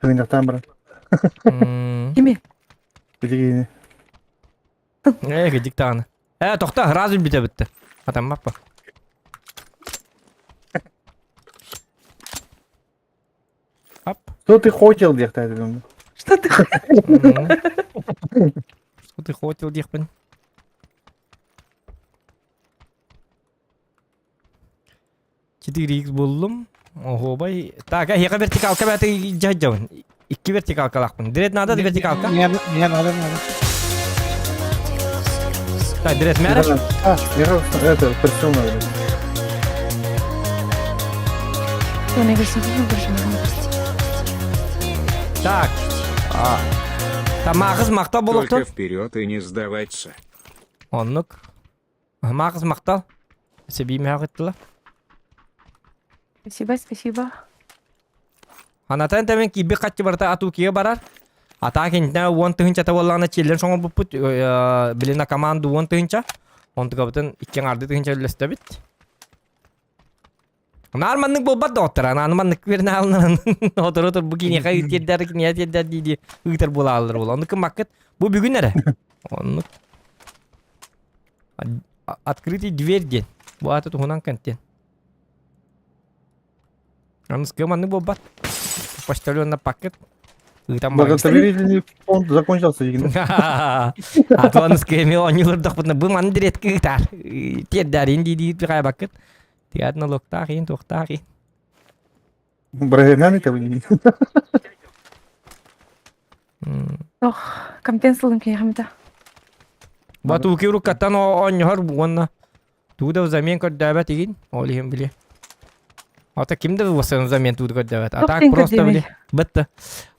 S7: Хыгыннахтаан баран.
S8: Кими?
S7: Билигини.
S2: Э, кыдьык даҕаны. Э, тохто, сразу бүтэ бүтте. Атаммаппа. Ап.
S7: Что ты хотел диэхтээдим.
S8: Что ты
S2: Что ты хотел диэхпин? 4x буллум. Оһуобай. Так, эһиэхэ вертикалка бэти дьаһдьабын. Икки вертикалкалаахпын. Дред надо да вертикалка?
S1: Не, не надо, надо.
S2: Так, дред мээрэ?
S7: А, это, прицел надо.
S2: Так. Тамағыз мақта
S5: Только
S2: болуқтun.
S5: вперед и не сдаваться.
S2: Оннук. Маакыс махтал. Сэбиимээх ыттыла.
S8: Спасибо, спасибо.
S2: Анатан тэмэн киирбит хаччы барыта атуукига барар. Атаа кинитинэ уон тыһыынчата буоллаҕына чиэллэн соҥорбуппут билина команда уон тыһыынча. Онтукабытын икки аҥаардыы тыһыынча үллэстэбит. Наар маннык буолбат доҕоттор, анааны маннык үөрэнэ хаалларан отору отор бу киниэхэ тиэрдэр, киниэхэ тиэрдэр дии-дии ыытар буолааллар буола. Оннук гыммаккыт. Бу бүгүн эрэ. Оннук. Открытый дверь диэн. Бу аата туһунан контент. Аныскы маннык буолбат. Почтальон на пакет. Ыытан баран.
S7: Благотворительный фонд закончился игин.
S2: А то аныскы эми оонньуулардахпытына бу маны диретки ыытаар. Тиэрдээрин дии-дии хайабаккыт. Тият налогтаах иин туохтаах иин.
S7: Бырайыган итабын.
S8: Ох, контент сылын киһиэхэ
S2: Батуки уруккаттан оонньоһор уонна тугу да взамен көрдөөбөт игин, ол иһин били. Ата ким да взамен тугу да көрдөөбөт. А так просто били бытты.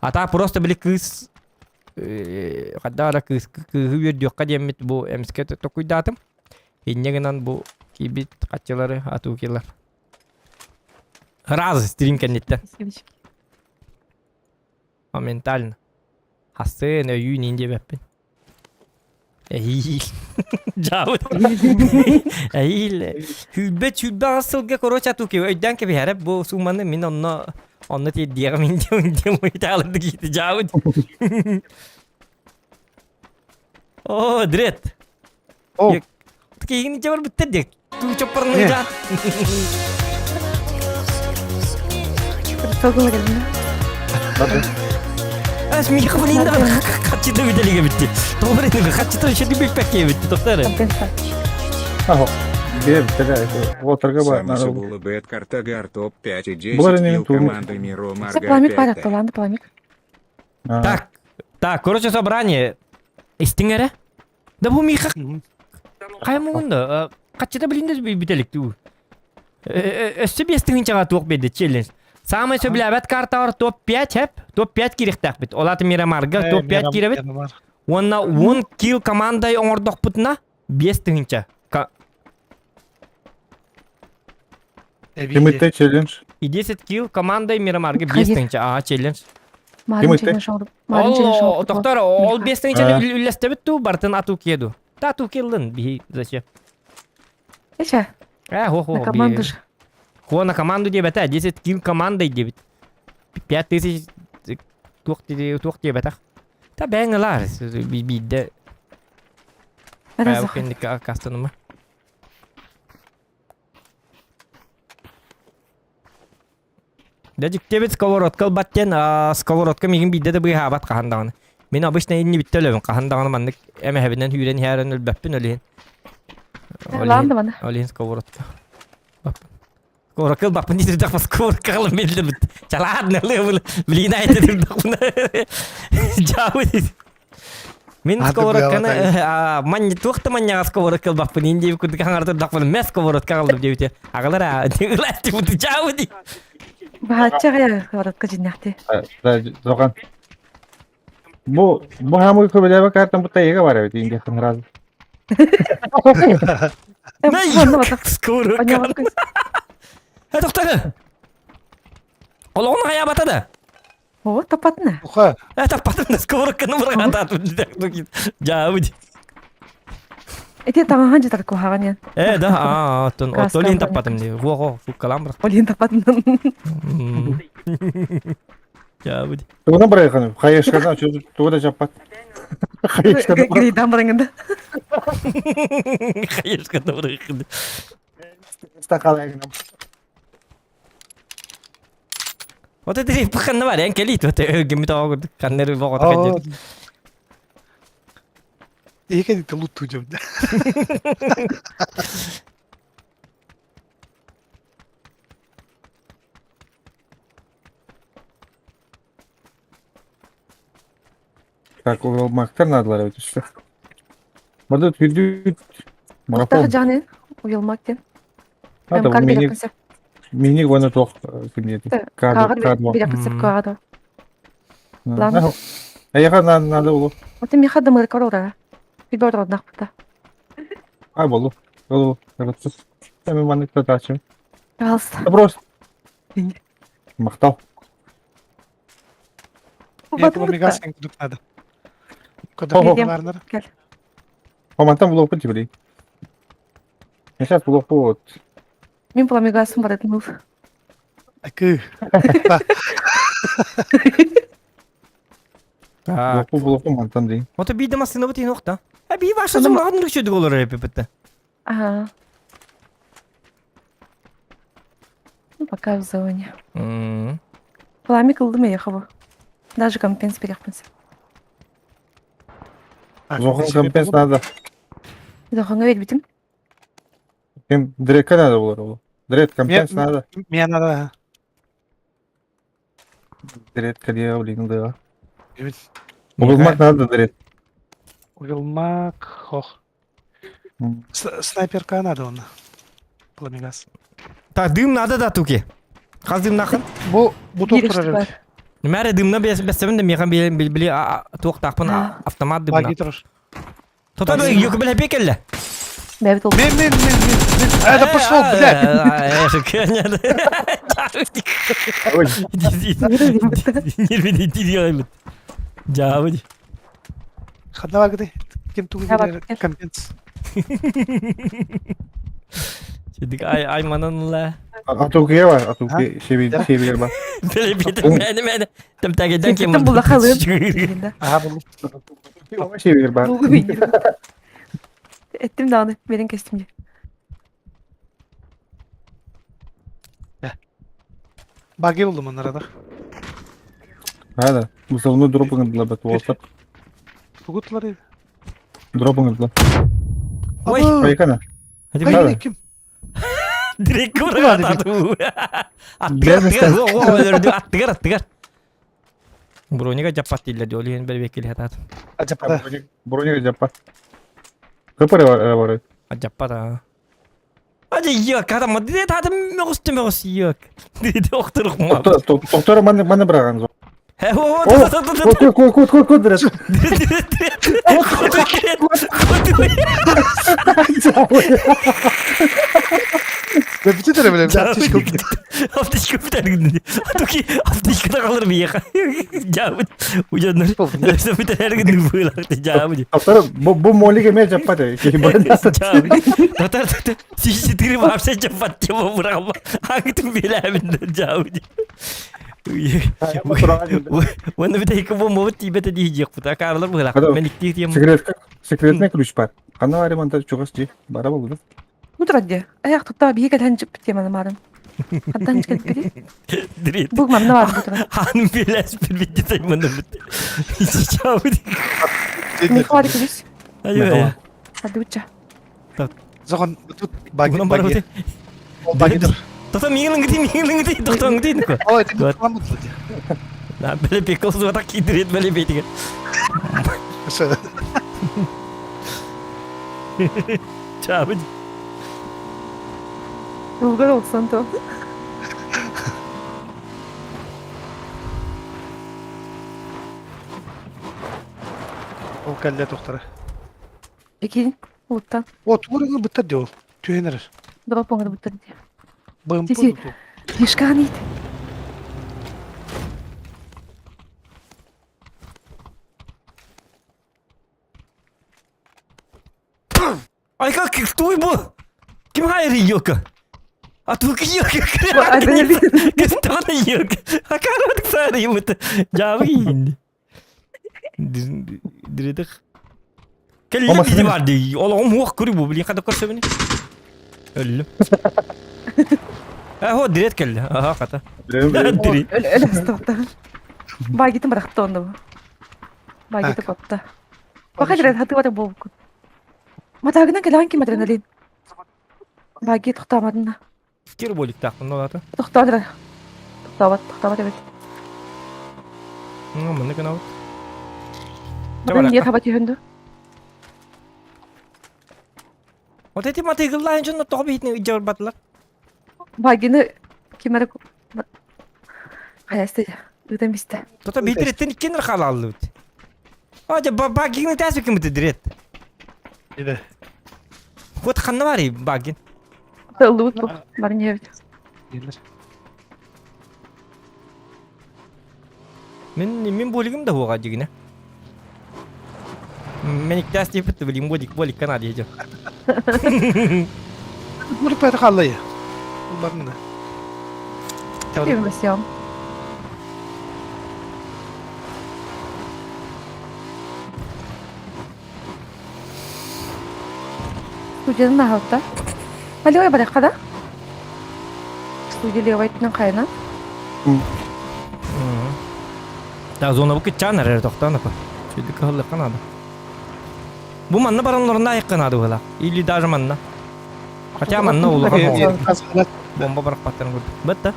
S2: А так просто били кыыс хадда ара кыыс кыыһы үөрдүөххэ диэммит бу эмискэ токуйдаатым. Инньэ гынан бу киирбит хаччылары атуукилар. Раз стрим кэнниттэн. Моментально. Хассын өйүүн иин диэбэппин. Эһиил. Дьаабыт. Эһиил. Сүүрбэ сүүрбэ аҕыс сылга короче атуки өйдөөн кэбиһэрэ бу сууманы мин онно онно тиэрдиэҕим индиэ индиэ муйтаалырды киити дьаабыт. О, дрет.
S1: О.
S2: Киһигин дьэ барбыттар диэк. Туу чоппорун жаат.
S8: Толкуна кэлдим.
S2: Ас миха блин да хаччыта бүтэлиге битти. Тоҕо эрэ хаччыта үшети билпэкке битти тоқтары.
S7: Аһо. Бер, теге, оторга бар.
S5: Самысы булы бет картагар топ 5 и 10
S7: Булар
S5: килл команды Миро Марга
S8: Пламик бар,
S5: 5.
S8: талант пламик.
S2: Так, так, короче, собрание. Истиң эрэ. Да бу миха хайа муҥунда хаччыта билин да бүтэлик туу. Өссө биэс тыһыынчаҕа туох биэрдэ челлендж. Самай сөбүлээбэт карталар топ-5 хэп, топ-5 киириэхтээхпит. Ол аата Мирамарга топ-5 киирэбит. Уонна 10 килл командай оҥордохпутуна 5 тыһыынча.
S7: Ким челлендж?
S2: И 10 килл командой Мирамарга 5 тыһыынча. Аа, челлендж.
S8: Марын челлендж Марын челлендж
S2: Ол токтор, ол 5 тыһыынчаны үллэстэбит туу, бартын атуу киэду. Та атуу киллын, биһи зачем?
S8: Эче.
S2: Э, хо хо.
S8: На команду же.
S2: Хо на команду диэбэтэ, 10 килл командой диэбит. 5000 туох туох диэбэтэх. Та бэйэҥ ылаар биирдэ. Кэнникке кастаныма. Дэ дьиктибит сковородка ылбат диэн, сковородка миигин биирдэ да быыһаабат хаһан даҕаны. Мин обычно иннибиттэ өлөбүн, хаһан даҕаны маннык эмэһэбинэн сүүрэн иһээрэн өлбөппүн ол иһин. Ол иһин сковородка. Сковородка ылбаппын дии сырдахпын сковородка ылан биллибит. Чалаат нылы блин айтты сырдахпын. Жабы Мин сковородканы манньа туох да манньаҕа сковородка ылбаппын иин диэбит курдук хаҥартырдахпын мэ сковородка аҕаллым диэбитэ. Аҕалар аа ылааччы бутучаабы дии.
S8: Баһааччы аҕай сковородка дьиннэхти.
S7: Зохан. Бу бу хамы көбөлөбө картам бу тайга бар эбит инде хыңраз.
S2: Сковородка. Э тоқтады. Олоҕун хайаабата да.
S8: О, тапатына.
S1: Уха.
S2: Э, таппатым сковородканы бырагатаат Жаабы.
S8: Эти таҥаһан жатар куһаҕан ян.
S2: Э, да, аа, оттон олин таппатым дии. Во, суккалаан бырах.
S8: Олин таппатым.
S2: Жаабы.
S7: Тугуна бырайханы, хайышкадан тугу да жаппат. Хайышкадан.
S8: Грейдан быраңында.
S2: Хайышкадан бырайханы.
S7: Стакалайгына.
S2: Вот это ханна бар, эн кэлиит, вот өлгөмүт оҕо курдук ханнары боҕото кэлдьэр.
S1: Эки это лут тудем.
S7: Так, ол мактар надылар эбит үстэ. Барды түрдүү марафон.
S8: Жаны уйулмак ден.
S7: Ата бу мини мини гона тох кимнети. Кадр кадр.
S8: Берекінсеп кагады. Ладно.
S7: Аяга надо болу.
S8: Вот миха дымыр королда. Билбор однак бута.
S7: А болу. Ол, ырытсыз. Мен маннык татаачым.
S8: Пожалуйста.
S7: Вопрос. Махтал.
S1: Я пламегас кудук надо. Куда барнар?
S8: Кел.
S7: Мамантан булуоппун тибили. Я сейчас булуоппу вот.
S8: Мин пламегасым бар этим.
S1: Акы.
S2: Так.
S7: Булуоппу булуоппу мантан дии.
S2: Ото биир да массыынабыт иһин охта. А бии ваша сумаҕын рүчүдүк олорор эпипитте.
S8: Ага. Ну, пока в зоне. Пламя кылдым ехала. Даже компенс перехпенс.
S7: Зохан компенс надо.
S8: Зоханга вербитим.
S7: Ким Дрека надо было ол. Дред компенс надо.
S1: Мне надо.
S7: Дред кадия блин да. Угулмак надо дред.
S1: Угулмак хох. Снайперка надо он. Пламегас.
S2: Так, дым надо да туки. Хас дым нахын?
S1: Бу бу тоқтурар.
S2: Мәрі дымна бәсәбін де механ били туақтақпын автомат дымна.
S1: Баги турар.
S2: Тото бе юк биле пекелле.
S8: Бәбит ол.
S1: Мен мен мен мен. Это пошел, блядь.
S2: Жабы.
S1: Хадна бар гыды. Кем тугы билер компенс.
S2: Чедик ай ай манан ла.
S7: Атукия бар, атуки шеби шебилер бар.
S2: Биле бит мәне мәне. Тем тагедан кем.
S8: Тем була халым.
S1: Ага булду.
S7: Шебилер бар.
S8: Эттим дааны, берин кестим.
S1: Баги булдум анарада.
S7: Хада, бу дропыңы бат болсак.
S1: Тугутлар.
S7: Дропыңы дла.
S2: Ой,
S7: Айкана.
S1: Ай, ким?
S2: Direkt ату. Аттыгар, аттыгар, аттыгар. Броника жаппат дииллер ди, ол иһин бэрбиэккили хатаат.
S1: Жаппат.
S7: Броника жаппат. Кыпыр бар.
S2: Жаппат аа. Ажа йок, адам дед адам мөгөстө мөгөс йок. Диде охторук ма.
S7: Доктор маны маны браган.
S2: Хе, о,
S7: Кот кот кот кот кот дырас.
S1: Бе бите дere билем, аптечка.
S2: Аптечка битер. Туки аптечка калыр бияка. Жабыт. Уҗаннар. Битер гүн буйлак жабыт.
S7: Доктор бу бу молиге ме жаппат.
S2: Татар татар. Сиси вообще жаппат тема бурама. Аңтым биләмин жабыт. Оны бит ике бомба тибете дийек бу. Карлар буйлак. Мен икти тем.
S7: Секретка, секретный ключ бар. Кана бар ремонта чугас ди. Бара булды.
S8: Утра де. Аяк тутта бие кәлһән жип теманы марым. Хаттан чикет бири.
S2: Дрит.
S8: Бу мамна бар бутра.
S2: Ханым биләс бир бит таймын бит. Чабыт.
S8: Мен хвали күлүс.
S2: Айо.
S8: Хадуча.
S1: Зохон тут баги баги. Ол багидыр.
S2: Тота миңлиң ди миңлиң ди токтоң ди.
S1: Ой, ты кламут.
S2: На биле пекол зуата кидрет биле бетиге. Чабыт.
S8: Булгар olsun то.
S1: Ол кәллә тоқтара.
S8: Экин, улуттан.
S1: О, туурыңы быттар ди ол. Түһенер.
S8: Дроп оңыр быттар ди.
S1: БМП.
S8: Тиси. Мишкан ит.
S2: Ай как туй бу? Ким хайры йока? А тук йока. Кыстана йока. А карат сары юмыт. Жабы инди. Диридик. Келли бизи бар ди. Ологом хуак көрү бу билин када көрсө мени. Өллүм. А хо дирет келди. Аха ката. Дирет.
S8: Өл өл астыгта. Багитин быракты онда бу. Багити котта. Бака дирет хаты бар бу. Матагынан келген ким адреналин. Баги токтамадын.
S2: Кир болик тақпын олаты.
S8: Токтабат. Токтабат, токтабат эбит.
S2: Ну, мында канал.
S8: Мен не хабат үйөндү.
S2: Вот эти матыгыллайн жонно тоҕо биһитин ыдьар батылар.
S8: Багины кимер Хайасты ыдам бисте.
S2: Тота биһитиреттен иккенер халаллыбыт. Ажа багигни тәсү кимити дирет.
S1: Иде.
S2: Вот ханна барый багин?
S8: Тыллыбыт бу. Бары небит.
S1: Gelir.
S2: Мин мин болигим да хуга дигине. Мен иктас типит билим болик болик кана диэжем.
S1: Бурик бәді қалай. Бар мына.
S8: Кем Студияны наһалта. Алло, барахха да? Студия левайтынан хайна.
S2: Да, зона бу кытчаан эрэр тохтоон апа. Чүйдүк кыһыллыкка наада. Бу манна баранларында айыкка наада була. Или даже манна. Хотя манна улахан бомба барахпаттарын көрдүк. Бытта.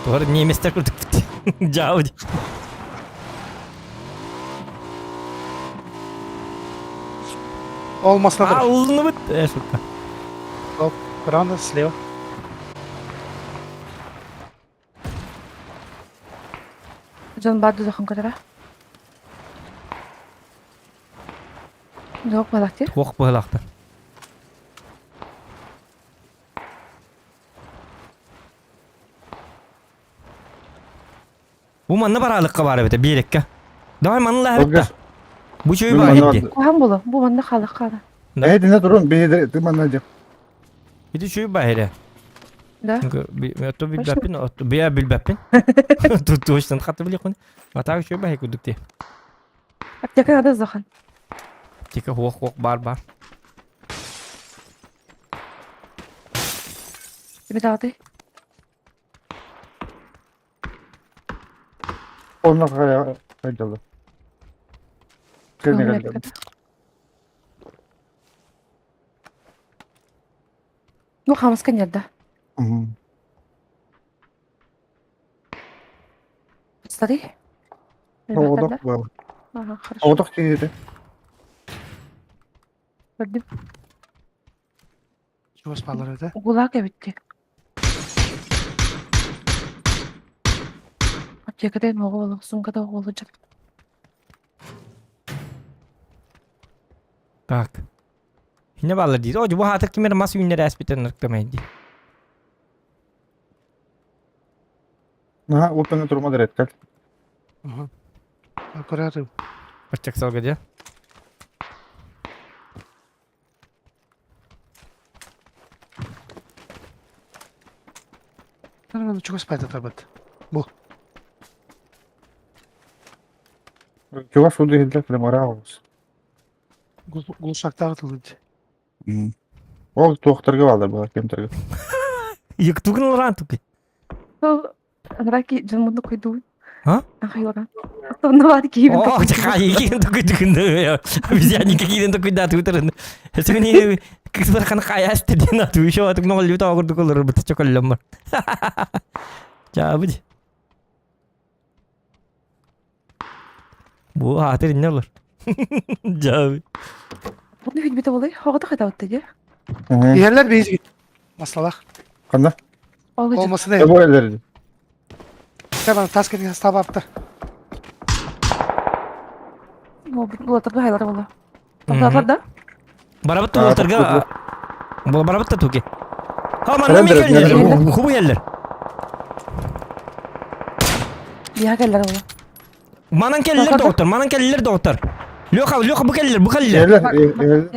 S2: Тугар немецтер курдук Жау.
S1: Olmasına dur.
S2: Алыныбыт. Э, шутка.
S1: Стоп. Рано слева.
S8: Дьон баар дузахан көрөрө. Жоқ балактир.
S2: Туох быһылаахтар. Бу манна бараалыкка баар эбитэ биэрэккэ. Давай манна лаһабытта. Бу чөй баар ди.
S8: Куһан боло. Бу манна халыкка да.
S7: Э, динэ турун, биһиде ты манна дьэ.
S2: Ити чөй баар
S8: Да.
S2: Отто билбэппин, отто бия билбэппин. Точно хатты билиэхпин. Атаак чөй баар курдук ти.
S8: Аптека надо захан.
S2: Тика хуох-хуох бар бар.
S8: Тебе даты.
S7: Онно хайдалла. Кэлин
S8: Ну, хамаска нет, да. Смотри.
S7: Оҕодох буолла.
S8: Ага, хорошо.
S7: Оҕодох киһитэ.
S8: Көрдүм.
S1: Чугас баалар это.
S8: Угулаак эбитти. Аптекада моҕу болу, сумкада оҕолу жат.
S2: Так. Хине баалар диир. О, бу хаатыр кимер мас үүннэр ээспитен ырыктамай дии.
S7: Наһаа уоппаны турма дэрээт кэл.
S1: Аккуратно.
S2: Баччак салга дии.
S1: Чугас пайда табат. Бу.
S7: Чугас суду иһиллэр кэлэ олус.
S1: Глушактағы тылыды.
S7: Ол туохтарга баалар буолар кемтерге.
S2: Юктугун лоран туки.
S8: Ол раки жамунду койду.
S2: А?
S8: Ахайлага. Онно киһибин
S2: О, чахай, такой дыгын. Обезьянника киирэн такой да туутарын. Сүгүни кысбар хана хаяс теден ату еще атык могол люта огурду колор бут чоколломмар. Жабы. Бу хаатыр инне олор. Жабы.
S8: Буну хүлбүтэ болай, хоҕото хатабытта дии.
S1: Иһэллэр биһиги. Маслалах.
S7: Ханна?
S1: Olmasın
S7: Бу эллэр.
S1: Hemen тас кеткен табапты.
S8: Булатырга хайлар бола. Тоқтатар да?
S2: Барабытта ултарга. Бу барабытта туки. Ха манна мен келлер. Хубу келлер.
S8: Бия келлер бола.
S2: Манан келлер доктор, манан келлер доктор. Леха, Леха бу келлер, бу келлер.
S7: Келлер.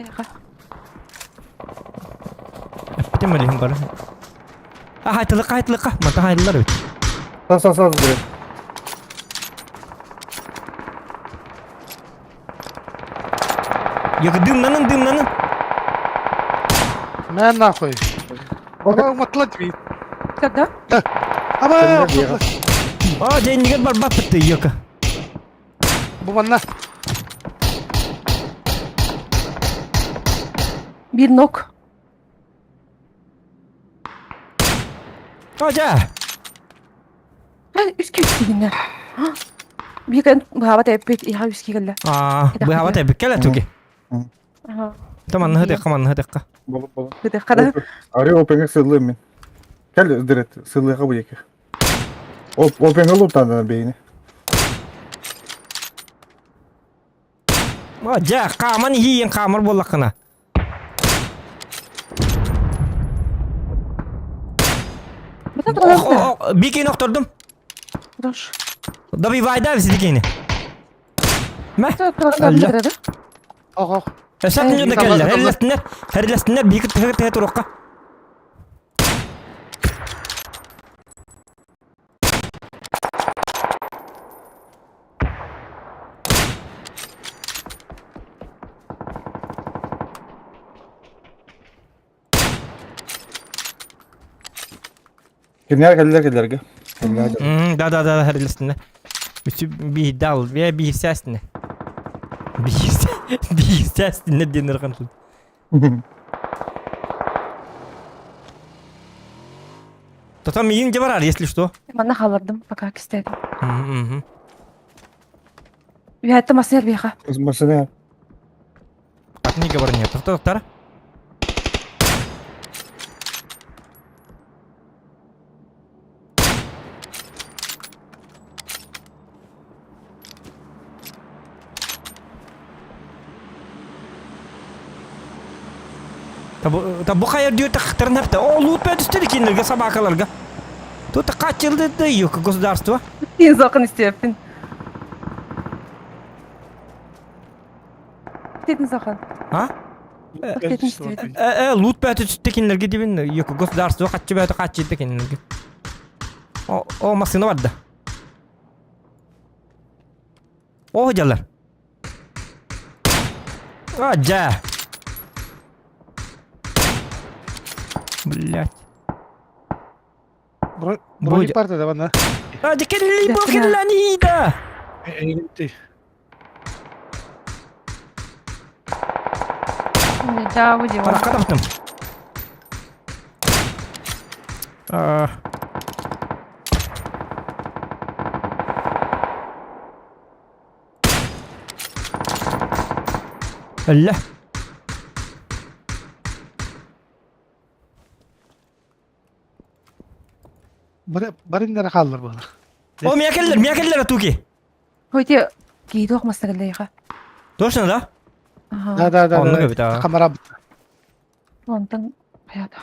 S2: Эптем алихим бар. А хайтылыкка, хайтылыкка. Мата хайлылар бит.
S7: Сас сас сас бир.
S2: Yok дымнанын, дымнанын.
S1: Мен нахуй. Ама уматла дии.
S8: Когда?
S1: Ама
S2: А, деньги бар баппытты, йока.
S1: Бу манна.
S8: Бир нок.
S2: Ажа.
S8: Үс киһиннер. Бир баба теппит иха үс киһилер.
S2: А, быһаба тэбик кэлэ туги. Таманны хытыкка, манны хытыкка.
S7: Болуп болуп.
S8: Хытыкка да.
S7: Ари опеңе сыллым мен. Кэл дырыт сылыаха бу диэки. Ол ол пеҥэ лутанна бэйини.
S2: Дьэ, хааман иһиийэн хаамар буоллаххына. Бикини охтордум. Добивайда сидикини. Мэ.
S1: Ох, ох.
S2: Эсэт не да келлер. Херлестинер. Херлестинер бики тыгы тыгы турукка.
S7: Кимнээх кэллэр кэллэргэ?
S2: Да да да херлестинер. Үсү биирдэ ал, бе биирсээстинэ. Биирсэ биирсээстинэ диэн ырхан тут. Тотом миигин де барар, если что.
S8: Манна хааллардым, пока кистээдим. Үһәтте массыйар биэхэ.
S7: Массыйар.
S2: Так не говори нет. Тоқтар, тоқтар. Та бу хайар дүйө тахтарын хапта. О, лут пәтүстер кинилерге собакаларга. Тут качылды да yok государство.
S8: Тин зоқын истеппин. Тетин зоқын.
S2: А?
S8: Тетин истеппин.
S2: Э, лут пәтүстер кинилерге дибин yok государство качы бәтү качылды кинилерге. О, о машина бар да. О, жалар. А, жа. Блять.
S1: Брони парта да бана.
S2: А, дикелли бокеллани да.
S8: Да, будем.
S2: Тараққа таптым. А. Әллә.
S1: Бариннара хааллар буолар.
S2: О, миякеллер, миякеллер атуки.
S8: Хойте кейдох мастагыллайха.
S2: Точно, да?
S8: Ага.
S1: Да, да, да.
S2: Оннук эбит, аа.
S1: Камара
S8: Онтон хаята.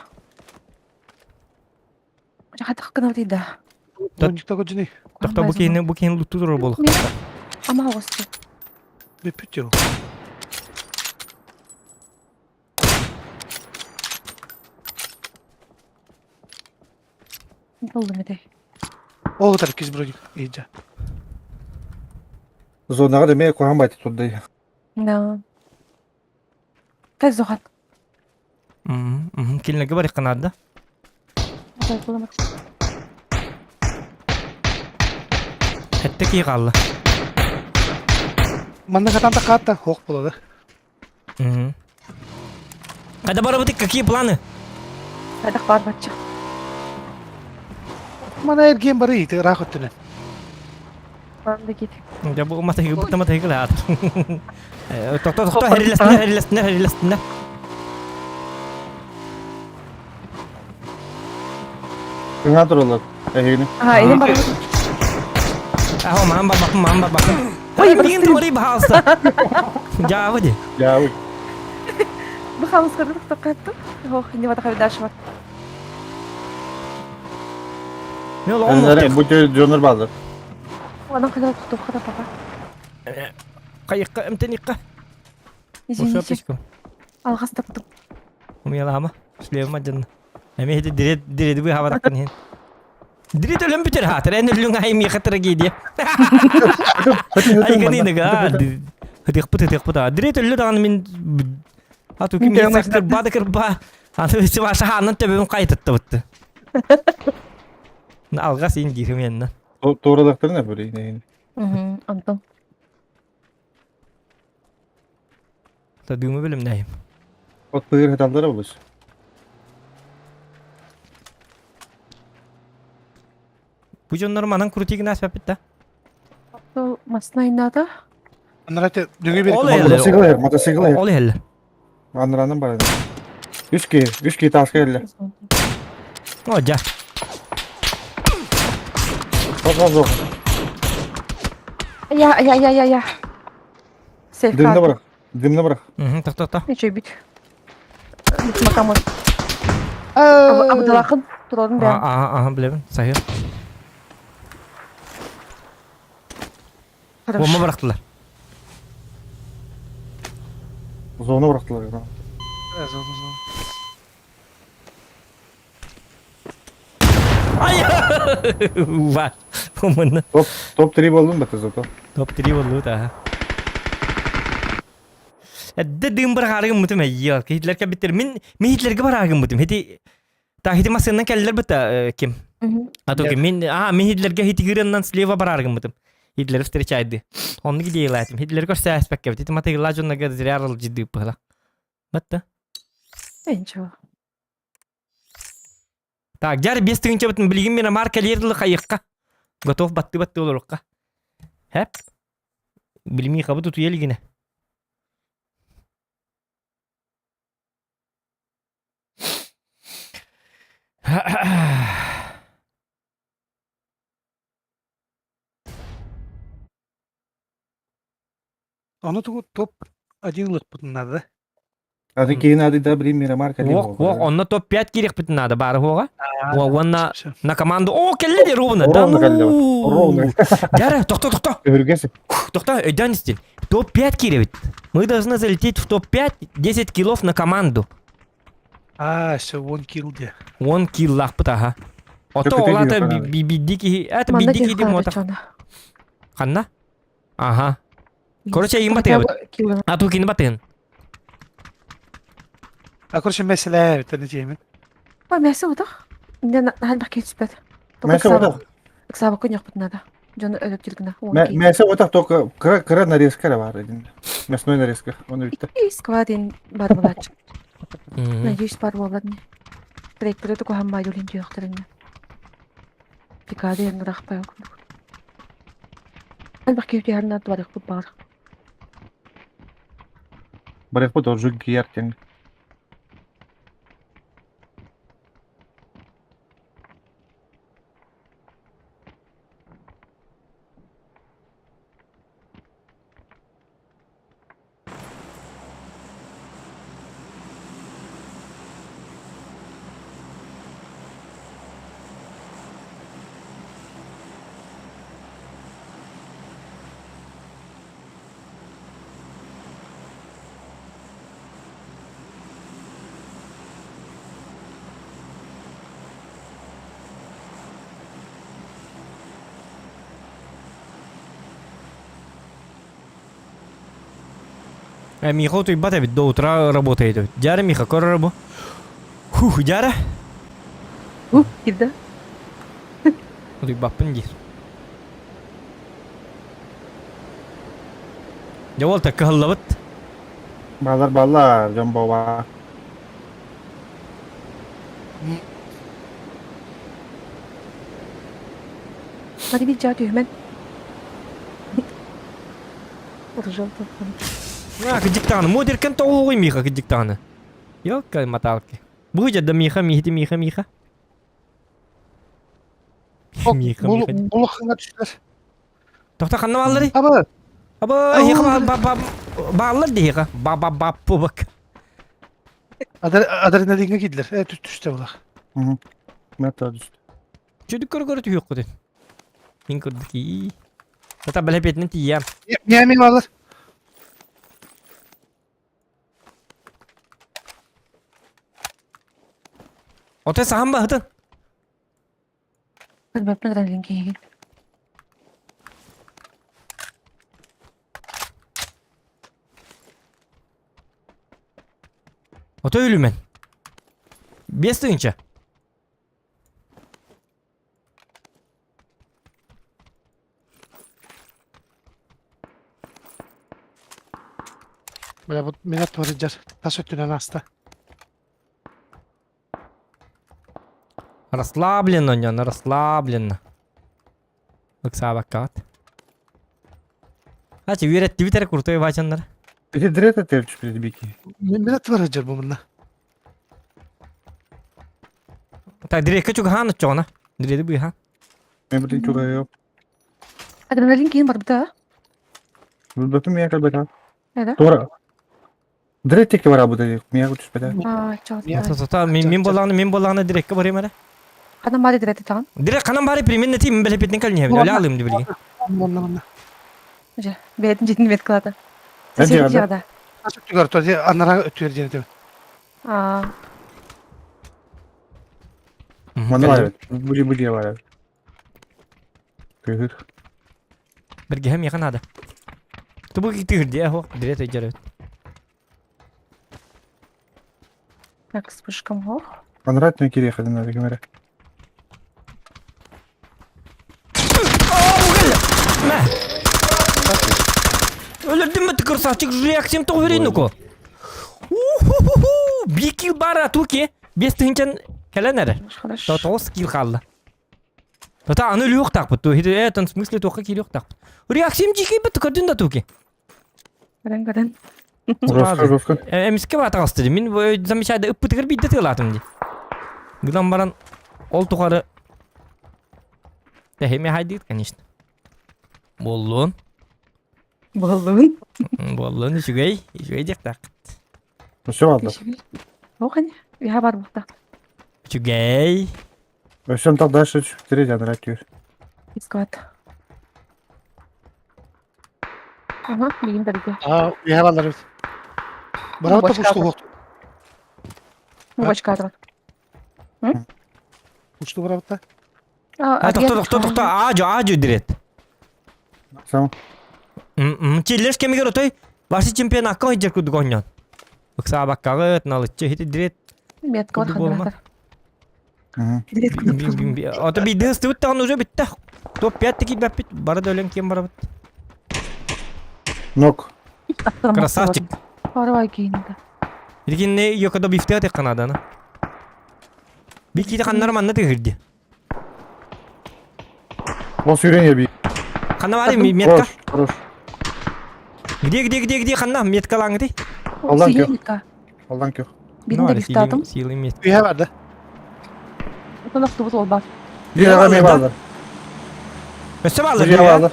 S8: Хатах кынабыт да.
S1: Броникта көдүнүй.
S2: Тохто бу киһини бу киһини лутту турар буолуох.
S8: Ама оҕусты.
S1: Бүппүт
S8: Болдум этэй.
S1: Ол утар киз броник. Иджа.
S7: Зонаға демей қоған байты турды.
S8: Да. Кай зохат.
S2: Кинилерге барык да.
S8: Атай болам.
S2: Хэтте кии хаалла.
S1: Манна катан такаатта хоқ болады.
S2: Когда барабыты какие планы?
S8: Хайдах бар батча.
S1: Мана эрген бары ити ыраах өттүнэн.
S8: Банда кит.
S2: Я бу матайгы бутта матайгы лаат. Тохто тохто херилестинер херилестинер херилестинер.
S7: Кыңа туралар. Эһигини.
S8: Ага, идем бар.
S2: Ахо маам бар бакым маам бар бакым.
S8: Ой,
S2: Ой, мин тури баалса. Жаабы ди.
S7: Жаабы.
S8: Бу хамыс кырдык токкаттым. Ох, не бата дальше бар.
S2: Мен ол
S7: Эннere бу жонор базар.
S8: Анан кайда токтоп ката папа.
S2: Кайыкка эмтеникка.
S8: Извините. Алгас таптым.
S2: Умелама. Шлема жан. Эми хеди дирет дирет бу хава таккын хин. Дирет өлөм бүтер хатыр. Эн өлүң айым яха трагедия. Айганы ныга. Хытык пут хытык пут. Дирет өллө даган мин Ату ким сактыр бады кырба. Аны өсү баша ханын төбөм кайтытты бутты. Алга син дихим янна.
S7: Тууралактыр не бuri.
S8: Мгм, Антон.
S2: Та дүүмө билим нәйим.
S7: От быыр хаталдара булыш.
S2: Бу жоннор манан крутигин аспаппит да.
S8: Ол маснайнада.
S1: Анарате дүңе бер.
S2: Ол эле.
S7: Мотоцикл эр, мотоцикл эр.
S2: Ол эле.
S7: Анранан бар. Үч ки, үч ки таска эле.
S2: О, жа.
S7: Хас-хас
S8: Я, я, я, я, я. Сейф
S7: Дымна бырах. Дымна бырах.
S2: Тохто, тохто.
S8: Ничего бит. Макамон. Абдалахын турарын бэм.
S2: Ага, ага, билэбин. Сахир. Бомба бырахтылар.
S7: Зона бырахтылар.
S1: Зона, зона.
S2: Ай! Бар. Помынна.
S7: Топ, топ-3 болдун бата зато.
S2: Топ-3 болду та. Эдде дым бар харыгым мутум эйя. Хитлер кәбиттер. Мин мин Хитлерге бар харыгым мутум. Хити та хити масыннан кәлләр бит ким. А то мин а мин Хитлерге хитигиреннан слева бар харыгым мутум. Хитлер встречайды. Онны гидейлатым. Хитлер көрсә аспекке бит. Матыгла жоннага зря жидды пыла. Батта.
S8: Ничего.
S2: Так, дьэр 5 тыһыынчабытын билигин мин Амар кэлиэр дылы хайыахха. Готов баттыы-баттыы олоруохха. Хэп. Билимиихабыт утуйа илигинэ.
S1: Ону тугу топ-1 ылыппытын наада.
S7: Аты киһи наады да билим Мирамар кэлиэн
S2: Уох, уох, онно топ-5 киириэхпитин наада баары хуоҕа. Уонна на команду... О, кэллэ дии ровно. Да
S7: Ровно кэллэ.
S2: ну!
S7: Ровно.
S2: Дьара, тохто, тохто.
S7: Өһүргэс.
S2: Тохто, өйдөөн истин. Топ-5 киирэбит. Мы должны залететь в топ-5 10 киллов на команду.
S1: А, все, one kill де.
S2: One kill лаахпыт аха. Ото
S7: Көкөтө
S2: ол ата
S7: диир каналы.
S2: бидди киһи... Это
S8: Манна
S2: бидди киһи
S8: киһи
S2: мота. Ханна? Аха. Короче, им батыгабыт. А ту кини батыгын.
S1: А короче, меселе бит не деймин.
S8: Ой, мясо отох. Не хальбах кетспет.
S7: Мясо отох.
S8: Ыксаба коньяк надо. Дьон өлөп тилгина.
S7: Мясо отох только кыра кыра нарезка эрэ баар един. Мясной нарезка. Оны бүттэ.
S8: Сквадин бар булач. Надеюсь, бар буолар не. Тректоры туку хаммай юлин түйөхтөрүнө. Декада янырахпай окундук. Элбэх киһи түһэрин барыахпыт баҕар.
S7: Барыахпыт ордук киэр диэн.
S2: Миха утуйбат эбит, до утра работает эбит. Дьара Миха, көрөр бу. Хух, дьара.
S8: Ух, кирдэ.
S2: Утуйбаппын диир. Дьэ ол кыһаллабыт.
S7: Балар баллар, дьон боба.
S8: Hadi bir cevap hemen. Ржал
S2: А, кыдьыктаҕына, модеркен тоҕуоҕуй Миха кыдьыктаҕына. Ёлка маталки. Бу да Миха, Михи, Миха, Миха. Миха, Миха.
S1: Булахыңа түстүлэр.
S2: Тохта ханна бааллары?
S1: Аба.
S2: Аба, хиха ба ба бааллар дии Ба ба ба пубак.
S1: Адреналинге киирдилэр. Э, түс түстэ булах.
S7: Мята түстэ.
S2: Чүдүк көрө көрө түһүөх Мин көрдүк. Тата бэлэпиэтинэн тиийэм.
S1: Миэми бааллар.
S2: Отой сахан баһытын.
S8: Адреналин киһигин.
S2: Отой өлүмэн. Бес тыһыынча.
S1: Бля, вот меня творит Тас өттүнэн аста.
S2: Расслабленно, не, расслабленно. Ыксаабаккаҕыт. Ачы үөрэттибит эрэ крутой бачаннар.
S7: Ити дрета терчү бики.
S1: Меня творит бу мында.
S2: Так, дирэккэ чугаһаан оччоҕуна. Дирэди быыһаан.
S7: Мен билин чугайып.
S8: Адреналин киин барбыта.
S7: Билбэтим мия кэлбэтэ.
S8: Эда?
S7: Туора. Директ текке барабыта мия түспэтэ.
S8: Аа, чаҕыт.
S2: Тота мин боллаҕына мин боллаҕына дирекке барыам эрэ.
S8: Ханан баары директе таҕын?
S2: Директ ханан баары примерно ти мин бэлэппитин кэлниһэбин. Өлө алыым ди билигин.
S1: Манна манна.
S8: Дьэ, бэйэтин дьиэтин бэт кылата.
S7: Эн
S8: Сосед
S7: дьиэҕэ
S8: дьиэҕэ
S1: Өттүгэр то анара өттүгэр диэн этим.
S8: Аа,
S7: Манна бар эбит. Бу бу дьиэ бар эбит. Тыһыр.
S2: Биргэһэ миэхэ наада. Тубу тыһыр диэ оһох дирет өйдөр эбит.
S8: так, вспышкам ох.
S7: Анара өттүнэн кириэхэ дэнэр ким эрэ.
S2: Мэ! Өлөрдүм бит красавчик реакциям тоҕо үрейін уку. Уху-ху-ху! Бир килл баар туки. Бес тыһынчан кэлэн эрэ.
S8: Хорошо.
S2: Тоҕус килл хаалла. Тота аны өлүөхтаахпыт. Ту этом смысле туохха киириэхтаахпыт. Реакциям дьикий бит көрдүн да туки.
S8: Көрөн көрөн.
S7: Жестко, жестко.
S2: Эмискэ баатаҕасты Мин замечайда ыппытыгар биирдэ тыалаатым дии. Гынан баран ол тухары Тэһими хайдыыт, конечно. Буоллун.
S8: Буоллун.
S2: Буоллун, үчүгэй. Үчүгэй диэхтээх.
S7: Өссө бааллар.
S8: Ох, я бар бухта.
S2: Үчүгэй.
S7: Өссө так дальше түшүктери жаныра түр.
S8: Искат. Ага, билим дәрге.
S1: Аа, үһэ баллар эбит. Бырабыта
S8: Бочка
S1: пушту
S8: Бочка атар.
S1: Пушту бырабыта.
S2: А, тохто, тохто, тохто, аажу, аажу дирет.
S7: Сам.
S2: Чиллеш кемигер отой башы чемпионакка ойдер курдук оонньоон. Ыксаабаккаҕыт, налыччы хити дирет.
S8: Метка бар
S2: Курдук буолма.
S8: хандыратар. Дирет курдук.
S2: Ото биирдэ ыстыбыт даҕаны уже бүттэ. Топ 5 киирбэппит, бары да өлөн киэн барабыт.
S7: Нок.
S2: Красавчик.
S8: Парвай киинде.
S2: Билигин йокодо бифте атык канаданы. Бикиде ханнар манна тыгырди.
S7: Ол сүйрен еби.
S2: Ханна бар метка?
S7: Хорош, хорош.
S2: Где, где, где, где ханна метка лаңды?
S7: Алдан көх.
S8: Метка.
S7: Алдан көх.
S8: Биринде бифтатым.
S2: Силы метка.
S1: Үһэ барды.
S8: Отон охтубут ол бар.
S7: Bir аға мен балдар.
S2: Өссө баллар.
S7: Bir балдар.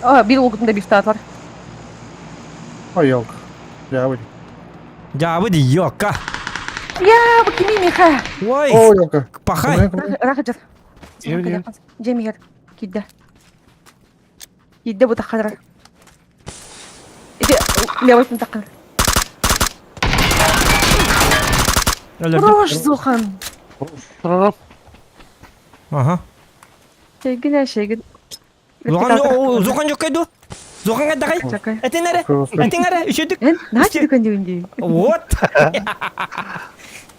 S8: А, бир олгутунда бифтат бар.
S7: Ой, елка. Жабы.
S2: Жабы ди ёка.
S8: Я, бу кими миха.
S2: Ой,
S7: Ой, елка.
S2: пахай.
S8: Рахаджар. Жемигер. Кидде. Кидде бу тахадра. Ити левый тахадра. Хорош, Зухан.
S1: Прораб.
S2: Ага.
S8: Шегин, шегин.
S2: Зухан, Зухан жоқ қайду? Зухан қайда қай? Этин әрі? Этин әрі? Үшедік?
S8: Эн, нач дүкөн дегенде.
S2: Вот.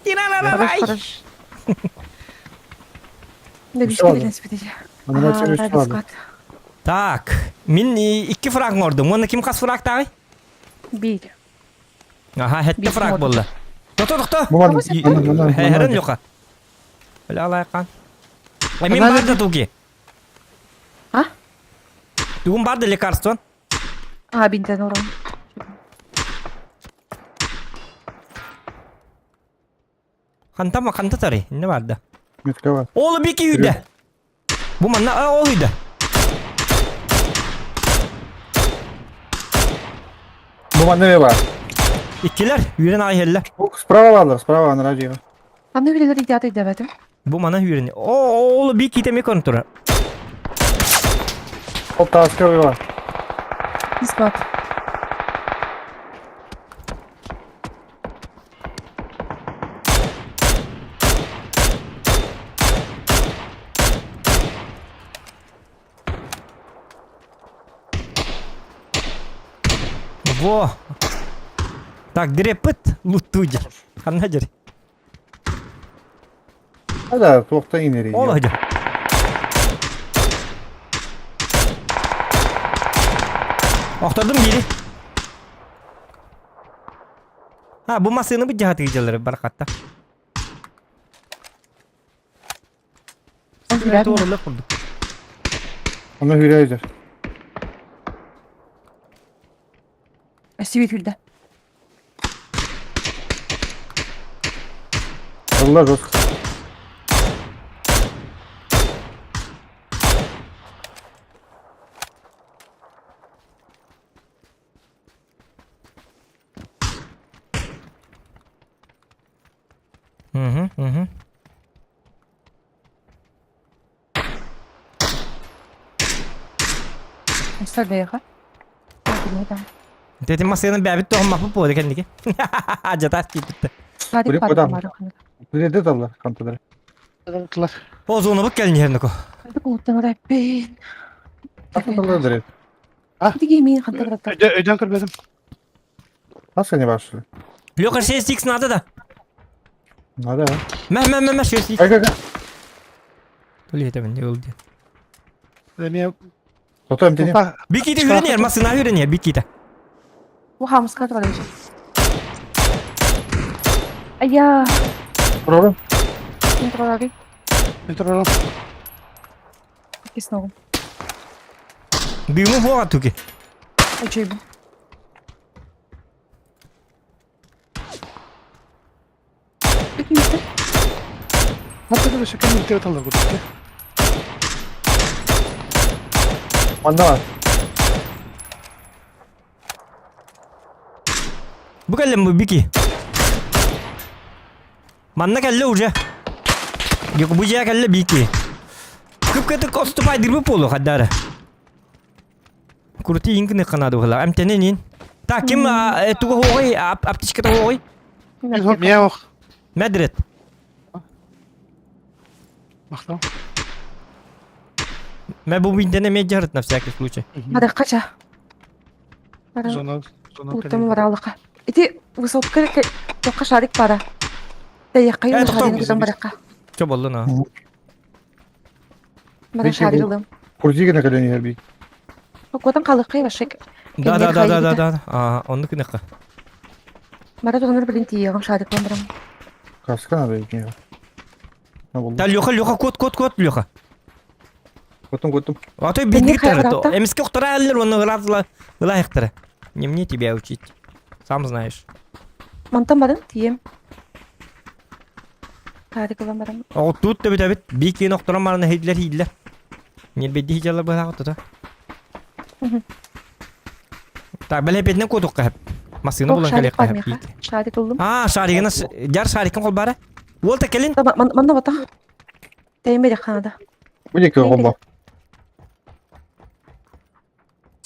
S2: Тиралалалай.
S8: Хорош. Да бишке
S2: Так, мен икки фраг ордум. Оны ким қас фраг тағай?
S8: Бир.
S2: Аха, хетте фраг болды. Тохто, тохто. Херен жоқа. Өлі алайқан. Мен барды туки.
S8: А?
S2: Тугун барды лекарство.
S8: А, бинтен орон.
S2: Ханта ма ханта тары. Не барды.
S7: Метка бар.
S2: Олы бики үйді. Бу манна ол үйді.
S7: Бу манна не бар?
S2: Иккилер, үйрен ай хеллер.
S7: Справа балдар, справа анара жига.
S8: Аны үйлелер идеаты дебетим.
S2: Бу мана үйрен. О, олы бики теме көрүн тура.
S7: Ол таска бар.
S8: Искат.
S2: Во. Так, дрепыт луттуджер. Ханна жер.
S7: Да, тоқта инери.
S2: Ол хажа. Охтордум бири. Ha, bu masını bir cihat geceleri баракатта. Doğru kurduk.
S7: Оны хүрәйдер.
S8: Сибит хүрдэ.
S7: Allah жестко.
S2: Угу.
S8: Сарбайга.
S2: Дедим масыгынан бэбит тоҕон маппы буолар кэнники. Жатаас киирбитте.
S8: Садик бар.
S7: Биледе таллар ханталар.
S2: О зонабыт кэлин иһэр
S8: Хантык улуттан ыраппин.
S7: Ханталар дэрет.
S8: Диги мин хантан ыраппын.
S1: Өйдөн көрбөтүм.
S7: Хас не башли.
S2: Лёха 6x надо да?
S7: Надо.
S2: Мә мә мә мә 6x.
S7: Ай, ай, ай.
S2: Тули это мен ылды.
S1: Эме
S7: Тото эмтени.
S2: Биките хүренер, масына хүренер, биките.
S8: Бу хамыска турар Ая.
S7: Турарым.
S8: Мен турарым.
S1: Мен турарым.
S8: Кисногум.
S2: Дымы буга туки.
S8: Ачай бу.
S1: Хатта да шөкөн үтеп талар бу.
S7: Манна.
S2: Бу кэллем бу бики. Манна кэллэ уже. Бу дьиэ кэллэ бики. Кып-кытык отступай дырбы полу хаддары. Крути инкны канады была. Эмтенен Так, ким туга хоой, аптечка хоой?
S1: Мия ох.
S2: Мәдрет.
S1: Махтал.
S2: Мә бу бинтене ме жарыт на всякий случай.
S8: Hadi kaça.
S1: Зона зона.
S8: Уттам баралыка. Ити высотка тоққа шарик бара. Тәйәккә
S2: Э,
S8: юл
S2: тоқтау.
S8: шарик гыдан баракка.
S2: Чо болду на?
S8: Бара шарик ылым.
S7: Курдигена кэлен иһэр бик.
S8: Окотан калыккай башык.
S2: Да да да да да да. А, онну күнэкка.
S8: Бара туганыр билин тиягым шарик барам.
S7: Каска надо бик.
S2: Да, Леха, Леха, кот, кот, кот, Леха.
S7: Котум, котум.
S2: А то бинтиктер. Эмиске уктара әллер, оны гылазла гылайыктыр. Не мне тебя учить. Сам знаешь.
S8: Мантан барын тием. Шарик ылым барам.
S2: О, тут да бит бикин октора марны хейдлер хейдлер. Не беди хижала бала тута. Так, бәле бетнен кодук кап. Масыны булан калек кап.
S8: Шарик ылым.
S2: А, шаригына жар шарикин кол бара. Ол та келин.
S8: Манна бата. Тәймәде ханада.
S7: Бу неке гомба.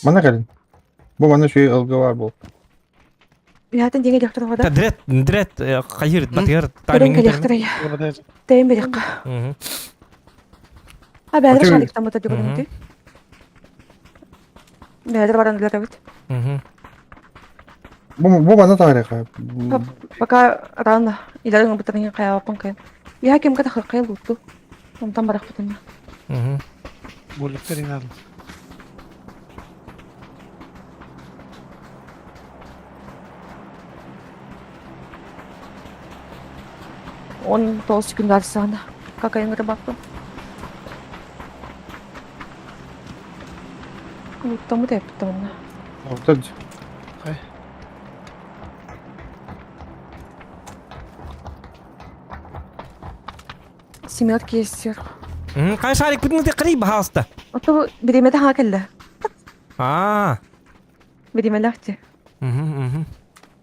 S7: Мана кэлин. Бу мана шүй ылгы бар бу.
S8: Яатын деңе дияқтыр
S2: Та дрет, дрет, хайыр, батыр,
S8: Көрөн келяқтыр. Тәймәде ка. А бәдер шарик тамата дип көрүндү. Бәдер баран дилер бит.
S7: Бу бу мана тарих.
S8: Пока рано. Иләрен бутырын кая апын кая. Я кем ката хакай луту. Онтан барак бутын.
S1: Бүлектер инадым.
S8: Он тоғыз секунд арсана. Какая рыбака. Луттамы деп тамна.
S7: Оттан.
S8: Семерки есть сверху.
S2: Кай шарик бүтүн те кырый бахаста.
S8: Ото биремede ха келді.
S2: А.
S8: Биремелерти.
S2: Мгм,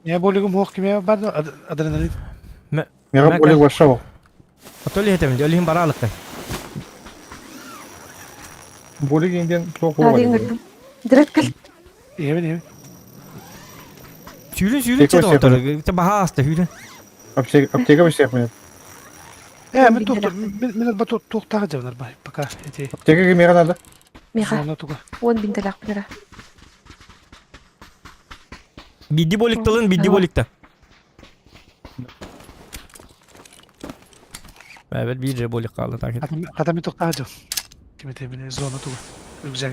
S1: Я болигум хох киме бар адреналин.
S7: Мега болиг баша.
S2: Ото ли хетем, олихин баралык.
S7: Болиг инден тоқ болар.
S8: Direkt кел.
S1: Эбен эбен.
S2: Сүүлүн сүүлүн чет отор. Те бахаста хүлүн.
S7: Аптека аптека бишек мен.
S1: Э, мен тоқтар, мен мен тоқтағы жабынар бай, пока эти.
S7: Аптека кимге надо?
S8: Меха.
S1: Зона туга.
S8: Он бин талак бира.
S2: Бидди болик тылын, бидди боликта. Бәбел бир же болик калды так.
S1: Хата мен тоқтағы жаб. Киме те мен зона туга. Рюкзак.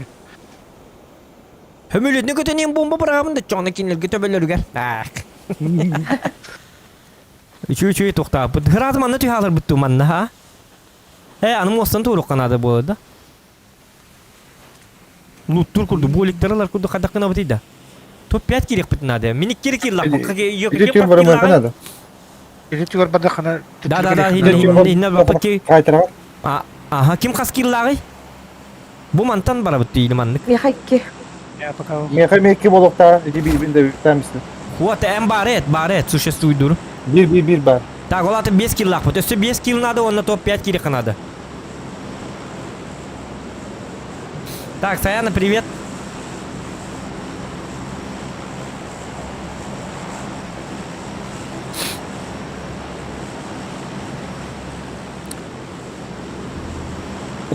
S2: Хөмөлөтнө көтөнен бомба бырагамын да чоңна кинелге төбөлөргө. Ах. Үчү үчү токтап. Хырат манна түйалар бүттү манна ха. Э, аны мостан турук канады болду да. Луттур курду, боликтерлар курду кадакына бутыйда. Топ 5 керек бит надо. Мени керек кирла.
S7: Или тюр бар ма надо.
S1: Или тюр бар да хана.
S2: Да да да, хинне бапки.
S7: Кайтара.
S2: Аха, ким кас кирлагы? Бу мантан бара бит дейли маннык.
S8: Меха икки.
S1: Я пока.
S7: Меха мекки болукта, иди бир бин де битемсин.
S2: Вот, эм барет, барет, существует дур.
S7: Бир бир бир бар.
S2: Так, ол аты 5 киллаахпыт. Өссө 5 килл надо, уонна топ-5 киириэххэ надо. Так, Саяна, привет.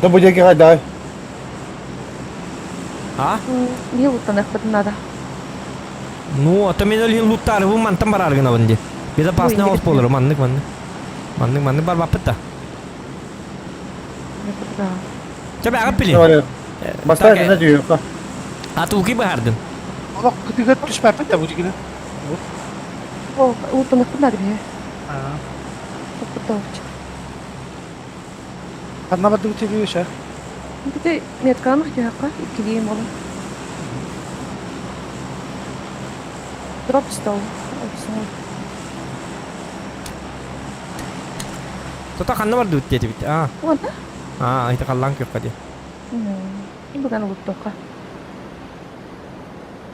S7: Это будет дай.
S2: А?
S8: Мне луттаныахпытын надо.
S2: Ну, а то мен өлүн луттары бу мантан барар гынабын ди. Безопасный
S8: Ой,
S2: ос болор, маннык маннык. Маннык маннык барбаппыт да. Чэ бэҕэ пили.
S7: Бастаан на дүйөккө.
S2: А тулки быһардын.
S1: Олох кытыгар түспэппит да бу дигини.
S8: Ол луттаныахпытын надо биһи. Топпуттаучу.
S1: Ханна бардыбыт тебе
S8: Бити метканы хтяха иккилиим болу. Дроп стол.
S2: Тота ханна бардыбыт диэтибит. А.
S8: Уонна?
S2: А, ити халлаан күөххэ дии.
S8: Бүгэн луттуохха.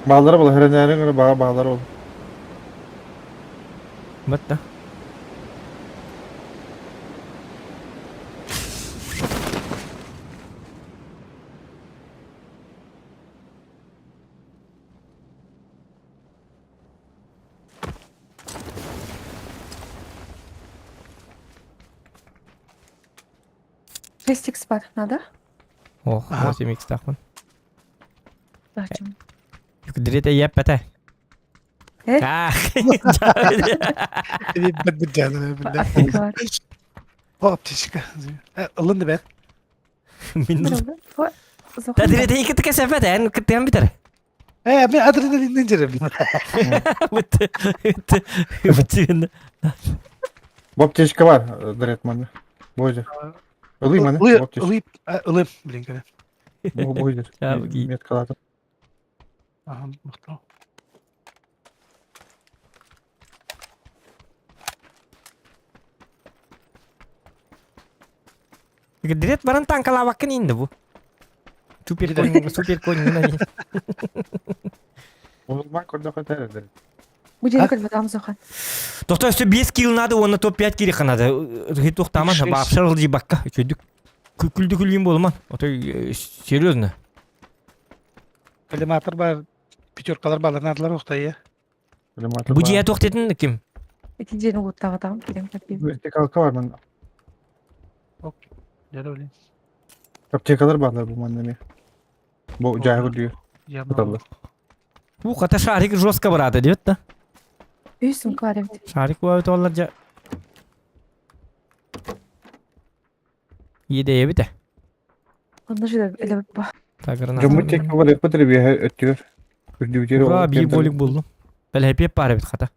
S7: Баалара була хөрөнөөрү баа баалара бол.
S2: Батта.
S8: Шесть икс бар надо?
S2: Ох, 8 икс тахпын.
S8: Зачем?
S2: Юкдирете еппете.
S8: Э?
S2: Ах,
S1: О, аптечка. Ылын да бәт.
S2: Мин Тәдирете ике тіке сәфәт, ән кіттен бітер.
S1: Э, мен адреналинден жерем.
S2: Бітті, бітті, бітті.
S7: Бу аптечка бар, дырет маны. Бойдер. Ылый маны.
S1: Ылый, ылый, блин, кene.
S7: Бу бойдер. Меткалады.
S1: Ага, мықтау.
S2: Дирет баран танкалабаккын инде бу. Супер конь, супер конь мына.
S7: Улма көрдө көтөрөр.
S8: Бу жерге көрбөтөм зохан.
S2: Тохто өссө 5 килл надо, уонна топ-5 кири надо. Тухтаман, бапшарыл бакка. Үчөйдүк. Күлдү күлгүн болман. Ото серьезно.
S1: Коллиматор бар, пятеркалар баларнадылар охтай.
S2: Бу жия тохтетин ким?
S8: Ити жерин луттагатам кирем кеппим.
S7: Вертикалка бар мында.
S1: Жары блин.
S7: Аптекалар барлар бу манна Бу жайы күлдү.
S2: Бу ката шарик жестко барады диет да.
S8: Үй сумка бар эбит.
S2: Шарик бу олар жа. Иде бите.
S8: Онда же эле ба.
S7: Жуму тек бар эпетер бие өттүр. Күрдү
S2: Ура, би болик булдум. Бәләпе пара бит хата.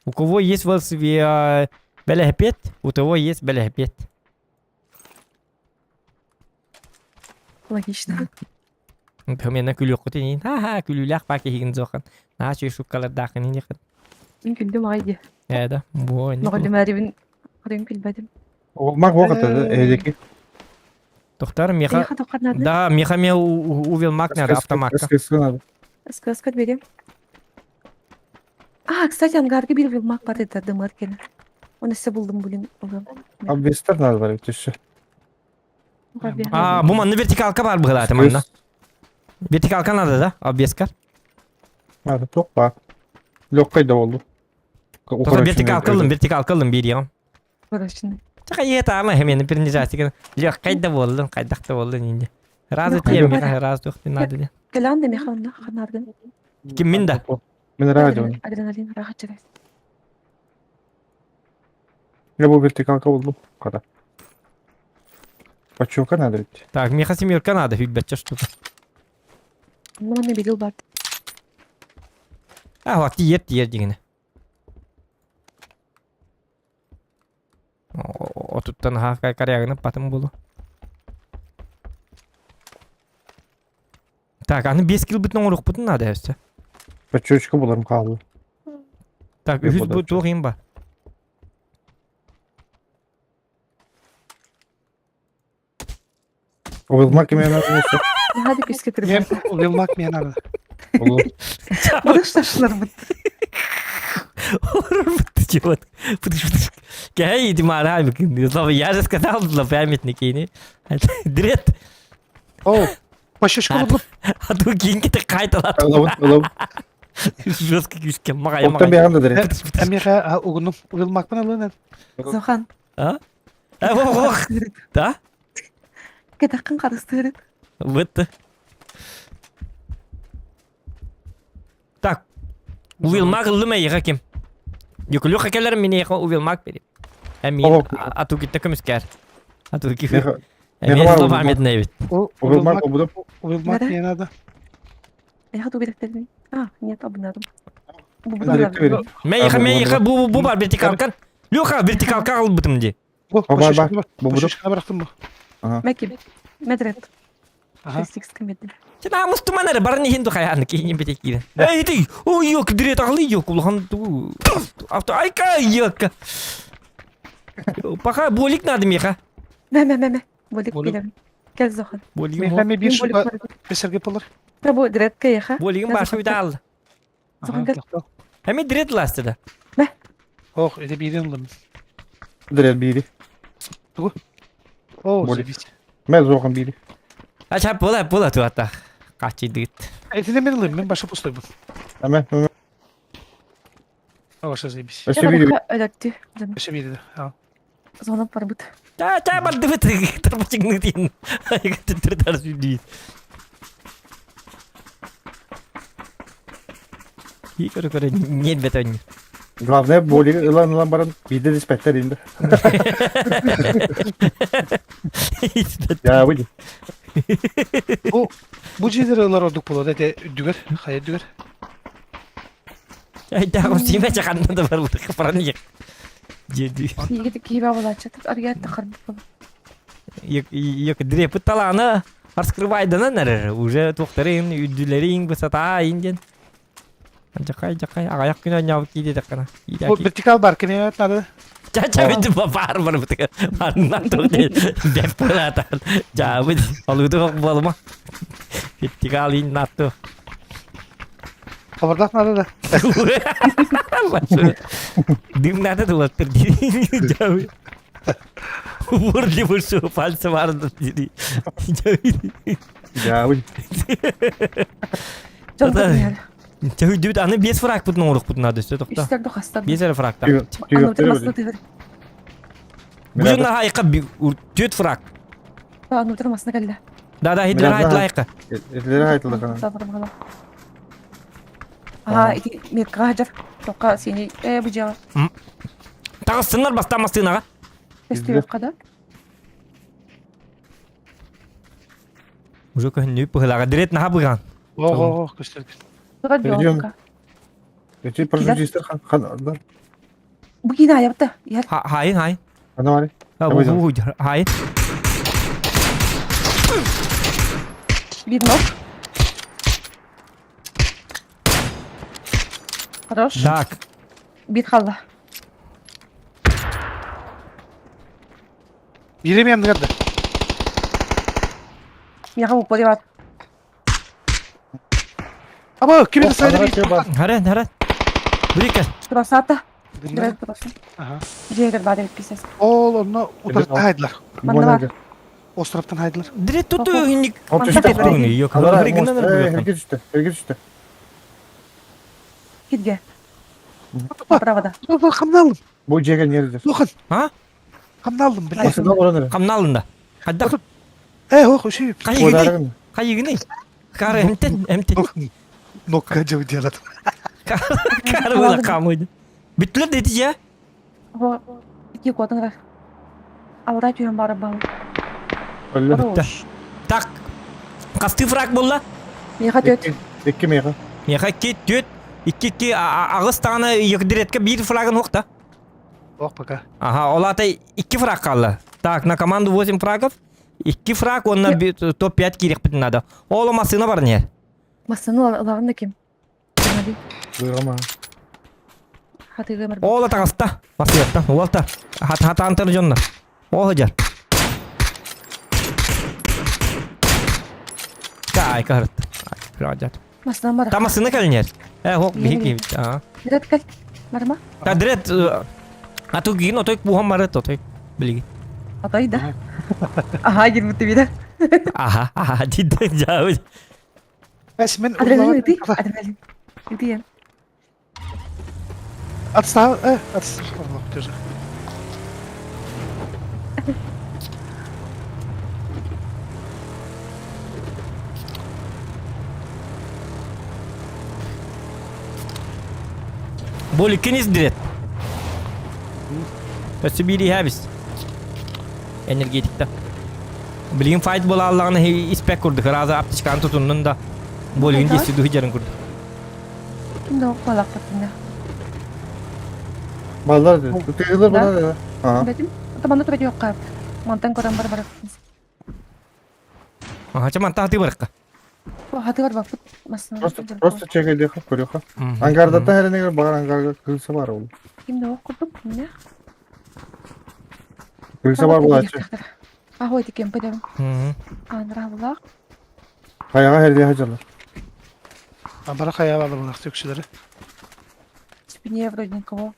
S2: У кого есть велосипед, бәләпет, у того есть бәләпет.
S8: Логично.
S2: Мен күлүк күтен. Ха-ха, күлүләк паки хигин зохан. На чүй шуккалар дахын инде.
S8: Мин күлдүм айди.
S2: Э да, бу инде.
S8: Мөгаллим әрибин кырын күлбәдим.
S7: Олмак вакыт эдеки.
S2: Доктор, меха. Да, меха ме увел мак надо, автоматка.
S8: СКС берем. А, кстати, ангарга бир вилмак бар edi дымар кene. Оны се булдым блин.
S7: Обвестер надо бар өтүшү.
S2: А, бу манны вертикалка бар быгылаты манна. Вертикалка надо, да? Обвескар.
S7: Надо токпа. Лёгкай да болду.
S2: Вертикалка ылым, вертикалка ылым бир ягым.
S8: Короче.
S2: Чака ета ама хемени пернижати. Лёгкай да болду, кайдакта болду инде. Разы тием, раз тухты надо.
S8: Келан да механна ханардын.
S2: Ким мин да?
S7: Мен радио.
S8: Адреналин рахат чырайс.
S7: Я бу вертикалка болду. Кара. Пачука надо ведь.
S2: Так, меха семерка надо, бәччә штука.
S8: Ну, не видел бар.
S2: А, вот тиер тиер дигене. Отуттан ха карягына патым болу. Так, аны 5 килл бүтін оңыруқ бүтін надо өсті.
S7: Пачучка буларым калды.
S2: Так, үхіз бу туох им ба.
S7: Уилмак мен надо.
S8: Hadi күскө кирбе.
S1: Уилмак мен надо.
S7: Болу.
S8: Буду шташлар бут.
S2: Олар бутты. Идиот. Кэһэй ити маараа Я же сказал злопамятный кини. Дрет.
S1: О, пощечка булдум.
S2: А то кинки ты кайталат.
S7: Ылабын, ылабын.
S2: Жестко күүскэ мағай
S7: Оттон
S2: мағай.
S7: бэйэҕин да дэрэ.
S1: Эмиэхэ угунум. Угулмакпын ылын.
S8: Зохан.
S2: А? Э, ох, ох. Да?
S8: Кэтэххин харыстыырын.
S2: Вот. Так. Увилмак ыллым эйиэхэ ким? Юкулюха кэлэр мин эйиэхэ увилмак берем. Эмиин ату китте көмүскээр. Ату ки. Эмиин злопамятный эбит.
S7: Увилмак обудум.
S1: Увилмак не надо.
S8: Я хочу уберегтерин. А, нет, обнадым.
S2: Мейха, мейха, бу бу бар вертикалкан. Леха, вертикалка албытым ди.
S1: Бу,
S7: Бар, бар. Бу буду.
S1: бырахтым бу.
S8: Мәки, Медред.
S1: Ага.
S2: Сен амыстыман эрэ баран иһин тухайааны киһини бите киирэн. Эй, ты, ой, ёк, дирет аҕалы ёк, улахан ту авто айка ёк. Пока болик надо меха.
S8: Мә, мә, мә, мә. Болик билем. Кел зохан.
S2: Болигим.
S1: Меха ме бир шуба бесерге болар.
S8: Бу дирет кеха.
S2: Болигим башы бит алды.
S8: Зохан кел.
S2: Эми дирет ласты да.
S8: Мә.
S1: Ох, это бирин лым.
S7: Дирет бири.
S1: Тугу. О,
S7: Болик. Мә зохан бири.
S2: Ача була була туата. Качидыт.
S1: Этине мен лым, мен башы пустой был.
S7: Әмә, әмә.
S1: Башы заебись.
S7: Өсө бири.
S8: Өлөттү.
S1: Өсө бири.
S8: Звонок бар бут.
S2: Та та барды бит тарбачыңны дин. Түтүр тарсы дин. Икөрө көрө нет бетон.
S7: Главное, болик ылан ылан баран биде диспеттер инде. Я выйди.
S1: Бу бу жедер ордук болот, эте дүгер, хайа дүгер.
S2: Айда симе чаканна да бар бу параны ек. Жеди.
S8: Егет киба болачы. Аргат тахар бу.
S2: Ек ек дрепы таланы раскрывайдан нәрер. Уже туктарын, үдүлерин высота инден. Жакай жакай аяк күнө няв кийди такана.
S1: Бу вертикал бар, кеме надо.
S2: Чача бит бар бар бит. Арнан тур деп пулата. Жа бит алуду болма. Вертикал ин нату.
S1: Хабардах надо да.
S2: Дым надо дулаттыр ди. Жа. Бурли бурсу пальцы барды ди.
S7: Я выйди.
S2: Чөйдүбүт аны бес фраг бутун орук бутун ады өстө токто.
S8: Үстер дохастан.
S2: Бес эрэ фрагта.
S7: Бу
S2: Бужунна хайка төт фраг.
S8: Анутыр масына кэллэ.
S2: Да да хитлер хайтлайка.
S7: Хитлер хайтлайка.
S8: Ага, ити метка хажар. Тока сени э бу жаба.
S2: Тагысыннар бастамастыынага.
S8: Тестип када.
S2: Уже көһүннү пыһылага дирет наха быган.
S1: О, о, о, көстөр.
S8: Идем.
S7: Эти прожудистер хан хан.
S8: Бу кина аябыта.
S2: Хайын хайын.
S7: Ана бар.
S2: Бу бу хайын.
S8: Видно. Хорош.
S2: Так.
S8: Бит халла.
S1: Бире мен гырды.
S8: Мияха упори бар.
S1: Аба, ким это сайда
S7: бар.
S2: Хара, хара. Брика.
S8: Турасата. Ага. Жегер бар деп писес.
S1: Ол онно утарта хайдылар.
S8: Манна бар.
S1: Островтан хайдылар.
S2: Дре туту хинник.
S7: Yok. Herkes üstte. Herkes üstte.
S8: Китге. Правда.
S1: Камналым.
S7: Бу жеген нерде?
S1: Лухан.
S2: А?
S1: Камналым, биле.
S7: Басында оран.
S2: Камналын да. Хадда.
S1: Э, ох, оши.
S2: Кайыгыны. Кайыгыны. Кары эмтен, эмтен.
S1: Нокка жабы делат.
S2: Кары була камыйды. Бүттүлөр дети я.
S8: Бу ики котын Алда түйен барып бал.
S2: Так. Касты фраг болла?
S8: Меха төт.
S7: Икки меха.
S2: Меха ки төт. Икки ки агыс таганы екдиретке бир фрагын окта.
S1: Ох, пока.
S2: Ага, олата икки фраг калды. Так, на команду 8 фрагов. Икки фраг, он на топ-5 кирек бит надо. Ола масына бар не?
S8: Масыны лагында ким?
S7: Буйрама.
S2: Ола тагаста. Масыятта. Олта. Хат хат антыр жонна. О хажар. Кай карт. Раджат.
S8: Масына бар.
S2: Та масына калнер. Э, хок бихи. Ага.
S8: Дирет кал. Барма.
S2: Та дрет а то гин отой куһан бары тотой билигин.
S8: Отой да. Аха гирбит бира.
S2: Аха, аха, диден жабы.
S1: Эс мен
S8: Адреналин ити, адреналин. Ити.
S1: Отстал, отстал, держи.
S2: Боликин издрет. Өссө биир иһэбис. Энергетикта. Билигин файт буола аллаҕына испэк курдук. Раза аптечканы тутуннун да болигин
S8: Хайдах?
S2: диэси дьарын курдук.
S8: Ким да балакпатына.
S7: Баллар dedi. Тыгылыр
S8: Да?
S7: bana dedi. Aha.
S8: Бетим. Ата тура yok кап. Мантан көрөн бар бар.
S2: Аха, чаман тааты барыкка.
S8: Хаты бар бапыт. Масына.
S7: Просто просто чекелдеха көрөха. Ангардата herine багар ангарга кылса бар ол.
S8: Ким да курдук эмне?
S7: Кылса бар булачы.
S8: Ахой тикен педем. Анравлах.
S7: Хаяга herде хажалар.
S1: Бара хаяа бала булах төксүләре.
S8: Спине вроде никого.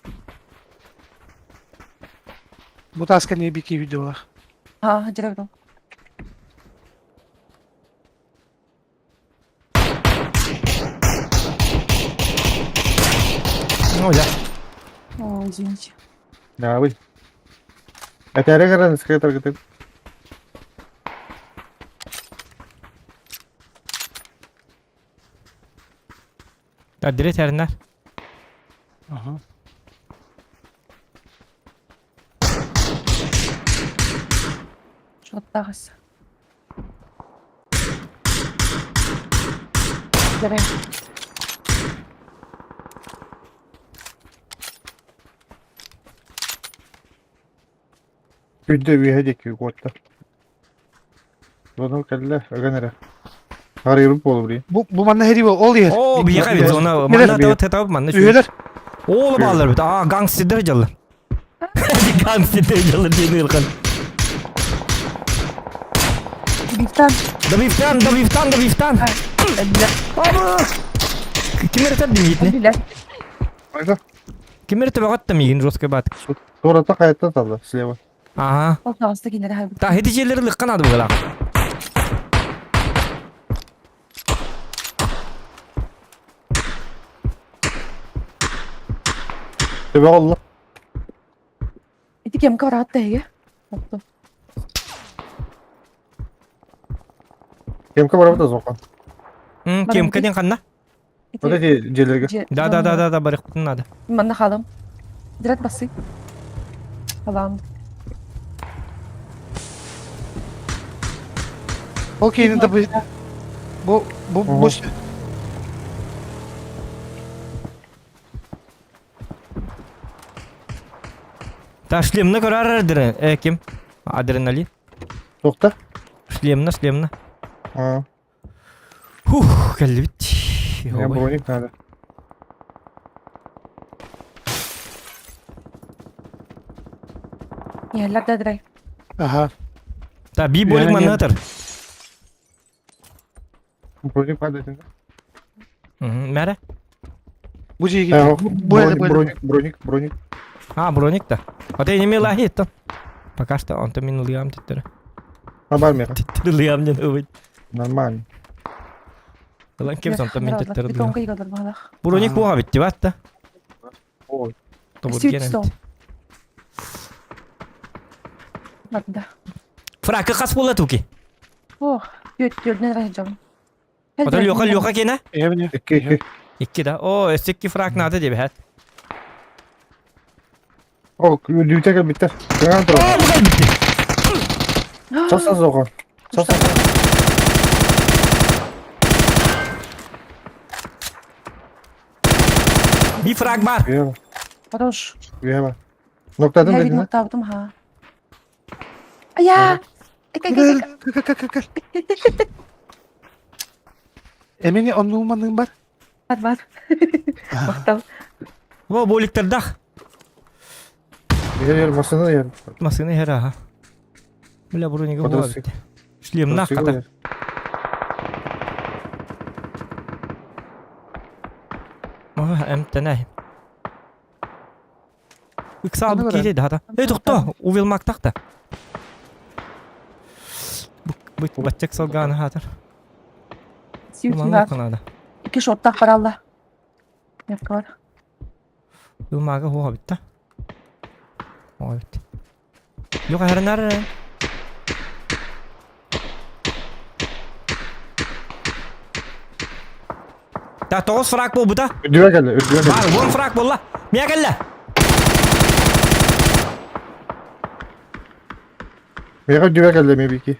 S1: Бу таска не бики видеолар.
S8: А, директор.
S2: Ну, я.
S8: О, извините.
S7: Да, вы. Этере каран скетер кетеп.
S2: Та дирет herинер.
S1: Ага.
S8: Шоттагыс. Директ.
S7: Күндө үйе деки котта. Дону келле өгөнөрө. Харыйрып болу бри.
S1: Бу бу манна хери ол ер.
S2: О, бияга бит она. Манна та тета манна.
S1: Үйелер.
S2: Оğlu bağlar bit. Aa gangster жаллар. Gangster жаллар дейін ылқан.
S8: Бифтан.
S2: Да бифтан, да бифтан, да бифтан. Абы! Ким эртер демейтне?
S8: Билер.
S7: Айда.
S2: Ким эртер багат мигин жестко бат.
S7: Тура кайта талды слева.
S2: Ага.
S8: Ол тагысты кинер хайбы.
S2: Та хети жерлери лыккан ады бугала.
S7: Тебе олла.
S8: Ити кем карат теге. Опту.
S7: Кемке барабы да зоқан.
S2: Кем кеден канна?
S7: Вот эти жерлерге.
S2: Да да да да да барык надо.
S8: Манна халым. Директ басы. Халам.
S1: Ол кейин да бу бу бу бу
S2: Та шлемны көрөр адреналин. Э ким? Адреналин.
S7: Токта.
S2: Шлемна, шлемна.
S7: А.
S2: Фух, келди бит.
S7: Я броник надо.
S8: Яллар да драй.
S1: Ага.
S2: Та би болик маннатыр.
S7: Броник падает.
S2: Мәре?
S1: Бу жеге.
S7: Броник, броник, броник.
S2: А, броник да. А ты не мила хит. Пока что он там минул теттері.
S7: А бар меха.
S2: Теттері лыям не новый.
S7: Нормально.
S2: Лан кем сон там теттері.
S8: Бетонга йыгалар балах.
S2: Броник буга битти батта.
S7: Ой.
S8: Ладно.
S2: Фракы кас була туки.
S8: Ох, йөт йөтнен райжам.
S2: Ота лёха лёха кена?
S7: Икки
S2: Икки да. О, эсекки фрак надо деп хәт.
S7: О, лютә кел битте. Кыңан тора. Саса зоған. Саса.
S2: Би фраг бар.
S8: Хорош.
S7: Уяба. Ноктадым
S8: Я
S7: дедин.
S8: видно табдым ха. Ая!
S1: Кел. Эмени оннуманың бар?
S8: Бар бар. Мактал.
S2: Во боликтердах.
S7: Ер ер машина ер.
S2: Машина ер аха. Бля бронига була бит. Шлемна ката. О, эмтене. Ыксаалбыт киирэй да хата. Эй, тохто, увелмактах да. Баччак салгааны хаатар.
S8: Сүүртүлэр. Икки шоттах баралла. Мяккар.
S2: Ылмаага хуоха битта. Хуоха бит. Yok hernar. Та тоғыз фраг болбута.
S7: Үрдүгэ кэллэ, үрдүгэ кэллэ.
S2: Бар, он фраг болла. Мия кэллэ.
S7: Миэхэ үрдүгэ кэллэ мэ бики.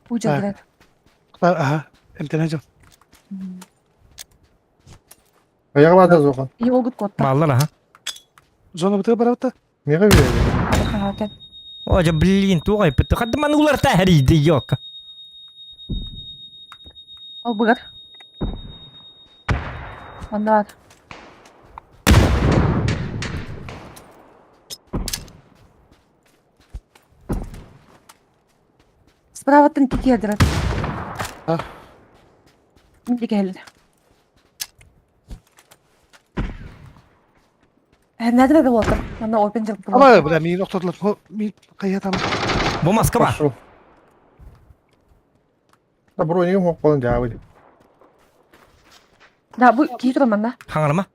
S8: Ужа
S1: Аха, эмтэнэ дьон.
S7: Айаҕа баата суохан.
S8: Йогут котта.
S2: Бааллар аха.
S1: Зона бытыга барабыта.
S7: Миэхэ үөрэ.
S2: О, дьэ, блин, туох айпыт. Хадды маны уларта хэрийди, ёка.
S8: Ол быгар. Манна бар. Справаттан кикиэрдэрэ. Киһэллэр. Наада да болтар. Манна опен жыл.
S1: Ама бля, мин охтотулар. Мин кайятам.
S2: Бу Москва.
S7: Да броню хок болон жаабы.
S8: Да, бу кии туран манна.
S2: Хаңарма.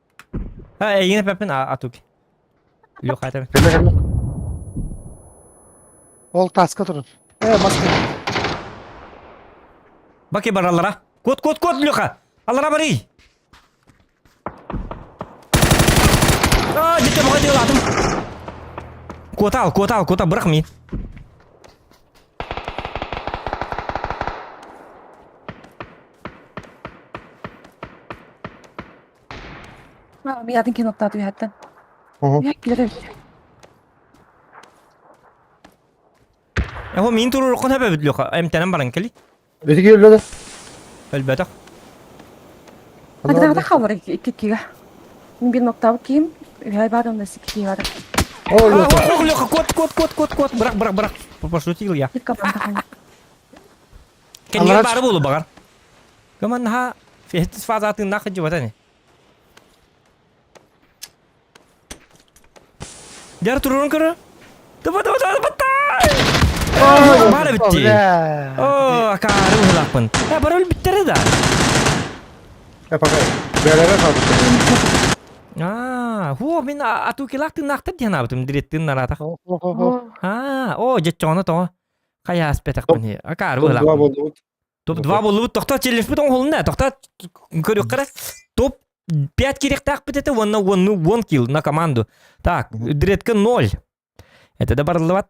S2: А, эйгине пеппин атук. Лёха айтабын.
S7: Кэллэ кэллэ.
S1: Ол таска турар. Э, маска.
S2: Баки бараллара. Кот, кот, кот, Леха! Аллара барый! А, дете бұға атым. Кота ал, кота ал, кота, бырақ мен.
S8: Мен атын кен оттааты үйәттен. Үйәк келер.
S2: Эхо мин туруруққын хөбөбүт Леха. Эмтенен баран кели.
S7: Эти келле.
S2: Өлбөтөх.
S8: Хадырада хабар икки кига. Мин бир ноктабы кийим, үйәй бар онда сики бар.
S7: О,
S2: Леха. Леха, кот, кот, кот, кот, кот. Бырақ, бырақ, бырақ. Пошутил я. Кенге бары болу багар. Кыман ха фестис фазатын нахы жыбатаны. Дяр турурун көрө. Давай, давай, давай, давай. Бары битти. О, акары улаппын. Э, бары биттери да.
S7: Э, пока. Бәрәре қалды.
S2: А, ху, мен атукилактын нақтыр диэн абытым диреттин наратах. А, о, жетчоно то. Кая аспетак мын. Акары улаппын. Топ 2 болду. Тохто челлендж бит оңолунна. Тохто көрүк кара. Топ 5 керектаах бит это вон вон вон килл на команду. Так, дретка 0. Это да барлыбат.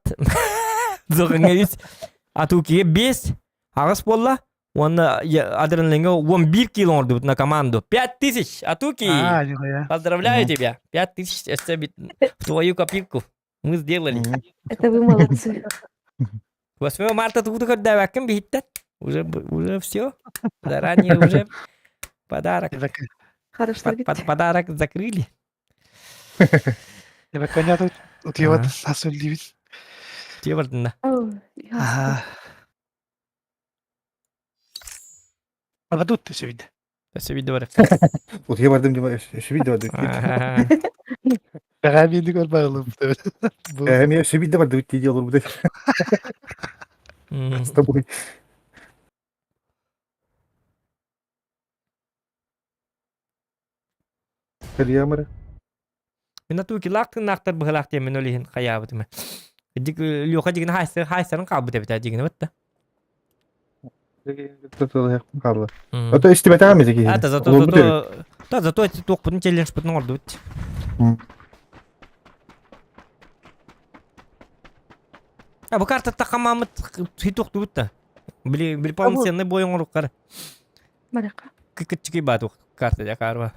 S2: Зоғыңа 3. Атукиге 5. Ағыс болла. Он адреналинге 11 килл оңорду на команду. 5000, Атуки!
S1: А, нихуя.
S2: Поздравляю тебя. 5000 это в твою копилку. Мы сделали.
S8: Это вы молодцы.
S2: 8 марта тут когда бихиттен. Уже, уже все. Заранее уже подарок.
S8: Хорошо.
S2: Под, подарок закрыли.
S1: Коня тут утиот асулдибит.
S2: Тиевардына.
S1: Ага. А тут ты все видно.
S2: Все видно бар.
S7: Утие бардым дима, все видно бардым.
S1: Бәгәминди көрбәгылым.
S7: Э, все видно бардым ти делал буду. С тобой. Кальямара.
S2: Мен ату килактын нактар быһылаах диэн мен олиһин хайаабытым. Дик Лёха дигин хайсыр хайсарын каалбыт эбит дигин бытта.
S7: Қалды. Ото истибетаҕа ми дики.
S2: А та зато зато та зато туохпутун челлендж бутун оҥордубут. А бу карта тахамамыт хитуохтубут та. Били били полноценный бой оҥоруккар.
S8: Барака.
S2: Кыкытчыки баату карта жакарба.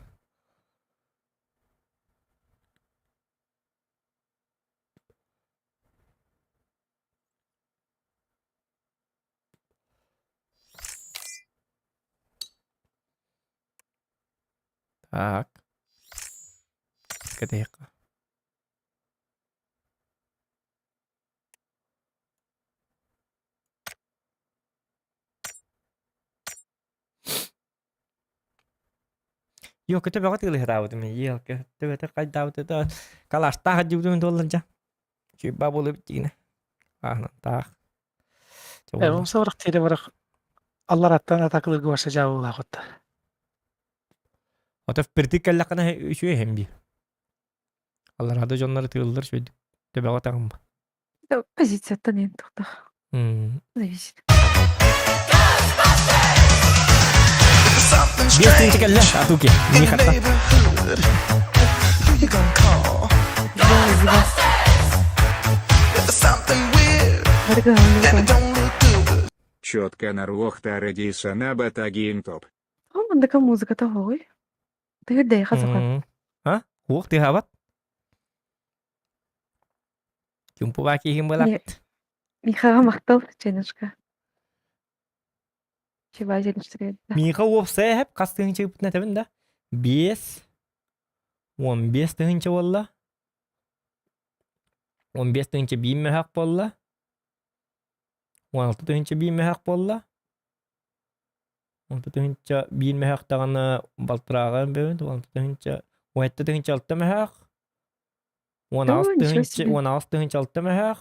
S2: Так. Кэтиэххэ. Йо, көтө бөҕө тыылыһыраабытым иэлке. Төбөтө хайдаабыт это калаштаах дьибдүм доллар жа. Чуйба болу битигине. Аһынан таах.
S1: Э, барах тире барах аллараттан атакылыргы барса жабылаах отта.
S2: Ото впритык кэллэххинэ үчүгэй иһэн би. Алларада дьоннор тыыллар үчүгэйдик. Төбөҕө таҕым.
S8: Позицияттан ен тохтох. Зависит.
S2: Биэс тыһыынча кэллэ, Атуки. Михата.
S5: Четко наруохта Радисона Батагин топ.
S8: Мандыка музыката хоҕуй. Тыгырдэйха саха.
S2: А? Уох тыһаабат? Чумпубаа киһим буолаат.
S8: Михаға махтал, Ченушка. Чебай
S2: Миха уопсайа хэп хас тыһыынча ыппытын этэбин да. 5 15 тыһыынча буолла. 15 тыһыынча биир мөһөөх буолла. 16 тыһыынча биир мөһөөх буолла. 16 тыһыынча биир мөһөөх даҕаны балтарааҕа бэбин 16 тыһыынча 17 тыһыынча алта мөһөөх. 16 тыһыынча 16 тыһыынча алта мөһөөх.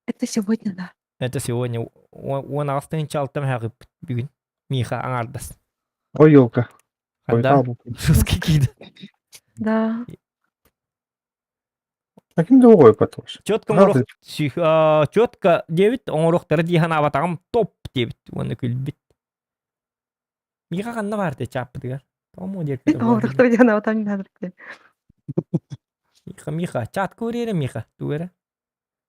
S8: Это сегодня, да.
S2: Это сегодня 16 тыһыынча алта мөһөөх ыппыт бүгүн. Миха аҥаардас.
S7: Ой, елка.
S2: Ханда? Шутки киирдэ.
S8: Да.
S7: Таким да оҕой потош.
S2: Четко оҥоруох четко диэбит оҥоруохтара дии санаабатаҕым топ диэбит уонна күлбүт. Миха ханна баар те чааппытыгар? Томо диэки.
S8: Оҥоруохтара дии санаабатаҕым
S2: Миха, Миха, чат көрүөрэ Миха, тугу эрэ?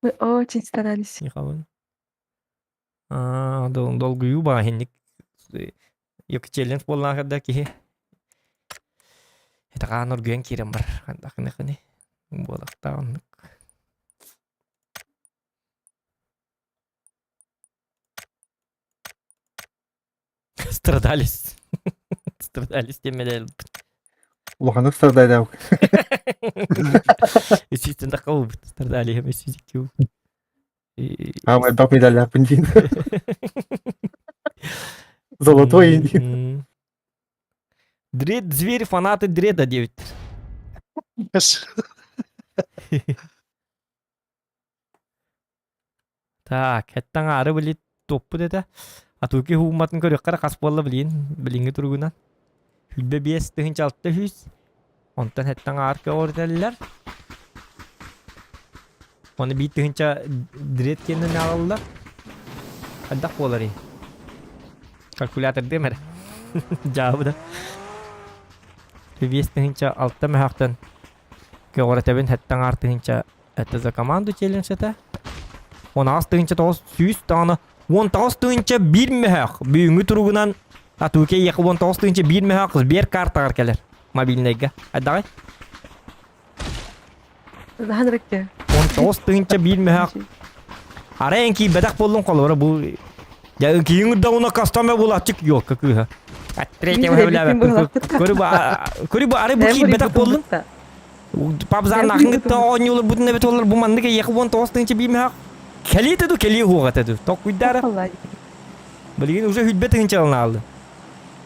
S8: Мы очень старались.
S2: Михабын. Аа, долгуйуу баа хинник Йок челлендж буоллаах да киһи. Это хаан оргуйан киирэн бар. Хандахыны хыны. Буолахтаах оннук. Страдались. Страдались диэн
S7: Улаханнык страдайдаабыт.
S2: Үсүстэн таххабыт. Страдали үсүстүү.
S7: Аамай бак медаллаахпын диин. Золотой диин.
S2: Дред зверь фанаты дреда диэбиттэр. Так, эттэн аары били топпут этэ. Атуки хуумматын көрүөххэ эрэ хас буолла билин, билиҥҥи туругунан. Хүлбэ 5600. Онтон эттэн аар көҕүрүтэллэр. Оны биир тыһынча дред киэннэн аҕаллар. Хайдах буоларый? Калькулятордыам эрэ. Дьаабы да. 5600 мөһөөхтөн көҕүрэтэбин хэттэн аар тыһынча Это за команду челлендж это. 18 тыһыынча 900 даҕаны 19 тыһыынча биир мөһөөх бүгүҥҥү туругунан Атуке ехы 19 тыһыынча биир мөһөөх Сбер картаҕар кэлэр мобильнайга. Айдаҕай?
S8: Ханыраке.
S2: 19 тыһыынча биир мөһөөх Арай эн киирбэтэх буоллун холобура бу Я киин дауна кастаме булачык ёлка кыыһа. От третьего Көрү бу ары бу киирбэтэх буоллун. Пабзан ахын оонньуулар бутун эбит олар бу маннык эйиэхэ 19 тыһыынча биимэһэх кэлии ду кэлии хуоҕа ду токкуйдаара билигин уже хүлбэ тыһыынча алын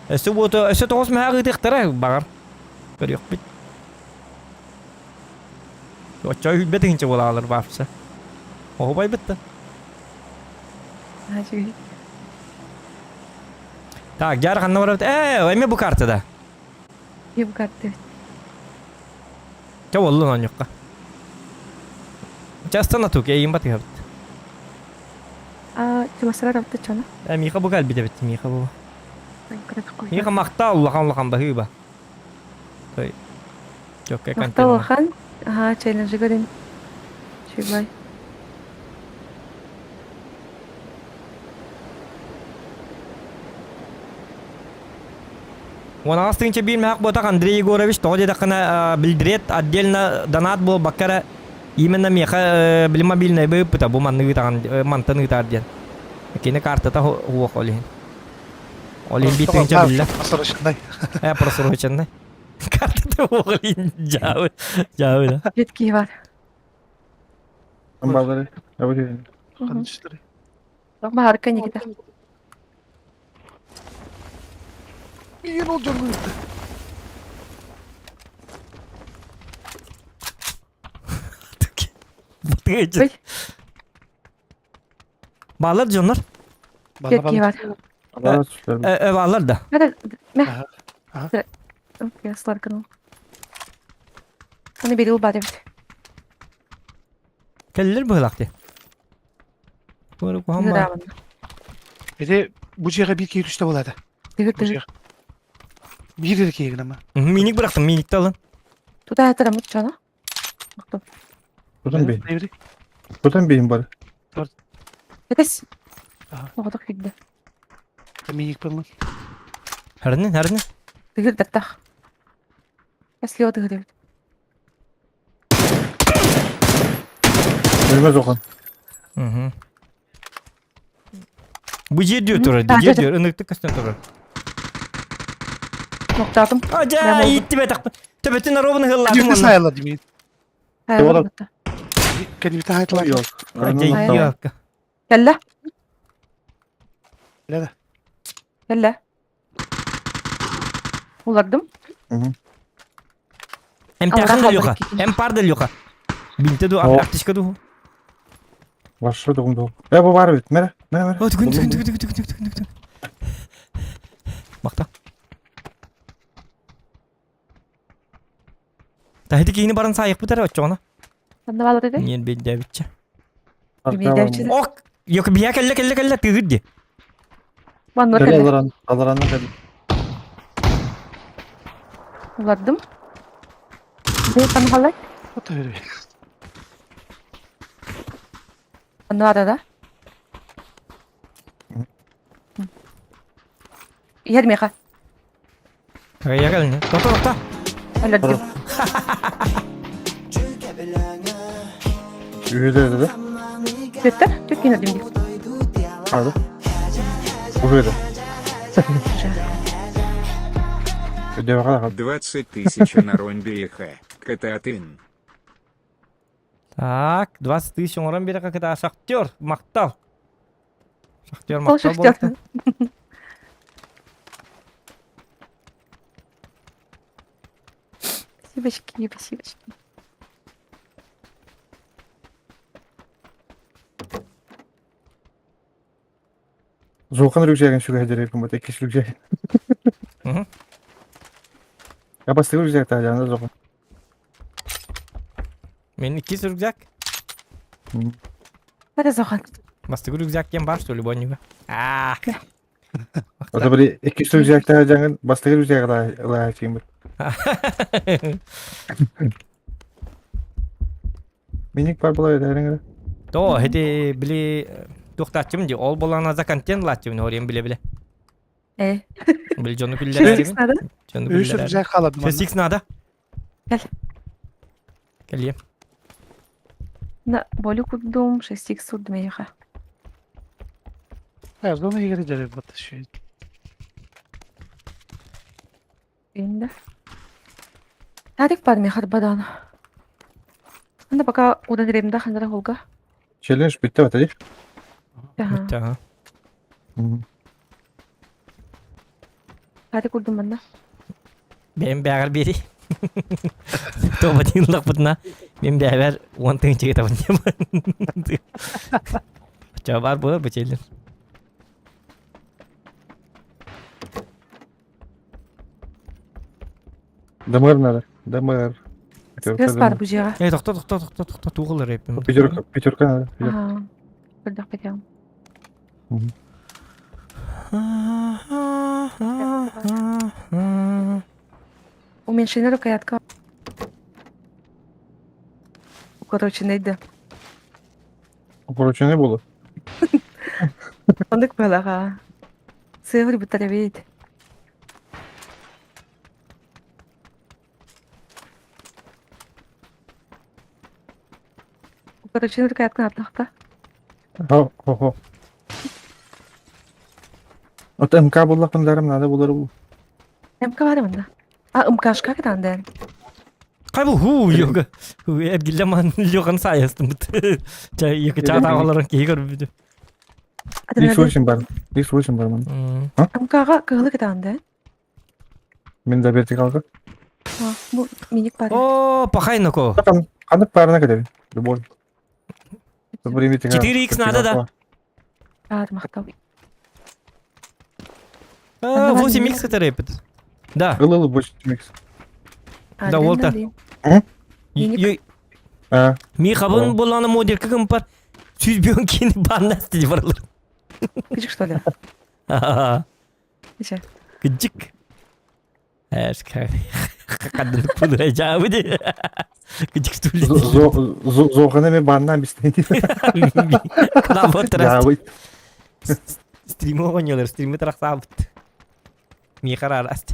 S2: өссө буото өссө тоҕус мэһээх ыытыахтара баҕар көрүөхпүт оччо хүлбэ тыһыынча буолаалар баапса оһубайбыт да так жар ханна барабыт ээ эме бу картада
S8: Бу карта.
S2: Чэ буоллун оонньуохха. Чэ астана тук эйин батыһабыт.
S8: А, тимасара рабта чана.
S2: Э, Миха бу кэлбит эбит, Миха бу. Миха махтал улахан улахан баһыыба. Той. Чокка
S8: Махтал улахан. Ага, челленджи көрүн. Чуйбай.
S2: 18 тыһыынча биир мөһөх буотах Андрей Егорович тоҕо диэтэххинэ билдириэт отдельно донат буолбакка эрэ именно миэхэ били мобильнайбы ыыппыта бу маннык ыытаҕын мантан ыытаар диэн кини картата уох ол иһин ол иһин биир тыһыынча биллэ
S1: Просроченный.
S2: э просроченный картата уох ол иһин дьаабы дьаабы да
S8: Редкий бар.
S7: Амбалары. Абы
S8: Баарка Никита.
S1: Миигин ол дьоҥҥо ыытта.
S2: Батыгайчы. Баалар дьоннор.
S1: Бала бала.
S7: Бала сүтэр.
S2: Баалар да.
S8: Мэ. Сларканул. Аны бери бар эбит.
S2: Кэллэр быһылаах дии. Куһаҕан баар.
S1: Ити бу дьиэҕэ биир киһи түстэ буолаата.
S8: Тыгыр тыгыр.
S1: Биир эрэ киһи гынама.
S2: Миник бырахтым, миникте алын.
S8: Тута атырамыт чана.
S7: Тутан бейин. Тутан бейин бар.
S8: Этес. Оҕотох кирдэ.
S1: Миник пылын.
S2: Харны, харны.
S8: Тыгыр даттах. Эслио тыгыр эбит.
S7: Өлмөз охан.
S2: Бу жер diyor турар, жер diyor, ыныктык көстөн турар.
S8: Тоқтатым.
S2: Ажа, итти бетак. Төбөтүн аробын хыллатым.
S1: Кәдимте сайла димин.
S8: Хайла.
S1: Кәдимте хайтла.
S7: Yok.
S2: Ажа,
S8: Кэллэ.
S1: Кэллэ.
S8: Кэллэ. Улардым.
S2: Эмтээхин да Леха. Эмпар да Леха. Бинте ду, артишка ду.
S7: Ваша дугум ду. Э, бу бар бит. Мере, мере, мере.
S2: О, түгін, түгін, түгін, түгін, түгін, түгін, түгін. Мақта. Тахити киини баран сайық бітер отчоғына.
S8: Ханна балар edi?
S2: Нен бейдәбитче.
S8: Бейдәбитче.
S2: Ок, yok бия кэллэ кэллэ кэллэ тыгыр ди.
S8: Манна
S7: Кэллэ.
S8: кэллэ.
S7: Аларан, аларанна кэллэ.
S8: Улардым. Бу канхалай. Анна арада. Иһэр миэхэ.
S2: Кая кэллэ. Тоқта тоқта.
S8: Өлөрдүм.
S7: Үһүдэ да.
S8: Түөттэр, түөт киһи өлөрдүм дии.
S7: Ады. Үһүдэ.
S5: 20 тысяч на ромбе х. Кататын.
S2: Так, 20 тысяч оҥорон биэрэхэ кытаа шахтер, махтал. Шахтер
S8: Ол
S2: махтал
S8: шахтер.
S2: буолта.
S8: Спасибочки, спасибочки.
S7: Зулхан рюкзагын сүгэһдэрэр бу иккис рюкзак. Я бастакы рюкзак таһаана Зохан.
S2: Мен иккис рюкзак.
S8: Это Зохан.
S2: Бастакы рюкзак диэн бар что ли боннюга. Аа.
S7: Ото били иккис рюкзак таһаадьаҥын бастакы рюкзак лаһаачыыммыт. Миник бар була эдээриҥ
S2: То, эти били туохтааччым ди, ол болана за контент лааччым, ориен биле-биле.
S8: Э.
S2: Били дьону
S8: 6
S2: күллэрэрим.
S8: надо?
S2: Дьону
S1: Үс
S2: күллэрэрим.
S1: рюкзак халадым.
S2: 6 надо.
S8: Кэл.
S2: Кэлиэм.
S8: На болю курдум, 6 сурдум эйиэхэ.
S1: Зона игры дәрі бат шүй.
S8: Инде. Тарик бар миэхэ бадаана. Анда пока удан ирэм да ханара холга.
S7: Челлендж бүттэ бата дии.
S2: Бүттэ, аха.
S8: Тарик курдум манна.
S2: Бэйэм бэҕэр биэри. Тоба тыынлахпытына мен бэйэбэр уон тыһыынча табын диэн. Оччоҕо баар буолар бу челлендж.
S7: Дамыр надо. Дамыр.
S8: Стресс бар бу дьиэҕэ.
S2: Эй, тохто, тохто, тохто, тохто, туох ылар эппин.
S7: Пятерка, пятерка надо. Пятерка.
S8: Аха. Көрдөх бэтиэҕим. Уменьшение рукоятка. Укороченный да.
S7: Укороченный буолу.
S8: Оннук буолаҕа. Сыабыр бутар эбит. Укороченный рукояткын аттахта.
S7: Хо, хо, хо. От МК буллахпын надо булар бу.
S8: МК бар мында. А МКшка кытаан
S2: Кай бу ху йога. Эргилле ман лёхан сайыстым. Ча екі чатагаларын киһи көрбүтү.
S7: X8 бар. X8 бар ман.
S8: МКга кыһылы кытаан да.
S7: Мин да вертикалга.
S8: Бу миник бар.
S2: О, пахай ноко.
S7: Ханнык баарына кэтэбин. Любой.
S2: 4x надо да?
S8: Аар махтал.
S2: 8x это Да.
S7: Ылыл 8x.
S2: Да, Уолтер. Ми хабын боланы модерка кымпар. Сүз бүйөн кини баннас диye баралар.
S8: Кыжык что ли? Ниче.
S2: Кыжык. Кадын пудра жабы ди. Кыжык что ли?
S7: Зоханы мен баннан бистейди.
S2: Кнабы Стримы оҕонньолор, стримы тарахсаабыт. Миэхэ араас.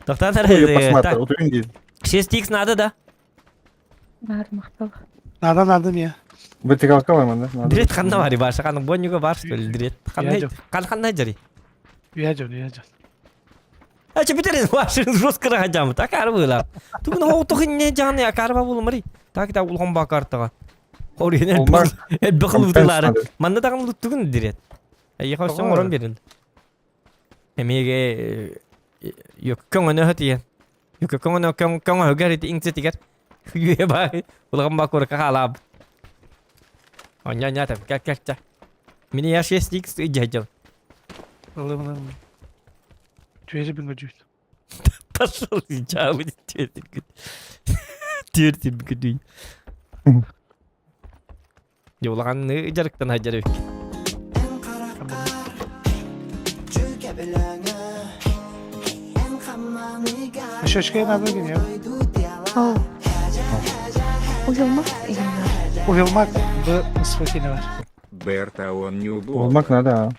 S2: Тоқтан
S7: Посмотри, вот види.
S2: 6x надо, да?
S8: Бар махтал.
S1: Надо, надо мне.
S7: Вертикалка бар манда.
S2: Дрет ханна бар, баша ханна боннюга бар, что ли, дрет. Ханна ханна жари.
S1: Уяжон, уяжон.
S2: А че битерин вашын жестко рахадям, так арбыла. Тугун хоутухин не жаны акарба булмари. Так да улхон бакартага. Хорин элбэх лутулары. Манна дагын луттугун дирет. Эйха өссө оҥорон биэрин. Эмиэгэ көҥөнө хөтүйэн. Көҥөнө көҥөһүгэр ити иҥсэтигэр үе баай улахан баа куоракка хаалаабыт. Онньо онньо кэл кэл ча. Мини я 6x ыдьа
S1: Ылым ылым. Түөзі біңгі дүйт.
S2: Пошел жабы түөртүн күдүй. Дьэ улахан дьарыктан сылдьар эбиккин.
S1: Шөшкө надо гине.
S8: Ау. Уйулмак
S1: Уйулмак б свойкине бар.
S5: Берта он не
S7: Уйулмак надо.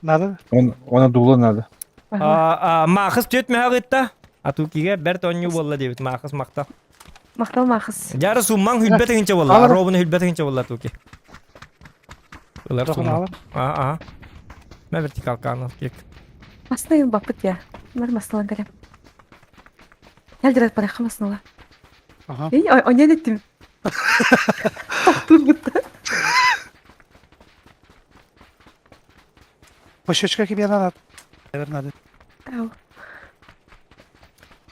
S1: Надо?
S7: Он, она дула надо.
S2: Маахыс түөт мөһөҕ ытта. Атукига бэрт оонньуу буолла диэбит Маахыс махтал.
S8: Махтал Маахыс.
S2: Дьара суммаҥ хүлбэт ыгынча буолла. Робуну хүлбэт ыгынча буолла Атуки. Ылар сумма. Аа. Мэ вертикалканы кек.
S8: Масна баппыт я. Мар масналан кэлем. Кэл барахха маснала.
S1: Ага.
S8: Эй, оньон эттим. Тохтуур бутта.
S1: Пощечка тебе надо. Наверное, надо.
S8: Ау.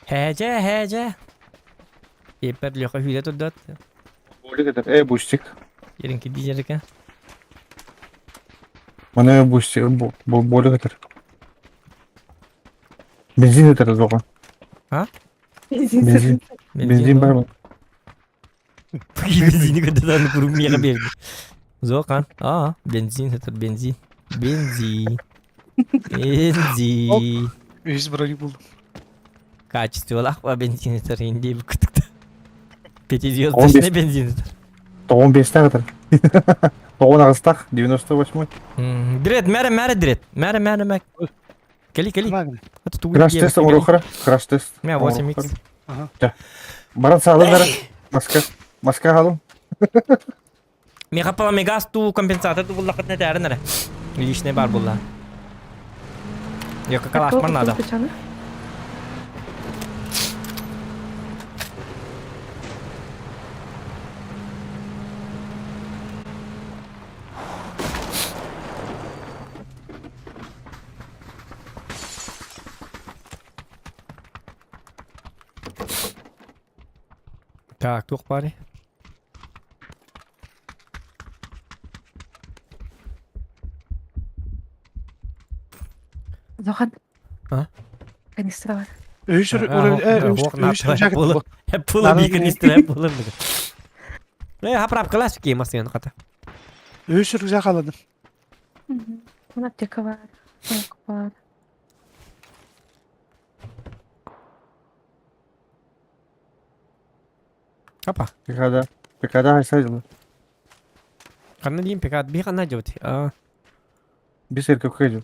S2: Хэжэ, хэжэ. Епер Леха хүлэ турдат.
S7: Э, бустик.
S2: Еринки дижерика.
S7: Мана бустик, болі кетер. Бензин өтер зоға.
S2: А?
S7: Бензин. Бензин бар ма?
S2: Бензини көтөтөн курум миэхэ берди. Зоқан. Аа, бензин это бензин. Бензин. Бензин.
S1: Үс броник булдум.
S2: Качестволаах ба бензин этер инди бүктүктө. Пятизвездочный бензин этер.
S7: Тоғын бестах этер. Тоғын ағыстақ, 98.
S2: Дред, мәрі, мәрі, дред. Мәрі, мәрі, мәрі. Кели, кели.
S7: Краш-тест оңрохара. Краш-тест.
S2: Мә, 8x.
S7: Баран саалын бара. Маска. Маска халым.
S2: Меха паламегаз ту компенсатор ту буллахыт не тәрін әрі. Лишний бар булла. Йока калашмар надо. Так, туох баарый?
S8: Зохан.
S2: А?
S8: Канистра бар.
S1: Үс
S2: Пула би канистра пула. Э, хаправ класс ки масын хата.
S1: Үс рюкзак аладым.
S8: Мына аптека бар. Сумка бар.
S2: Апа.
S7: Пикада. Пикада хайсайдылы.
S2: Ханна дейм пикад би ханна жабыт. А.
S7: Бисер көккө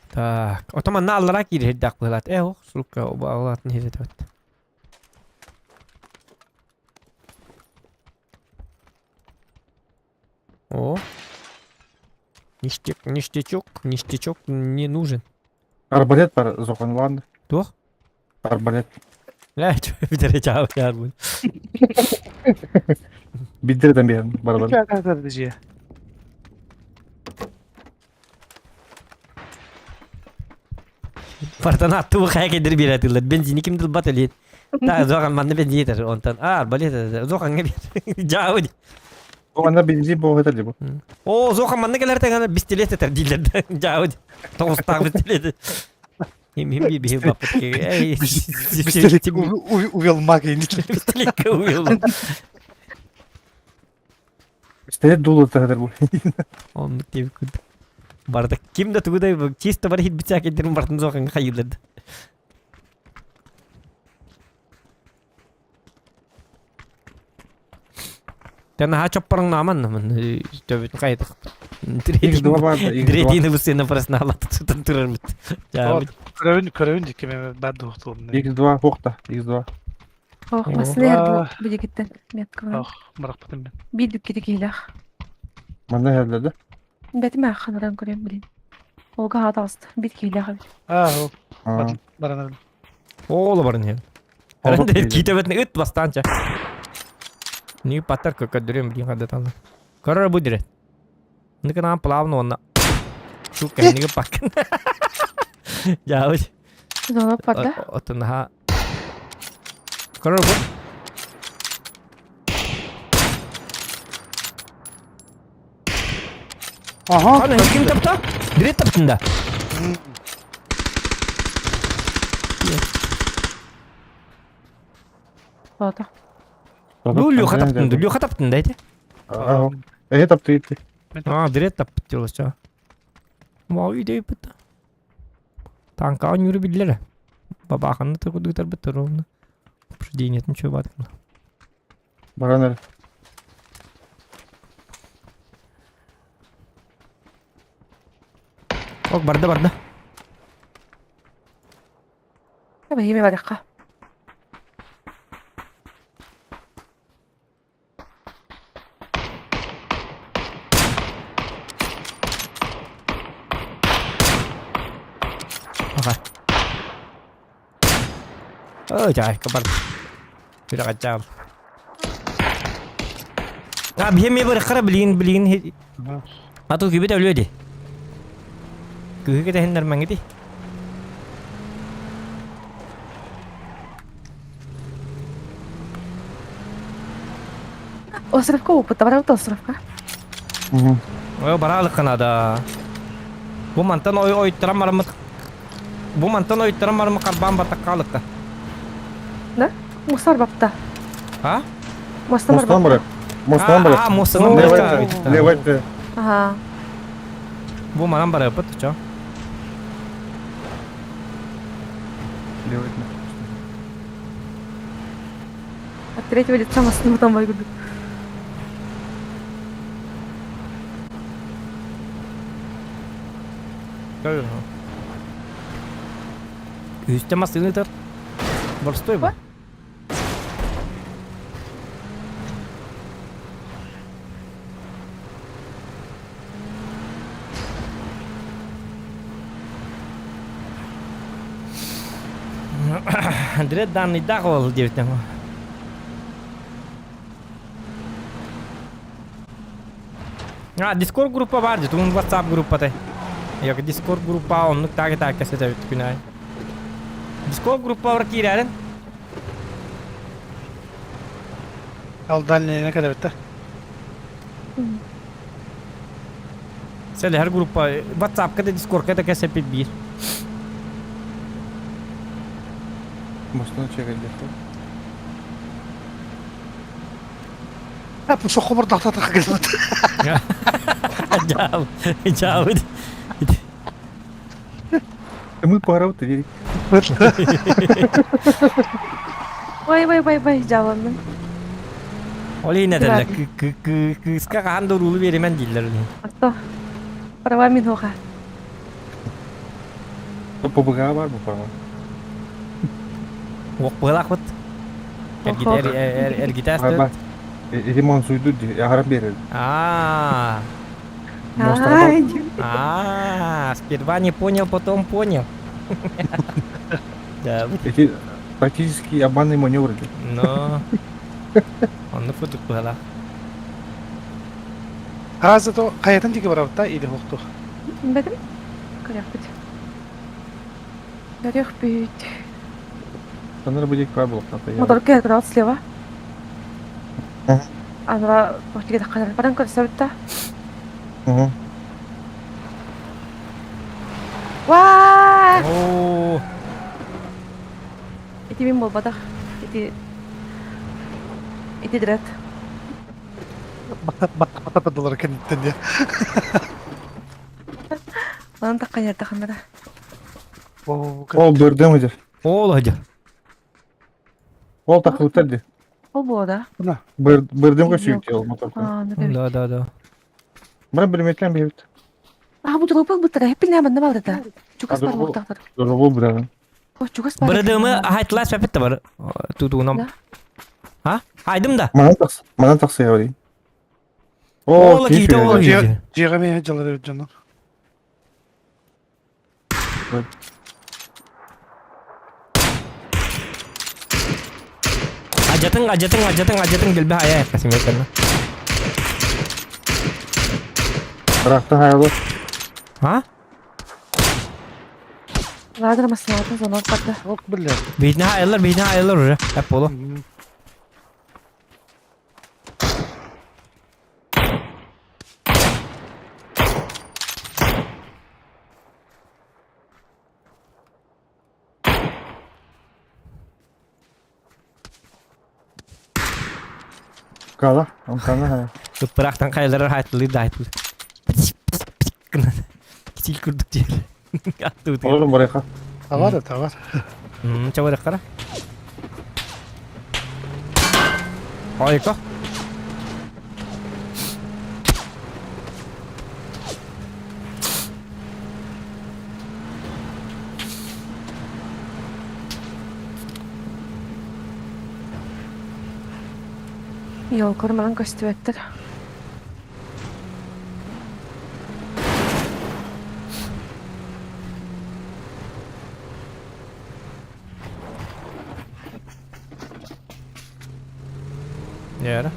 S2: Так, отоман на аллара киирдах быһылаат. Э, ох, сука, оба алатын хирдет. О. Ништяк, ништячок, ништячок не нужен.
S7: Арбалет бар, Зохан, ладно.
S2: Туох?
S7: Арбалет.
S2: Лэ, битере чао яр бу.
S7: Биддерден берин барабан.
S2: Партан аттыбы хайа кэдир биэрэтиллэр. Бензини ким дылбат элиин. Та зохан манна бензин етер. Онтон аа арбалет зоханга бер. Жаабы.
S7: Бу манна бензин буолбатар дии бу.
S2: О, зохан манна кэлэр тэҥэн бистилет этер дииллэр. Жаабы. Тоҕустаах бистилет. Им им би бихил баппыт. Эй.
S1: Бистилет увел мага
S2: Бистилетке увел.
S7: Бистилет дуулу таһытар бу.
S2: Оннук диэбит курдук. Барда ким да тугу да чисто бар хит битсаак иддерин бартын зохан хайылларды. Тэн наһаа чоппороҥноомон төбүтүн хайытых.
S7: X2 бар да, X2.
S2: Третийни бысына просналат тутан турарбыт.
S1: Көрөбүн көрөбүн дикки мен бар дуохтуурун.
S7: X2 хуохта, X2.
S8: Ох, массына бу билигиттен метка бар.
S1: Ох, барахпытым мен.
S8: Биир дүккити киһилээх.
S7: Манна иһэллэр да?
S8: Бэтим аахханаран көрөм билин. Олга хаатаҕыста биир киһилээх эбит.
S1: Аа, ол баранар.
S2: Ооло баран иһэн. Киитэбэтин ыт бастаанча. Ни паттар көкөдөрүм билин хадаталла. Көрөр бу дире. Ныкынан плавно онна. Сука, ниги паккын. Жаабыт.
S8: Зона парда.
S2: Отунаха. Көрөр бу.
S1: Ага.
S2: Ана ким тапта? Дирет таптын да.
S8: Ото.
S2: Бу Леха таптын, Леха таптын да эти.
S7: Ага. Эһи тапты ити.
S2: А, дирет тапты делосча. Вау, идея бытта. Танка нюры биллere. Бабаханны тыргыдытар быттар ровно. Упреждение ничего баткан.
S7: Баран эрэ.
S2: Ок, барда барда.
S8: Эми барыхха.
S2: Ага. Ơ trời, có bật. Tôi đã chào. А, биһи эмиэ барыххара билигин билигин Ату күүбүт өлүө ди. Кыһы кэтэһиннэр мэҥити.
S8: Островка опыта барабыт островка.
S2: Ой, бараалык да. Бу мантан ой ойтаран бараммыт. Бу мантан ойтаран бараммыт карбаан баттакка
S8: Да? Мусар бапта.
S2: А?
S8: Мостан
S7: Мостан барар. Мостан барар.
S2: А, мостан барар.
S7: Левай.
S8: Ага.
S2: Бу манан бараппыт, чо?
S7: Левай.
S8: От третьего лица мостан потом выгоду.
S2: Үстэ массыына ытар. Борстой бу. Андрей данныйдаах ол диэбитин. А, Discord группа бар дии, тугун WhatsApp группата. Yok Discord группа оннук таги так кэсэтэ күн аайы. Discord группа киирэрин.
S1: Ал дальний кэлэбиттэ.
S2: Сэлэһэр группа WhatsApp-ка да Discord-ка да кэсэппит биир.
S7: Мостон чэгэллэхтэ.
S1: Бу сохобор дахтатах кэлбит.
S2: Жаабы, жаабы.
S7: Мы пора верить.
S8: Вай вай вай вай жааланным.
S2: Ол иһин этэллэр кыыска хаһан да уруулу биэримэн дииллэр ол иһин.
S8: Отто. Права мин хоха.
S7: ПБГ бар бу права.
S2: Уох быһалаахпыт. Эргитэ
S7: Бар. Ремонт суйду ди, ахара берер.
S2: А. А, сперва не понял, потом понял. Да.
S7: Эти практически обманные маневры.
S2: Но. Оннук курдук быһалаах.
S1: Хааза то хайатын диги барабытта или хохту.
S8: Бэтим? Көрөкпүт. Көрүөхпүт.
S7: Санар будет кабел.
S8: Моторка играл слева. Анра тохтиге тахханар баран көрсөбүт да. Ваа!
S2: Оо.
S8: Ити мин буолбатах. Ити Ити дред.
S1: Баттата доллар кэнниттэн диye.
S8: Манан тахханар таханара.
S7: Ол бырдым ыдыр.
S2: Ол ыдыр.
S7: Ол такылыттар ди.
S8: Ол буода.
S7: Бырдым көсүйүк ол мотор.
S2: Да, да, да.
S7: Мына билметлен бейбит.
S8: А бу дурубул бутара хеппин манна балдата. Чугас бар буктактар.
S7: Дурубул бырагын.
S8: О чугас бар.
S2: Бырдымы ахайтлас пепет бар. Тутугунам. А? Айдым да.
S7: Манан таксы, манан таксы я
S2: О, кийте ол кийте.
S1: Жеге жалар дьоно.
S2: Ажатын, ажатын, ажатын, ажатын келбе ая касым екенна.
S7: Рахта хаялы.
S2: А?
S8: Ладыр масалатын звонок барды.
S1: Ок биле.
S2: Бейтine hayırlar, бейтine hayırlar уже. Hep bolu.
S7: Кала, онтана хая.
S2: Ыппырахтан хайалары хайтылы да айтылы. Кичил курдук жер. Атты утур.
S7: Олорун барайха.
S1: Тавар, тавар.
S2: Чабарак кара. Айка.
S8: Йолкор манан көстүбэттэр.
S2: Яра.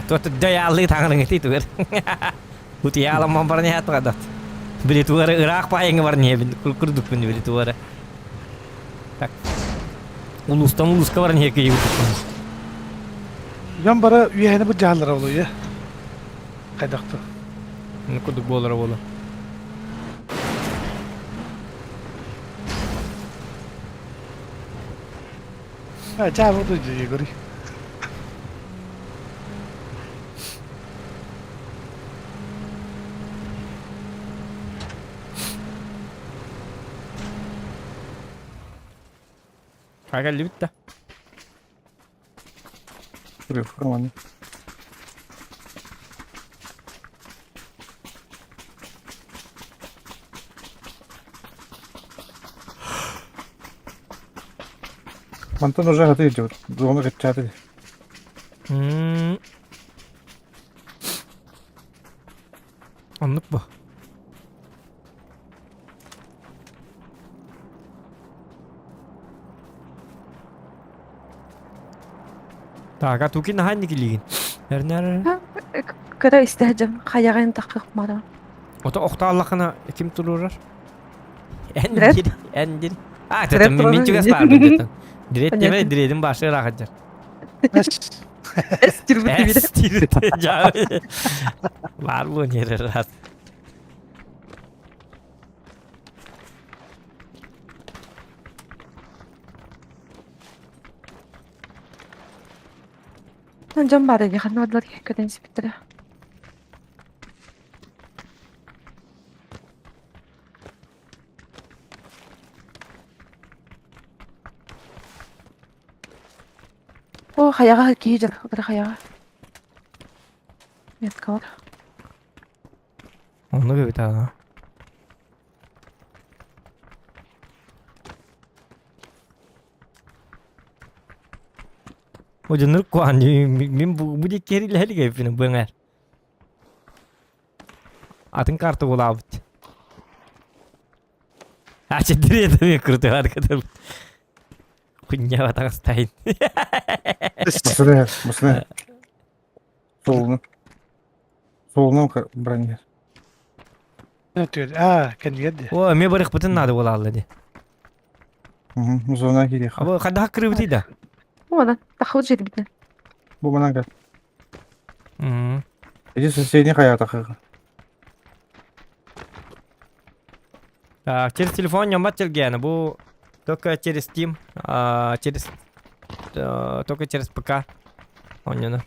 S2: Tuota dayaalli tangan ngeti tuer. Utiyala man barni hat qadat. Bili tuer Irak paayங்க barni bin kurduk bin bili tuer. Так. Улустан улуска барни кийip.
S1: Дьон бары үөһэни бу дьаһаллара буолуо Хайдахты.
S2: Курдук буолара буолу.
S1: А, жаа буду Игорь.
S2: Хагалли битте.
S7: Реформа. Мантан уже хаты идет. Зона качаты.
S2: Оннук бу. Так, а тукин ханни килигин. Эрнер.
S8: Көрө истэһдьэм хайаҕын таххых мара.
S2: Ото охтааллахына ким турурар? Эндир, эндир. А, это мен чугас бар бен Дирет деме, диредин башы рахаджар.
S8: Эс тирбит
S2: Эс тирбит. Бар бу нері рас.
S8: Дьон баар эбит, ханна бардылар көтөн сипиттэрэ. О, хайаҕа киһи дьон, кыра хайаҕа. Метка бар.
S2: Онну эбит аа. Одиныр куан мин бу бу диккери лэһэлигэ эппин быҥар. Атын карта булаабыт. А четыре это мне круто, аркадыр. Хуйня таҥастайын.
S7: Басына, басына. Солуну. Солуну бронер.
S1: А, кэннигэр дии.
S2: О, эмиэ барыхпытын наада буолаалла дии.
S7: Зона кириэх.
S2: Абы хайдах кырыбытый да?
S8: Уонан, тахыбыт жетибитинэн.
S7: Бу манан кэл. Иди соседний хаятахы.
S2: Так, через телефон ньомат телгиэни бу только через Steam, а, через только через ПК оонньону.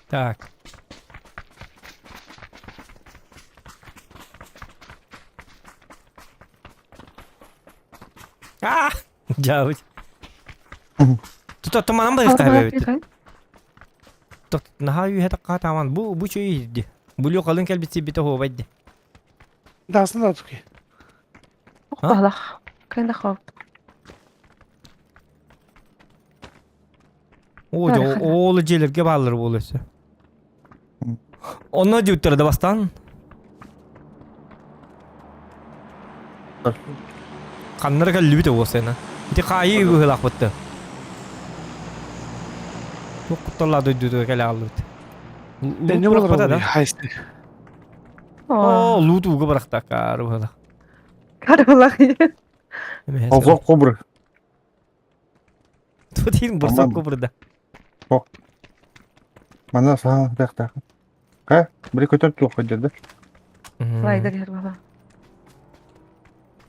S2: Так. А! Дьаабыт. Тута туманан барыахтаах эбит. Наһаа үөһэ тахха тааман бу бу чөй иһирди. Булю халын кэлбит сирбитэ оһуобай ди.
S1: Дасын да туки.
S8: Баһлах. Кэнде хоп.
S2: Оо, ол дьиэлэргэ бааллар буолуо өссө. Онно диэбиттэрэ да бастаан. Ханнара кэллибит уосайна. Ити хаайыы быһыылаахпытты. Туох кутталлаах дойдутугар кэлэ хааллыбыт.
S1: Луут бырахпата да?
S2: Оо, луут ууга бырахта каары быһыылаах.
S8: Карылах.
S7: Олзок кобры.
S2: Тут бурсак кобры
S7: Ок. Манна саха тахтаах. Ка, били көтөр туох көдөрдө.
S8: Слайдер ярбала.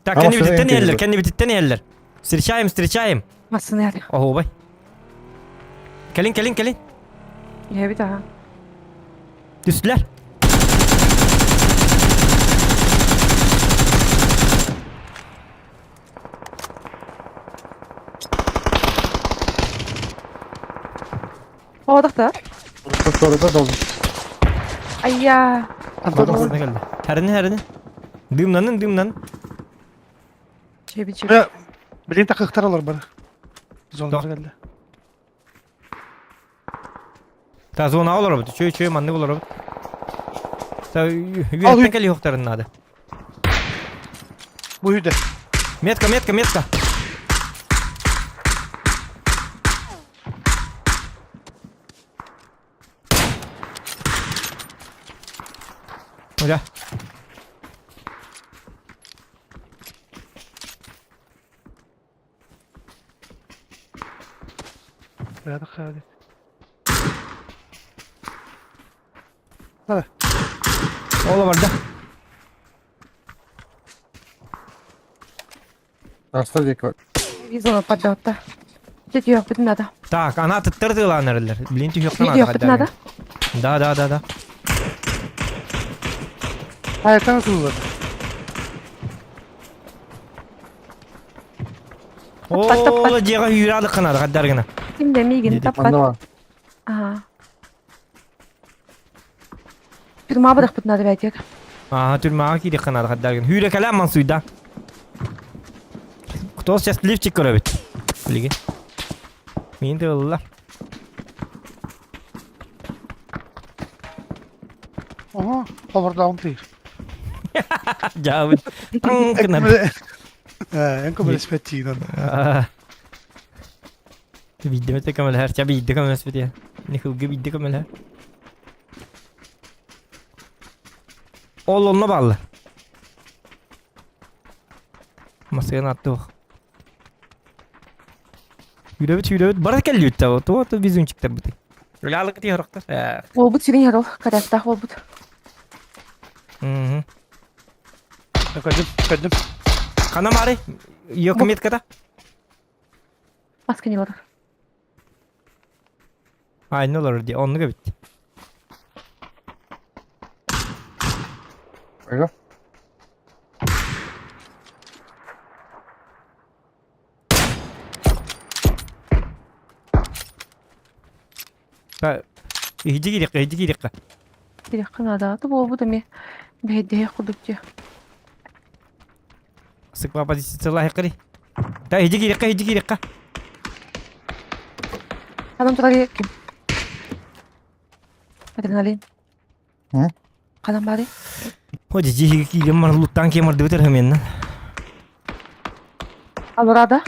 S2: Так, кэннибититтэн иһэллэр, кэннибититтэн иһэллэр. Встречаем, встречаем.
S8: Массыына яры.
S2: Оһуобай. Кэлин, кэлин, кэлин.
S8: Иһэбит аха.
S2: Түстүлэр.
S8: Оодохто.
S7: Сорото долу.
S8: Айя.
S2: Хәрини хәрини. Дымнанын дымнан.
S8: Чеби чеби.
S1: Билин такыктар олар бар. Зона келди.
S2: Та зона олар бит. Чөй чөй маннык олар бит. Та үөттен кели хохтарын надо.
S1: Бу үйде.
S2: Метка, метка, метка. Оля. Ола барда.
S7: Арса диэки бар.
S8: Визону поддавта. Түһүөхпүтүн надо.
S2: Так, ана тыттар тыылаан эрэллэр. Блин, түһүөхтэн
S8: Түһүөхпүтүн надо.
S2: Да, да, да, да.
S1: Hayattan тыллар.
S2: Оо, дьиэҕэ үүрэ алыкканады хаддар гына.
S8: Ким да миигин таппат.
S7: Манна бар.
S8: Аа. Тюрьма бырахпыт надо бәйтиэк.
S2: Ага, тюрьмаҕа киириэххэ наада хаддар гына. Үүрэ кэлээн мансуйда. Кто сейчас лифчик көрөбүт? Билигин. Миин тыыллар.
S1: Ого, хобордоон тыыр.
S2: Дьаабыт. Таҥкынан.
S1: Эн көмөлөспөт тиинэн.
S2: Биирдэ эмэ көмөлөһөр. Чэ биирдэ көмөлөспүт Нихылга биирдэ көмөлөһөр. Ол онно бааллар. Масыгын аттыах. Сүүрэбит сүүрэбит бары кэллибит да туох да везунчиктарбытый. Үлялык тиһэ орохтор.
S8: Уолбут сүрүн ярыл, караттаах уолбут.
S2: Мгм.
S1: Көрдүм, көрдүм.
S2: Хана Мари, ее метката?
S8: Маска не олорор.
S2: Айны олорор дии, оннук эбит.
S7: Ага.
S2: Иһдьи киириэххэ, иһдьи киириэххэ.
S8: Киириэххэ наада. Ту буолбут эмиэ бэһэйдэһиэх курдук дии.
S2: Сыкпа позициялаһыккыри. Та иди киирекка, иди киирекка.
S8: Ханан турар ким? Адреналин. Ханан бары?
S2: О, дьиһиги киирэн бар луттан киэн бардыбыт эрхеменнен.
S8: Алорада?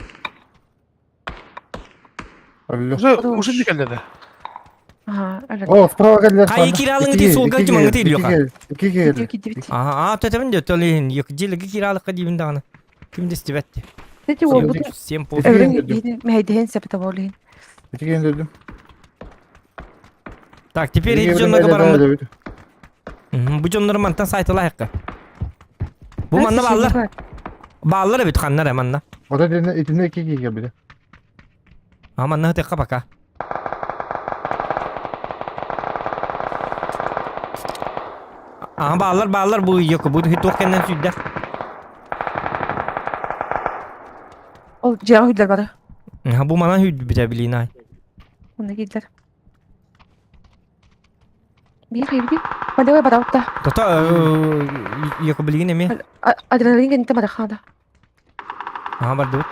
S1: Уже уже не келді.
S7: О, справа келдер.
S2: Хайы киралың ти солга жымаңы ти илюха.
S7: Ики кел.
S2: Ага, а төтөмүн дө төлейин. Yok дилеги киралыкка дейбин даганы. Ким дестибетти.
S8: Дети ол бу.
S2: Сем пол.
S8: Мейден сепете болин.
S7: Ити кендирдим.
S2: Так, теперь эти дьоннорго бараммыт. Бу дьоннор мантан сайтылайыкка. Бу манна бааллар. Бааллар эбит ханнар манна.
S7: Ота итинне ики киге биле.
S2: А манна хытыкка пока. А бааллар бааллар бу yok бу туох кэннен сүйдэ.
S8: Ол дьиэҕэ үйдер бары.
S2: Бу манан үйдүбүтэ билиин ай.
S8: Онно киирдэр. Биир киирби. Балева барабытта.
S2: Тото yok билигин эми.
S8: Адреналин кэнниттэн барахаада.
S2: Аха бардыбыт.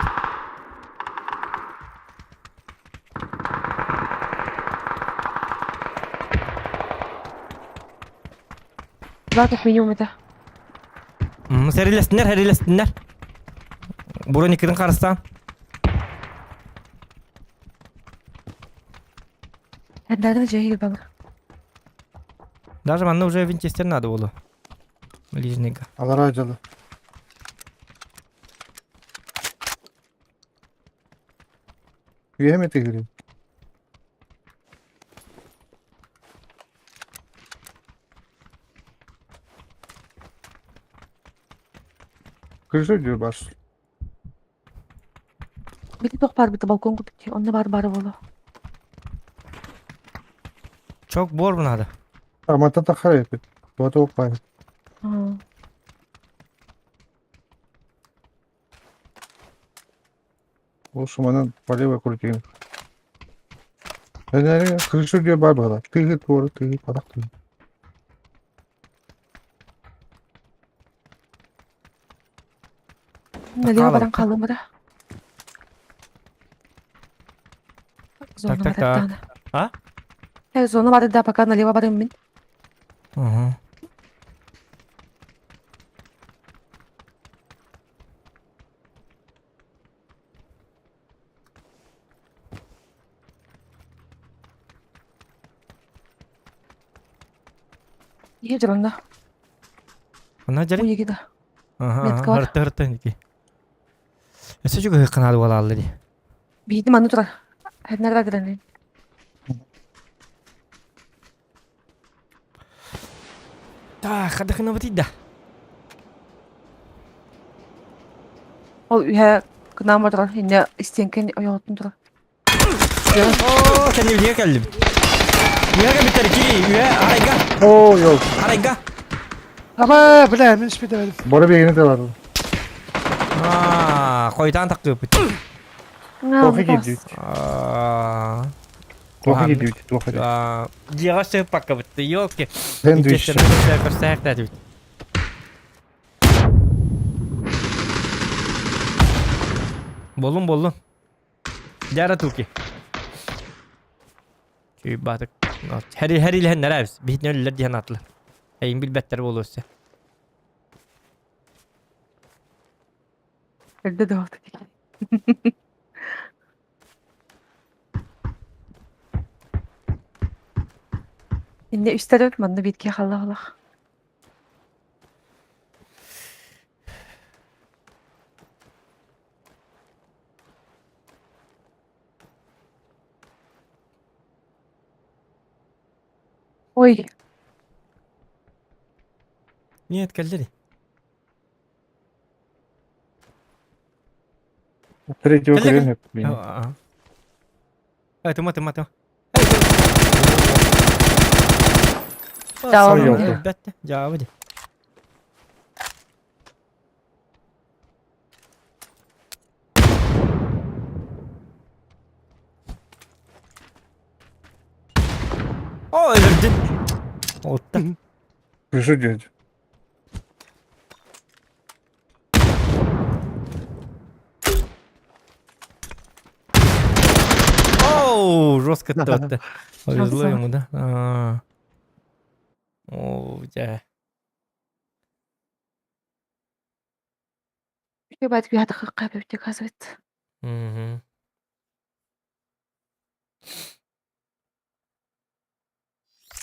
S8: Два минимум это.
S2: Сэрилэстиннэр, сэрилэстиннэр. Броникырын харыстаан.
S8: Эрдээден дьиэ балык.
S2: Даже манна уже винчестер надо было. Ближнего.
S7: Алара жалы. Үйеме тегири. Крыша diyor бас.
S8: Бити тох бар бити балкон купити. Онно бар бары боло.
S2: Çok bor надо.
S7: Амата тахар епит. Туата оқпай. Ол шуманан полево крутин. Крыша diyor бар бала. Тыгы тура, тыгы падак тыгы.
S8: Налево баран қалым бара. Зона
S2: Так, так, так. А?
S8: Э, зона бары да, пока налево барым мин.
S2: Угу.
S8: Ие жырында.
S2: Она жари?
S8: Уеги да.
S2: Ага,
S8: Метка бар.
S2: харты харты ники. Өсө жүгө канады бола алды ди.
S8: Бийди маны турар. Хәднәрдә дирәнен.
S2: Так, хадахына бит да.
S8: Ол үйә кынам турар. Инне истенкен оятын турар.
S2: О, сен үйге келдим. Үйге биттер ки, үйе арайга.
S7: О, yok.
S2: Арайга.
S1: Ама, бля, мен испетебедим.
S7: Бора бегini de vardı.
S2: Аа, койтан такып бит.
S7: Тофи кидит.
S2: Аа.
S7: Тофи кидит. Тофи.
S2: Аа, дига сөп пакка бит. Ёлки.
S7: Сэндвич.
S2: Болун болун. Жара туки. Чүй батык. Хәри хәри ләһен нәрәбез. Бит нөлләр диһен атлы. Әйин билбәттер болусы.
S8: Элде да oldu. Инне үстәр манны битке халла алах. Ой,
S2: Нет, кэллери.
S7: Третьего
S2: Кэллэ,
S7: колена. блин.
S2: Аа. Ай, тума тума тума.
S8: Жаба
S7: ёлка.
S2: Бәтте, жаба ди. О, өлөрдү. Отта.
S7: Крыша diyor.
S2: Оу, жестко то Повезло ему, да? А. О, дьэ.
S8: Ебать, оказывается.
S2: Угу.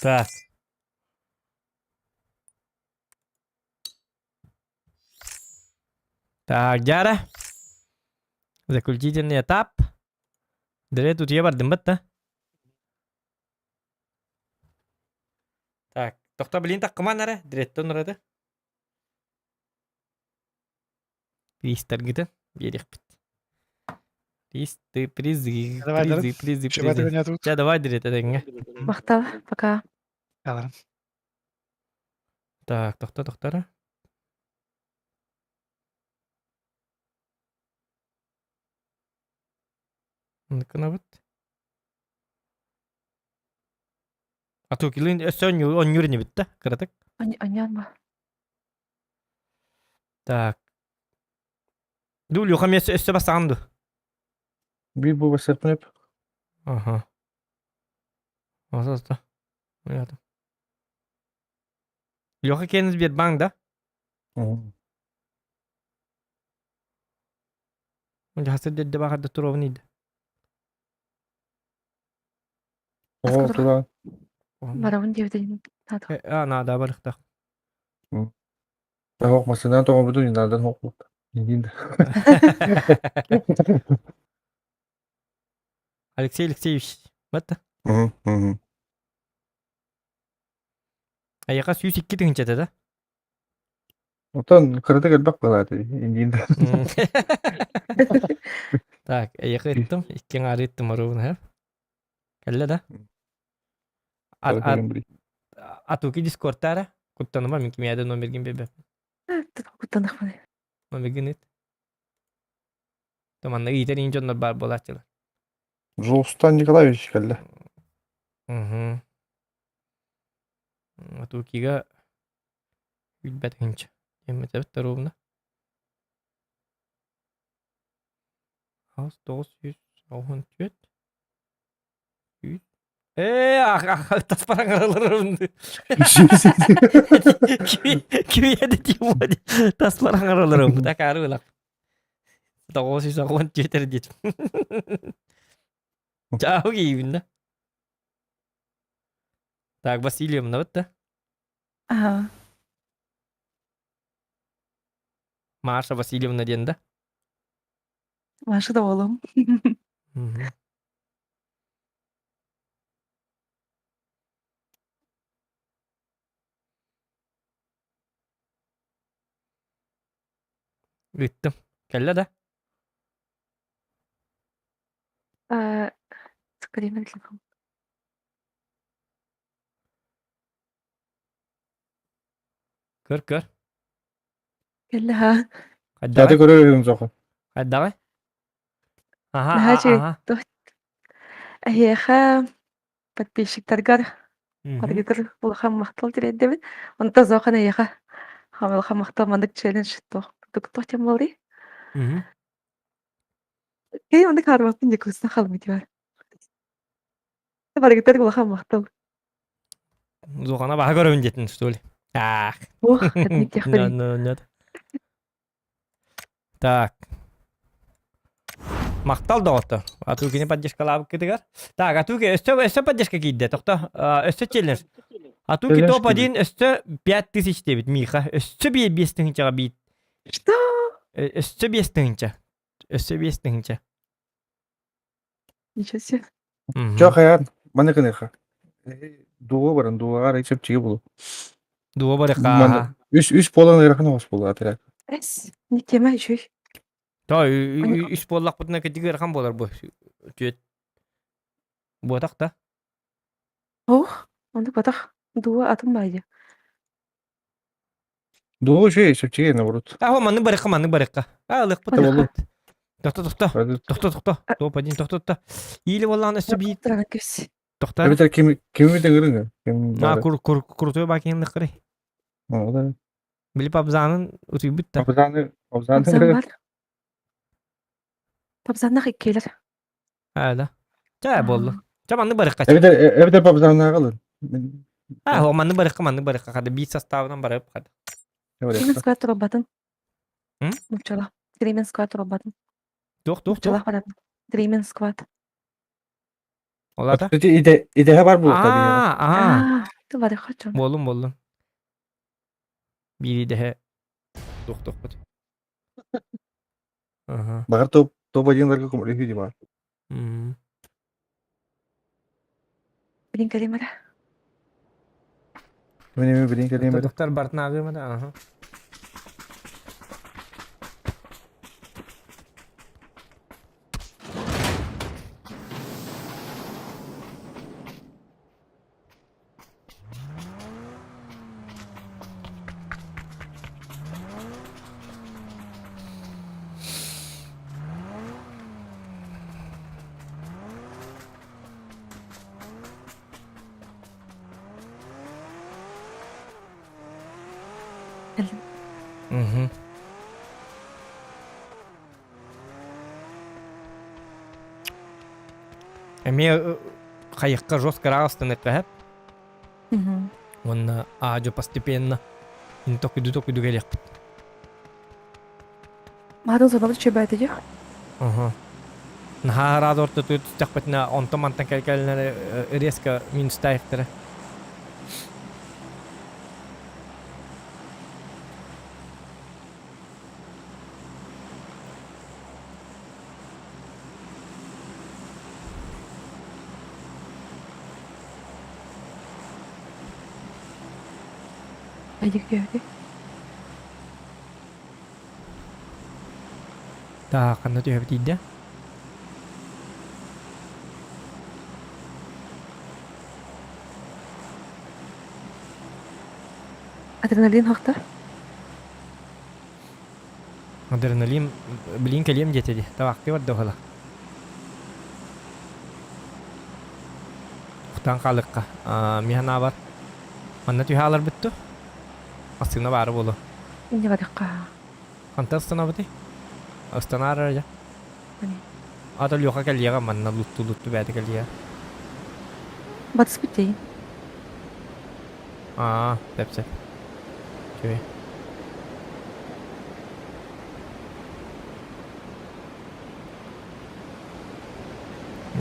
S2: Так. Так, Дяра. Заключительный этап. Дре тут я бардым да? Так, тохто блин так кыман ара, дреттон урады. Приистаргытын биэриэхпит. Приисты, призы,
S1: Давай,
S2: призы, призы,
S1: Чего
S2: призы.
S1: меня тут?
S2: Ча, давай, дрет, этэҥҥэ.
S8: Махтал, пока.
S1: Аларым.
S2: Так, тохто, тохтора. Ныкынабыт. А то килин өссө онньуур инибит да, кыратык.
S8: Аньян ба.
S2: Так. Ду, Люха, мен өссө бассаҕын ду.
S7: Биир бу бассыахпын эп.
S2: Аха. Ососта. Уятым. Леха кеніз Сбербанк, да? Жасы дедде бахарда туровын иді.
S7: О, туда.
S8: Барабын диэбитин наада.
S2: А, наада барыхтах.
S7: Хоқ масынан тоҕобутун инадан хоқ Ингин.
S2: Алексей Алексеевич, батта. Аяқа 102 тыһынчата да?
S7: Отон кырата кэлбэх балааты ингин.
S2: Так, аяқа ыттым, иккиң ары ыттым оруун ха. Кэллэ да? Атуки дискордтара куттаныма мин кимиэдэ номергин бебе.
S8: Куттанахпын.
S2: Номергин ыт. Томанна ыйтар ин дьоннор баар буолааччылар.
S7: Жолстан Николаевич кэллэ.
S2: Угу. Атукига билбэт хинча. Эмметебит ровно. Аз 994 Үт. Ээ, таспараңараларым. Кимиэдэ тиума таспараңараларым. Такары ылак. 914 диэтим. Чао киибин да. Так, Васильевна вот да.
S8: Ага.
S2: Маша Васильевна диэн да.
S8: Маша да уолум.
S2: Ыыттым. Кэллэ да?
S8: Э, скорее телефон.
S2: Көр, көр.
S8: Кэллэ ха.
S7: Даты көрөр соха.
S2: Хайдаҕай? Аха,
S8: Наһаа
S2: аха.
S8: үчүгэй. Эһиэхэ подписчиктаргар барыгытыр улахан махтал тириэрдэбин. Онто зохан эйиэхэ улахан махтал маннык челлендж туох туох тем буолуй? Кей маннык хаарбаппын дьэ куста халбыт бар. Барыгытыр улахан махтал.
S2: Зохана баха көрөбүн диэтин, что ли? Ах.
S8: Ох, это
S2: Нет. Так. Махтал доҕотто. Атукини поддержкалаабыккытыгар. Так, Атуки өссө өссө поддержка киирдэ. Тохто, өссө челлендж. Атуки топ-1 өссө 5000 диэбит Миха. Өссө 5 тыһыынчаҕа биит.
S8: Что?
S2: Өссө 5 тыһыынча. Өссө 5 тыһыынча.
S8: Ничего себе.
S7: Чо хайаан, маны кыныха. Дуо баран, дуоҕар чэпчиги булу.
S2: Дуо барыха.
S7: Үс үс буолан ыарахан оҕус буолла атырак.
S8: Эс, не тема еще.
S2: То үс буоллахпытына кытыгы ыарахан буолар бу. Түөт. Буотах да.
S8: Ох, онду батах. Дуо атын баайы.
S7: Дуо үчүгэй, чэпчэки наоборот.
S2: А, маннык барыха, маннык барыха. А, ылыхпыт
S7: Барыха.
S2: Тохто, тохто. Тохто, тохто. Топ один, тохто, тохто. Или боллаан өссө биир. Тохто.
S7: Эбэтэр ким кими тэҥырыҥ? Ким
S2: А, кур кур крутой бакин лыкыры.
S7: О, да.
S2: Били пабзанын утуйбут да.
S7: Пабзаны, пабзаны.
S8: Пабзан бар. Пабзаннах иккилер.
S2: А, да. Чэ буолла. Чэ маннык барыахха.
S7: Эбэтэр эбэтэр папзанааҕа ылын.
S2: Аа, маннык барыахха, маннык барыахха. Хада биир составынан барып хада.
S8: Кремен сквад турбатын. Нуччала. Кремен сквад турбатын.
S2: Туох туох туох?
S8: баратын. Кремен сквад.
S2: Олата?
S7: Иде идэһэ бар буолта
S2: Аа, аа.
S8: Ты барыахха чон.
S2: Буоллун буоллун. Биир идэһэ туох туохпут. Ага.
S7: Баҕар топ топ один-ларга көмөлөһүү дии баар.
S8: Билин кэлиэм эрэ.
S7: Мин эмиэ билин кэлиэм эрэ.
S2: Доктор бартын ааҕыам эрэ. Аха. Мгм. Эмиэ хайыкка жестко ыраҕастаныахха сөп. Уонна аадьу постепенно токуйду токуйду кэлиэхпит.
S8: Маатын сонобут чөбөөтө дьэ.
S2: Ага. Наһаа араада ортотугар түстэхпитинэ онтон мантан кэлкэлинэр резко минустаахтара.
S8: Айдик
S2: Так, ханна түһэбит иийдэ?
S8: Адреналин хахта?
S2: Адреналин билин кэлиэм диэтэ дии. Табаахтыы барда уһала. Ухтаан хаалыахха. Мин санаабар манна түһэ ааларбыт дуо? Массыына баара буолуо.
S8: Инньэ барыахха.
S2: Хантан ыстанабытый? Ыстанаар эрэ дьэ. Ата Леха кэлиэҕэ манна лутту лутту бэйэтэ кэлиэ.
S8: Батыспыт дии.
S2: Аа, тэпсэ. Үчүгэй.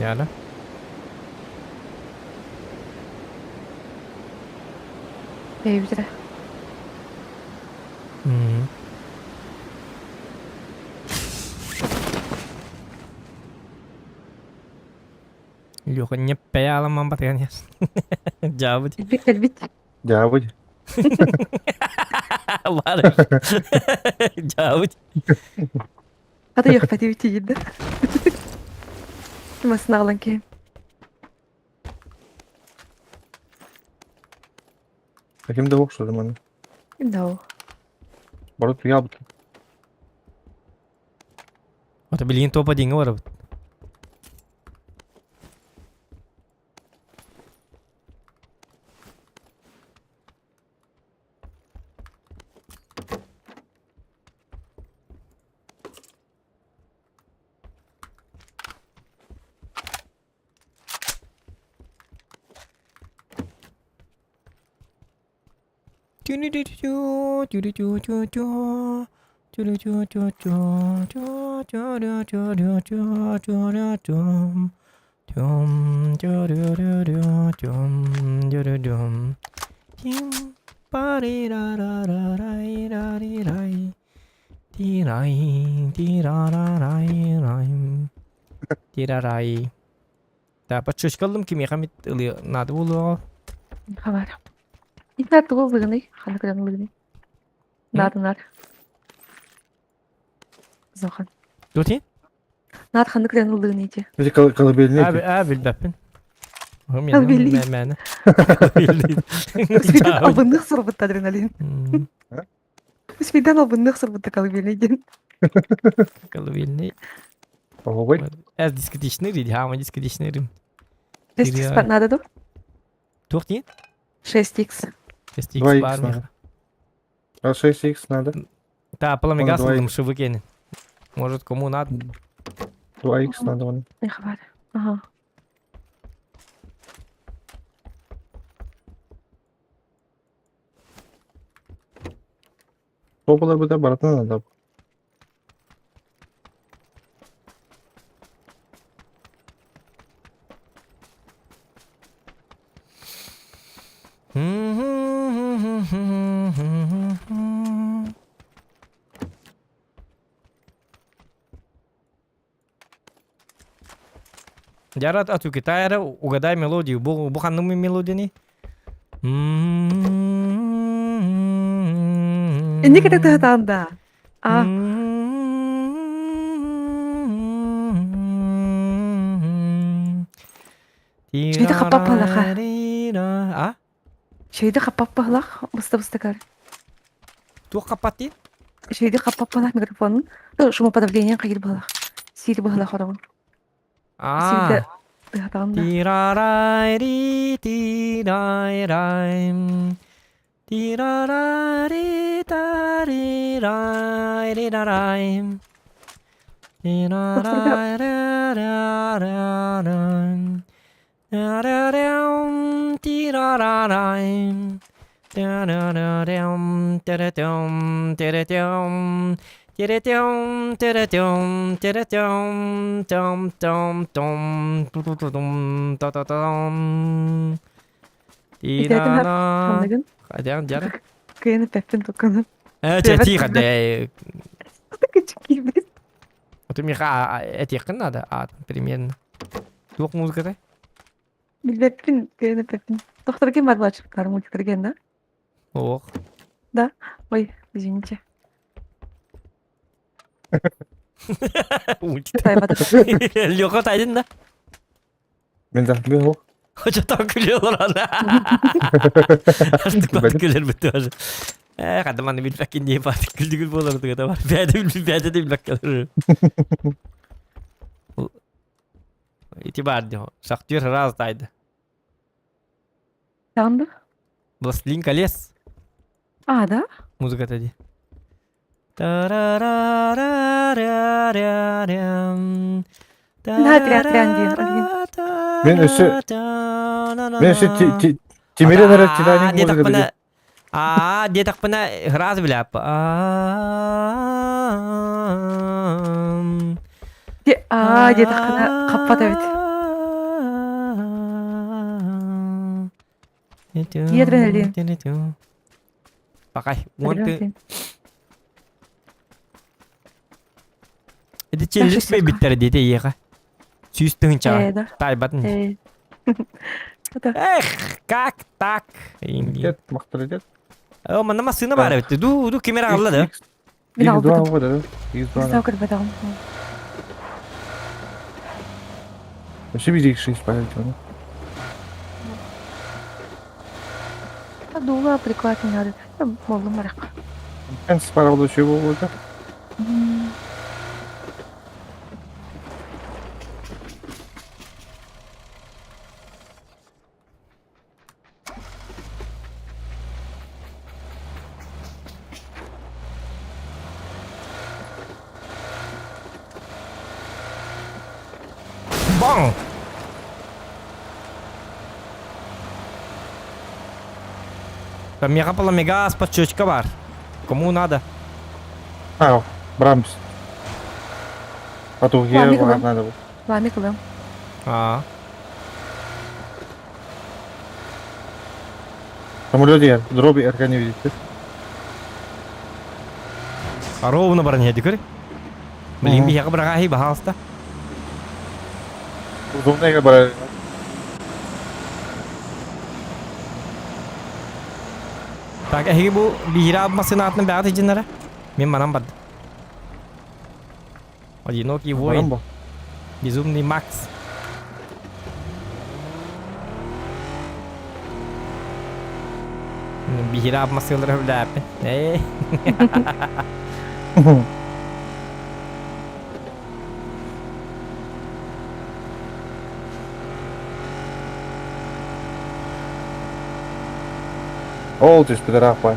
S2: Яна.
S8: Бэйэбит эрэ.
S2: Мм. Леха не пэйаламан батыган яс. Дьаабыт.
S8: Кэлбит кэлбит.
S7: Дьаабыт.
S2: Бары. Дьаабыт.
S8: Хата йохпати тиийдэ. Масына алан киһи.
S7: Ким да охсор маны.
S8: Ким да ол.
S7: Бары туябыт.
S2: Ото билигин топа диҥҥэ барабыт. Тирарай. Да, подчучкаллым кимиэхэ эмит ылыа наада буолуоҕа.
S8: Хабар. Инна тугу ылыгыный? Ханна кыдан ылыгыный? Наадынар. Зохан.
S2: Дути?
S8: Наад ханна кыдан ылыгыный дии.
S7: Били колыбельный.
S2: А, билбэппин.
S8: Колыбельный.
S2: Мээнэ.
S8: Успейдан албынных сурбут адреналин. Успейдан албынных сурбут колыбельный диэн.
S2: Колыбельный.
S7: Оһобой.
S2: Эс дискотечный рим, хаама дискотечный рим.
S8: 6x надо ду?
S2: Туох диэн?
S8: 6x.
S2: 6x баар миэхэ.
S7: А 6x надо.
S2: Да, пламегас ылым шывы кенин. Может, кому надо?
S7: 2x надо он.
S8: Хабар. Ага.
S7: Туох буолар барытын надо.
S2: Дьара ату Китайра угадай мелодию. Бу бу ханнык мелодияны?
S8: Инник это тыһытаан да. А. Чөйдө хаппаппалаха.
S2: А?
S8: Чөйдө хаппаппалах быста-быста кар.
S2: Туох хаппаттый?
S8: Чөйдө хаппаппалах микрофонун шумоподавление хайыр быһалах. Сиир быһалах ороҕун.
S2: А. Тирарай тирай Тирарай тарирай рирарай Тирарай
S8: Ханныгын?
S2: Хайдах дьара?
S8: Кыйын эппэппин тукканы.
S2: Э, чэ, тихо, да.
S8: Киирбит.
S2: Вот миха этиэххин надо, а примерно. Туох музыката?
S8: Билбэппин, кыайан эппэппин. Тохторген бар буолаччыктар мультиктерген да?
S2: Ох.
S8: Да? Ой, извините.
S2: Леха тайдын да?
S7: Мен да мен ол.
S2: Что күле олорон. Күлер бітті уже. Э, қадаманы билбәккин дии бат күлдүгүл болор туга бар. Бәдә бәдә де билбәккелер. Ити бар ди. Шахтер раз тайды.
S8: Тағынды?
S2: Властелин колец.
S8: А, да?
S2: Музыка ди.
S7: Мен өссө Мен өссө Тимирен эрэ Титаник музыка диэн.
S2: Аа, диэтэхпинэ ыраас билээп.
S8: Аа, диэтэххинэ хаппат эбит. Адреналин.
S2: Пакай, уон ты. Эти челлендж биттер диэте иэхэ. Сүүс тыһынчаҕа. Таайбатын. Эх, как так?
S7: Дед, махтар дед.
S2: О, манна массыына баар эбит. Ду, ду ким эрэ аҕалла да?
S8: Мин
S7: Икс два
S8: албытым.
S7: буолар, Икс два.
S8: Сау көрбөтөҕүм.
S7: Вообще биир Икс шесть баар эбит.
S8: Дула приклад не надо. Болдум барак.
S7: Эн спаралды үчүгэй буолбута.
S2: Баң! Там мега пламегаз подчечка бар. Кому надо?
S7: А, Брамс. А то
S8: Ладно,
S7: где
S8: ладно.
S7: надо было.
S8: Ладно, кылым.
S2: А.
S7: Самолет я, дроби РК не видите.
S2: А ровно баран еді көр. Блин, бияғы бір ағай бағалыста.
S7: Удобно бар.
S2: Так, эһиги бу биһире массыына атынан бэҕэ тыдьыннара. Мин манан барды. Одинокий воин. Безумный Макс. Биһире массыылары хүлээппин. Ээ.
S7: Ол түспүтэр аахпай.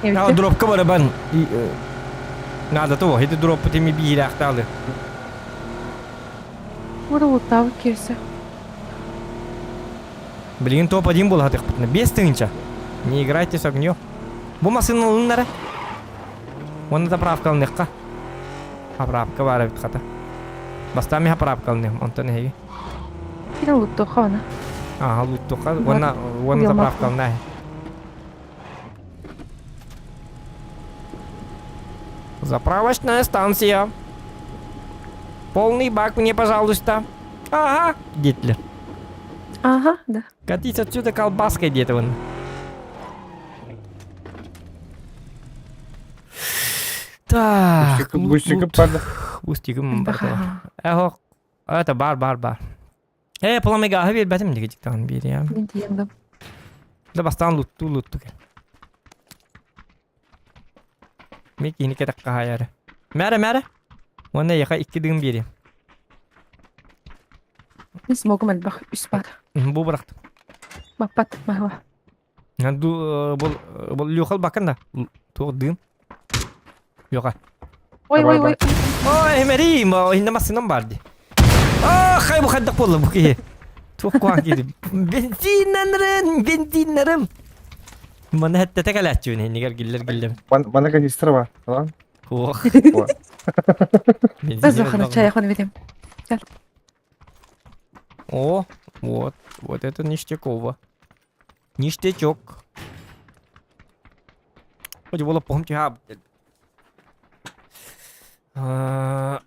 S2: А дропка барабан. Надо того, это дроп теми биһире ахтаалы.
S8: Ура ултабыт киирсэ.
S2: Блин, топ-1 был хатыхпытна. Без тысяча. Не играйте с огнем. Бу массыына ылыннара. Уонна заправкаланыахха. Заправка баар эбит хата. Бастаан миэхэ заправкаланыам, онтон эһиги.
S8: Кини луттуохха оны.
S2: Ааха луттуохха уонна уонна заправкалана. Заправочная станция. Полный бак мне, пожалуйста. Ага, Гитлер.
S8: Ага, да.
S2: Катись отсюда колбаской где-то вон. Так,
S7: Бустикы барды.
S2: Бустигым барды. Эхо, это бар, бар, бар. Э, пламегаһы биэрбэтим диги диктан биэриэм.
S8: Мин тиийэм
S2: Да бастаан луттуу лутту кэл. Ми киһини кэтэх хаһайары. Мээрэ, мээрэ. Уонна яха икки дыгын биэриэм.
S8: Мин смогум элбэх үс бар.
S2: Бу бырахтым.
S8: Баппат, маһыва.
S2: Ду бул бул Люхал бакын да. Туох дыым. Люха.
S8: Ой, ой, ой.
S2: Ой, эмери, инна массыынам бар ди. А, хай бу хайдах буолла бу киһи. Туох куһаҕан киһи. Бензиннэрин, бензиннэрим. Маны хэттэтэ кэлээччибин иннигэр гиллер гиллем.
S7: Мана канистра бар. Lan.
S2: Ох.
S8: Зохана чай хон видим.
S2: О, вот, вот это ништяково. Ништячок. Хоть было помните, а,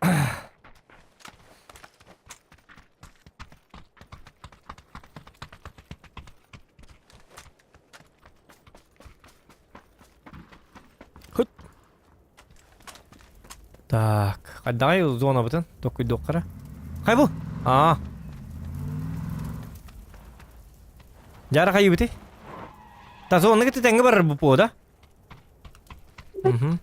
S2: Хоть. Так, отдай зона бытын, только доккара. Хай бу. А. Дьара хайыбыты? Та зона кытты тэҥҥэ барар бу по, да? Мгм.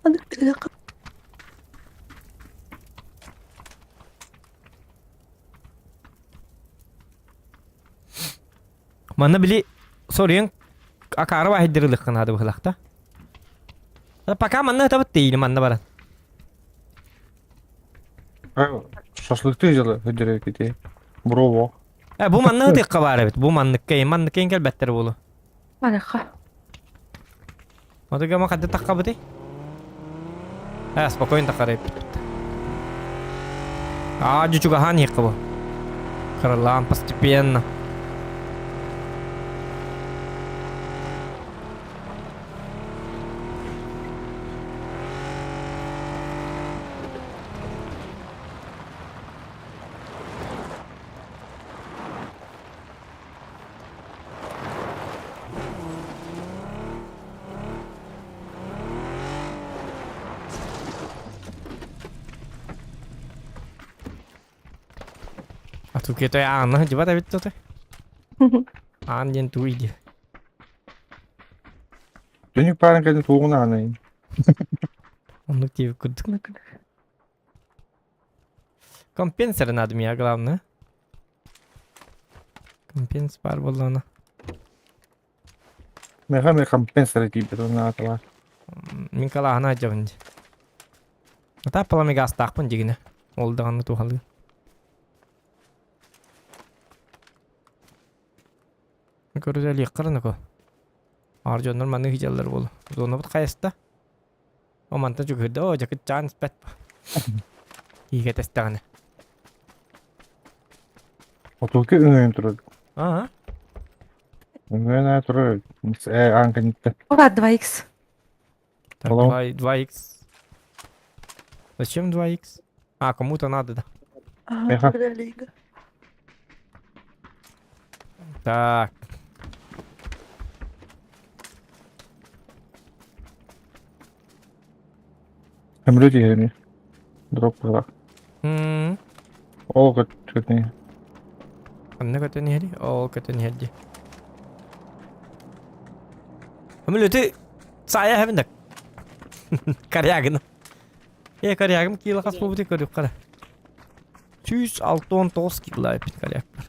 S2: Манна били соруйан акаары баһыйдырылыххын наада быһылахта. Пока манна ытабыт тиийли манна баран.
S7: Шашлыкты жылы өдөрө кити. Брово.
S2: Э, бу манна ытыахха баар эбит. Бу манныкка, манныкка кэлбэттэр буолу.
S8: Барыха.
S2: Отуга ма хадда таххабыты? Э, спокойно таххарайппыт. Аа, дьучугаһаан иһиэххэ бу. Кыралаан постепенно. А тут где-то Анна, дебата ведь тут. Аан диэн тугуй дии.
S7: Түнүк баарын кэлин туоҕун аанайын.
S2: Оннук диэбит курдук. Компенсер надо мне, главное. Компенс баар буоллаҕына.
S7: Меха ме компенсер тиийбит нааталар.
S2: Мин калааһына сылдьабын дии. Атаа паламегаастаахпын дигинэ. Ол даҕаны туһалыы. Көрүтэлиэххэ Аар дьоннор маннык сылдьаллар буолуо. Зонабыт хайаста? О мантан чугуһурда оо дьэ кытчаан испэт Иигэ тэстэҕинэ.
S7: Отулки өҥөйөн турар.
S2: Аа.
S7: Өҥөйөн аа турар. Э аан кэнниттэн.
S8: Ура 2х.
S2: Так, 2, 2х. Зачем 2х? А, кому-то надо, да.
S7: Ага.
S2: Так.
S7: Өмрү тиһэни. Дроп быһылаах.
S2: М.
S7: Ол көтүтү.
S2: Ханна көтөн иһэри? Ол көтөн иһэр дии. Өмүлүтү саайа иһэбин да. Корягина. Э, корягым кило хас буолбутун көрүөххэ эрэ. 169 кило эппит корякпар.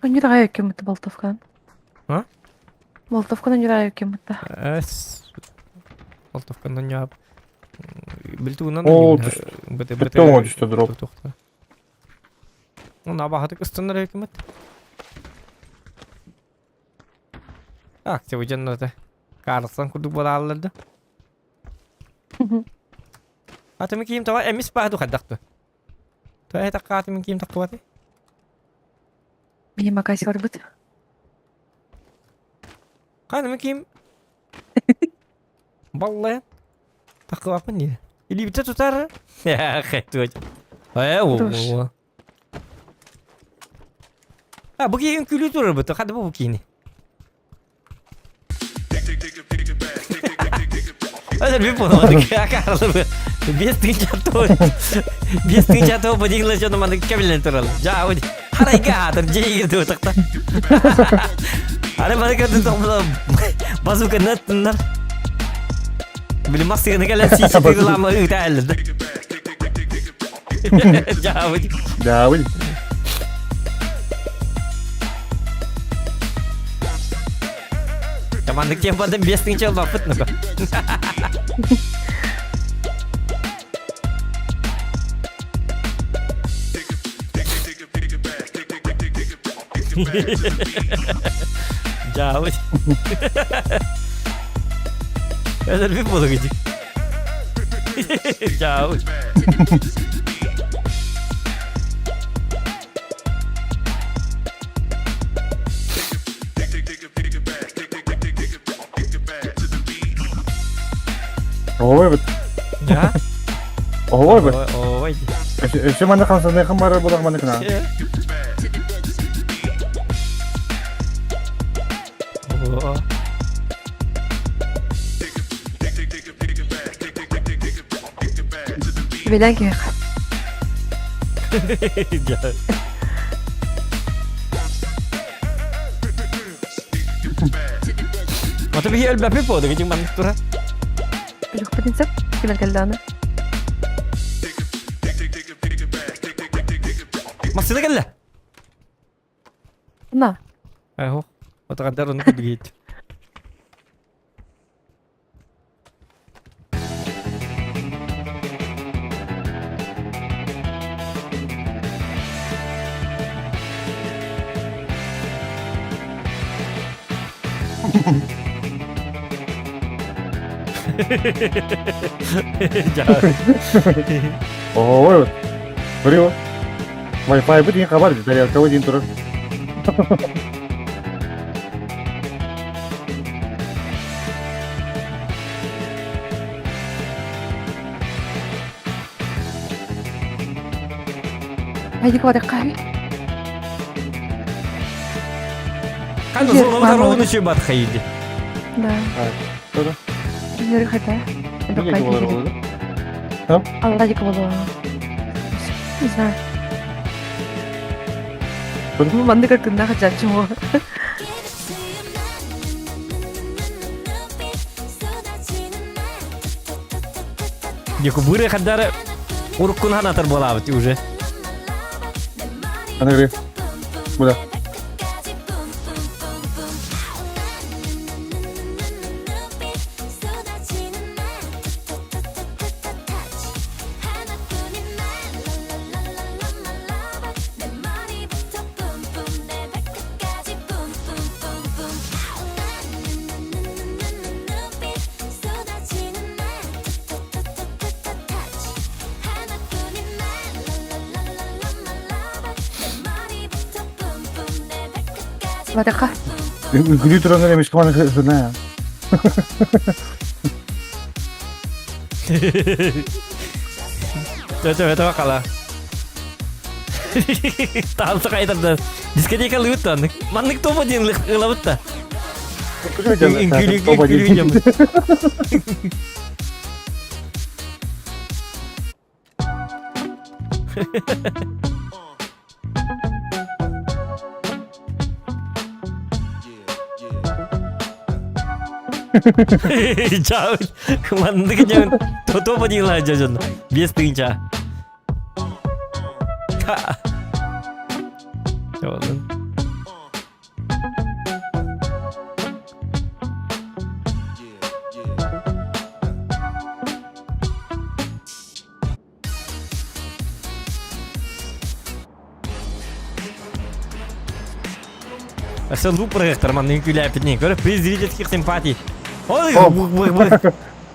S8: Өнүр кеммит болтовкан.
S2: А?
S8: Болтовканы өнүр кеммит.
S2: Эс. Болтовканы ньаап. Билтугунан
S7: Оо, Бүттэ оҥо түстэ дроп.
S2: Ну, абаһатык ыстаннар өкүмэт. Так, сегодня это Карлсон курдук буолааллар да. Атымы киим тоҕо эмис баа ду хайдах ду? Тоҕо этакка атымы киим тахтыбаты?
S8: Мини макаси барбыт.
S2: Ханымы киим? Баллайан. Тахтыбаппын дии. Илиибитэ тутар. Хэтуоч. Э, о. А, бу киһин күлүү турар бу. Хады бу киһини. Это bir bulamadık. Akarlı 5000 5000 топ дигле жона маны кебилен турал. Жа оди. Харайга атыр жейгир деп атакта. Ары маны көрдүн тоқмула базука наттыннар. Били массыганы кэлэн сиичи тыгылама ыытааллар. Жа оди.
S7: Жа оди.
S2: Командык темпадан 5000 албаппыт ну-ка. Дьаабыт. Өлөрбүт буолугу Дьаабыт.
S7: Оһуой бит.
S2: Да?
S7: Оһуой бит.
S2: Ой.
S7: Өссө манна хамсаныахым барар буолар манна кына.
S8: Билэн киһиэхэ.
S2: Ото биһи өлбөппүт буолду гитин маннык тура.
S8: Өлүөхпүтүн сөп, кимэр кэллэҕинэ.
S2: Массыына кэллэ.
S8: На.
S2: Айхо. Отагандар ону кудугит.
S7: Ой, Көрүө. Wi-Fi бит диэн хабар тарелка диэн турар.
S8: Хайдик барыахха
S2: Ханна зоналар ровно чуй бат хайди.
S8: Да.
S7: Тоже.
S8: Билер хата.
S7: Неге болар болады?
S8: Алла дик болуа. Не знаю. Маннык кыркынна хачачым о.
S2: Деку быры хаддары уруккун ханатар болабыт уже.
S7: Аны Буда.
S8: Вадаха.
S7: Үгүлүү тураннар эмискэ маны сына.
S2: Төтө өтө бакала. Таансы кайтарды. Дискотека лыбыт аннык. Маннык топа диэн ылабыт да. Үҥкүүлүү дьоммут. Чаабыт. Маннык дьон топа диэн ылаа дьон. 5000. Чоолун. Өссө лук проектор маннык күлээппитин көрө приз зрительских симпатий. Ой,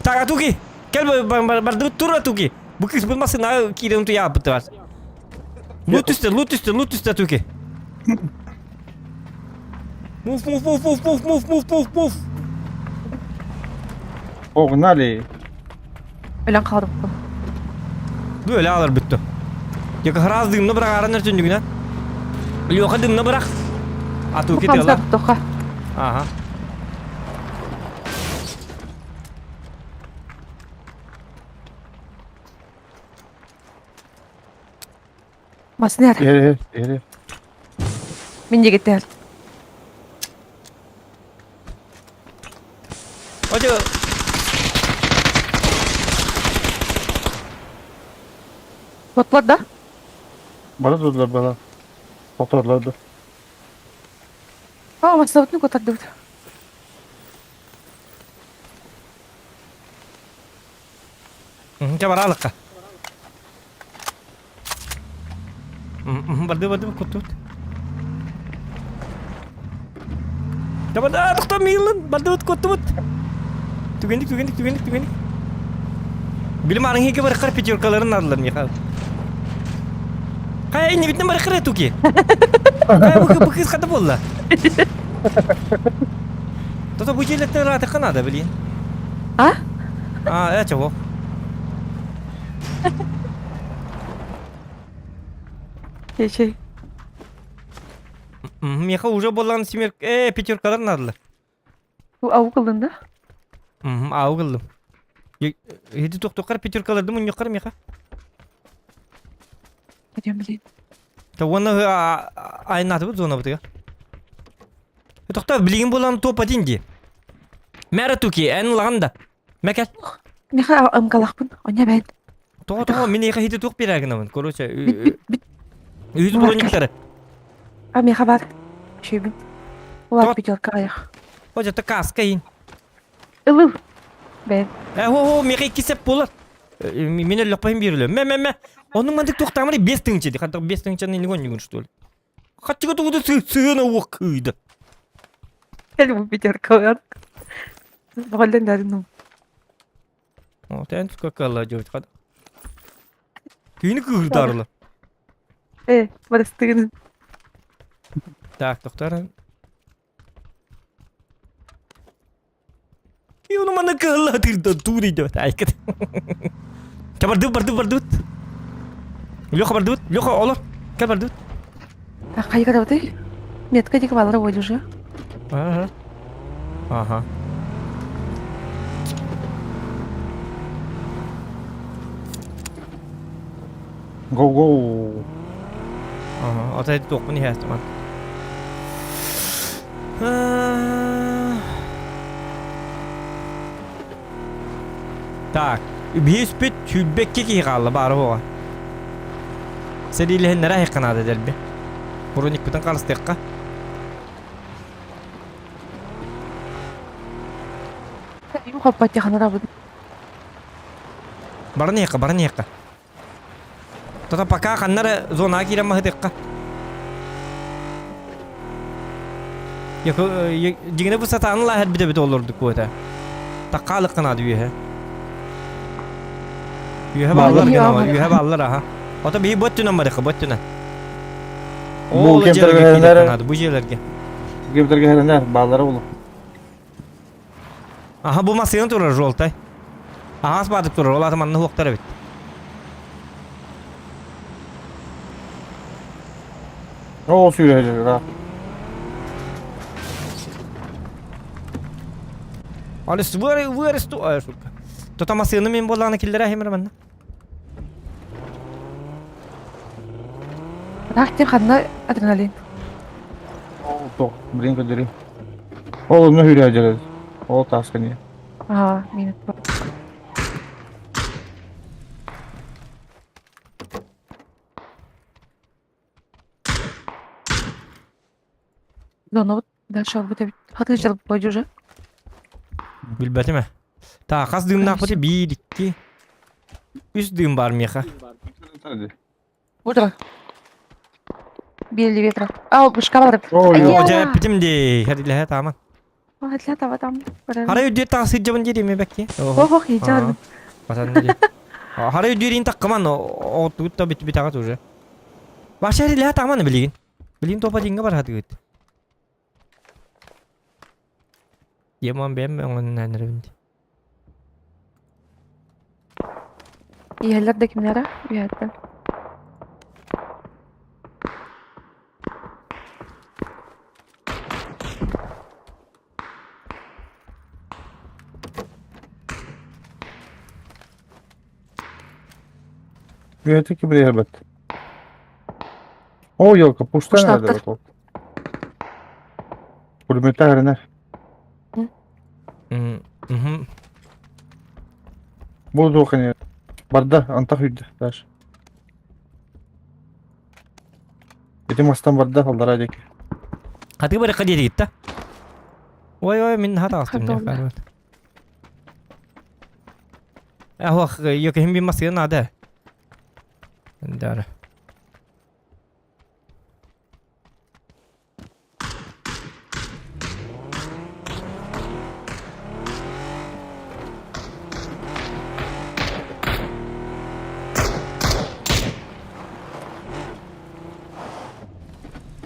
S2: Так, а туки? Кэл бардыбыт тура туки. Бу кыыс бу массыына киирэн туйаабыт бар. Лут түстэ, лут түстэ, лут түстэ туки. Move, move, move, move, move, move, move, move, move.
S7: Погнали.
S8: Өлөн хаалдым.
S2: Бу өлө алар бүттү. Яка храз дымны бырах аран өртүндүгүнэ. Леха дымны бырах. Атуки тыла.
S8: Тоха.
S2: Ага.
S8: Маснер.
S7: Ere, ere.
S8: Мин дегеттер.
S2: Ожо.
S8: Ботлар да?
S7: Бара durdular bana. Topladılar.
S8: А, маслабытны көтөрдүбүт.
S2: Чэ бараалыкка. Барды барды куттут. Табада тохто миылын барды куттубут. Түгенdik түгенdik түгенdik түгенdik. Билим арың хеке бар кар пятеркаларын алдылар Михаил. Кая инне битен бар кыр туки. Кая бу бу кыз ката болла. Тото бу жерлерден ратыкка надо, блин.
S8: А?
S2: А, это чего?
S8: Чей.
S2: Меха уже болан семер... Э, пятеркалар надылар.
S8: Бу ау кылдың да?
S2: Ау кылдым. Хеди тоқтоқар пятеркаларды mun yoqar меха.
S8: Пойдем, блин.
S2: Та оны айнаты бу зона бутыга. Тоқта билигин болан топ один ди. Мәра туки, ән лаган да. Мәкәл.
S8: Меха ымкалахпын. Оня бәйт.
S2: Тоға тоға мен эха хеди туқ берәгін Короче,
S8: Бит бит бит.
S2: Үз брониктары.
S8: А меха бар. Шөйбүн. Улар пятерка аяқ.
S2: Хожа та каска ин.
S8: Ылыл. Бәйт.
S2: Э, хо хо, меха кисеп болар. Мен лөкпайым берілі. Мә, мә, мә. Оның мандык тоқтамыры 5 тыңчы ди. Хатта 5 тыңчаны не гон что ли. Хатчыга тугуды сыгына уқыйды.
S8: Кел бу пятерка бар. Багалдан дәрин.
S2: О, тән скакала жойт хат. Күйіні кыгырдарылы.
S8: Э, барыстыгын.
S2: Так, тоқтар. Күйіні маны кыгырла тырда тудыйды. Айкыт. Барды, барды, барды. Леха барды, Леха, олар. Кел барды.
S8: Так, кайга да бутый? Метка дик балары ойлы уже.
S2: Ага. Ага.
S7: Go go.
S2: Ага, ата тоқпын хәстіман. Так, бис бит хүлбекке ки қалды бары боға. Сәдейліхін нәрі қанады дәлбе. Броник бүтін қалыстыққа.
S8: Юм хоппат яханара бу.
S2: Барын яққа, барын яққа. Тота пока қаннары зона кирен махытыққа. Дигіне bu сатанын лахет бите бите олурдук bu öte. Takkalık kanadı üye. Üye bağlar gene ama, üye bağlar aha. Ota bir bottuna marıkı, bottuna.
S7: Bu
S2: Ол
S7: кемтерге
S2: жерге
S7: херенер-
S2: канады, bu жерге.
S7: Кемтерге херенер балары болу.
S2: Aha bu masayın turur жолтай. Ағас батып турur, ол атаманны хуқтар бит.
S7: О сүйрәҗер ha.
S2: Алыс выры вырысту, ай шутка. Тота масыны мен боланы киллер ахимер манна.
S8: Рах тем ханна адреналин.
S7: О ток, блин көдөрү. Ол не хүрәҗер. Ол тасканы.
S8: А, минут. Зона вот дальше вот это хаты жал пойдёшь уже.
S2: Билбәтеме. Та қас дымна апыты бир, икки. Үс дым бар меха.
S8: Утро. Били ветра. А, бушка бар.
S7: Ой,
S2: О, жа битим де. Хадиле таман.
S8: Хадиле таба там.
S2: Хара үдде тағы сыйджабын деді ме бәкке.
S8: Ох, ох, ижар.
S2: Батанна дии. Хара өйдүүрин таккаман оттугут да бит битаҕат уже. Баша эрилэһэ тааман билигин. Билигин топа дингэ бархатыгыт. Емон бэм өҥөннәнербин.
S8: Иһэллэр да кимнэрэ үһэттэн.
S7: Үөтэ кибриһэбэт. О, елка, пустая
S8: Пуштаахтар.
S7: надо Пулеметтаах эрэнэр.
S2: Мгм.
S7: Бу туох ини. Барда, антах үйдэ, дальше. Ити мастан барда, аллараа диэки.
S2: Хатыы барыхха диэтигит да? Ой, ой, мин наһаа таҕыстым
S8: Хатыы
S2: дьэ. Ах, йокиһим бин масыга наада. Дара.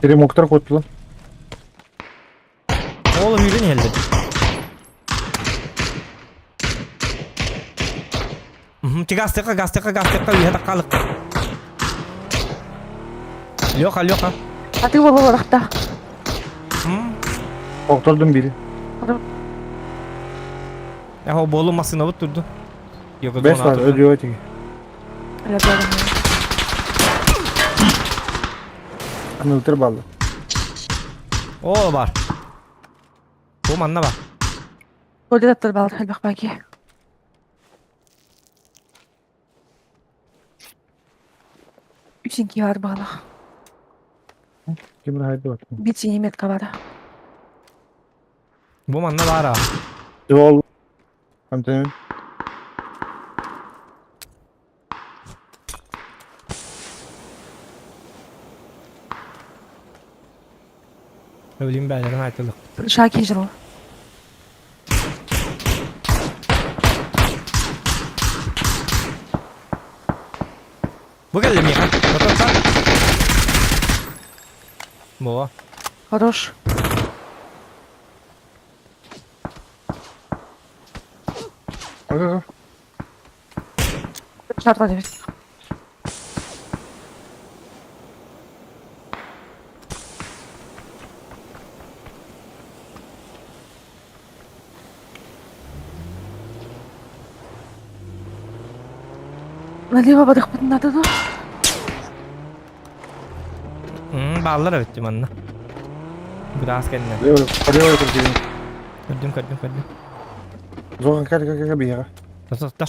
S7: Теремоктар куоттулар.
S2: Ол үүрэн иһэллэр. Гастыка, гастыка, гастыка, үһэ таккалык. Леха, Леха.
S8: Атыы буолла барахта.
S7: Охтордум бири.
S2: Эхо болу масынабыт турду.
S7: Бес бар, өдүө тиги. Анылтыр баллы.
S2: О, бар. Бу манна бар.
S8: Оле аттар балар элбэх баки. Үчүн бар баалах.
S7: Ким рахайды бар.
S8: Бит синий метка бар.
S2: Бу манна бар а.
S7: Жол. Амтен.
S2: Өлүм бээлерин айтылык.
S8: Шаки жыл.
S2: Бу кэллэ миэхэ. Отон Бо.
S8: Хорош.
S7: Ага.
S8: Шарта дебит. Налево барыхпытын надо ду.
S2: Бааллар эбит манна. Быраас кэннэ.
S7: Лево, лево кирдим.
S2: Көрдүм, көрдүм, көрдүм.
S7: Зохан кэр кэр кэр биэҕэ.
S2: Тососта.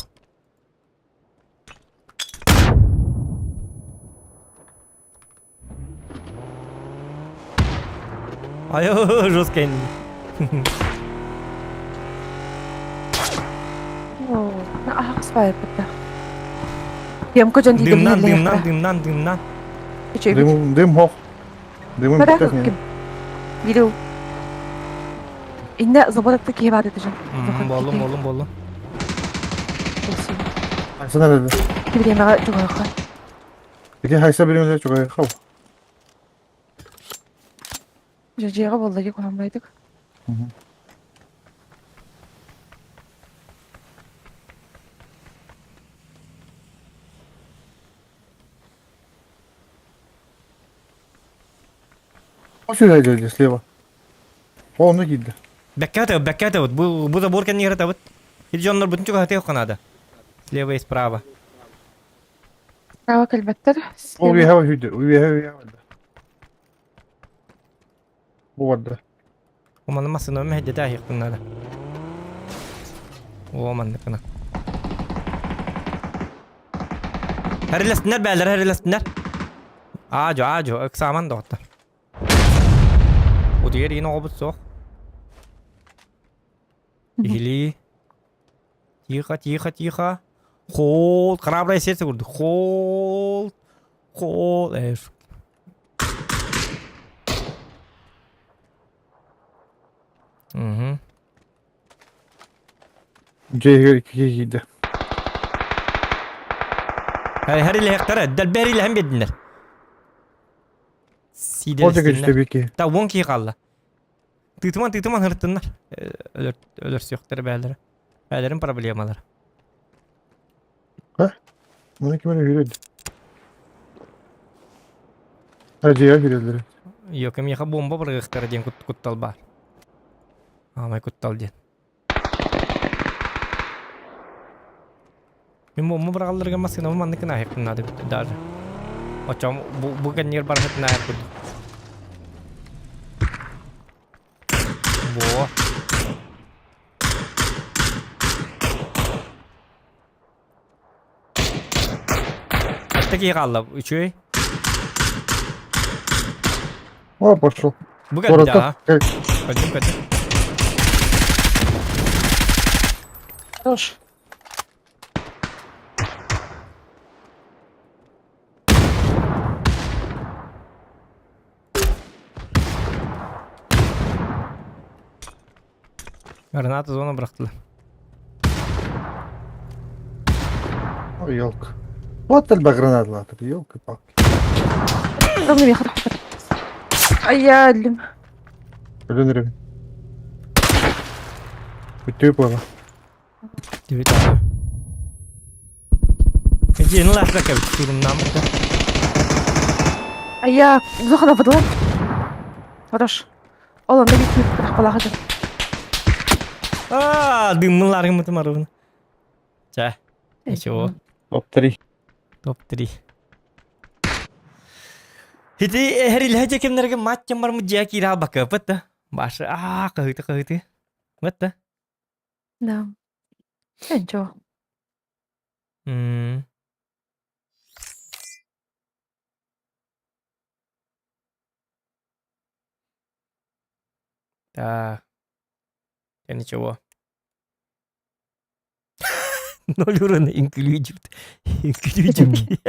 S2: Ай, жестко.
S8: Оо, аһаҕас баайбыта. Емко дьон диидэ
S2: Дымнан, дымнан, дымнан, дымнан.
S7: Дым, дым хох. Дымын
S8: Барак
S7: бүттэх
S8: ким? Видео. Инне заборакта киһи баар этэ дьон.
S2: Боллум, боллум, боллум.
S7: Хайса nerede?
S8: Кибириэмэҕэ чугаһыхха.
S7: Ити хайса биримде чугай хау.
S8: Дьиэҕэ буолла дии куһаҥмайдык.
S7: Сюда идете слева. О, ну киирдэ.
S2: Бэккэ атабыт, бэккэ атабыт. Бу, бу забор кэннигэр атабыт. Ити дьоннор бутун чугаһатыах надо. Слева и справа.
S8: Справа кэлбэттэр.
S7: О, үөһэ үһүйдэ. Үөһэ үөһэ барда. Бу барда.
S2: Уманы массыына мэһэйдэтэ аһыахпын надо. О, манныкына. Хэрилэстиннэр бээлэр, хэрилэстиннэр. Аажо, аажо, ыксааман доҕоттор. Утуйар иин оҕобут суох. Иһилии. Тихо, тихо, тихо. Холт, храброе сердце курдук. Холт, холт. Э, Угу.
S7: Дьиэ киирдэ.
S2: Хэрилэһэхтэрэ, дэлби хэрилэһэн биэрдиннэр.
S7: Ол да
S2: Сиидэлэстиннэр.
S7: көстө
S2: Та уон киһи хаалла. Тыытыман тыытыман ырыттыннар. Өлөр өлөрсүөхтэрэ бээлэрэ. Бээлэрин проблемалара.
S7: Маны ким эрэ үүрүд. Ажия үүрэллэр.
S2: Йока миэхэ бомба бырагыахтара диэн куттал баар. Аамай куттал диэн. Мин бомба быраҕалларыгар массыынабын маннык гына наада даже. Оччоҕо бу, бу кэннигэр барахытын ааһар курдук. Во. Хатта киһи хаалла, үчүгэй.
S7: О, пошел.
S2: Бу кэлбит
S7: Куоракка.
S2: аа. Көрдүм, көрдүм.
S1: Хорош.
S2: Граната зона бырахтылар.
S7: Ой, елка. Вот элбэх гранаталаатыр, елки-палки.
S8: Ровно миэхэ тахсар. Айа, өллүм.
S7: Өлөн эрэбин. Бүттүү буола.
S2: Түбүт аҕа. Дьиэни лаахта кэбит туруннааммыта.
S8: Айа, зохана быдылар. Хорош. Ол онно биир кыахпалаах этим.
S2: Аа, дыммын лааргыммытым арыбын. Чэ, ничего.
S7: Топ-3.
S2: Топ-3. Ити эрилэһэ дьэ кэмнэргэ матчам бармыт дьиэ киирэ албаккаппыт да. Башы аа кыһыты кыһыты. Вот да.
S8: Да. Ничего.
S2: М. Так. Я ничего. Ноль урана included. Included.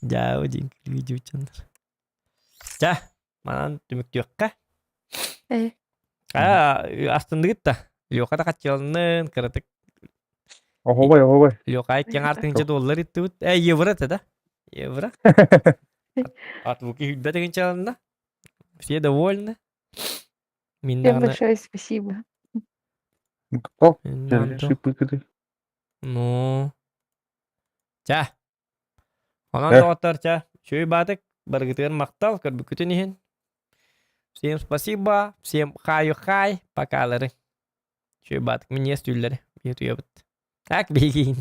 S2: Дьаа, included дьоннор. Чэ, манан түмүктүөххэ.
S8: Э.
S2: Аа, астынныгыт да. Лёха да хаччыланнын, кыратык
S7: Оһобай, оһобай.
S2: Лёха иккиэн артыынча доллар иттибит. Э, евро это да? Евро. От Луки хүлбэ тыгынчаланна. Все довольны. Мин
S8: Всем
S2: даҕаны
S8: большое спасибо.
S7: О,
S2: мин даҕаны
S7: шипыкыды.
S2: Ну. Чэ. Онон
S7: Э.
S2: доҕоттор чэ, үчүгэй баатык, барыгытыгар махтал, көрбүккүтүн иһин. Всем спасибо, всем хаю-хай, покалары. Үчүгэй баатык, минньигэс түүллэри, биһи утуйабыт. Так, биһигиин.